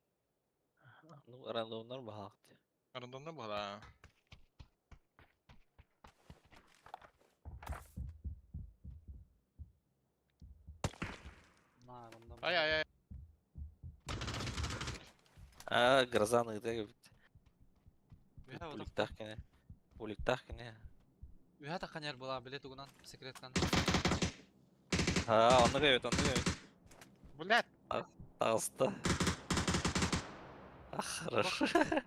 [SPEAKER 4] Ну, рандомнар баһаакты.
[SPEAKER 1] Рандомда була.
[SPEAKER 2] На, рандом.
[SPEAKER 1] Ай ай ай.
[SPEAKER 4] А, грозаны где
[SPEAKER 2] Үһә бодақ.
[SPEAKER 4] Уликтах кene. Уликтах кene.
[SPEAKER 2] Үһә тақанер була, билет угунан секреткан.
[SPEAKER 4] Ha, onu evet, onu evet.
[SPEAKER 1] Блядь.
[SPEAKER 4] Тағысты. Ах, хорошо.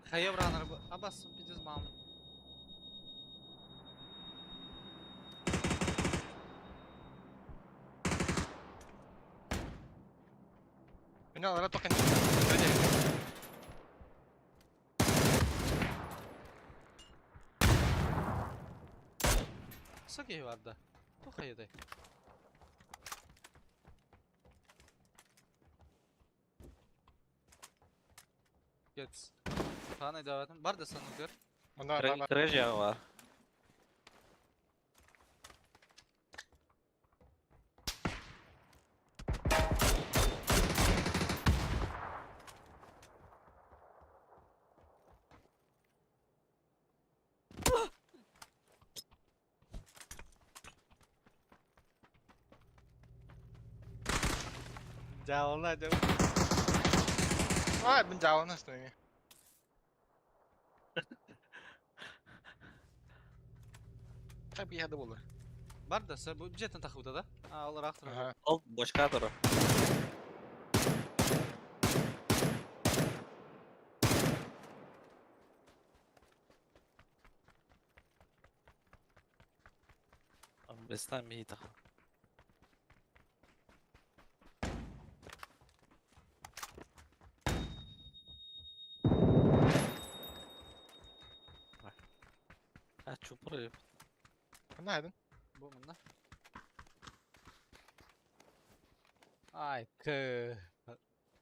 [SPEAKER 2] Хайа бранар бу. Абас, пиздец мамы.
[SPEAKER 1] Меня ара токен.
[SPEAKER 2] Саки барда. Ту хайдай. Гетс. Хана даватым. Бар да санукер.
[SPEAKER 1] Мында бар.
[SPEAKER 4] Крэш var.
[SPEAKER 2] Дьаалана дьэ.
[SPEAKER 1] Ай, мин дьаалана астым. Так биһа да буолар.
[SPEAKER 2] Бар да, сэ бу дьиэтин тахыбыта да? А, ол ыраах турар.
[SPEAKER 1] Аха.
[SPEAKER 4] Ол бочка турар. Бестан миһи таха. А чупры.
[SPEAKER 1] Ханна айдын?
[SPEAKER 2] Бу манна. Ай, кы.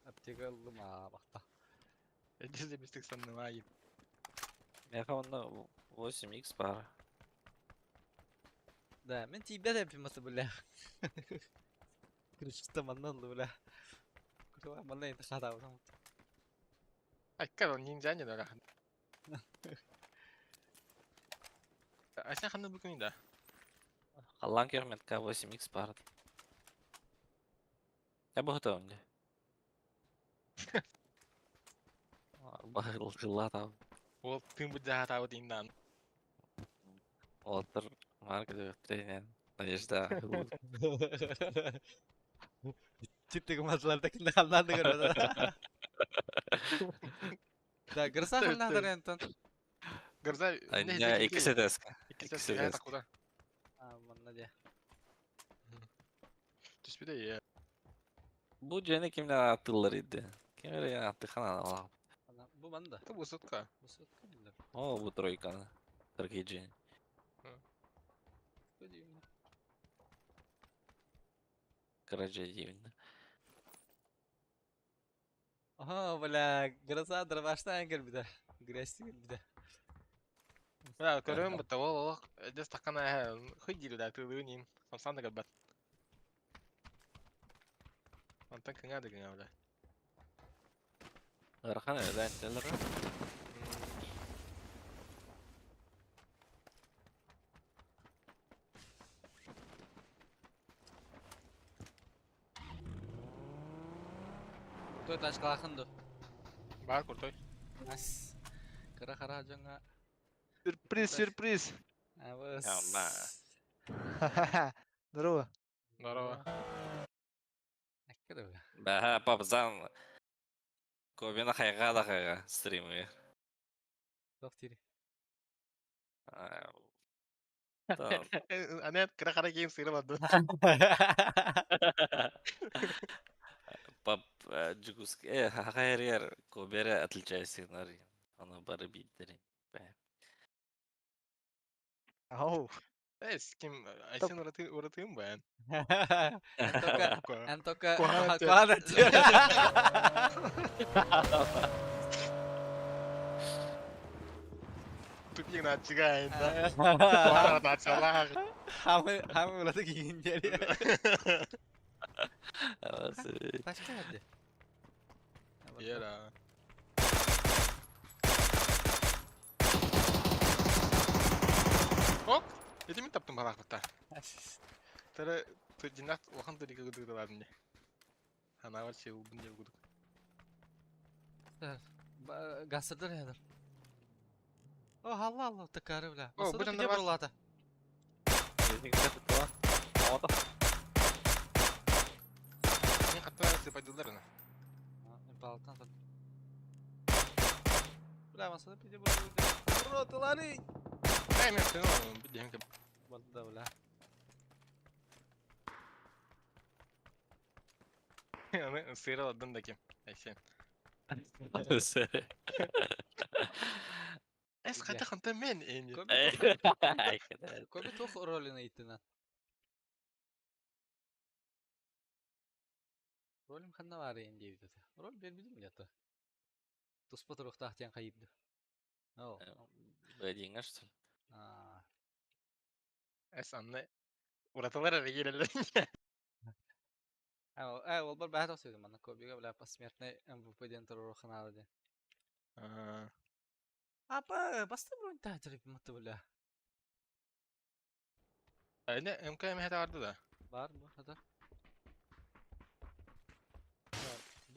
[SPEAKER 2] Аптека ыллым аа, бахта.
[SPEAKER 1] Эдизе бистик саннымайым.
[SPEAKER 4] Меха онно 8x бар.
[SPEAKER 2] Да, мин тиийбэт эбиппин масы бля. Крышта манна ылла бля. Курва манна инте хатаабытым.
[SPEAKER 1] Айка ниндзя не дара. Айсан ханна бүгүн да.
[SPEAKER 4] Халлан көрмөткө 8x бар. Я бу хото онде. Бахыл там.
[SPEAKER 1] Ол тым бу жаатабыт индан.
[SPEAKER 4] Олтыр марка тренер. Надежда.
[SPEAKER 2] Чиптик масаларда кинде халлаан көрөдө. Да, гырса халлаан антон.
[SPEAKER 1] Гырза
[SPEAKER 4] Не, иккисе деска.
[SPEAKER 1] Иккисе
[SPEAKER 4] иккисе
[SPEAKER 1] деска.
[SPEAKER 4] деска.
[SPEAKER 1] Такуда.
[SPEAKER 2] А, манна де.
[SPEAKER 1] Түспүдэ я.
[SPEAKER 4] Бу жени кимден аттылар иди. Ким эле аттыхан алам.
[SPEAKER 2] Бу манда.
[SPEAKER 1] Это высотка.
[SPEAKER 2] Высотка билер.
[SPEAKER 4] О, бу тройканы. Тройки Короче, дивно.
[SPEAKER 2] Ага, бля, гроза дробаштан кэлбитэ. Грязь кэлбитэ.
[SPEAKER 1] Да, көрөм бутта ол ол дес такана хый дири да тылы нин. Самсан да кэлбэт. Онтон кыңа да кыңа бля.
[SPEAKER 4] Ыарахан эле телер.
[SPEAKER 2] Той тачкалаахын ду.
[SPEAKER 1] Бар куртой.
[SPEAKER 2] Ас. Кыра хара дьоҥҥо
[SPEAKER 5] Сюрприз, сюрприз.
[SPEAKER 2] абыс.
[SPEAKER 4] Ямма.
[SPEAKER 5] Здорово.
[SPEAKER 1] Здорово.
[SPEAKER 2] Эккэ да бля.
[SPEAKER 4] Баха, папзан. Кобина хайга да хайга стримы.
[SPEAKER 2] Туох диирий?
[SPEAKER 4] Там.
[SPEAKER 1] Аны кыра хара киим сыыра барды.
[SPEAKER 4] Пап джугуск хайрер кобере отличайся нар. Аны бары биттери.
[SPEAKER 5] Ау.
[SPEAKER 1] Эс ким Айсен ураты уратым бен.
[SPEAKER 2] Эн тока эн тока
[SPEAKER 1] Куһаҕан
[SPEAKER 2] куһаҕан
[SPEAKER 1] Тупик начига инда. Куһаҕан началаах.
[SPEAKER 2] Хамы хамы ураты киин диэри. Тачка хадди.
[SPEAKER 1] Ера. Ок, ити мин таптым балаахпытта. Тары динат улахан тырыга гыдыгдалаадым де. Ханаабар сеулбун диэ кудук.
[SPEAKER 2] Гасырдар ядыр. О, алла алла, такары бля.
[SPEAKER 1] О,
[SPEAKER 2] Масада
[SPEAKER 1] бу
[SPEAKER 2] пиде
[SPEAKER 1] жандар бар.
[SPEAKER 2] бурулаата.
[SPEAKER 1] Мен хатта сыпайдылар ана.
[SPEAKER 2] Балтан сат. Бля, масада пиде бурулаата. Бурулааталары.
[SPEAKER 1] Эй, мен сен биден кеп.
[SPEAKER 2] Балда бля.
[SPEAKER 1] Аны сыйраладым да кем. Айсен. Эс кайта ханта мен эми.
[SPEAKER 2] Көбү тух ролин ыйттынан. Ролим ханна бар ээн диэбит этэ. Роль бербитим ята. Туспа туруктаах диэн хайыырды. О.
[SPEAKER 4] Бэдиңа что ли?
[SPEAKER 2] Аа.
[SPEAKER 1] Эс анны уратылар эрэ киирэллэр.
[SPEAKER 2] Ээ, ол бар бэһэ тохсуйдум манна Кобига бля посмертный МВП диэн туруорухханаада диэн.
[SPEAKER 1] Аа.
[SPEAKER 2] Апа, баста бронь таһдьар маты бля.
[SPEAKER 1] Эне МК эме хата барды да.
[SPEAKER 2] Бар бу хата.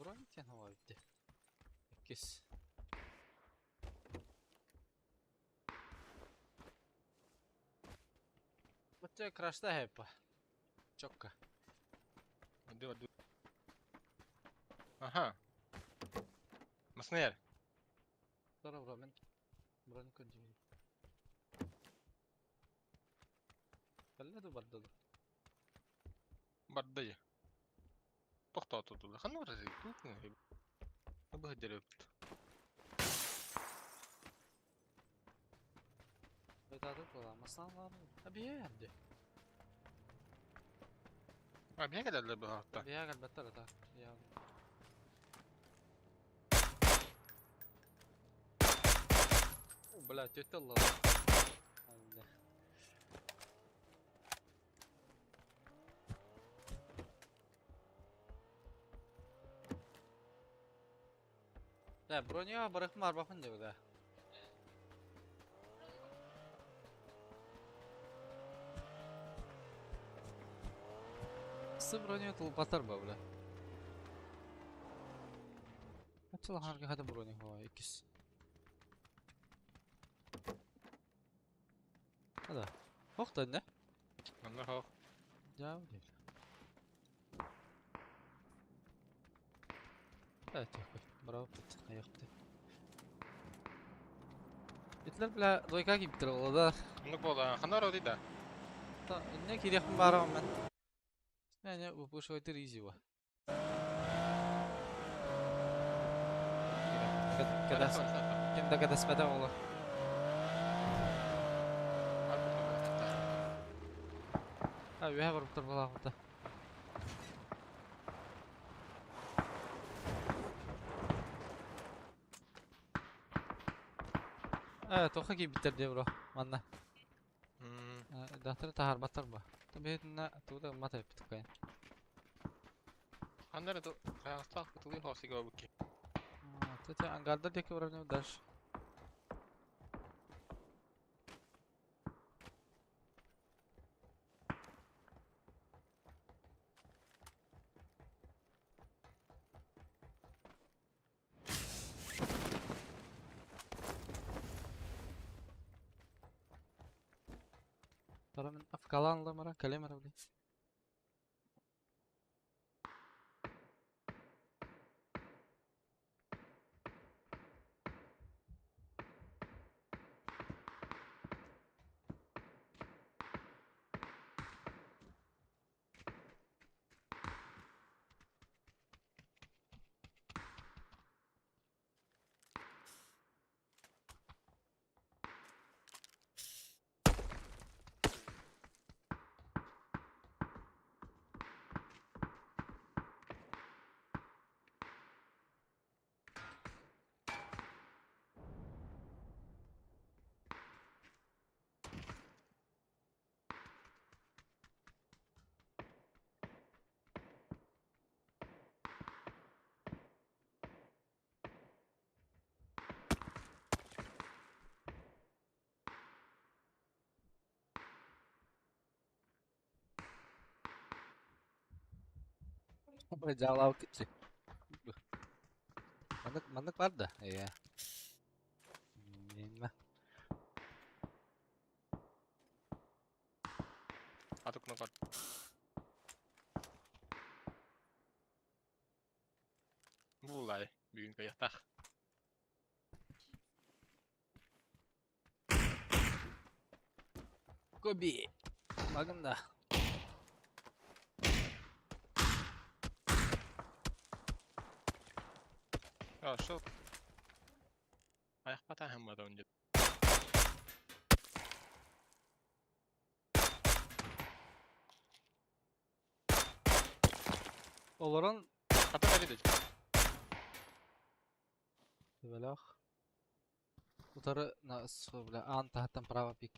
[SPEAKER 2] Броник диэн оҕо эбит дии. Иккис. Бачча крашта хэппа. Чокка.
[SPEAKER 1] Ду ду. Аха. Маснер.
[SPEAKER 2] Здорово, бро, мен броник көрдүүбүн. Кэллэ дуу барда дуу?
[SPEAKER 1] Барда дии. Тохтооту Ханна барар? Туох Быһдерөпт.
[SPEAKER 2] Бытаатыр буолаа. Маснаан Абиэ дии.
[SPEAKER 1] А бия кэлэллэр быһаатта.
[SPEAKER 2] Биһиэхэ кэлбэттэр ата. Бля, тетя ылла. Да, броня барыхым арбахын деп да. Сы броня тулбатар ба, бля. Ачыла харга хата броня хова иккис. Хада. Хох да не?
[SPEAKER 1] Манна хох.
[SPEAKER 2] Дьаа диир. Э, тихо. Браво, хайахты. Итлер бля двойка кииптэр буолла да.
[SPEAKER 1] Оннук буолла. Ханна барабытый да?
[SPEAKER 2] Та иннэ киириэхпин баарабын мен. Не, не, выпушивайтыр изи ба. Ким да кэтэспэтэ буолуо. А, үөһэ барбыттар буолаахпыта. Э, туохха киирбиттэр дии бро, манна. Дактары таһаарбаттар ба. Бэйэтинэ тугу да гыммат эбиппит кайын.
[SPEAKER 1] Ханна эрэ хайаҕастаах кытылыы хоосига барбыт
[SPEAKER 2] Тете ангардар диэки барар дальше. Тара мин афкалаан ылым кэлиэм эрэ блин. Дьаалаабыт Маннык маннык бар да? Ээ. Инна.
[SPEAKER 1] Атыкна бар. Булай, бүгүн кыйахтах.
[SPEAKER 2] Коби. Магын да.
[SPEAKER 1] А, шо? Аяқпата хаммада онде.
[SPEAKER 2] Олорон
[SPEAKER 1] Хата калиды.
[SPEAKER 2] Бөлөх. Утары на бля аан таһыттан право пик.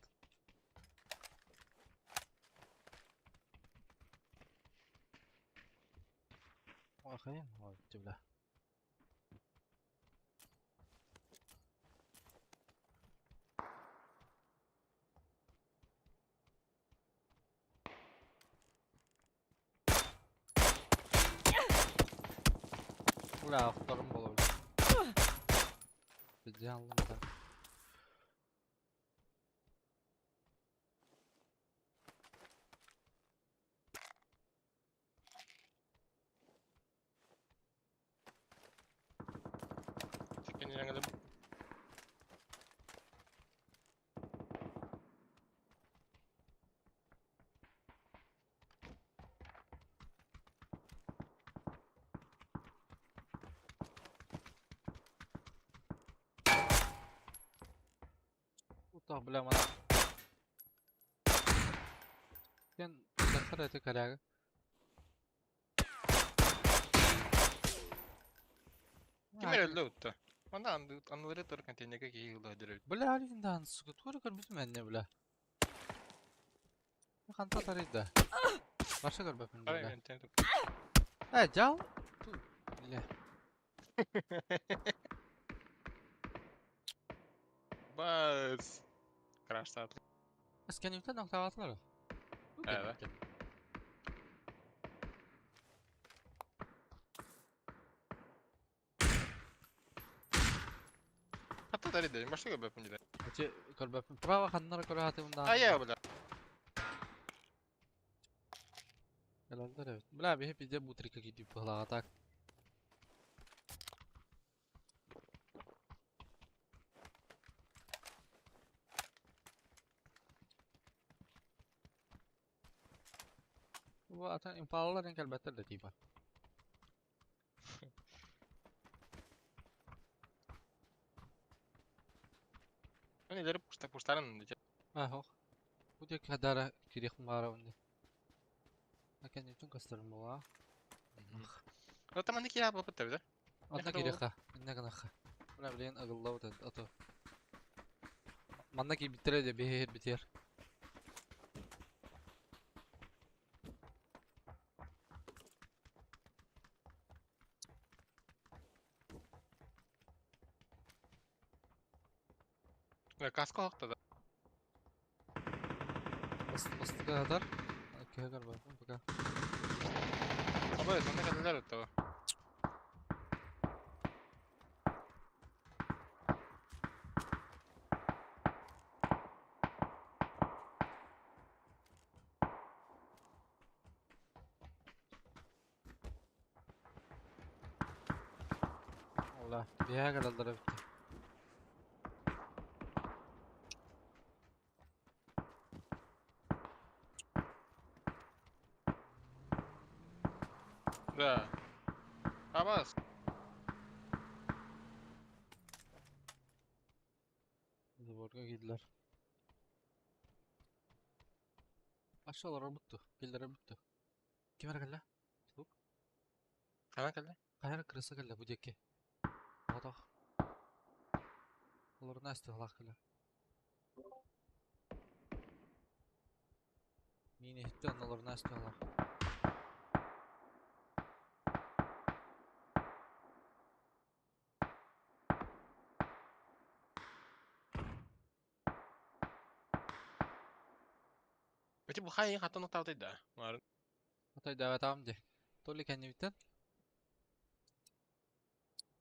[SPEAKER 2] Охайын, ой, бля. Бля, охторум буолабын. Идеаллым да. Утах бля мана. Кен дахар эти коряга.
[SPEAKER 1] Ким эрэ өллө утта. Манна аннылары тур контейнерга киһи ылла дөрөбүт.
[SPEAKER 2] Бля, алиндан сука, туора көрбүтүм энне бля. Ханта тарыйда. Баша көрбөпүн
[SPEAKER 1] Арай
[SPEAKER 2] бля.
[SPEAKER 1] мен туп.
[SPEAKER 2] Э, жал. Бля.
[SPEAKER 1] Бас. Краштат.
[SPEAKER 2] Эскенюктан октаватлар.
[SPEAKER 1] Evet. Хатта тарыйда, баша көрбөпүн диле.
[SPEAKER 2] Эти көрбөпүн. Право ханнара көрө хатымдан.
[SPEAKER 1] Ая бля.
[SPEAKER 2] Элэллэр эбит. Бля, биһи пизде бутрика киирдик быһылааҕа так. Бу атын импалалар эн кэлбэттэр да типа.
[SPEAKER 1] Мен илери пушта пуштарын диче.
[SPEAKER 2] А, ох. Бу диэки хадара кириэхпин баҕарабын дии. Акэннитин көстөрүм буолаа.
[SPEAKER 1] Ота манны киһи аппыт да.
[SPEAKER 2] Онно кириэххэ, иннэ гыныахха. Бля, билигин ыгыллабыт ото. Манна киирбиттэрэ дии биһи иһирбитигэр.
[SPEAKER 1] Каска хохта да.
[SPEAKER 2] Мастыга хатар. Киһи көрбөппүн пока.
[SPEAKER 1] Абы, сонда кэлэлэр оттого.
[SPEAKER 2] Ола, биһиэхэ кэлэллэрэ эбит.
[SPEAKER 1] Да. Абас.
[SPEAKER 2] Заборга киирдилэр. Ашалара бүттү, киллэрэ бүттү. Ким эрэ кэллэ? Звук?
[SPEAKER 1] Ханан кэллэ?
[SPEAKER 2] Хайа эрэ крыса кэллэ бу диэки. Оҕотох. Олорун астыалаах кэлэр. Миин иһиттэ онно олорун астыалаах.
[SPEAKER 1] Эти бу хайын хаттан оттаабытай да. Марын.
[SPEAKER 2] Атайдаабатаҕым дии. То ли кэннибиттэн.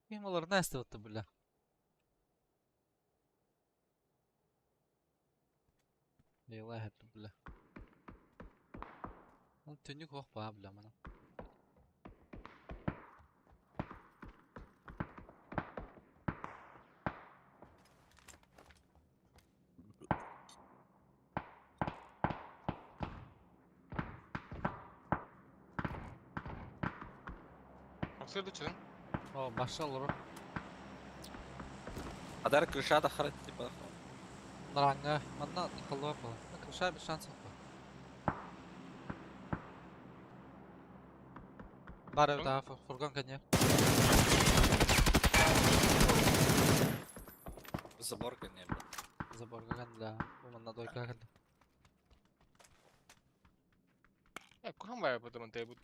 [SPEAKER 2] Ким олорун астыбытты бля. Лейла иһэрдэ бля. Ол түннүк суох баа бля манан.
[SPEAKER 1] Хамсырды чын.
[SPEAKER 2] О, баша олорор.
[SPEAKER 4] Адар крыша да харат типа.
[SPEAKER 2] Нараҥҥа манна холлоох буолар. Крыша без шансов буолар. Бар эбит аа фургон кэнниэр.
[SPEAKER 4] Заборка не было.
[SPEAKER 2] Заборга кэннилээ. Бу манна дойка кэллэ.
[SPEAKER 1] Э, куһан баар потом бут.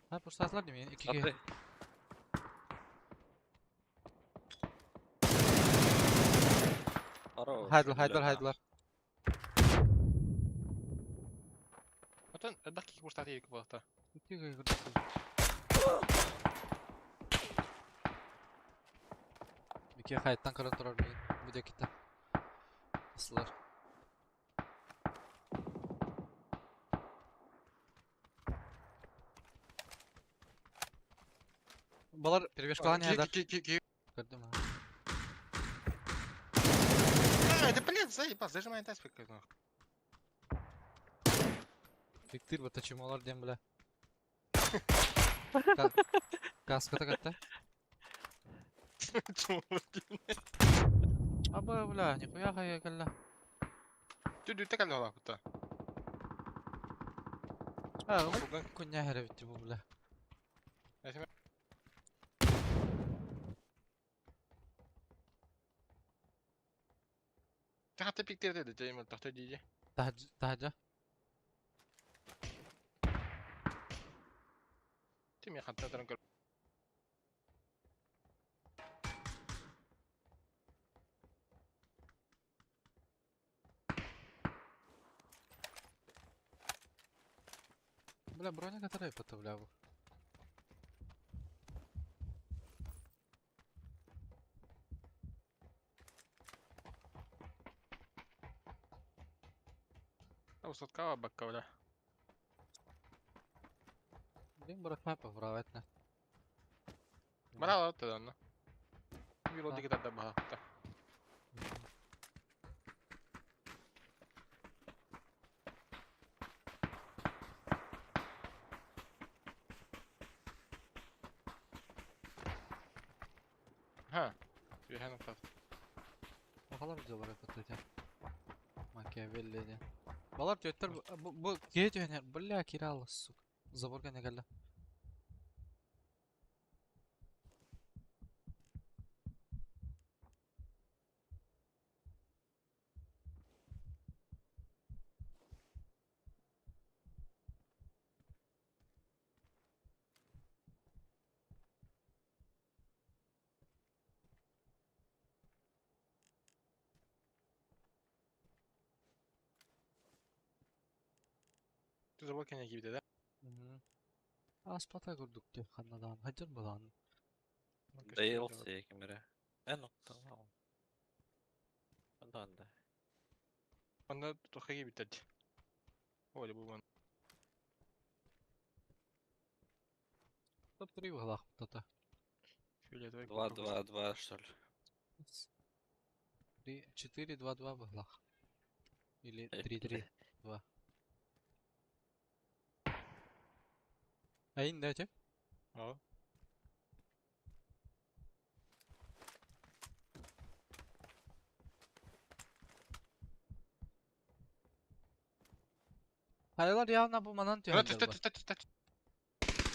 [SPEAKER 2] Ha, пуштаатылар дии миигин икки киһи.
[SPEAKER 4] Смотри. Хорош,
[SPEAKER 2] Хайдылар, хайдылар,
[SPEAKER 4] бля.
[SPEAKER 2] хайдылар.
[SPEAKER 1] Отон элбэх киһи пуштааты екі буолта.
[SPEAKER 2] Икки киһи көрдө. Икки хайаттан көрөн турар миигин бу диэкиттэн. Ыстылар. Балар перебежкалаан иһэллэр. Көрдүм аа.
[SPEAKER 1] А, да блин, заебал, зажимай таспик, нахуй.
[SPEAKER 2] Фиктир бата чумалар диэн бля. Каската катта.
[SPEAKER 1] Чумалар диэн.
[SPEAKER 2] Аба бля, нихуя хая кэллэ.
[SPEAKER 1] Түдүтэ кэллэ олааппыта.
[SPEAKER 2] А, кунья хэрэбитти бу бля.
[SPEAKER 1] Хата пиктерде де жайым тахта дии.
[SPEAKER 2] Таһдьа.
[SPEAKER 1] Тим хатта таран көр.
[SPEAKER 2] Бля, броня которая потовлял.
[SPEAKER 1] Усаткава бакка бля.
[SPEAKER 2] Блин, бырахма поправать на.
[SPEAKER 1] Мара алат да. Bir o dikkat da baha. Ha. Bir hemen tat.
[SPEAKER 2] Bakalım videolara katılacağım. Machiavelli diye. Балар төттөр бу бу кие түһэнэр бля киралла сука. Заборга не кэллэ.
[SPEAKER 1] Забор кене gibi de.
[SPEAKER 2] Аспата курдук диye ханнадан хажыр булан.
[SPEAKER 4] DLC кимере. Эн оттан. Ондан да.
[SPEAKER 1] Онда тоха gibi dedi. Öyle bu bana.
[SPEAKER 2] Топ 3 углах тата.
[SPEAKER 1] Фиолетовый.
[SPEAKER 4] 2 2 2 что ли.
[SPEAKER 2] 3 4 2 2 в углах. Или 3 3 2. Айын дайте.
[SPEAKER 1] О.
[SPEAKER 2] Хайалар явно бу манан
[SPEAKER 1] Түс
[SPEAKER 2] түһэллэр
[SPEAKER 1] түс түс түс.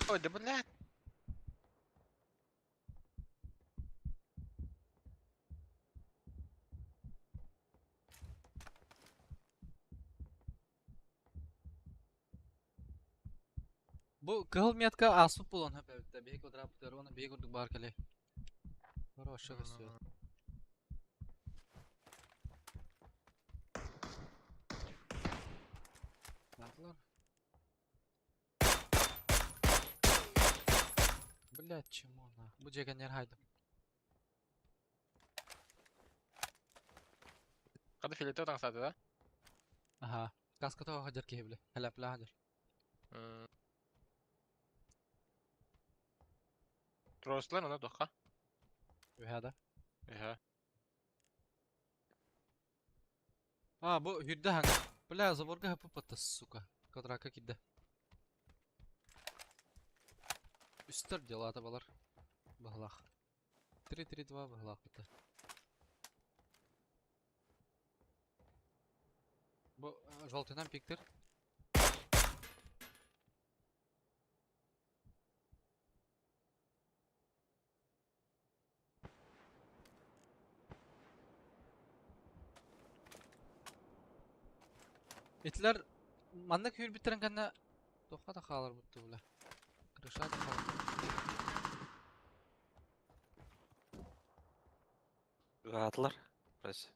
[SPEAKER 1] Ой, да блядь.
[SPEAKER 2] Бу кыһыл метка аспыт булан хөпөбүттэ. Биһи квадрат бутер, оны биһи курдук бар кэлэ. Хорошо все. Натлар. Блядь, чему на? Бу жегенер хайдым.
[SPEAKER 1] Кады фиолетовый таң да?
[SPEAKER 2] Аха. Каска того хадер киһи бile. Хәләплә хадер.
[SPEAKER 1] Трослар она тоха.
[SPEAKER 2] Үһәдә.
[SPEAKER 1] Эһэ.
[SPEAKER 2] А, бу хүрдэ хаңа. Бля, заборга хапы патта, сука. Квадратка кидде. Үстер дела балар. Бахлах. 3-3-2 бахлах бата. Бу желтыйдан пиктер. Итлер манна күйір биттерен кәнне тоққа да қалар бұтты бұла. Крыша да қалар.
[SPEAKER 4] Атлар. Пресс.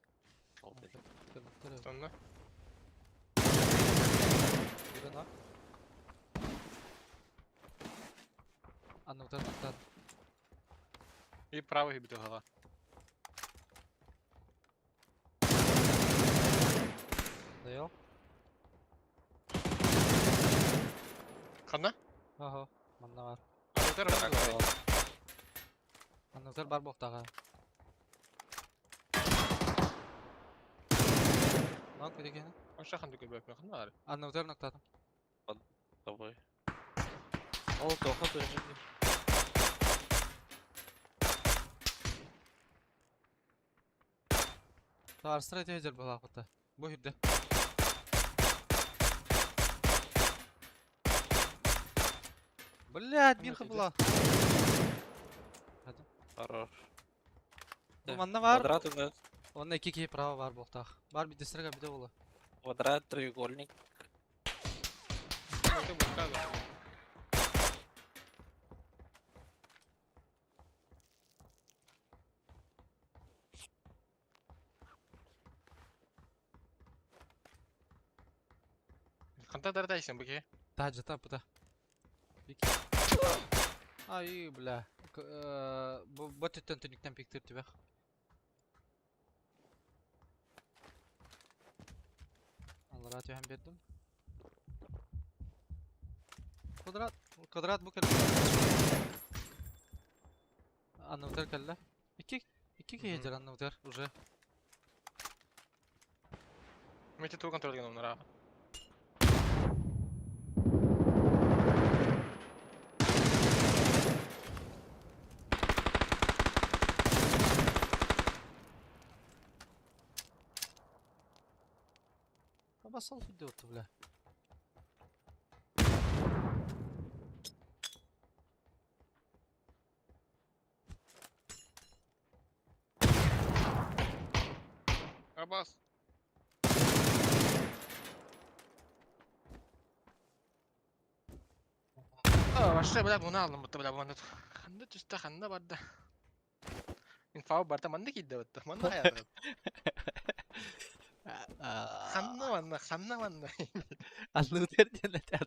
[SPEAKER 4] Желтый.
[SPEAKER 1] Сонна.
[SPEAKER 2] Анны утар.
[SPEAKER 1] И правый бит гала. Ханна?
[SPEAKER 2] Ага, манна бар.
[SPEAKER 1] Аннытар бар.
[SPEAKER 2] Аннытар бар буолтаҕа. Нок билигин.
[SPEAKER 1] Оша ханды көрбөппүн ханна бар?
[SPEAKER 2] Аннытар ноктатым.
[SPEAKER 4] Тобой. Ол тоха тоже.
[SPEAKER 2] Таарыстар этэ дьэр балаахпыта. Бу үрдэ. Блядь, бир хабыла.
[SPEAKER 4] Хорош.
[SPEAKER 2] Бу манна бар.
[SPEAKER 4] Квадрат у нас.
[SPEAKER 2] Онно икки киһи право бар буолтаах. Бар бидестерге биде була.
[SPEAKER 4] Квадрат, треугольник.
[SPEAKER 1] Ханта дардайсың бу ки?
[SPEAKER 2] Таһырдьата пыта. Ай, бля. Бу бу өттүттэн түннүктэн пиктир түбэх. Аллара түһэн биэрдим. Квадрат, квадрат бу кэллэ. Анныбытыгар кэллэ. Икки, икки киһи дьэр анныбытыгар уже.
[SPEAKER 1] Мити туу контроль гынан оннор
[SPEAKER 2] Басал идет, бля.
[SPEAKER 1] Абас. А, вообще, бля, буну алдым, будто, бля, буну. Ханна түстэ, ханна барда. Инфау барда, манна киирдэ бытта, манна хайаата. Ханна манна, ханна манна.
[SPEAKER 2] Аннытыр диэн этэ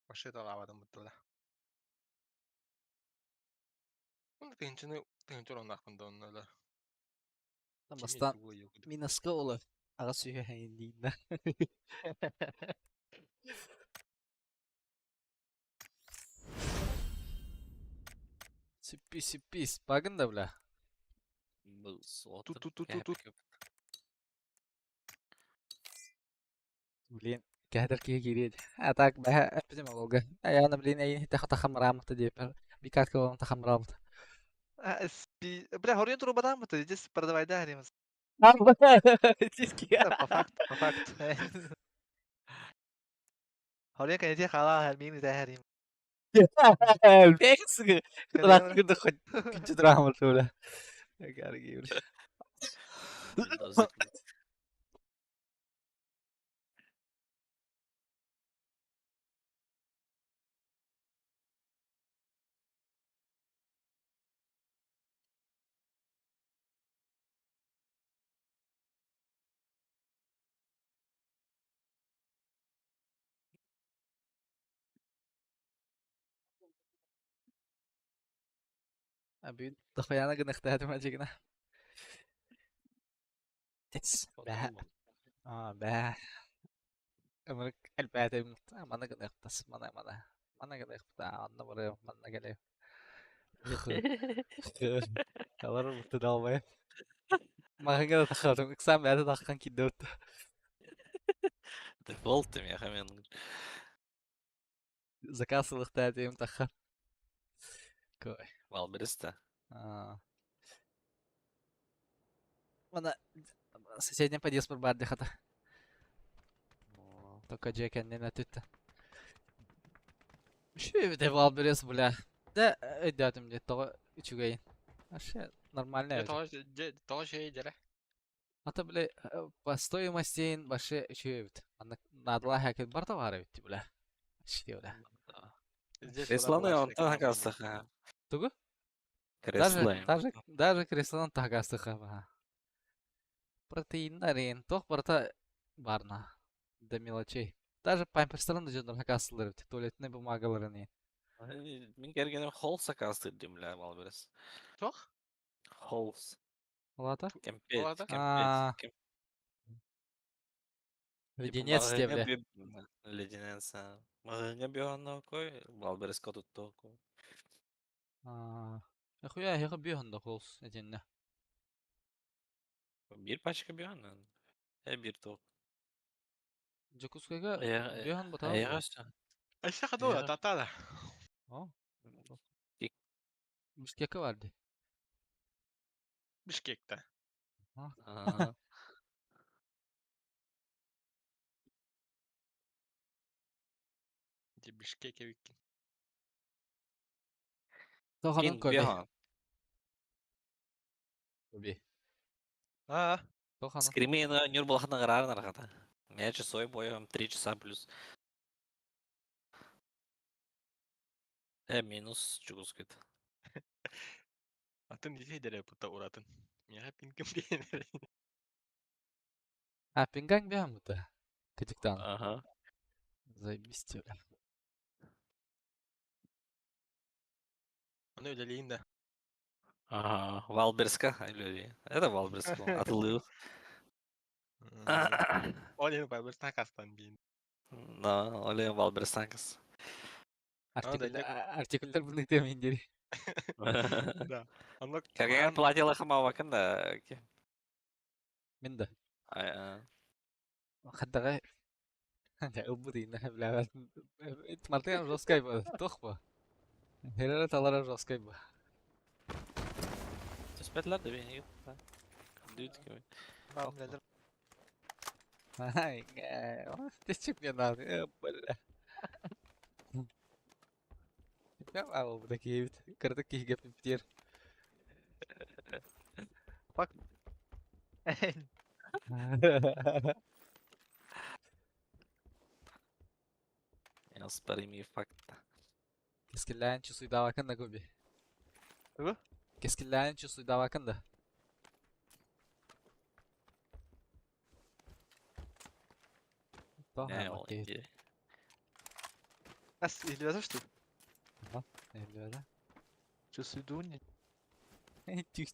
[SPEAKER 1] Вообще талаабатым бытта Тыһынчыны тыһынча ороннаахпын да онно да.
[SPEAKER 2] Бастаан минуска олор аҕа сүһэһэйин дииннэ. Сиппи сиппи багын да бля.
[SPEAKER 1] Тут тут тут тут.
[SPEAKER 2] Блин, кэһэтэр киһи киириэ дии. А так бэһэ эппитим олорго. Айаана блин эйин тахамрааммыта диэппэр бикатка олорон тахамраабыта.
[SPEAKER 5] Бля, хоруйун турбатааммыт, здесь продавай да харимыз. По факту, по факту. Хоруйун кэнити халаа мин да харим.
[SPEAKER 2] Күнчү драма тула. Бүгүн дохуяна гыныахтаатым дьигинэ. Бээ. Аа бээ. Ымырык элбээтим маны гыныахтас маны маны маны гыныахпыта онно барыам манна кэлиэм. Алар тыда албайм. Маһыҥа да таххатым ыксаан бэйэтэ таххан киирдэ утта.
[SPEAKER 4] Дефолт миэхэ мен
[SPEAKER 2] Заказ ылыахтаа этим таххан. Кой.
[SPEAKER 4] Валбериста.
[SPEAKER 2] Аа. Мана соседний подъезд бар баар хата. Только дьиэ кэннин өтүттэ. Үчүгэй Валберес, бля. Да өйдөөтүм дии тоҕо үчүгэйин. Вообще нормально эбит.
[SPEAKER 1] Тоҕо үчүгэй дьэрэ.
[SPEAKER 2] Ата бля по стоимости вообще үчүгэй эбит. Маннык наадалаах хакет барта баар эбит бля. Вообще бля.
[SPEAKER 4] Креслоны онтон хакастаха.
[SPEAKER 2] Тугу?
[SPEAKER 4] Кресло.
[SPEAKER 2] Даже, даже креслонан тахагастыха. Протеиннар туох барыта баарна. До мелочей. Даже памперстарын да дьоннор хакаастылар эбит. Туалетнай бумагаларын и.
[SPEAKER 4] Мин кэргэним холл сакаастыыр диим бля Валберес.
[SPEAKER 1] Туох?
[SPEAKER 4] Холлс.
[SPEAKER 2] Улаата?
[SPEAKER 4] Кэмпиэт,
[SPEAKER 1] Улаата?
[SPEAKER 4] кэмпиэт,
[SPEAKER 2] Аа.
[SPEAKER 4] кэм- Типа
[SPEAKER 2] Леденец
[SPEAKER 4] маҕаһыыҥҥа
[SPEAKER 2] диэбилэ.
[SPEAKER 4] Леденец, а. Маҕаһыыҥҥа бүөһөннөккөй, Валбереска туттуоккуй.
[SPEAKER 2] Аа. Эхуя эһиэхэ бүөһүн да холс этиннэ.
[SPEAKER 4] Биир пачка бүөһөннөн. Э биир туох.
[SPEAKER 2] Дьокуускайга
[SPEAKER 4] Эйэҕэ
[SPEAKER 2] бүөһүн батаҕын
[SPEAKER 4] эйэҕэ
[SPEAKER 2] дуо?
[SPEAKER 4] өссө.
[SPEAKER 1] Өссө хатыла,
[SPEAKER 4] Эйэҕэ
[SPEAKER 1] татаада.
[SPEAKER 2] О,
[SPEAKER 4] Ик-
[SPEAKER 2] Бишкекке бар дии.
[SPEAKER 1] Бишкекте.
[SPEAKER 4] Аа.
[SPEAKER 1] Ди Бишкек эбиккин.
[SPEAKER 2] Тоҕонон
[SPEAKER 4] Кин
[SPEAKER 2] Коби.
[SPEAKER 4] бүөһөн.
[SPEAKER 2] Коби.
[SPEAKER 5] Аа,
[SPEAKER 2] Тоҕонон.
[SPEAKER 4] Скримена Нюрбалахана гараар нарахата. Меня часой боем 3 часа плюс. Э, минус чугускит.
[SPEAKER 1] Атын дии пута уратын. Миэхэ пинким диэн.
[SPEAKER 2] А, пингаҥ бүөһүн Кытыктаан.
[SPEAKER 4] Ага.
[SPEAKER 2] Заебись тебе.
[SPEAKER 1] Аны үлэлиин да.
[SPEAKER 4] Ага. Валберска. Или это Валберска. Атылыы.
[SPEAKER 1] Ол иһин Валберстан хастан диин.
[SPEAKER 4] Да, оле Валберстанкас.
[SPEAKER 2] Артикльдер бұны темин дери.
[SPEAKER 1] Да. Онно
[SPEAKER 4] Кэргэн платила хамавакын да.
[SPEAKER 2] Мин да. Хаддаҕа ылбыт ииннэ билээбэт. Мартын жесткай ба, туох ба? Херера талара жесткай ба.
[SPEAKER 4] Түспэтилэр да бэйэни. Дүт кеми.
[SPEAKER 5] баам билэлэр.
[SPEAKER 2] Ай, ты мне надо, бля. Ал бу такие кырдык киһигэ пиптер.
[SPEAKER 5] Факт.
[SPEAKER 4] Неоспоримый факт.
[SPEAKER 2] Кэскиллээн чусуйдаабакын да Гоби.
[SPEAKER 5] Тугу?
[SPEAKER 2] Кэскиллээн чусуйдаабакын да.
[SPEAKER 4] Не, ол
[SPEAKER 5] Ас, илбэтэ что?
[SPEAKER 2] Элбэдэ.
[SPEAKER 5] Чусуйдуни.
[SPEAKER 1] Ким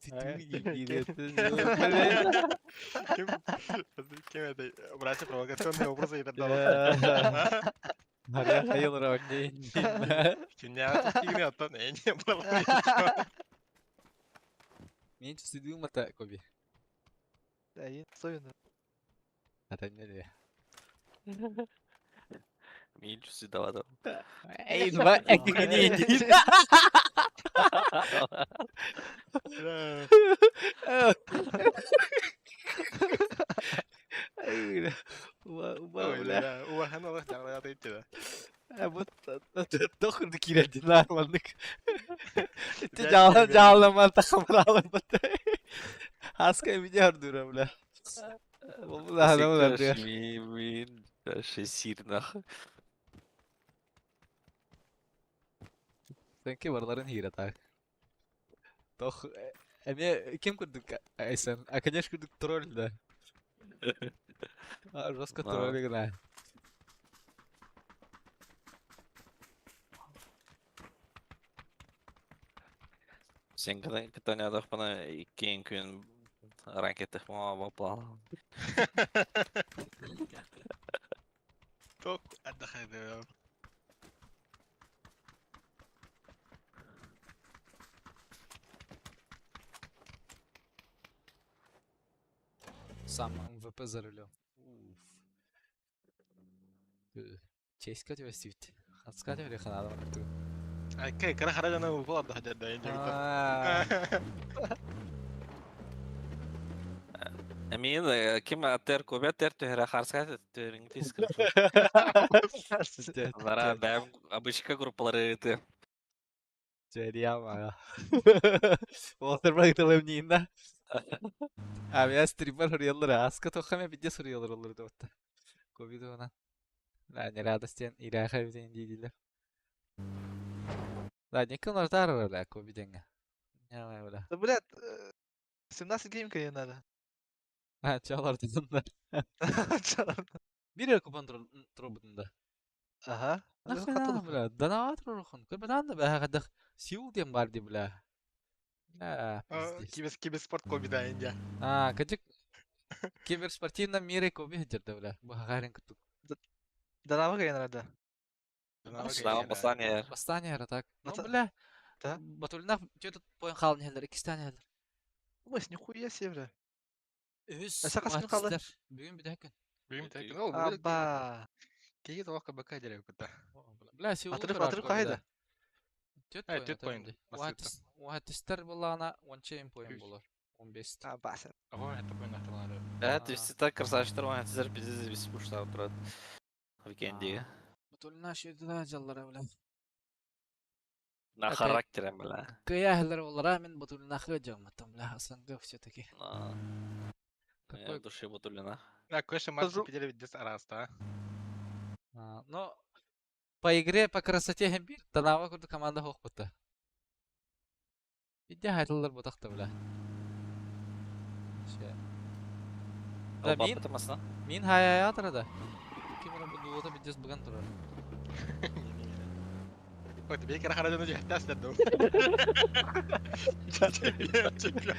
[SPEAKER 1] ким это братья провокационные образы и тогда.
[SPEAKER 2] Наря хайылра не.
[SPEAKER 1] Киня кигни оттон эне было.
[SPEAKER 2] Мен чусуйдуум ата Коби.
[SPEAKER 5] Әйин, сойуну.
[SPEAKER 2] Ата эмне
[SPEAKER 4] Мен чусуйдавадым.
[SPEAKER 2] Эй, два экигини. Уба,
[SPEAKER 1] Убахан олох дьаҕалаата иччи
[SPEAKER 2] Вот тохурду киирэрдин маннык. Ити жаала жааламан тахамраалан бата. Хаска видео ардура бля. Бу да.
[SPEAKER 4] Мин шесир нах.
[SPEAKER 2] Сенки барларын хира так. Тох эме ким курдук айсан? А конечно курдук тролль да. А жестко тролль гына.
[SPEAKER 4] Сен кытанядахпына иккиэн күн ракетах баплаа.
[SPEAKER 1] Ток отдохай.
[SPEAKER 2] Сам МВП за рулем. Уф. Честь катевостивт. Хацкатев ханада марту.
[SPEAKER 1] Ай, кара харажана упал отдохать да,
[SPEAKER 4] Эмиин ким аттер кубет тер түһэрэ харска түһэриҥ тискер. Лара бэм обычка группалары ты.
[SPEAKER 2] Джериама. Уолтер багыталым да. А я стример суруйаллар, аска тоххаме видео суруйаллар оллар да. Ковид она. Да, не радостен, иряха виден дидилер. Да, никон артар бля, ковиденга. Не, бля.
[SPEAKER 5] Да, блядь, 17 геймка ей надо.
[SPEAKER 2] А, чалар дедим да.
[SPEAKER 5] Чалар.
[SPEAKER 2] Биир эрэ купон турбутун да.
[SPEAKER 5] Аха.
[SPEAKER 2] Нахрена, бля, Данава турурухан. Көрбөтөөн да бэһэ хайдах Сеул диэн баар дии, бля. Бля, пиздец.
[SPEAKER 1] Кибер киберспорт Коби да инде.
[SPEAKER 2] А, кыдьык киберспортивном мире Коби сылдьар бля. Бу хахаарин курдук.
[SPEAKER 5] Данава кайнара да.
[SPEAKER 4] Данава бастаан
[SPEAKER 2] Бастаан иһэр так. Ну, бля,
[SPEAKER 5] Да.
[SPEAKER 2] Батулинах что-то поин хаалан иһэллэр, иккистээн иһэллэр.
[SPEAKER 5] Ой, нихуя себе, бля.
[SPEAKER 2] Үһүс
[SPEAKER 5] Эсэ хас күн хаалла?
[SPEAKER 2] Бүгүн бүтэһик күн.
[SPEAKER 1] Бүгүн бүтэһик күн. Ол
[SPEAKER 5] Аба.
[SPEAKER 1] Киһи тоҕо КБК дире кытта.
[SPEAKER 2] Бля, Сеул
[SPEAKER 5] Атырып атырып хайда?
[SPEAKER 2] Түөрт
[SPEAKER 1] Ай,
[SPEAKER 2] поин
[SPEAKER 1] түөрт
[SPEAKER 2] атырым
[SPEAKER 1] поин.
[SPEAKER 2] дии.
[SPEAKER 1] Бастыытта.
[SPEAKER 2] Уһаттистар буоллаҕына уонча им поин буолар. 15.
[SPEAKER 5] Аба.
[SPEAKER 1] Аҕа это поин ахталаары.
[SPEAKER 4] Evet, üstü красавчиктар уһаттистар пиздец бис буштап турат. Викендиге.
[SPEAKER 2] Батулина шүйдүлэ дьаллара бля.
[SPEAKER 4] На характере, бля.
[SPEAKER 2] Кыйа олара мен Батулина хыджамматым бля. СНГ все-таки.
[SPEAKER 4] Какой в душе Батулина.
[SPEAKER 1] На кыша матч пидели видес араста.
[SPEAKER 2] Но по игре, по красоте хем бир, Данава курдук команда хоқпыта. Иде хайтылар бутақта бля. Да мин, мин хаяя да. Ким ора бу дуота бидес буган турар.
[SPEAKER 1] Ой, тебе кара хара жана жахтас да дом. Чемпион, чемпион.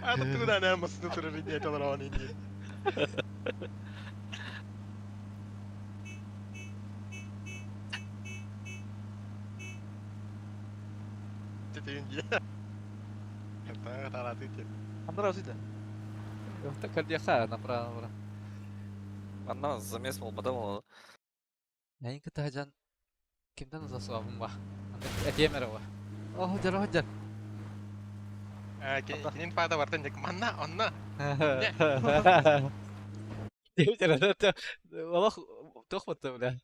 [SPEAKER 1] А то туда на масну турар иде талар он иде. Тетинди. Это тараты.
[SPEAKER 5] Андра сита.
[SPEAKER 2] Ёхта кардиаха направо направо.
[SPEAKER 4] Манна замес бол бадам.
[SPEAKER 2] Яйын кытажан кимден узасуабын ба. Этиэмер ба. Ох, жар, ох, жар.
[SPEAKER 1] Кинин пада бартан дек манна, онна.
[SPEAKER 2] Олох тохматта бля.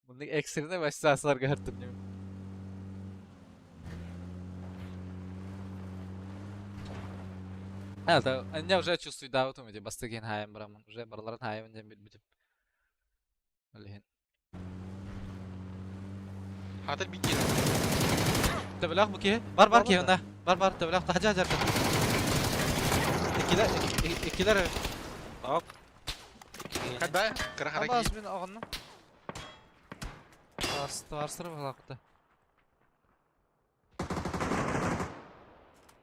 [SPEAKER 2] Мунник экстренный бассасыларга хартым нем. А, да, я уже чувствую, да, вот у меня бастыген хайм браман, уже барларын хайм дем бит. Блин.
[SPEAKER 1] Хатыр бики.
[SPEAKER 2] Төбөлөх бу киһи. Бар бар киһи онда. Бар бар төбөлөх тахажа жарты. Иккилер иккилер.
[SPEAKER 4] Ок.
[SPEAKER 1] Когда? Кыра хара
[SPEAKER 2] Абас мин оҕонно. Тарсыр балакта.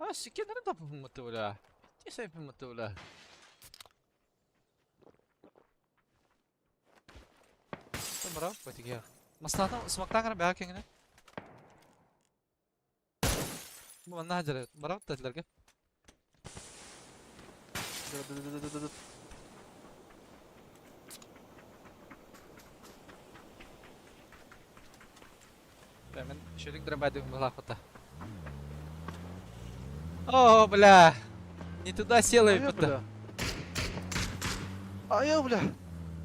[SPEAKER 2] А, сикенер да бумматы бля. Тесай бумматы бля. Бра, потиге. Маслата смактан гара баа кеңне. Бу манна хажар. Бра, татларга. Мен шөлік дробадым была. О, бля. Не туда села и
[SPEAKER 5] бля. Ая, бля.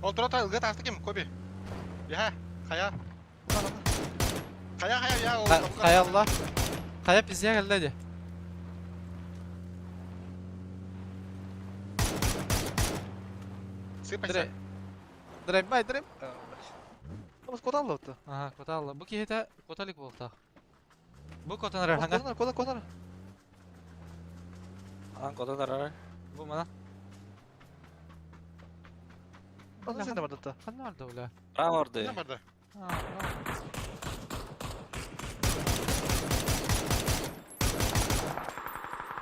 [SPEAKER 1] Ол тура ылга таасты ким, Коби. Я, хая. Хая, хая, я.
[SPEAKER 2] Хая Allah. Хая пизде келді де.
[SPEAKER 1] Сыпайся.
[SPEAKER 2] Драйбай, драйб.
[SPEAKER 5] Абас кота алла.
[SPEAKER 2] Ага, кота алла. Бу киһитэ коталик буолтаах. Бу котан эрэр хаҥа.
[SPEAKER 5] Кота кота кота.
[SPEAKER 4] Ан кота тарар.
[SPEAKER 2] Бу мана.
[SPEAKER 5] Аны сен бардата.
[SPEAKER 2] Ханна орда бля.
[SPEAKER 4] Прям орды.
[SPEAKER 1] Не барды.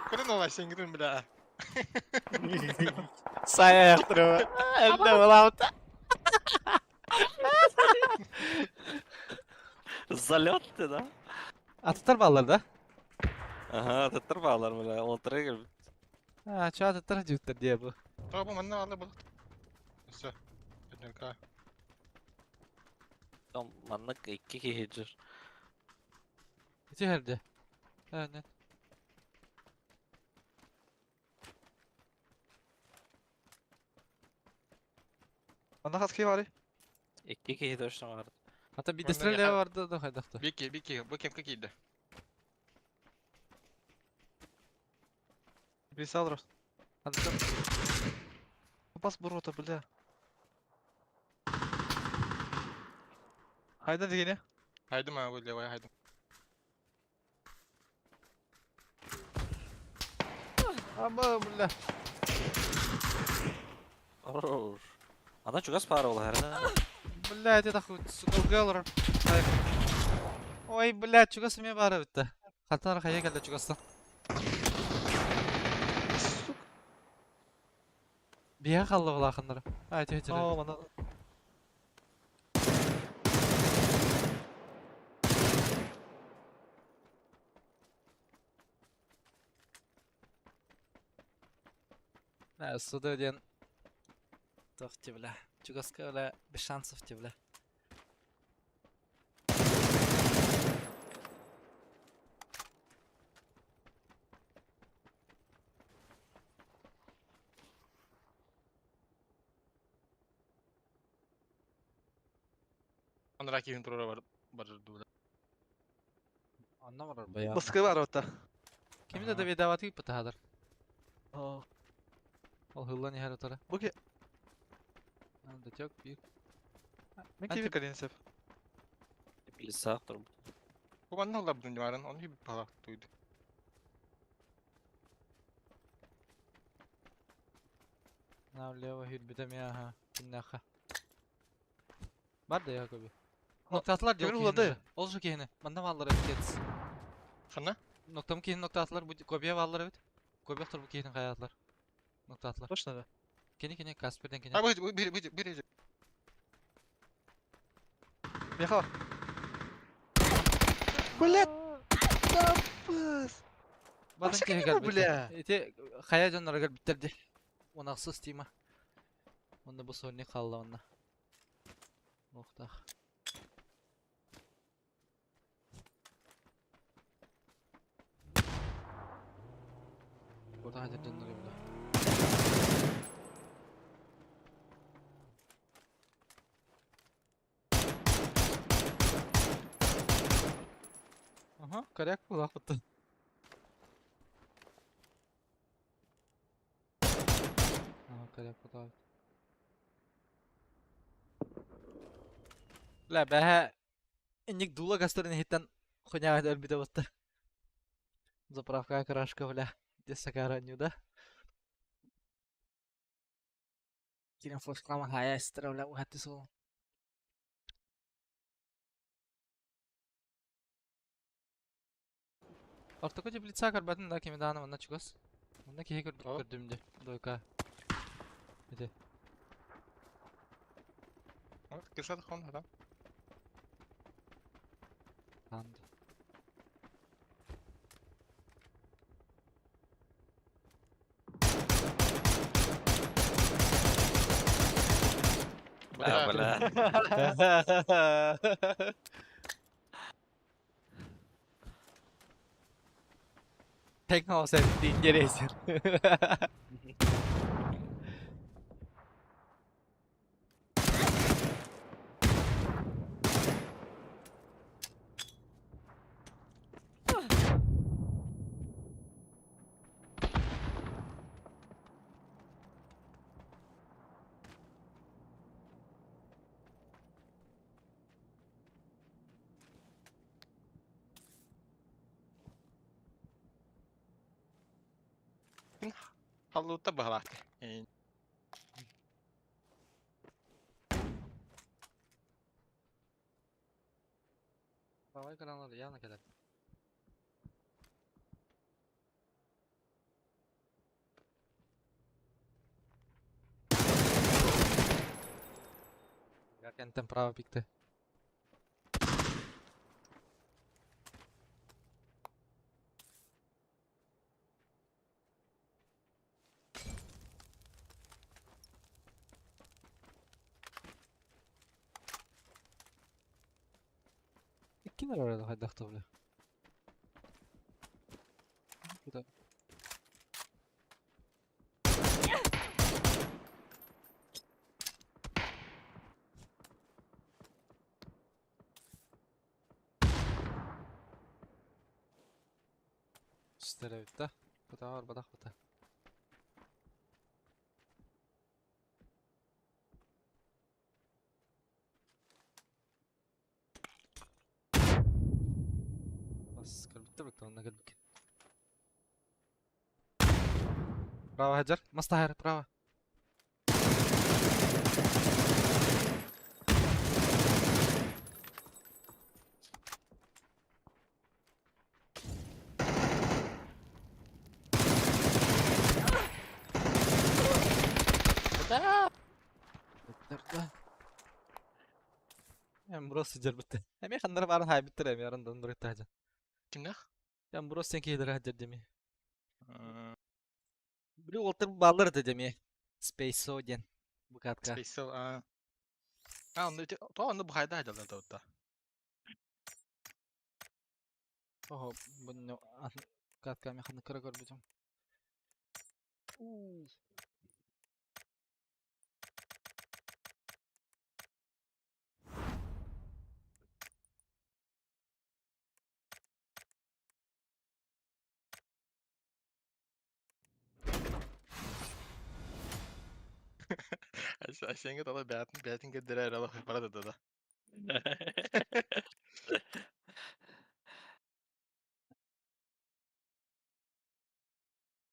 [SPEAKER 1] Куда нова сенгидин бля.
[SPEAKER 2] Сая яқтыры. Әлде болаута.
[SPEAKER 4] Залет ты, да?
[SPEAKER 2] Атыттар баллар да?
[SPEAKER 4] Ага, атыттар баллар бля. Олтыра кел.
[SPEAKER 2] А, чё атыттар жігіттер дие бу.
[SPEAKER 1] Тоға бу манна алла бұл. Все. Пятнерка.
[SPEAKER 4] Там маннык икки киһи жүр.
[SPEAKER 2] Ити херде. Әне.
[SPEAKER 5] Анда хас ки бар.
[SPEAKER 4] Икки киһи точно бар.
[SPEAKER 2] Ата бидестреле барды да хайдахты.
[SPEAKER 1] Бики, бики, бу кем какие
[SPEAKER 5] Бисалрос.
[SPEAKER 2] Анда
[SPEAKER 5] Бас бурота, бля. Хайда дегене.
[SPEAKER 1] Хайдым а, левая хайдым.
[SPEAKER 2] Аба, бля.
[SPEAKER 4] Хорош. Ана чугас пара олаһар.
[SPEAKER 2] Блядь, это хуй, сука, ЛГ Ой, блядь, чугас эмиэ баара эбит да. Хантан хайа кэллэ чугастан.
[SPEAKER 5] Сука.
[SPEAKER 2] Биһиэхэ хаалла балааханнара. А, ити ити.
[SPEAKER 5] Оо, манна
[SPEAKER 2] Э, сюда диэн туох ти бля. Чугаска бля без шансов ти бля.
[SPEAKER 1] Анараа киһин туруора бар барар дуу.
[SPEAKER 2] Онно барар баян.
[SPEAKER 5] Москва барбыта.
[SPEAKER 2] Кими да видаватый пытаһадар.
[SPEAKER 5] Оо.
[SPEAKER 2] Ол хыллан иһэр утара.
[SPEAKER 5] Бу ки
[SPEAKER 2] Анда тек биир.
[SPEAKER 5] Мин киви кэлин сөп.
[SPEAKER 4] Билсаах турбут.
[SPEAKER 1] Бу манна ыллабытын дьымарын, ону хибит палак туйду.
[SPEAKER 2] Налево хүрбүтэ эмиэ аха. Киннээххэ. Бар да Якоби. Ноктаатылар диэн
[SPEAKER 5] Кимин
[SPEAKER 2] киһини
[SPEAKER 5] улады?
[SPEAKER 2] уже. Ол же киһини. Манна бааллар эбит киэтис.
[SPEAKER 1] Ханна?
[SPEAKER 2] Ноктам киһини ноктаатылар бу кобия бааллар эбит. Кобия бу киһини хайаатылар. Ноктаатылар.
[SPEAKER 5] Точно да.
[SPEAKER 2] Кини кини Касперден кини.
[SPEAKER 1] А бу бир бир бир
[SPEAKER 5] Михаил. Блядь! Тапыс!
[SPEAKER 2] Батын
[SPEAKER 5] Вообще
[SPEAKER 2] киһи
[SPEAKER 5] кини бу,
[SPEAKER 2] кэлбит.
[SPEAKER 5] бля?
[SPEAKER 2] Ити хайа дьонноро кэлбиттэр ди. Унахсыз Тима. Онно бу сольник хаалла онно. Охтах. Куда хадыр дьонноро бля. Ага, коряк булахыттын. Ага, коряк булахыт. Бля, бэһэ инник дула гастарын иһиттэн хуйня өлбүтэ батта. Заправка крашка, бля. Где сакаранью, да? Кирен флешкама хая эстера, бля, ухатты сол. Ортоку теплица көрбөтүн да кими даҕаны манна чугас. Манна киһи көрбүт
[SPEAKER 1] О.
[SPEAKER 2] көрдүм дии. Дойка. Ити.
[SPEAKER 1] Кырсат хон хата.
[SPEAKER 2] Анд.
[SPEAKER 4] Бля, бля.
[SPEAKER 2] Tek olsaydı интересен.
[SPEAKER 1] Халлута баһалаахты.
[SPEAKER 2] Давай каналлар явно кэлэр. Кэнтэн право пикте. Ким эрэ хайдах бля. Куда? Стеребит да? Куда бар бадах бата. Бас көрбүттэр быкта онно көрбүк. Право хаджар, мастахар, право. Амброс сыдьарбыт. Эмиэ ханнара баарын хаайбыттар эмиэ аран дурыттаһа.
[SPEAKER 1] Кимнэх?
[SPEAKER 2] Амброс сен киһилэрэ сылдьар деми. Били уолтар бааллар этэ деми. Space диэн букатка.
[SPEAKER 1] Space а. А, онно то онно бухайда дьаллар да.
[SPEAKER 2] Ого, бу катка механы кыра көрбүтүм.
[SPEAKER 1] Асенге тала бәтин бәтин кедерер ала бара да да.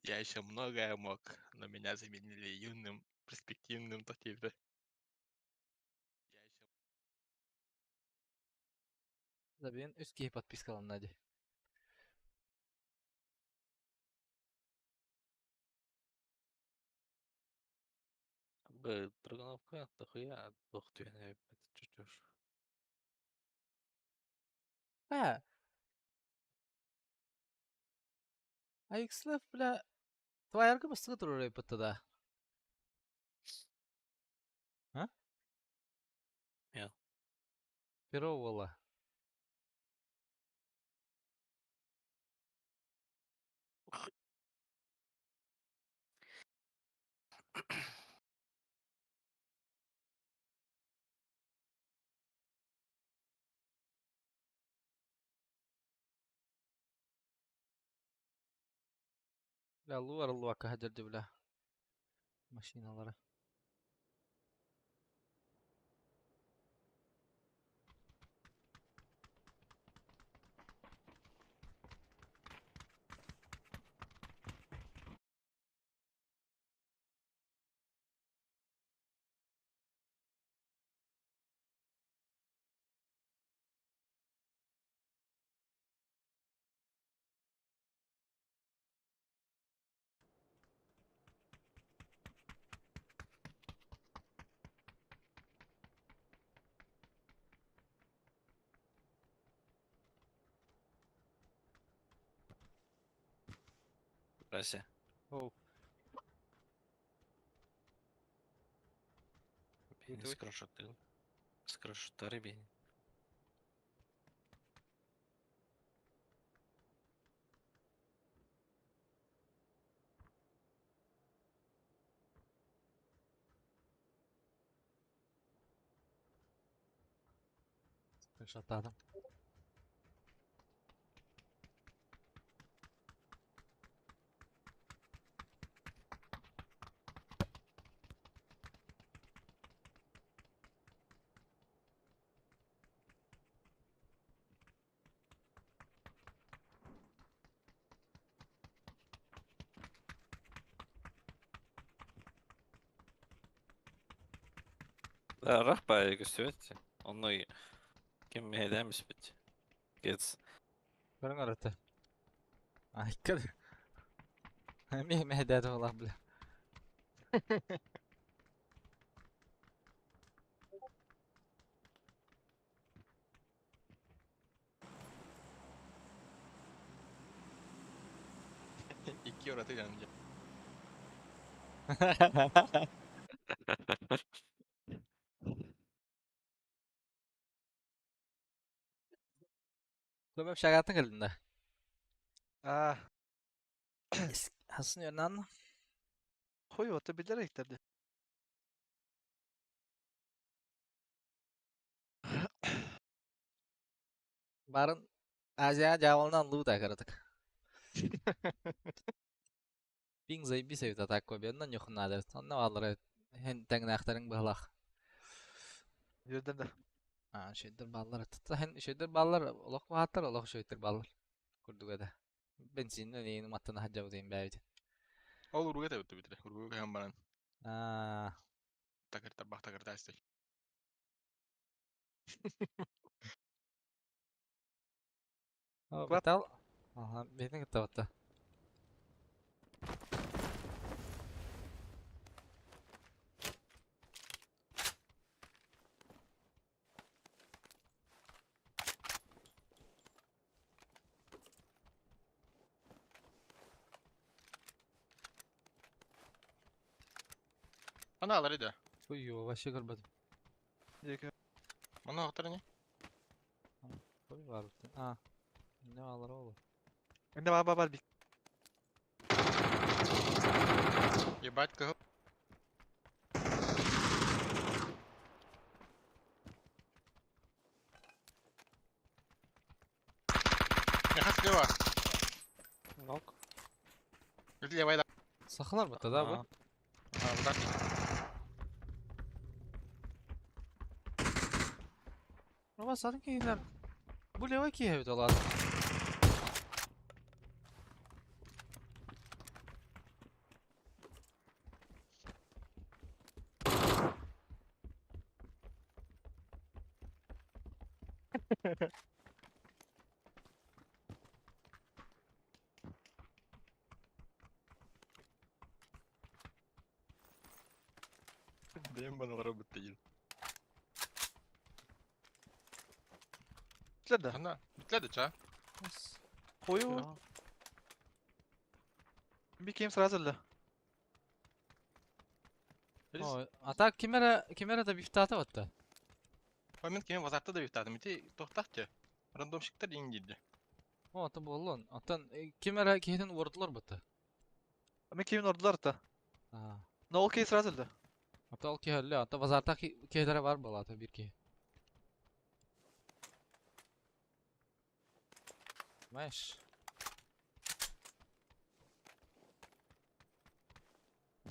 [SPEAKER 1] Я еще многое мог, но меня заменили юным, перспективным тотиве.
[SPEAKER 2] Забин үс киһи подпискаланна дии.
[SPEAKER 4] Б Драгоновка дохуя туох түһэн эбиппит чучур.
[SPEAKER 2] А, AXLF бля твоярга бастыгы турар эбиппит да. А?
[SPEAKER 4] Иә.
[SPEAKER 2] Перо уола. Бля, луар луака хадерди бля. Машиналары.
[SPEAKER 4] Вася.
[SPEAKER 2] Оу.
[SPEAKER 4] Бени скрошотыл. Скрошотары бени.
[SPEAKER 2] Шатадым.
[SPEAKER 4] Да, рах көстүбэт. Онно ким мэһэдээн биспит. Кец.
[SPEAKER 2] Көрүҥ арыты. Айкыр. Эмиэ мэһэдээт буолах бля.
[SPEAKER 1] Икки ораты жанында.
[SPEAKER 2] Көмөп шагатын кэллин да.
[SPEAKER 5] А,
[SPEAKER 2] Хасын yönlen.
[SPEAKER 5] хуй вот билер eklerdi.
[SPEAKER 2] Барын Азия жабылынан лута кыратык. Пинг заебись эбит атак көбү. Оннан нюхуннаадыр. Онно бааллар хен тэҥнээхтэрин быһалаах.
[SPEAKER 5] Yürüdüm de.
[SPEAKER 2] Аа, шөйдөр бааллар. Тутта хен шөйдөр бааллар олох бааттар, олох шөйдөр бааллар. Курдук эдэ. Бензиннен иин маттана хаджабытын бээбит.
[SPEAKER 1] Ол уруга да битре. Уруга хам баран.
[SPEAKER 2] Аа,
[SPEAKER 1] Такыр табах такыр тасты.
[SPEAKER 2] О,
[SPEAKER 5] Клап.
[SPEAKER 2] битал. Аха, битин кытта
[SPEAKER 1] Анаалар иде.
[SPEAKER 2] Ой, вообще көрбөтүм.
[SPEAKER 5] Диэки.
[SPEAKER 1] Маны оқтар не?
[SPEAKER 2] Ой, бар. А. Не алар ол.
[SPEAKER 5] Инде бар бар бар бик.
[SPEAKER 1] Ебать кыһыл. Меха слева.
[SPEAKER 4] Нок.
[SPEAKER 1] Левая да.
[SPEAKER 2] Сахалар бу да бу.
[SPEAKER 1] А, вот так.
[SPEAKER 2] Роба сарын кейлер. Бу левый кие бит алар.
[SPEAKER 1] Бэйэм баналара бытта диир.
[SPEAKER 5] Бүттүлэр да?
[SPEAKER 1] Ханна, бүттүлэр да чаа.
[SPEAKER 5] Хою. Би ким сразу өллө.
[SPEAKER 2] Ой, а так кимера кимера да бифтата батта.
[SPEAKER 1] Момент кими базарта да бифтатым. Ити тохтахчы. Рандомщиктар диин диирди.
[SPEAKER 2] О, ата боллон. Аттан кимера киһитин уордулар батта.
[SPEAKER 5] Мен кимин ордулар та.
[SPEAKER 2] А.
[SPEAKER 5] Но ол кей сразу өлдө.
[SPEAKER 2] Ата ол киһи ата базарта киһилere бар буолаата бир киһи. Знаешь.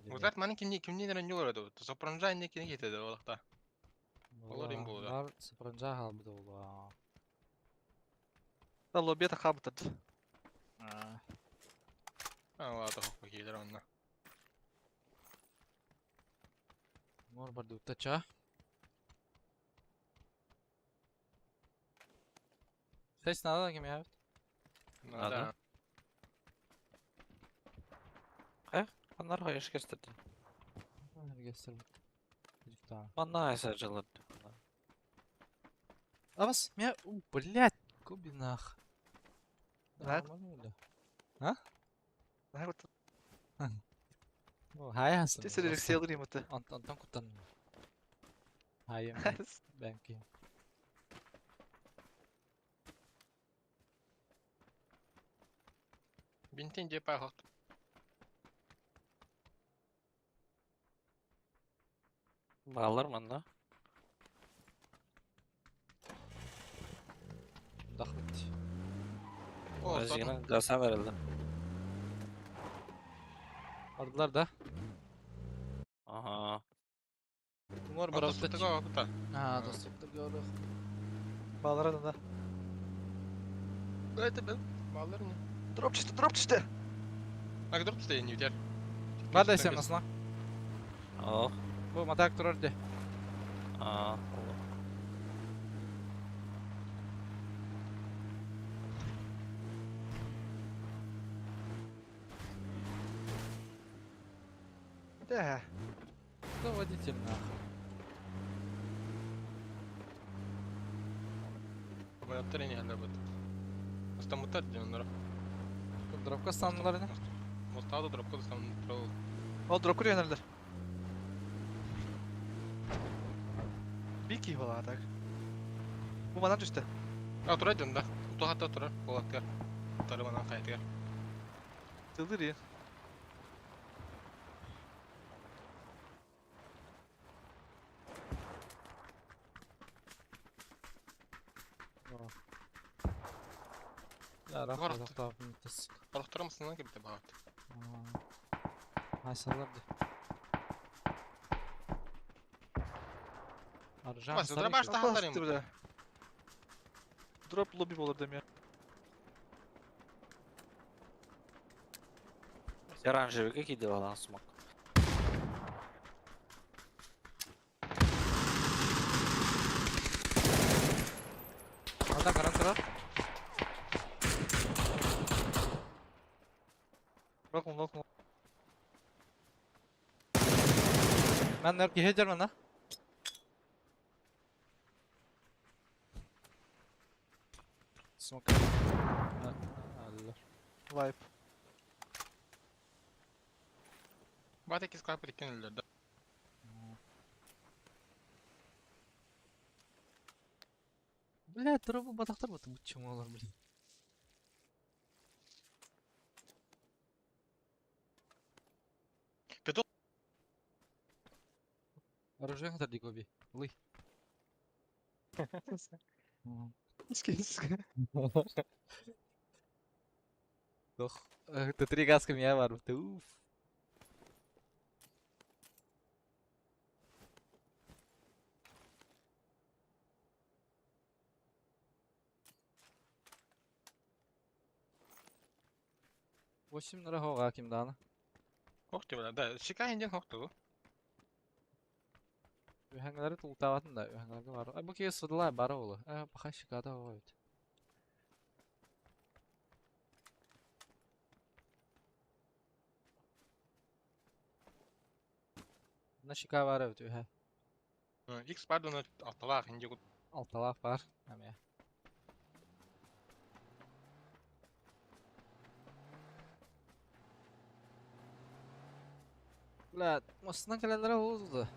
[SPEAKER 1] Базарт маны кимни кимни нерен жол орду. Сопранжа инне кини кетеди олақта. Олар им болду.
[SPEAKER 2] Бар сопранжа халбыда була.
[SPEAKER 5] Да лоббета хабытыр.
[SPEAKER 2] А.
[SPEAKER 1] Ала хокка кейлер онна.
[SPEAKER 2] Мор бар дуттача. Сес надо ким я?
[SPEAKER 1] Надо.
[SPEAKER 4] Аннар хайыш кестерди.
[SPEAKER 2] Göster. Tamam.
[SPEAKER 4] Манна айсаджалар.
[SPEAKER 2] Абас, меня, блядь, кубинах.
[SPEAKER 5] Да?
[SPEAKER 2] Нормально А?
[SPEAKER 5] Наһаа кут.
[SPEAKER 2] О, хай хасан.
[SPEAKER 5] Тесер сиэлгри мыты.
[SPEAKER 2] Антон куттан. Хайым, бәнки.
[SPEAKER 1] Бинтен жеп аяқ.
[SPEAKER 4] Балар манна.
[SPEAKER 2] Дахмет.
[SPEAKER 1] О,
[SPEAKER 4] Өзгенен гаса берилди.
[SPEAKER 2] Ардылар да.
[SPEAKER 4] Ага.
[SPEAKER 2] Тумор барабыта.
[SPEAKER 1] Доступтыга
[SPEAKER 2] А, доступтыга орох.
[SPEAKER 5] Балар да.
[SPEAKER 1] Это бил. Баллар не.
[SPEAKER 5] Дроп чисто, дроп чисто.
[SPEAKER 1] А дроп стоит не утер.
[SPEAKER 2] Бар да сен насна.
[SPEAKER 4] Ох.
[SPEAKER 2] Бу матак турар де.
[SPEAKER 4] А.
[SPEAKER 5] Да.
[SPEAKER 2] Кто водитель нахуй?
[SPEAKER 1] Абонаттар не хәлләр бит. Астамуттар дигән оннар.
[SPEAKER 2] Дропка станлар не?
[SPEAKER 1] Мостада дропка станлар.
[SPEAKER 5] Ол дроп көргөнлөр. Бики бола так. Бу манан түстө.
[SPEAKER 1] А тура дигән да. Уту хатта тура. Болаттар. Тары манан кайтыр.
[SPEAKER 5] Тылдыр.
[SPEAKER 2] Я
[SPEAKER 1] Бар.
[SPEAKER 2] рахмет тап.
[SPEAKER 1] Барахтар мısın кебите багат.
[SPEAKER 2] Хайсалар де. Аржан
[SPEAKER 1] Бас, дроп ашта хатар им.
[SPEAKER 5] Бля. Дроп лобби болор демия.
[SPEAKER 4] Оранжевый киди балан смок.
[SPEAKER 2] Ата каран турар.
[SPEAKER 5] Рокмун, рокмун.
[SPEAKER 2] Мен нер киһи жермен а? Смок. Аллар.
[SPEAKER 5] Вайп.
[SPEAKER 1] Бат эки склап икенләр да.
[SPEAKER 2] Бля, дробу батахтар бу чумалар, блин.
[SPEAKER 1] Петух.
[SPEAKER 2] Оружие хатар дикоби. Лый. Дох. Т3 гаска меня бар. Уф. Восемь нара ким дана.
[SPEAKER 1] Ох ты, бля, да, шикай инден хохту.
[SPEAKER 2] Үһәңләре тултаватын да, үһәңләргә бар. Бу кие судыла бары улы. Баха шикада ой. На шика бар бит үһә.
[SPEAKER 1] X пардон, алталах инде гут.
[SPEAKER 2] Алталах бар. Әмә. Бля, мостынан кәләләр oldu.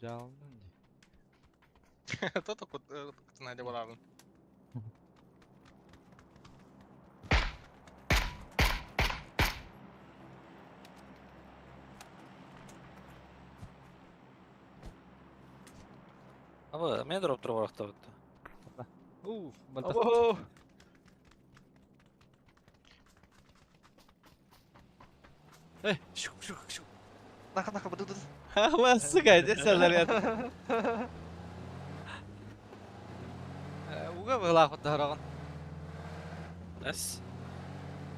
[SPEAKER 2] Жалдым ди.
[SPEAKER 1] Тото кут кутна болагын.
[SPEAKER 4] Абы, мен дроп туруп барахтабыт.
[SPEAKER 2] Уф, бальта.
[SPEAKER 5] Abo!
[SPEAKER 2] Эй, шу шу шу.
[SPEAKER 5] Наха наха бу ду.
[SPEAKER 2] Ха, сука, здесь заряд. Уга была хоть дороган.
[SPEAKER 4] Эс.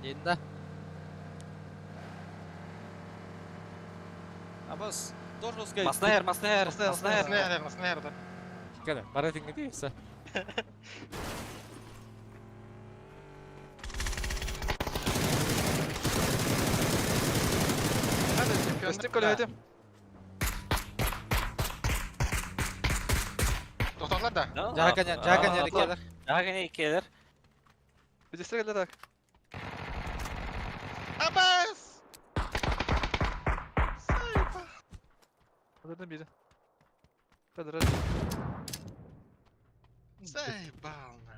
[SPEAKER 2] Дейін Абас, должен сказать.
[SPEAKER 4] Маснайр, маснайр,
[SPEAKER 5] Маснайр,
[SPEAKER 4] маснайр.
[SPEAKER 1] Маснайр, маснайр, да.
[SPEAKER 2] Кәле, бара тиңге дейсі.
[SPEAKER 5] Көстүм көлөтүм.
[SPEAKER 1] Тоқталар да.
[SPEAKER 2] Жаканя, жаканя келер.
[SPEAKER 4] Жаканя келер.
[SPEAKER 5] Биздестер келер так.
[SPEAKER 1] Абас! Сайпа.
[SPEAKER 5] Öldürdüm biri. Hadi hadi.
[SPEAKER 1] Заебал, на.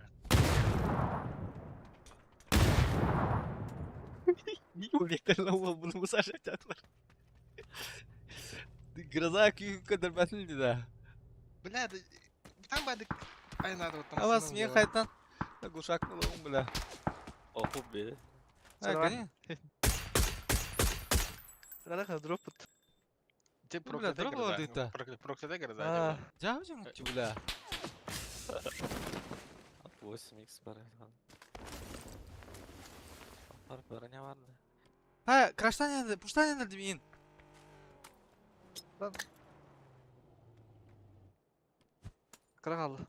[SPEAKER 2] Bunu musajatlar. Гроза күйі бәтілді да.
[SPEAKER 1] Бля, да, там бадык. Ай, надо вот там.
[SPEAKER 2] Абас, мен қайтан. Глушак болуым, бля.
[SPEAKER 4] Окуп бери.
[SPEAKER 2] А, кәне?
[SPEAKER 5] Сырада дроп бут.
[SPEAKER 1] Те
[SPEAKER 2] Ну, бля,
[SPEAKER 1] проклятая
[SPEAKER 2] дроп
[SPEAKER 1] гроза.
[SPEAKER 2] болды-то.
[SPEAKER 1] Проклятая гроза.
[SPEAKER 2] Жабы жамытчы, бля.
[SPEAKER 4] 8x бар. Бар, броня бар.
[SPEAKER 2] Ha, краштан енді, пуштан енді дейін.
[SPEAKER 5] Кыра kaldı.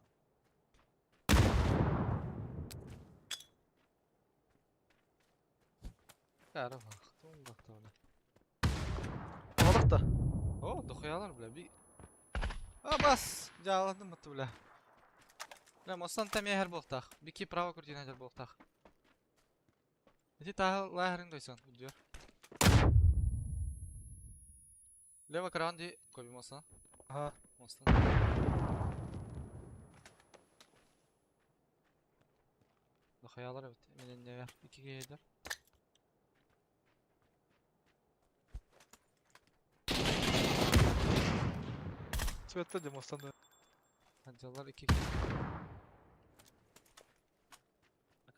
[SPEAKER 2] Кары бақты, он бақты, бля.
[SPEAKER 5] Алак да.
[SPEAKER 2] О, дохуялар, бля, би. Абас, жаладым бутты, бля. Бля, мостан тәме хәр болтақ. Бики право күрден хәр болтақ. Иди тағы лайхарың дойсан, үдер. Лево кранди, коби мостан.
[SPEAKER 5] Ага.
[SPEAKER 2] Мостан. Дохуялар бит, менен не бар. Икиге едер.
[SPEAKER 5] Светте де мостан.
[SPEAKER 2] Хаджалар икиге.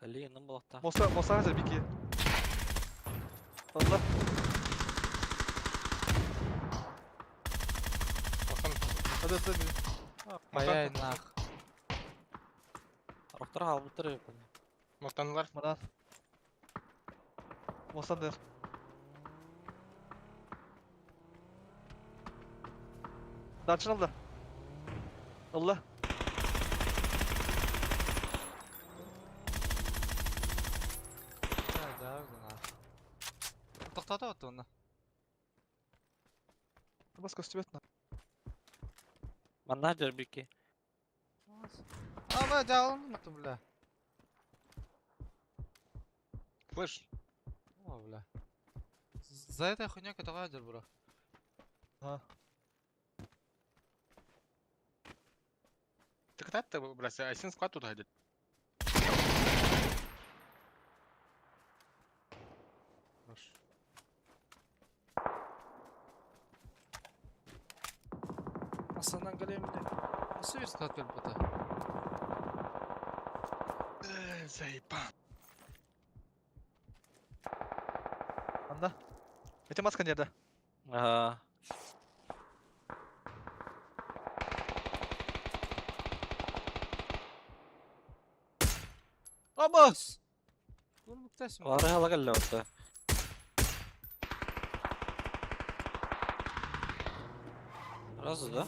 [SPEAKER 4] Калиның булакта.
[SPEAKER 5] Моста моста хәзер бики. Allah. Hadi hadi.
[SPEAKER 2] Паяй нах.
[SPEAKER 4] Роктор алып тур.
[SPEAKER 1] Мостанлар.
[SPEAKER 5] Мына. Мостан дер. Дарчын алды. Allah.
[SPEAKER 2] Да, да, нах. Тоқтата отты оны.
[SPEAKER 5] Бас көстүбөт на.
[SPEAKER 4] Манна жер бики.
[SPEAKER 2] Аба, жалын бутты, бля.
[SPEAKER 1] Слышь,
[SPEAKER 2] О, бля. За этой хуйней көтөҕө дьэр бро.
[SPEAKER 5] Ага.
[SPEAKER 1] Ты кытаат бля, Айсен склад тут ходит.
[SPEAKER 2] Хорош. Асанан галемде. Nasıl bir squad gelip bu
[SPEAKER 1] Заебал.
[SPEAKER 5] Анда. Эти маска нерде.
[SPEAKER 4] Ага.
[SPEAKER 2] Абас! Курбуктасың.
[SPEAKER 4] Лары ала келді орта. Разы да?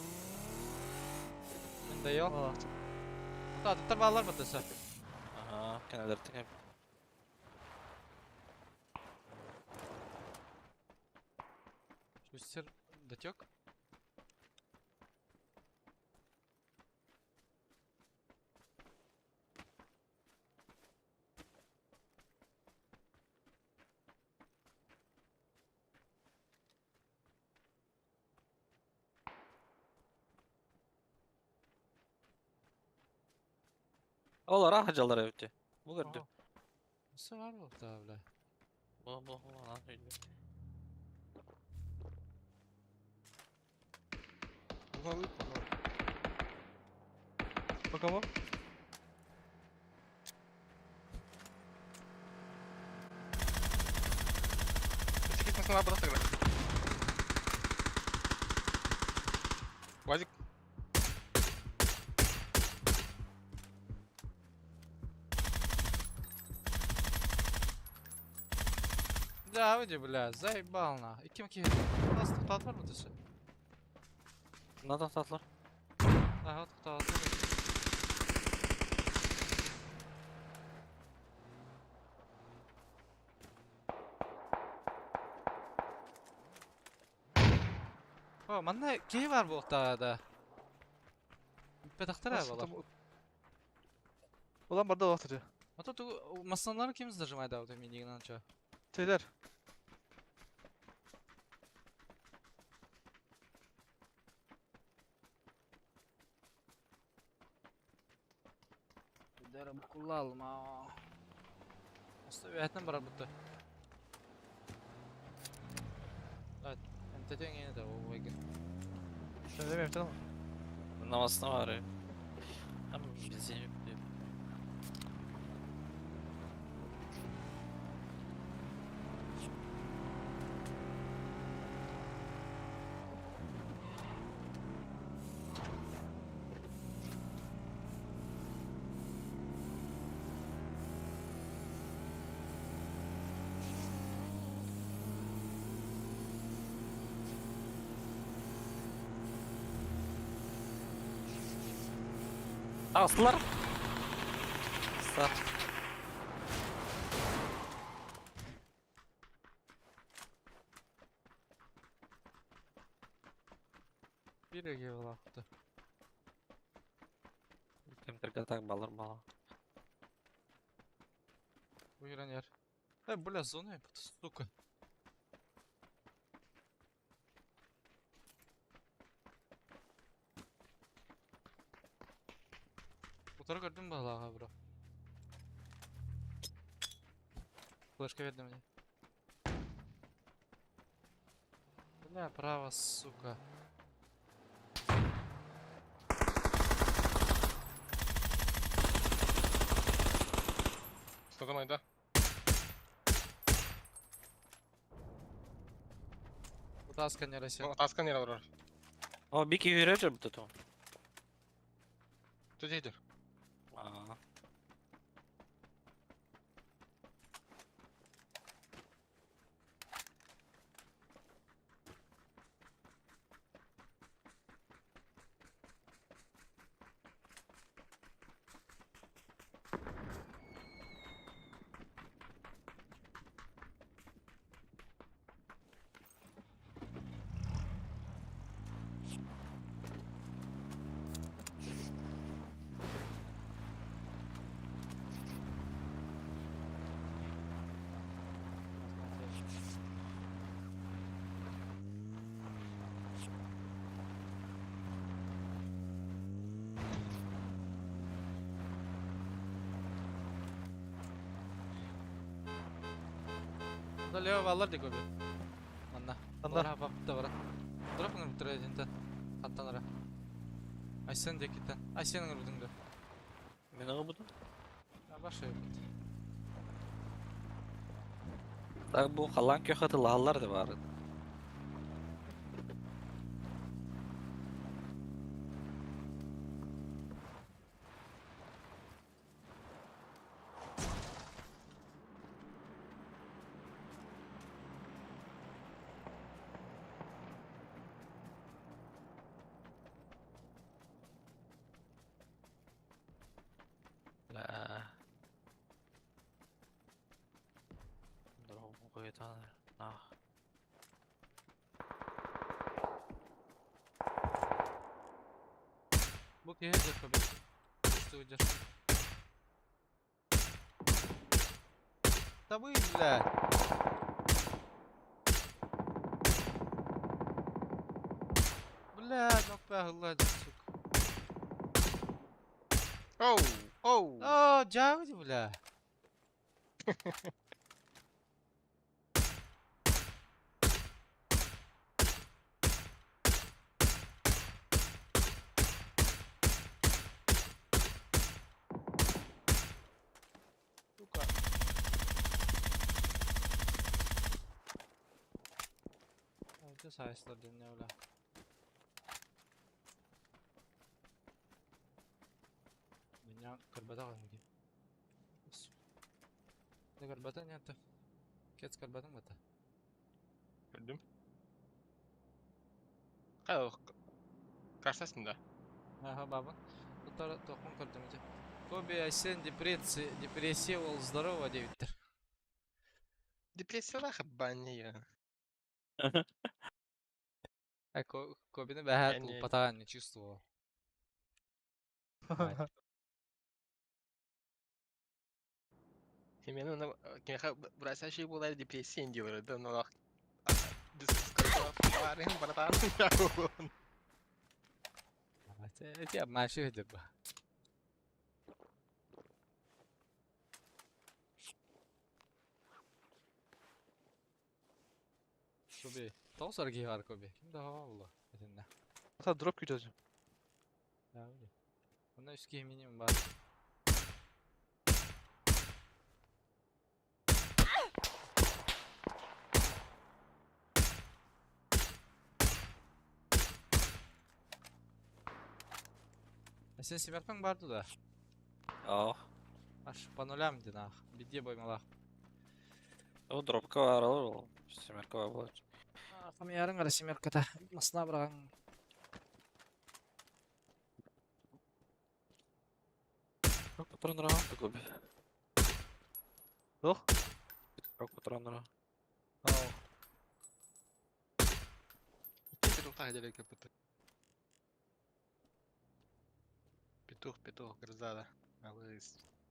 [SPEAKER 2] Мен да yok.
[SPEAKER 5] Aa.
[SPEAKER 2] Ата аттар балалар батаса.
[SPEAKER 4] Ага, кенелер теңеп.
[SPEAKER 2] Шустер дотек.
[SPEAKER 4] Олар ахажалар өте. Бұл көрді.
[SPEAKER 2] Nasıl var bu da бля?
[SPEAKER 4] Бұл бұл бұл ана үйді.
[SPEAKER 5] По кому?
[SPEAKER 1] Секиз машина брат тогда. Вазик.
[SPEAKER 2] Да, выйди, бля, заебал на. И ким ки? Нас тут var mı dışı?
[SPEAKER 4] Надо татлар.
[SPEAKER 2] Aha tutat. О, манна кей var bu да. Петахтара балар.
[SPEAKER 5] Ulan barda var tutuyor.
[SPEAKER 2] Ата ту масалары ким зажимает да вот мен анча.
[SPEAKER 5] Şeyler.
[SPEAKER 2] Дәрі букулалма. Оста өтін барар бұтты. Evet, MTT'nin yine de o vegi.
[SPEAKER 5] Sen demeyeyim tamam.
[SPEAKER 4] Намасына бар. Там bizi Астылар. Астылар.
[SPEAKER 2] Bir ege olaqtı.
[SPEAKER 4] Кемтерге так балыр бала.
[SPEAKER 2] Buyurun yer. E бля, зона yaptı, сука. Утара көрдүм балаға, бро. Флешка берди мне. Бля, право, сука.
[SPEAKER 1] Что там да?
[SPEAKER 2] Утаска не Россия.
[SPEAKER 1] Таска не алар.
[SPEAKER 4] О, бики үйрө жүр бүтө.
[SPEAKER 1] Тут едер.
[SPEAKER 4] Аа.
[SPEAKER 2] Да лево баллар дик көбү. Манна.
[SPEAKER 5] Анна.
[SPEAKER 2] Бара бапта бара. Дроп ыңыр этинтен. Хаттан ара. Айсен декиттен. Айсен ыңыр бутуңду.
[SPEAKER 4] Мен ығы бұдым.
[SPEAKER 2] Баша бит.
[SPEAKER 4] Так bu қалан көхаты лағалар да бар. Ла. Дорогу қойтан. Нах.
[SPEAKER 2] Бу кеһе дер көбү. Что дер? Да вы, блядь. Бля, ну пахла, сука.
[SPEAKER 1] Оу, оу.
[SPEAKER 2] О, жабыды, бля. Сука. Ой, сайыслар dinle бля. Меня карбата калган. Не карбата не это. Кец карбатың бата.
[SPEAKER 1] Gördüm. Кай Каршысында.
[SPEAKER 2] Ага, бабын. Tutар тохун көрдүм же. Коби Айсен депрессия, депрессия ол здорово дебиттер.
[SPEAKER 1] Депрессияла хаббания.
[SPEAKER 2] А Кобини бәһә
[SPEAKER 1] Әне.
[SPEAKER 2] тулпатаган не чувствовал. Мать.
[SPEAKER 1] Мен оны кемеха burası şey була депрессия диyor да, но братан.
[SPEAKER 2] Эти обманщик деп. Коби. Тоғыз арги бар Коби. Ким да хава була. Этинне.
[SPEAKER 5] Ата дроп күтөжүм.
[SPEAKER 2] Онда үске минимум бар. А сен семеркаң барды да.
[SPEAKER 4] Ох.
[SPEAKER 2] Аш по нулям дин ах. Биде боймалах.
[SPEAKER 4] О, дропка бар ол. Семерка бар болады.
[SPEAKER 2] Хамиярың ара семерката. Масына барған.
[SPEAKER 4] Рок патроннара көбі.
[SPEAKER 5] Дох?
[SPEAKER 4] Рок патроннара.
[SPEAKER 5] Ау.
[SPEAKER 1] Петух так делает как будто. Петух, петух, гроза, А вы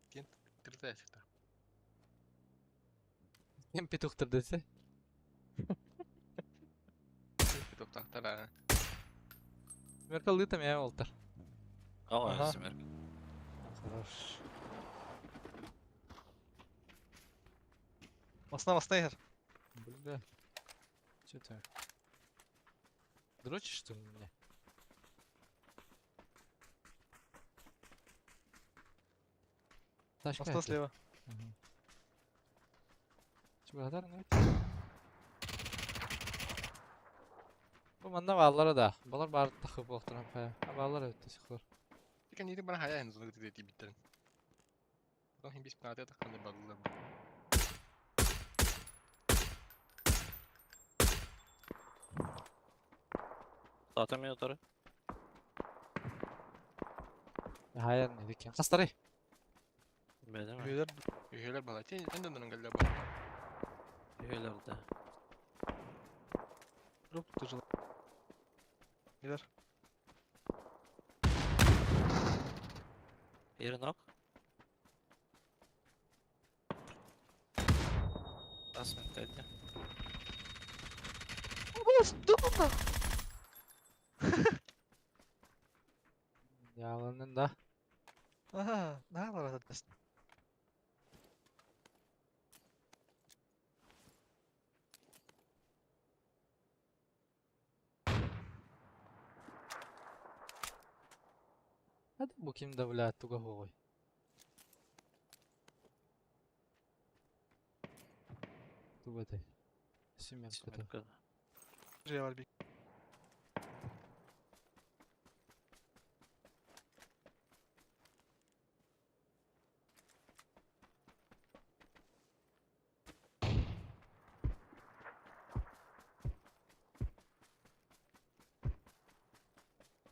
[SPEAKER 1] кем тридцать-то?
[SPEAKER 2] Кем петухтыр десе?
[SPEAKER 1] Петух тахтара.
[SPEAKER 2] Семерка лытам я олтар.
[SPEAKER 4] Ага,
[SPEAKER 5] Ага.
[SPEAKER 4] семерка.
[SPEAKER 2] Хорош.
[SPEAKER 5] Масына масына ехер.
[SPEAKER 2] Бля. Че ты? Дрочишь, что ли, меня? Тачка
[SPEAKER 5] Масына
[SPEAKER 2] это.
[SPEAKER 5] слева.
[SPEAKER 2] Ага. Чугадар, ну. Бу манна баллара да. Балар бар тахып оқтырам хая. Баллар өтті сихлар.
[SPEAKER 1] Тикен нити бана хая зону гидет биттерин. Потом хим бис пнате тахканды баллар.
[SPEAKER 4] Zaten минутары.
[SPEAKER 2] Хая не декен. Хастары.
[SPEAKER 4] Бәдеме?
[SPEAKER 5] Үйлер
[SPEAKER 1] Üyeler bala. Sen sen de onun galiba.
[SPEAKER 4] Üyelerde.
[SPEAKER 5] дроп күтөжүм. Үйлер.
[SPEAKER 4] Бері нок. Бас минут
[SPEAKER 5] Бос, дупа.
[SPEAKER 2] Яланын да.
[SPEAKER 5] Ага, на бар атат.
[SPEAKER 2] Баара да бу ким да бля туга суоҕуй? Тугу этэй? Семерката.
[SPEAKER 4] Семерка.
[SPEAKER 5] Же var bir.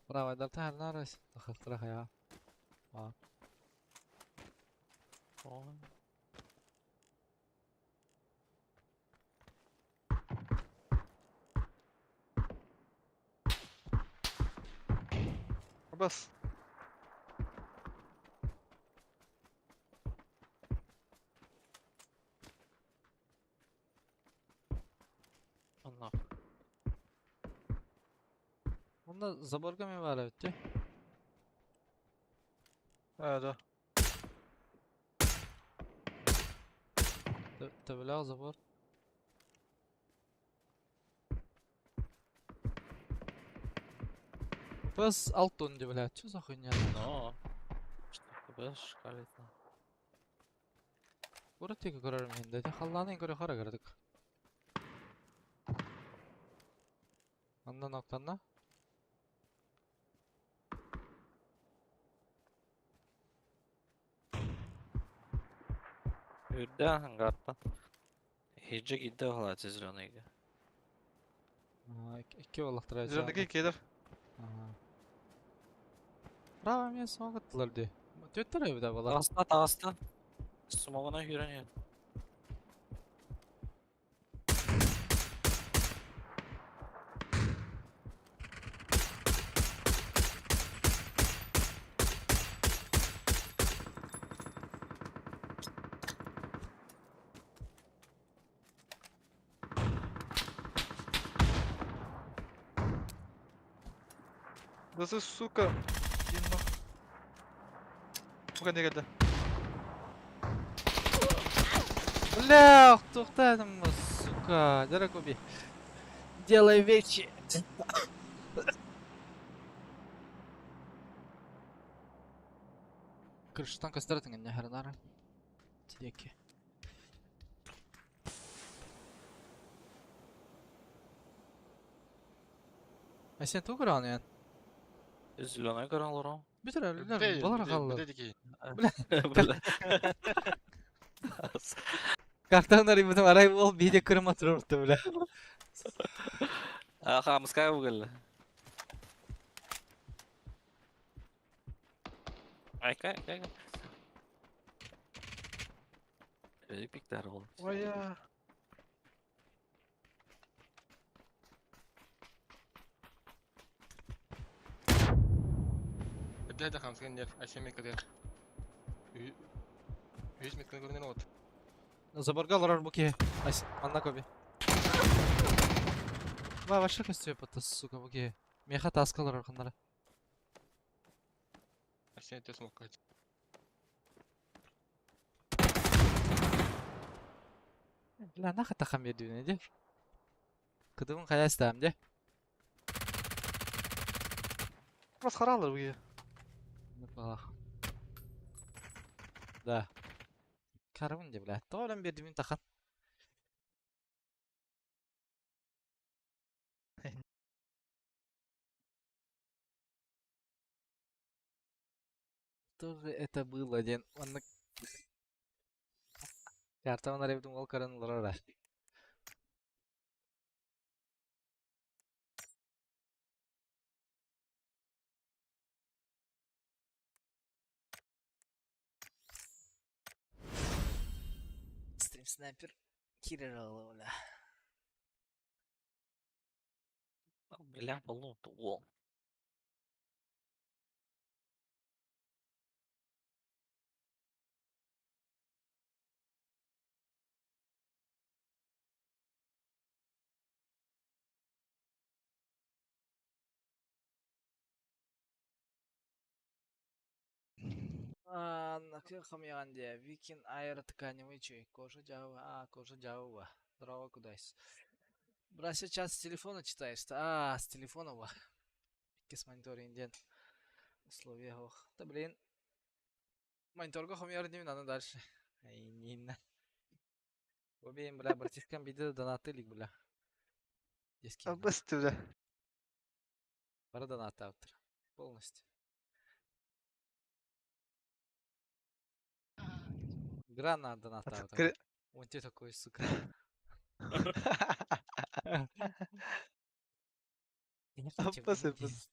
[SPEAKER 2] Браво, тарнарас. Тахтара А.
[SPEAKER 4] Ой.
[SPEAKER 5] Бас.
[SPEAKER 4] Онно.
[SPEAKER 2] Онно заборга мен баар эбит дии.
[SPEAKER 5] Аа да.
[SPEAKER 2] Төбөлөөх забор. Пс Алтон деп блядь, что за хуйня?
[SPEAKER 4] Но. Что КБ шкалит.
[SPEAKER 2] Курат тиги көрөрүм иһин дэ. Халлааны көрө хара көрдүк. Оннан октанна.
[SPEAKER 4] Үрдэ ангартан. Хиджи кидде оһолааччы зеленыйга.
[SPEAKER 2] Икки буоллахтара
[SPEAKER 5] Зеленый келер.
[SPEAKER 2] Браво мен соңғы дии. Төттөр эбит балар.
[SPEAKER 4] Таҕыста, таҕыста. Смогуна күүрэн иһэр.
[SPEAKER 5] Да ты, сука. Динно. Буга не келди.
[SPEAKER 2] Бля, тоқтадым, сука. Дорогой убей. Делай вещи. Крыштан костратыңа не харнара. Тиеки. А сен тугу көрөҕүн
[SPEAKER 4] Зеленый көрөн олорон.
[SPEAKER 2] Бүтэр өлүлэр балар хааллар.
[SPEAKER 4] Бля.
[SPEAKER 2] Картанар имитим арай бол видео көрөм отурурту бля.
[SPEAKER 4] А хамская бугелле. Айка, айка. Öyle pikler oldu.
[SPEAKER 5] Ой я.
[SPEAKER 1] Эбдэ да хамсыгын нер, айсен меткадер. Үс метканы көрүнөн от.
[SPEAKER 2] Заборга олорор бу киһи. Манна коби. Ва, вообще костюм пата, сука, бу киһи. Меха таска олорор ханнара.
[SPEAKER 1] Айсен өтө смокка.
[SPEAKER 2] Бля, нахы тахам бердүүнэ ди. Кыдыбын хайа истэм ди.
[SPEAKER 5] Бас харалар буга.
[SPEAKER 2] Балах. Да. Карабын ди, бля. Тоолан бердүүнүн тахан. Что же это было, диэн маннык картабын арыйбытым ол көрөн олорор ээ. Стрим снайпер киирэр оҕо бля.
[SPEAKER 4] Бля, болу, туол.
[SPEAKER 2] Хамьян де Викин аэротканевый чай. Кожа Java. А, кожа Java. Здорово, кудайс. Брат, сейчас с телефона читаешь? А, с телефона ва. Кис мониторинг ден. Условия суох. Да блин, мониторга хомуйар инибин аны дальше. Иннинэ. Убейм, бля, братишкам биде донаты илик, бля. Детский.
[SPEAKER 5] Абыс бля.
[SPEAKER 2] Бары донаттаабыттар. Полностью. Грана донаттаабыт. Он тебе такой, сука.
[SPEAKER 5] Аппас аппас.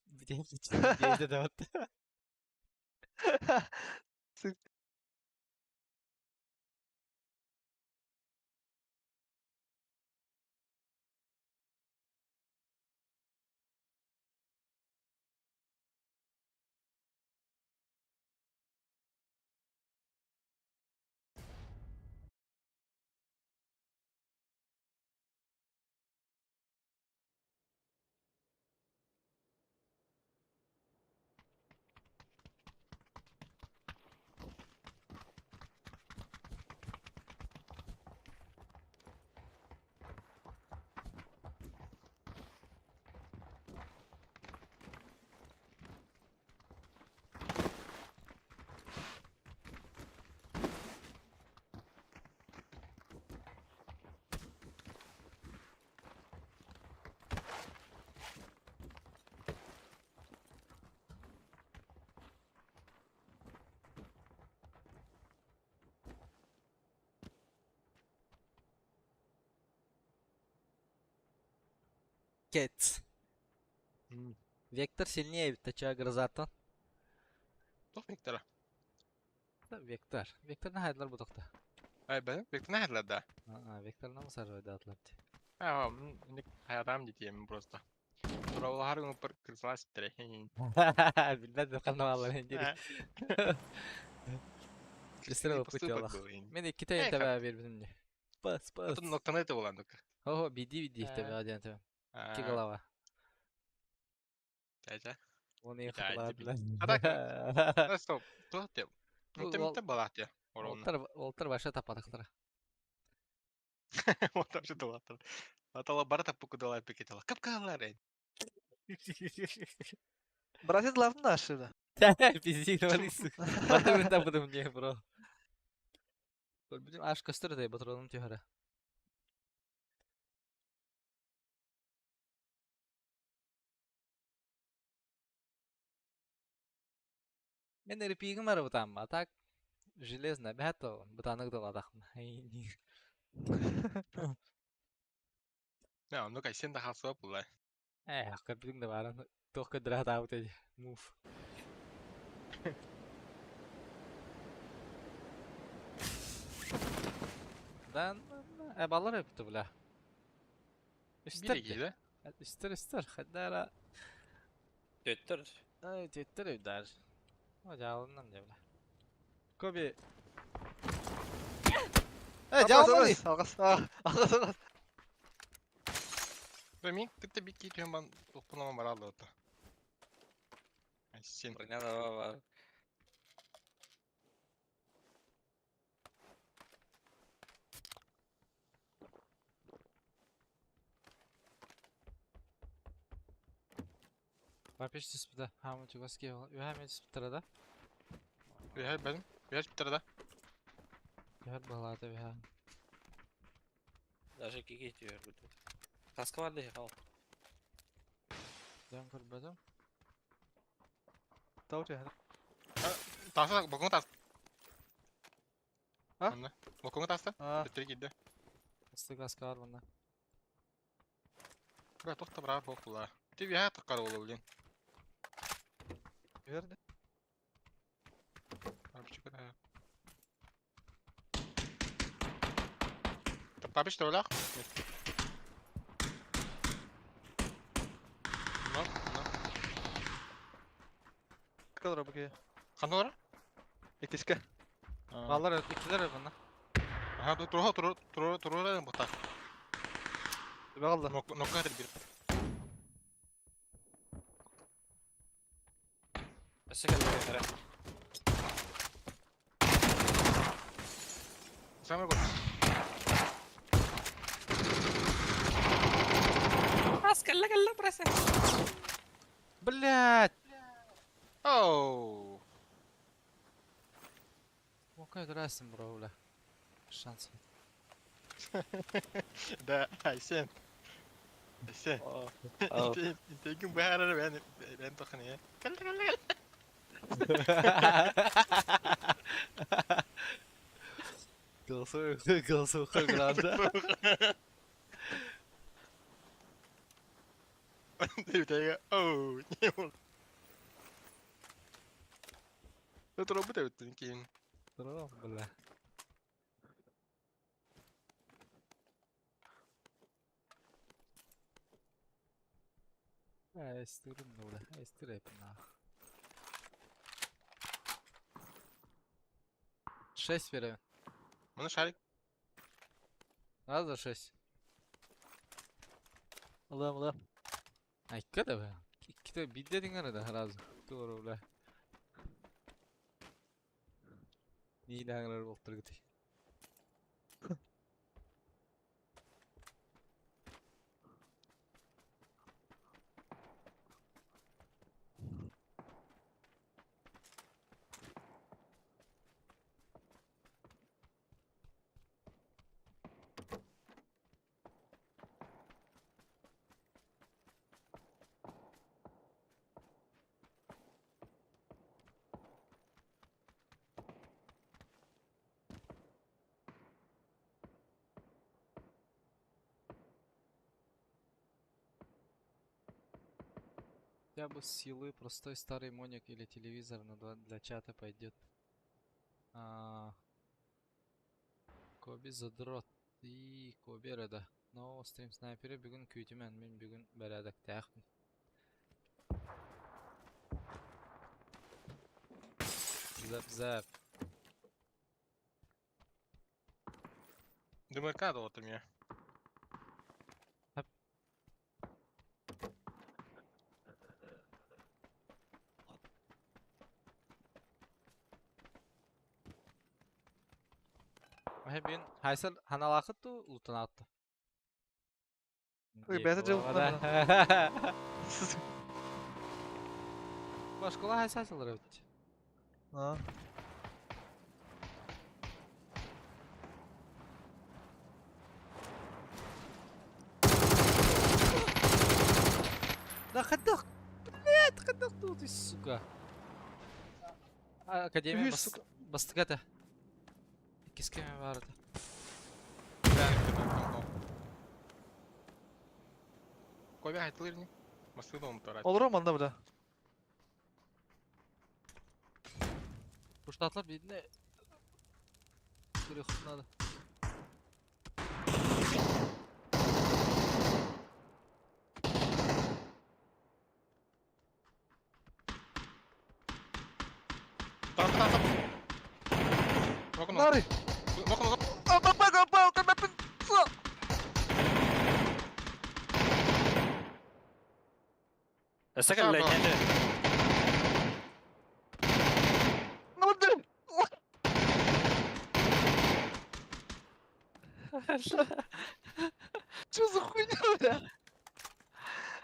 [SPEAKER 2] Кет. Вектор сильнее тача грозата.
[SPEAKER 1] Туох Вектора?
[SPEAKER 2] Вектор. Вектор наһайдылар бу тохта.
[SPEAKER 1] Ай бэ, Вектор наһайдылар да?
[SPEAKER 2] Аа, Векторна мусаройдаатылар дии.
[SPEAKER 1] Аа, инник хайатаам дитиэм просто. Тураулаһар гыммыппар кырсалаа ситтэрэ.
[SPEAKER 2] Билбэт да ханна баалларын дири. Кристина опыт ялах. Мен иккитэ тэбэ биэрбитим дии. Пас, пас.
[SPEAKER 1] Ноктаны это буолан дука.
[SPEAKER 2] Ого, биди биди тэбэ диэн тэбэ. Икки голова.
[SPEAKER 1] Чэ-чэ.
[SPEAKER 2] Оны хатылаатылар.
[SPEAKER 1] Ата, стоп. Туох те? Митте балаах те.
[SPEAKER 2] Олтар, олтар баша таппатахтара.
[SPEAKER 1] Олтар вообще тулаттар. Атала бара таппыкку далай пикетала. Капкалар.
[SPEAKER 5] Братья главное наши, да.
[SPEAKER 2] Пиздец, говори, сука. Батырын таппытым не, бро. Көрбүтүм аш көстөр этэй батронум түһэрэ. Мен репигим бар бутам, а так железно, бәт бутанык доладахмын.
[SPEAKER 1] Не, ну кай сен да хасып булай.
[SPEAKER 2] Э, көрбүтүң да барын туох көдөрө атаабыт эди. Мув. Да, э, баллар өптү бля. Үстер.
[SPEAKER 1] Бире
[SPEAKER 2] Үстер, үстер. Хадара.
[SPEAKER 4] Төттөр.
[SPEAKER 2] Ай, төттөр өйдөр. О, жалыннан де бля. Коби. Э, жалынмады.
[SPEAKER 5] Алгас, алгас, алгас.
[SPEAKER 1] Мен кытта бит китен бан тохпунама баралды ота. Сен.
[SPEAKER 4] Броня да бар.
[SPEAKER 2] Папиш түспүтэ. Хаамы чугас киһи үһэ эмиэ түспүттэрэ да?
[SPEAKER 1] Үһэ бэлим. Үһэ түспүттэрэ да?
[SPEAKER 2] Үһэр быһалаата үһэ.
[SPEAKER 4] Даже кики түһэр курдук. Таска бар дии хал.
[SPEAKER 2] Дьон көрбөтүм.
[SPEAKER 5] Тау түһэр.
[SPEAKER 1] Тааса бокуҥа таас.
[SPEAKER 5] А?
[SPEAKER 1] Онно. Бокуҥа тааста.
[SPEAKER 5] А.
[SPEAKER 1] Төттөрү киирдэ.
[SPEAKER 2] Ыстык аска бар манна.
[SPEAKER 1] Бра туох да быраа суох буолла. Ти үһэ таххар буолла блин.
[SPEAKER 5] Түһэр да.
[SPEAKER 1] Папич төбөлөөх? Но, но.
[SPEAKER 5] Калра бу киһи.
[SPEAKER 1] Ханна олорор?
[SPEAKER 5] Иккискэ.
[SPEAKER 2] Баллар иккилэр манна.
[SPEAKER 1] Аха, туруха туру туру турура бута.
[SPEAKER 5] Төбө қалды.
[SPEAKER 1] Нокка хатыр бир.
[SPEAKER 4] Өссө кэллэ эрэ.
[SPEAKER 1] Самый год.
[SPEAKER 4] Ас кэллэ кэллэ прессе.
[SPEAKER 2] Блять!
[SPEAKER 1] Оу.
[SPEAKER 2] Öldürersin bro бля. Шанс.
[SPEAKER 1] Да, Айсен. Айсен.
[SPEAKER 4] Ау.
[SPEAKER 1] Интегин баарар бэйэн бэйэн тохны. Кэл кэл кэл.
[SPEAKER 2] Голосовой, голосовой гранда.
[SPEAKER 1] Диэбитэ, оу, не бол. Туруобут эбиттин киин.
[SPEAKER 2] Здорово, бля. Эстирин, бля. Эстир нах. 6 берем.
[SPEAKER 1] Маны шарик.
[SPEAKER 2] Надо 6.
[SPEAKER 5] Ылыам, ылыам.
[SPEAKER 2] А икки да бля. Иккитэ биирдэ диҥэр да сразу. Туору бля. Ниилээҥэр буолтаргытый. Хотя бы силы простой старый моник или телевизор на два для чата пойдет. А, Коби задрот. И Коби эрэ да. Но стрим снайперы бүгүн күүтүмэн мин бүгүн бэрээдэктээхпин. Зап зап.
[SPEAKER 1] ДМК доҕоттор миэ.
[SPEAKER 2] Хап. Бүгүн хайсар ханалаахыт дуу улутанаат дуу?
[SPEAKER 5] Ой, бэйэтэ дьылытынан.
[SPEAKER 2] Башкала хайса сылар эбит.
[SPEAKER 5] Аа.
[SPEAKER 2] Да хайдах, блядь, хайдах ты, сука. Академия
[SPEAKER 5] Үһүс,
[SPEAKER 2] бас
[SPEAKER 5] сука.
[SPEAKER 2] бастыга этэ. Иккис кэми баар этэ.
[SPEAKER 1] Коби айтылыр не? Масыда умтарат.
[SPEAKER 5] Олорор манна бля.
[SPEAKER 2] Буштатлар бииринэ көрүөххүн наада.
[SPEAKER 1] Тар тар тар. Bakın
[SPEAKER 5] Нары!
[SPEAKER 1] Bakın
[SPEAKER 5] Апа, апа, апа,
[SPEAKER 4] Өссө кэллэ кэллэ.
[SPEAKER 5] Ну да! Чё за хуйня, бля?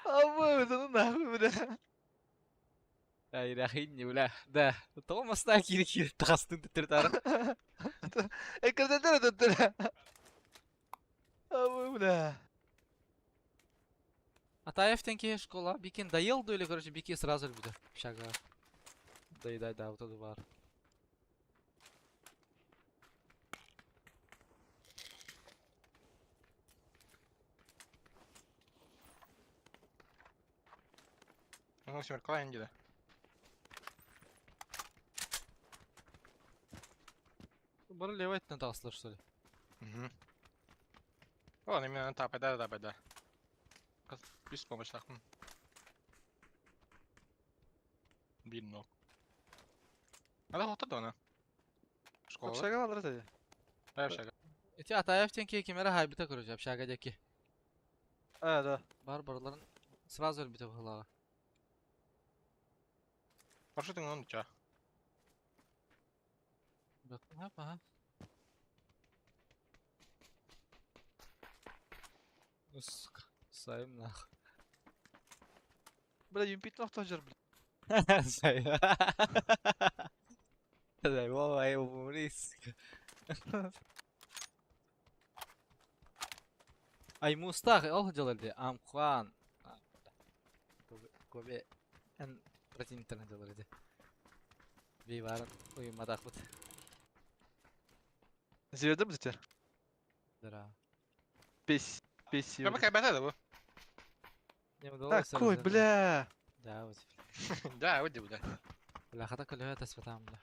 [SPEAKER 5] А вы, да ну нахуй, бля.
[SPEAKER 2] Ай, рахинни, бля. Да. Тоҕо мастаа киири киири таҕастын төттөрү
[SPEAKER 5] Эккирдэллэр өтөттөрө. А вы, бля.
[SPEAKER 2] Атаев тенки школа. Бикин доел или, короче, Бики сразу будет. Общага. Доедай, да, вот это бар.
[SPEAKER 1] Ну, семеркалай инди да.
[SPEAKER 2] Бары левый на таҕыстылар, что ли?
[SPEAKER 1] Угу. Ладно, именно тапай, да, да, да. Үс помощь. Биир ног. Ада хотор да она. Школа.
[SPEAKER 5] Общага алар этэ.
[SPEAKER 1] Общага.
[SPEAKER 2] Эти Атаев тенки кимere хайбыта, короче, общага дяки.
[SPEAKER 5] А, да.
[SPEAKER 2] Бар барларын сразу өлбүтэ быһылааҕа.
[SPEAKER 1] Маршрутың он ча.
[SPEAKER 2] Ага. Ну, сука, сайым нах.
[SPEAKER 5] Бля, юмпит нахтажар, бля.
[SPEAKER 2] Сайым. Вова, умрись. Ай мустах ол дьалар Амхуан. Кобе эн противниктарына дьалар ди. Би барын уйумматахпыт.
[SPEAKER 5] Звезда бузите?
[SPEAKER 2] Да.
[SPEAKER 5] Песь. Песь.
[SPEAKER 1] Кабы кайбата да бу.
[SPEAKER 2] Не удалось.
[SPEAKER 5] Такой, бля.
[SPEAKER 2] Да, вот.
[SPEAKER 1] Да, вот бля.
[SPEAKER 2] Бля, хата көлөһө таспатаам, бля.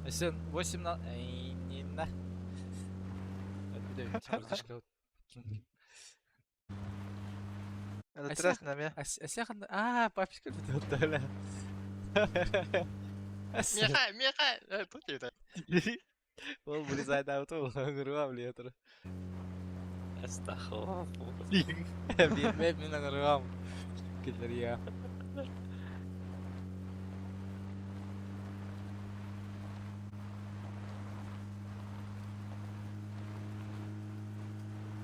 [SPEAKER 2] Сен 8 на... Эй, не на.
[SPEAKER 5] Это тряс на меня.
[SPEAKER 2] А, папочка бля.
[SPEAKER 1] Меха, меха. Тут это.
[SPEAKER 2] Ол вырезает ауто, гурва, бля, это.
[SPEAKER 4] Астахов.
[SPEAKER 2] Бир мен аңыргам. Келер я.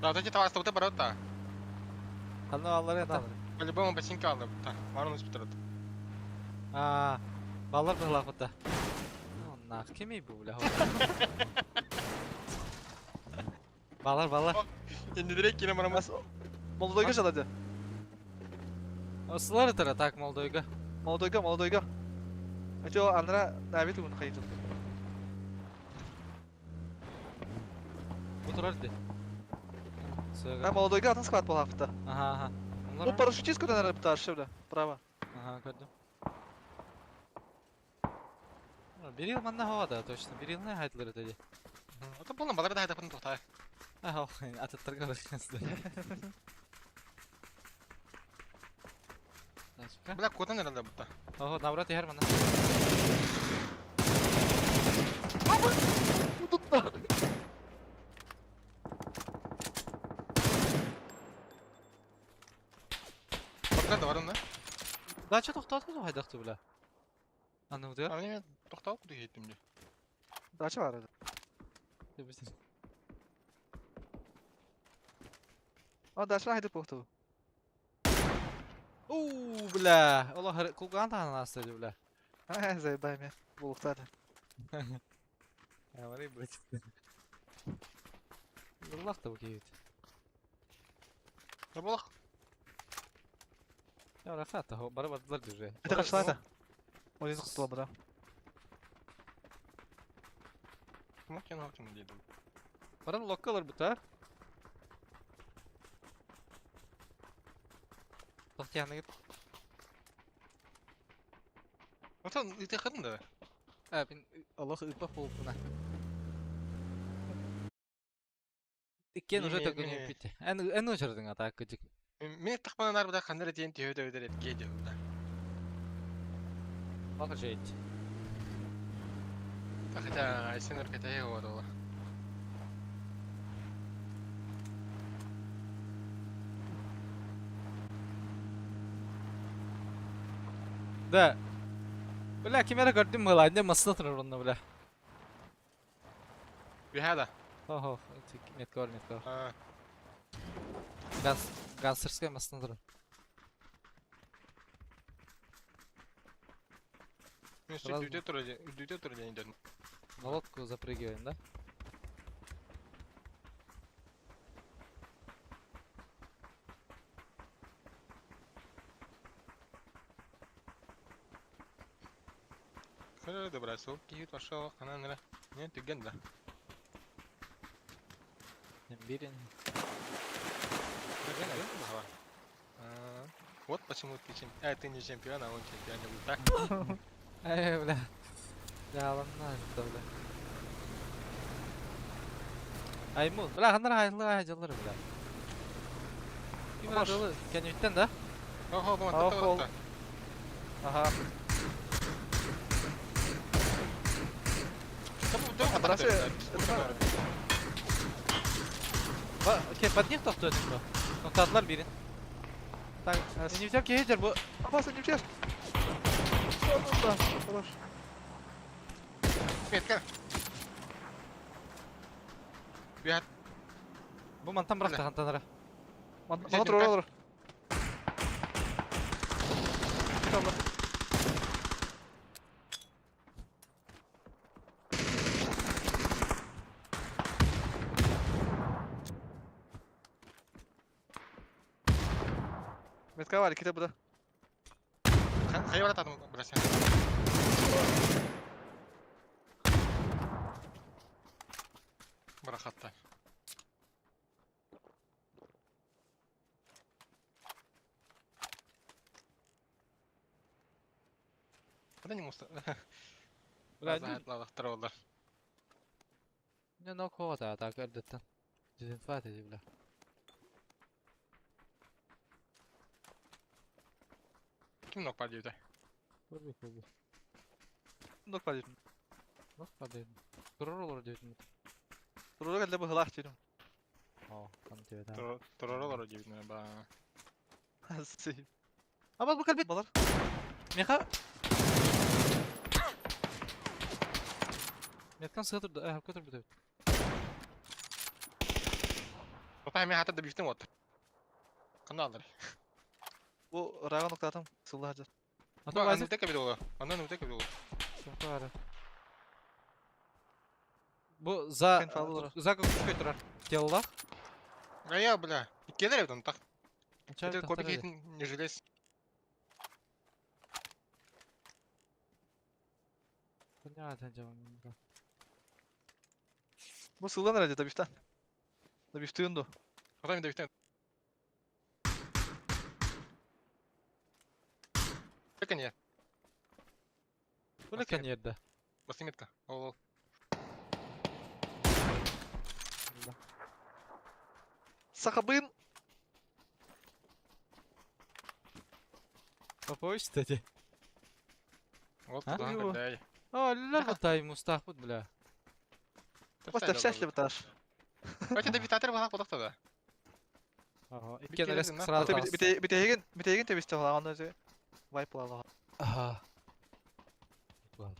[SPEAKER 1] Да, вот эти товары с барота.
[SPEAKER 2] Аны алар это.
[SPEAKER 1] По-любому ботинка алды. Так, марун испытывает.
[SPEAKER 2] А, баллар быһылаах бутта. Нах, кемей бу, бля. Баллар, баллар.
[SPEAKER 1] Енді direkt yine maramaz.
[SPEAKER 5] Молодойга жалады.
[SPEAKER 2] Осылар это так молодойга.
[SPEAKER 5] Молодойга, молодойга. Ачо андра навит угун хайдын.
[SPEAKER 2] Бу турар ди.
[SPEAKER 5] На молодойга атын склад болафта.
[SPEAKER 2] Ага, ага.
[SPEAKER 5] Ну парашютист куда наверное пташ, бля. Право.
[SPEAKER 2] Ага, көрдүм. Берил манна хавада, точно. Берил не хайдлар это ди.
[SPEAKER 1] Это полно балар да хайдапын тоқтай.
[SPEAKER 2] Ага, атыттарга барыскансыз.
[SPEAKER 1] Бля, куда наверное будто.
[SPEAKER 2] Ого, наоборот, яр манна.
[SPEAKER 1] Батар да бар онда.
[SPEAKER 2] Дача тоқтатты ғой хайдақты бля. Аны удыр.
[SPEAKER 1] А мне тоқтау куды кеттім де.
[SPEAKER 5] Дача бар. А дача хайдып бохту.
[SPEAKER 2] Уу, бля. Ола кулган тағын астады, бля.
[SPEAKER 5] А, заебай меня. Булухтады.
[SPEAKER 2] Говори, блядь. Нұрлақ та бұл кейбет.
[SPEAKER 1] Нұрболақ.
[SPEAKER 2] Я рахат, бары бардылар уже.
[SPEAKER 5] Это қашла это? Ой, құтыла бұда.
[SPEAKER 1] Кім окей, дейді.
[SPEAKER 2] Баран локкалар бұта. Тоқтияны кет.
[SPEAKER 1] Отан ыты хатын да.
[SPEAKER 2] А, мен Аллах ыппақ болып бұна. Иккен уже
[SPEAKER 1] Мин-
[SPEAKER 2] төгін
[SPEAKER 1] мин-
[SPEAKER 2] битте. Ән ән очырдың ата күдік.
[SPEAKER 1] Мен тақпанан арбада қандыр дейін түйе өдер етке деп.
[SPEAKER 2] Бақы жейт.
[SPEAKER 1] Хотя Айсен Өркетай ола.
[SPEAKER 2] Да. Бля, кемера көрдім мыла, не масына тұрыр онна, бля.
[SPEAKER 1] Бихада.
[SPEAKER 2] Охо, метка бар, метка бар.
[SPEAKER 1] А,
[SPEAKER 2] Ганс, гангстерская масына тұрыр.
[SPEAKER 1] Мен
[SPEAKER 2] Сразу.
[SPEAKER 1] сүт дүте тұр, дүте тұр дейін дедім.
[SPEAKER 2] На лодку запрыгиваем, да?
[SPEAKER 1] Көрі добра, сол кейт пошел, ана нра. Не, түген да.
[SPEAKER 2] Бирин.
[SPEAKER 1] Түген да. А, Вот почему ты чемпион. А, ты не чемпион, а он чемпион. Так.
[SPEAKER 2] Эй, бля. Я ладно, да, бля. Аймул, бля, хандар хайлы айжалар, бля. Ким
[SPEAKER 5] Маш.
[SPEAKER 2] аралы? Кенюттен да?
[SPEAKER 1] Охо, бу
[SPEAKER 5] Охо.
[SPEAKER 1] мантта.
[SPEAKER 5] Ага.
[SPEAKER 1] Там
[SPEAKER 5] Браше,
[SPEAKER 2] Ба, окей, под них тоқту өтін бу. Тоқтадылар бирин. Так, Кенюттен кейдер бу.
[SPEAKER 5] Опасно, не втешь. Всё, ну да, хорош.
[SPEAKER 1] Метка. Бүйат.
[SPEAKER 2] Бу мантан бырахта хантан ара.
[SPEAKER 5] Мана турар олор. Метка var iki de bu da.
[SPEAKER 1] Хайа баратадым брася. Бырахатта. Куда не муста?
[SPEAKER 2] Бля,
[SPEAKER 1] Лалахтар олар.
[SPEAKER 2] Не нок хода, так эрдеттен. Дезинфат эти, бля.
[SPEAKER 1] Ким нок бар диэбитэ?
[SPEAKER 2] Көрбүт, көрбүт.
[SPEAKER 5] Нок бар диэтим.
[SPEAKER 2] Нок бар диэтим. Турар олор диэтим.
[SPEAKER 5] Турар кэллэ быһылаах диэтим.
[SPEAKER 2] Оо, там диэбит.
[SPEAKER 1] Турар олор диэбитинэ ба.
[SPEAKER 2] Аба бу кэлбит.
[SPEAKER 5] Балар.
[SPEAKER 2] Меха. Меткан сыа турда, э, көтөр бүтөбүт.
[SPEAKER 1] Папа мен хата да бифтен вот. Ханна алар.
[SPEAKER 5] Бу ырааҕын уктаатым сылла сылдьар.
[SPEAKER 2] Ато
[SPEAKER 1] Аны
[SPEAKER 2] базы.
[SPEAKER 1] үтэ кэбил ола. Аны үтэ кэбил ола.
[SPEAKER 2] Сумка Бу за
[SPEAKER 5] Кен фаллора.
[SPEAKER 2] за көккө турар. Теллах.
[SPEAKER 1] Ая, бля. Иккелер эбит онтах. Это копи кейтин не желез.
[SPEAKER 2] Понятно, дело.
[SPEAKER 5] Бу сылдан эрэ да бифтан. Да бифтыын ду.
[SPEAKER 1] Ата мен да бифтен. Бекен
[SPEAKER 2] Бу лекен yerде.
[SPEAKER 1] Басты метка. Ол ол.
[SPEAKER 5] Сахабын.
[SPEAKER 2] Попович, кстати.
[SPEAKER 1] Вот
[SPEAKER 2] А?
[SPEAKER 1] туда кандай.
[SPEAKER 2] А, ля тай мустах бут, бля.
[SPEAKER 5] Просто вся быташ.
[SPEAKER 1] Кстати, да битатер бана кодакта да.
[SPEAKER 2] Ага,
[SPEAKER 1] Бит
[SPEAKER 2] иккен
[SPEAKER 1] келесин,
[SPEAKER 2] резко
[SPEAKER 1] на.
[SPEAKER 2] сразу.
[SPEAKER 5] Битеген битеген тебисте ола аны вайп ала.
[SPEAKER 2] Ага. Ладно.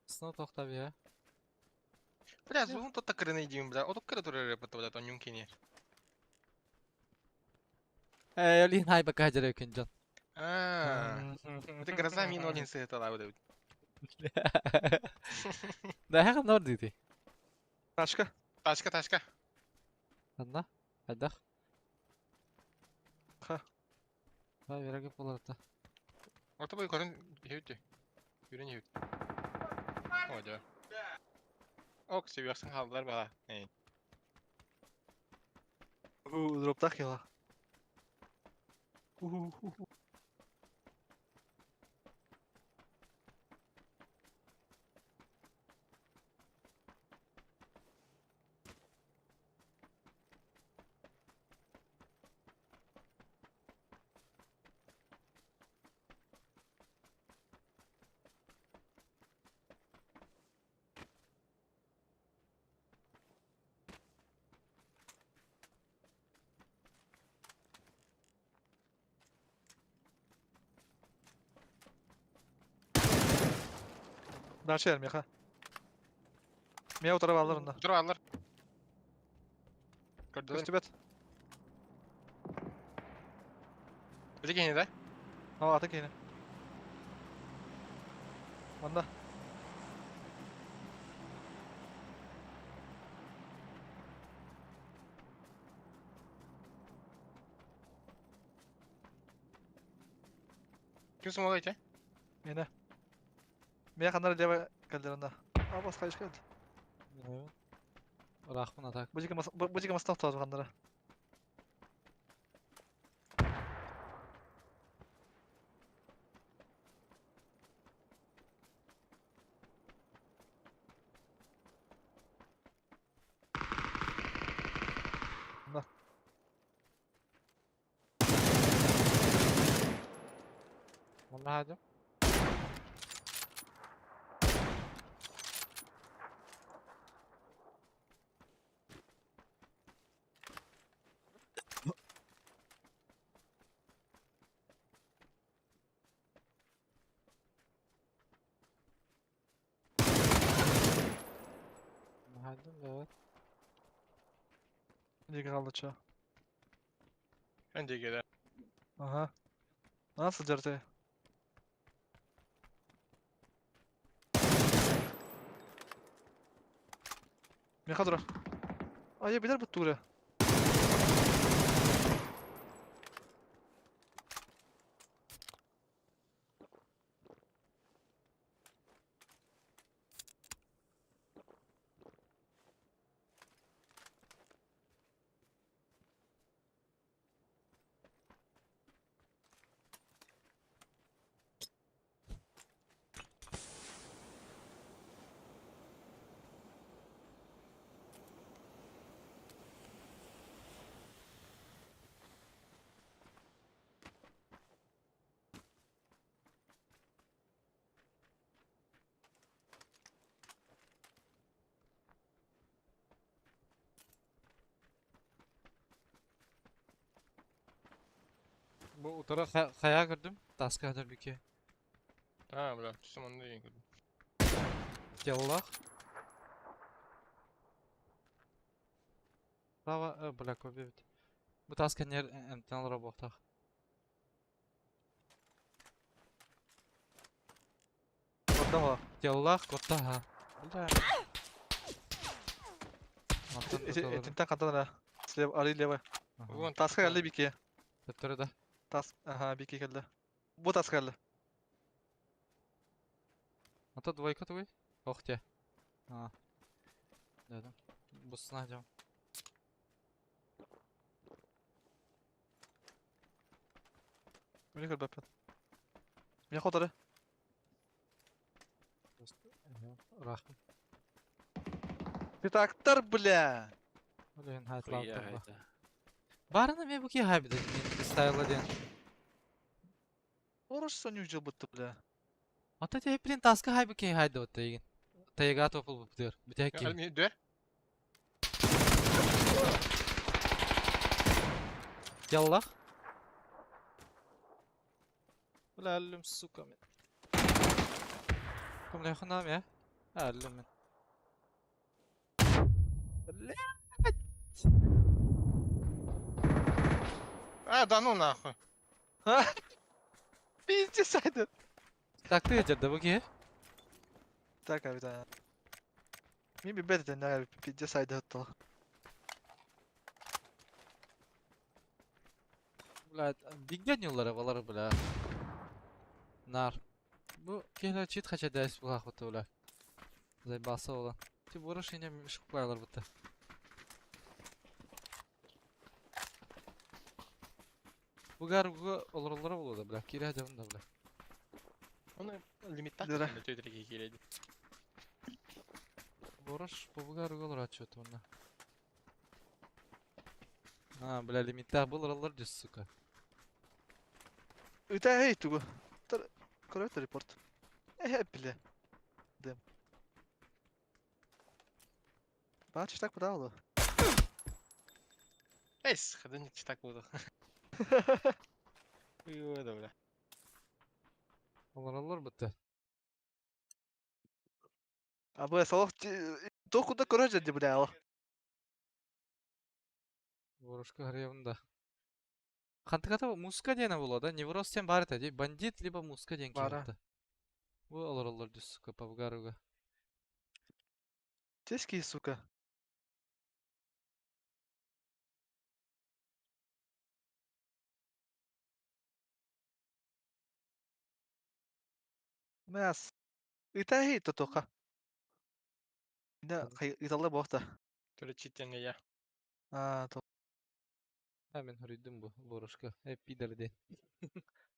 [SPEAKER 2] Сына тоқта бе.
[SPEAKER 1] Бля, звук тот кырын идим, бля. Оток кыры турар репет, бля, там юнкини.
[SPEAKER 2] Э, Лин хай бака жере күн жон.
[SPEAKER 1] А, это гроза мин один сыта лауды.
[SPEAKER 2] Да хаган нор диди.
[SPEAKER 5] Ташка.
[SPEAKER 1] Ташка, ташка.
[SPEAKER 2] Анна, айдах.
[SPEAKER 5] Ха.
[SPEAKER 2] Ха, вереге болар та.
[SPEAKER 1] Орта бой көрін хеүтті. Юрен хеүт. О, да. Ок, себияқсын қалдылар бала. Эй.
[SPEAKER 5] У дроптах яла. Дальше меха. Мия утара баллар онда.
[SPEAKER 1] Тұр алар. Көрділер.
[SPEAKER 5] Көстүбет.
[SPEAKER 1] Біле кейіне да?
[SPEAKER 5] Aa аты кейine. Манда.
[SPEAKER 1] Кім смолай те?
[SPEAKER 5] Мені. Мия хандар лева келдер онда. А басқа еш келді.
[SPEAKER 2] Рахман атак.
[SPEAKER 5] Бу жеке бу жеке мастан туаз хандара. На.
[SPEAKER 2] Онно хаадьым. Хаадьым да.
[SPEAKER 5] Диэки хааллачча.
[SPEAKER 1] Эн диэки да.
[SPEAKER 5] Аха. Наһаа сылдьар ты. Миэхэ турар. Айа билэр буттуура.
[SPEAKER 2] Бу утары хайа көрдүм. Таска хатар бике.
[SPEAKER 1] А, бля, түсім онда деген көрдім.
[SPEAKER 2] Теллах. Право, бля, көбе бит. Бу таска нер эмтен работах.
[SPEAKER 5] Көрдüm о.
[SPEAKER 2] Теллах, котта ха. Бля. Мантан
[SPEAKER 5] Этинтен хантан ара. Слева, ары лево.
[SPEAKER 1] Вон,
[SPEAKER 5] Таска келді бике.
[SPEAKER 2] Төттөрү да.
[SPEAKER 5] Тас, аха, бике келді. Бу таска келді.
[SPEAKER 2] Ата двойка тугуй. Ох те. А. Да, да. Бусна дем.
[SPEAKER 5] Мені көрбәппін. Мені хотары.
[SPEAKER 2] Рахмет.
[SPEAKER 5] Пятактар, бля!
[SPEAKER 2] Блин,
[SPEAKER 4] Хуя
[SPEAKER 2] хайтлап
[SPEAKER 4] это.
[SPEAKER 2] Барына ме буки хайбида мен стайла ден.
[SPEAKER 5] Орыс соны жыл бітті, бля.
[SPEAKER 2] Ата те блин таска хайбы ки хайды вот тегин. Тайга топул бутыр. Бүтәк ки.
[SPEAKER 1] Мен дөр.
[SPEAKER 2] Яллах. Бля, аллым, сука мен. Кум лехунам я? Аллым мен. Бля.
[SPEAKER 1] А, да ну нахуй.
[SPEAKER 5] Пиздец, айды.
[SPEAKER 2] Так ты жерде бу ки.
[SPEAKER 5] Так, abi да. Мен bir бет etен, пиздец айды хаттал.
[SPEAKER 2] Бля, бигген юллары балар бля. Нар. Бу кehler чит хача дәс була хуты бля. Зайбаса ола. Ти бурыш ине мишк байлар бутты. Бугар буга олорлары болду бля. Кире жабын да бля.
[SPEAKER 1] Оны лимит так.
[SPEAKER 5] Дыра.
[SPEAKER 1] Төдірге келеді.
[SPEAKER 2] Бурыш бу бугар уга олор ачып онна. А, бля, лимиттә булыр алар дис, сука.
[SPEAKER 5] Үтә эй тугу. Көрөт репорт. Э, бля. Дэм. Бачиш так подало.
[SPEAKER 1] Эйс, хадын читак болды. Ой, да, бля.
[SPEAKER 2] Олар алар бутты.
[SPEAKER 5] А бля, салах токуда көрөт жерде, бля, ал.
[SPEAKER 2] Бурышка харьябында. Хантыката муска дена була да, невроз сен бар ди, бандит либо муска ден
[SPEAKER 5] Бара.
[SPEAKER 2] келді. Бу алар алар дис, сука, по бугаруга.
[SPEAKER 5] Тески, сука. Мяс. Үтә эй тотока. Да, италла бохта.
[SPEAKER 1] Түрі читтен я.
[SPEAKER 5] А, то.
[SPEAKER 2] А, мен хуридым бу бурышка. Э, пидор ден.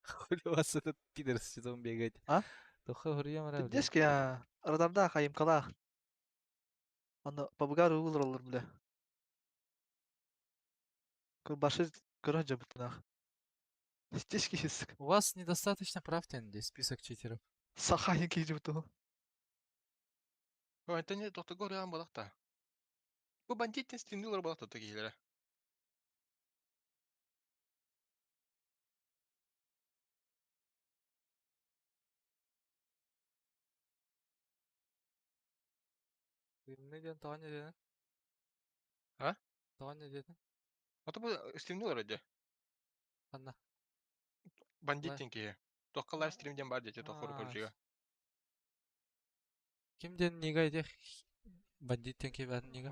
[SPEAKER 2] Хули у вас этот пидор с щитом бегает?
[SPEAKER 5] А?
[SPEAKER 2] Тоха хурьям ра, бля.
[SPEAKER 5] Пиздец, я радарда хайымкала. Аны пабгар угулар олар, бля. Көр башы көрө жабытына. Здесь киһи
[SPEAKER 2] У вас недостаточно прав тенди список читеров.
[SPEAKER 5] Саха киһи буту.
[SPEAKER 1] Антони тохтого рыан балакта. Бу бандит стримнилар балакта киһилere.
[SPEAKER 2] Ne diyorsun? Daha ne dedin?
[SPEAKER 1] Ha?
[SPEAKER 2] Daha ne dedin?
[SPEAKER 1] Ата бу стримнилар эде.
[SPEAKER 2] Ханна.
[SPEAKER 1] Бандит киһи. Тохка лайв стрим диэн бар диэти тохору
[SPEAKER 2] А,
[SPEAKER 1] көржүгэ.
[SPEAKER 2] Ким ден нига иде? Бандит тен кебәтин нига.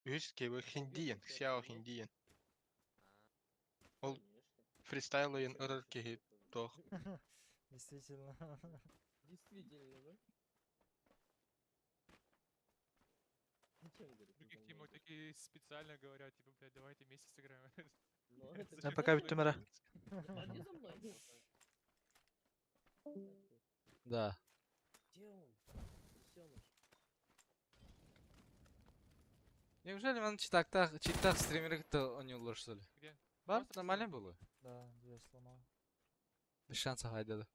[SPEAKER 1] Үс кеби хиндиен, сяо хиндиен. Ол фристайлын ырыр киһи тох.
[SPEAKER 6] Действительно.
[SPEAKER 7] Действительно, да? Зачем, говорит,
[SPEAKER 8] Других
[SPEAKER 7] вы
[SPEAKER 8] тимов
[SPEAKER 7] за мной?
[SPEAKER 8] такие специально говорят, типа, блядь, давайте вместе сыграем.
[SPEAKER 7] Ну, это
[SPEAKER 5] Я пока
[SPEAKER 8] Зачем
[SPEAKER 5] бүттүм эрэ.
[SPEAKER 7] Пойди за мной.
[SPEAKER 2] Да.
[SPEAKER 7] Где он? Лисёныш.
[SPEAKER 2] Неужели он читактах, читах стримеры то они что ли?
[SPEAKER 8] Где?
[SPEAKER 2] Бар,
[SPEAKER 8] Просто
[SPEAKER 2] нормально было.
[SPEAKER 6] Да, дверь сломал.
[SPEAKER 2] Без шансов айдады.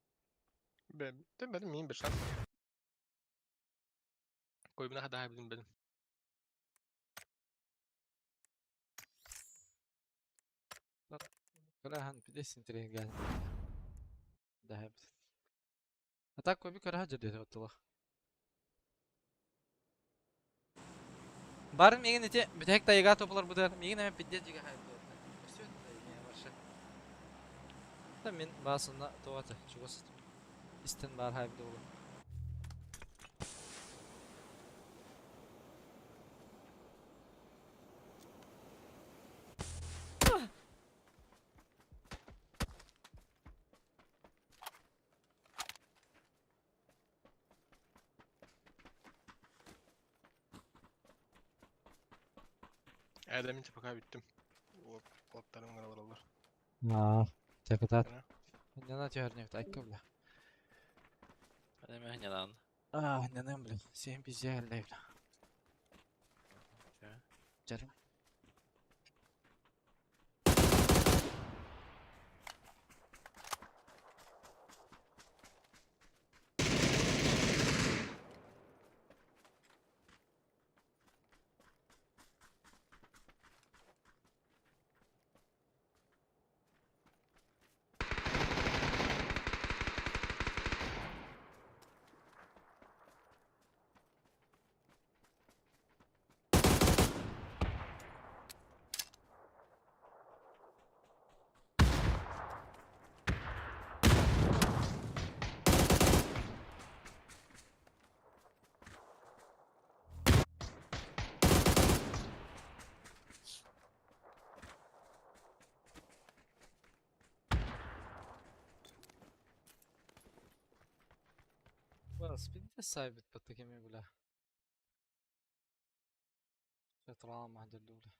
[SPEAKER 1] Бе, мин бир шанс. Койбуна хада билим билим.
[SPEAKER 2] Карахан пидесин тренген. Да хеп. А так коби караха жадет оттула. Бар мигин ите битек тайга топлар будар. Мигин эме пидес жига хайп. Все это не вообще. Та мен басына тоғаты чугас. Истен бар хайп долу.
[SPEAKER 1] Эдемин пока бүттүм. Оттарым гына алар.
[SPEAKER 2] Аа, текатат.
[SPEAKER 1] Ана.
[SPEAKER 2] Не на тёрнет, айка бля.
[SPEAKER 4] Неме хнянан.
[SPEAKER 2] А, не нам, бля. Семь пиздец, бля. Жарым. Бас, пиздец сайбит под такими, бля. Шатрама, дедуля.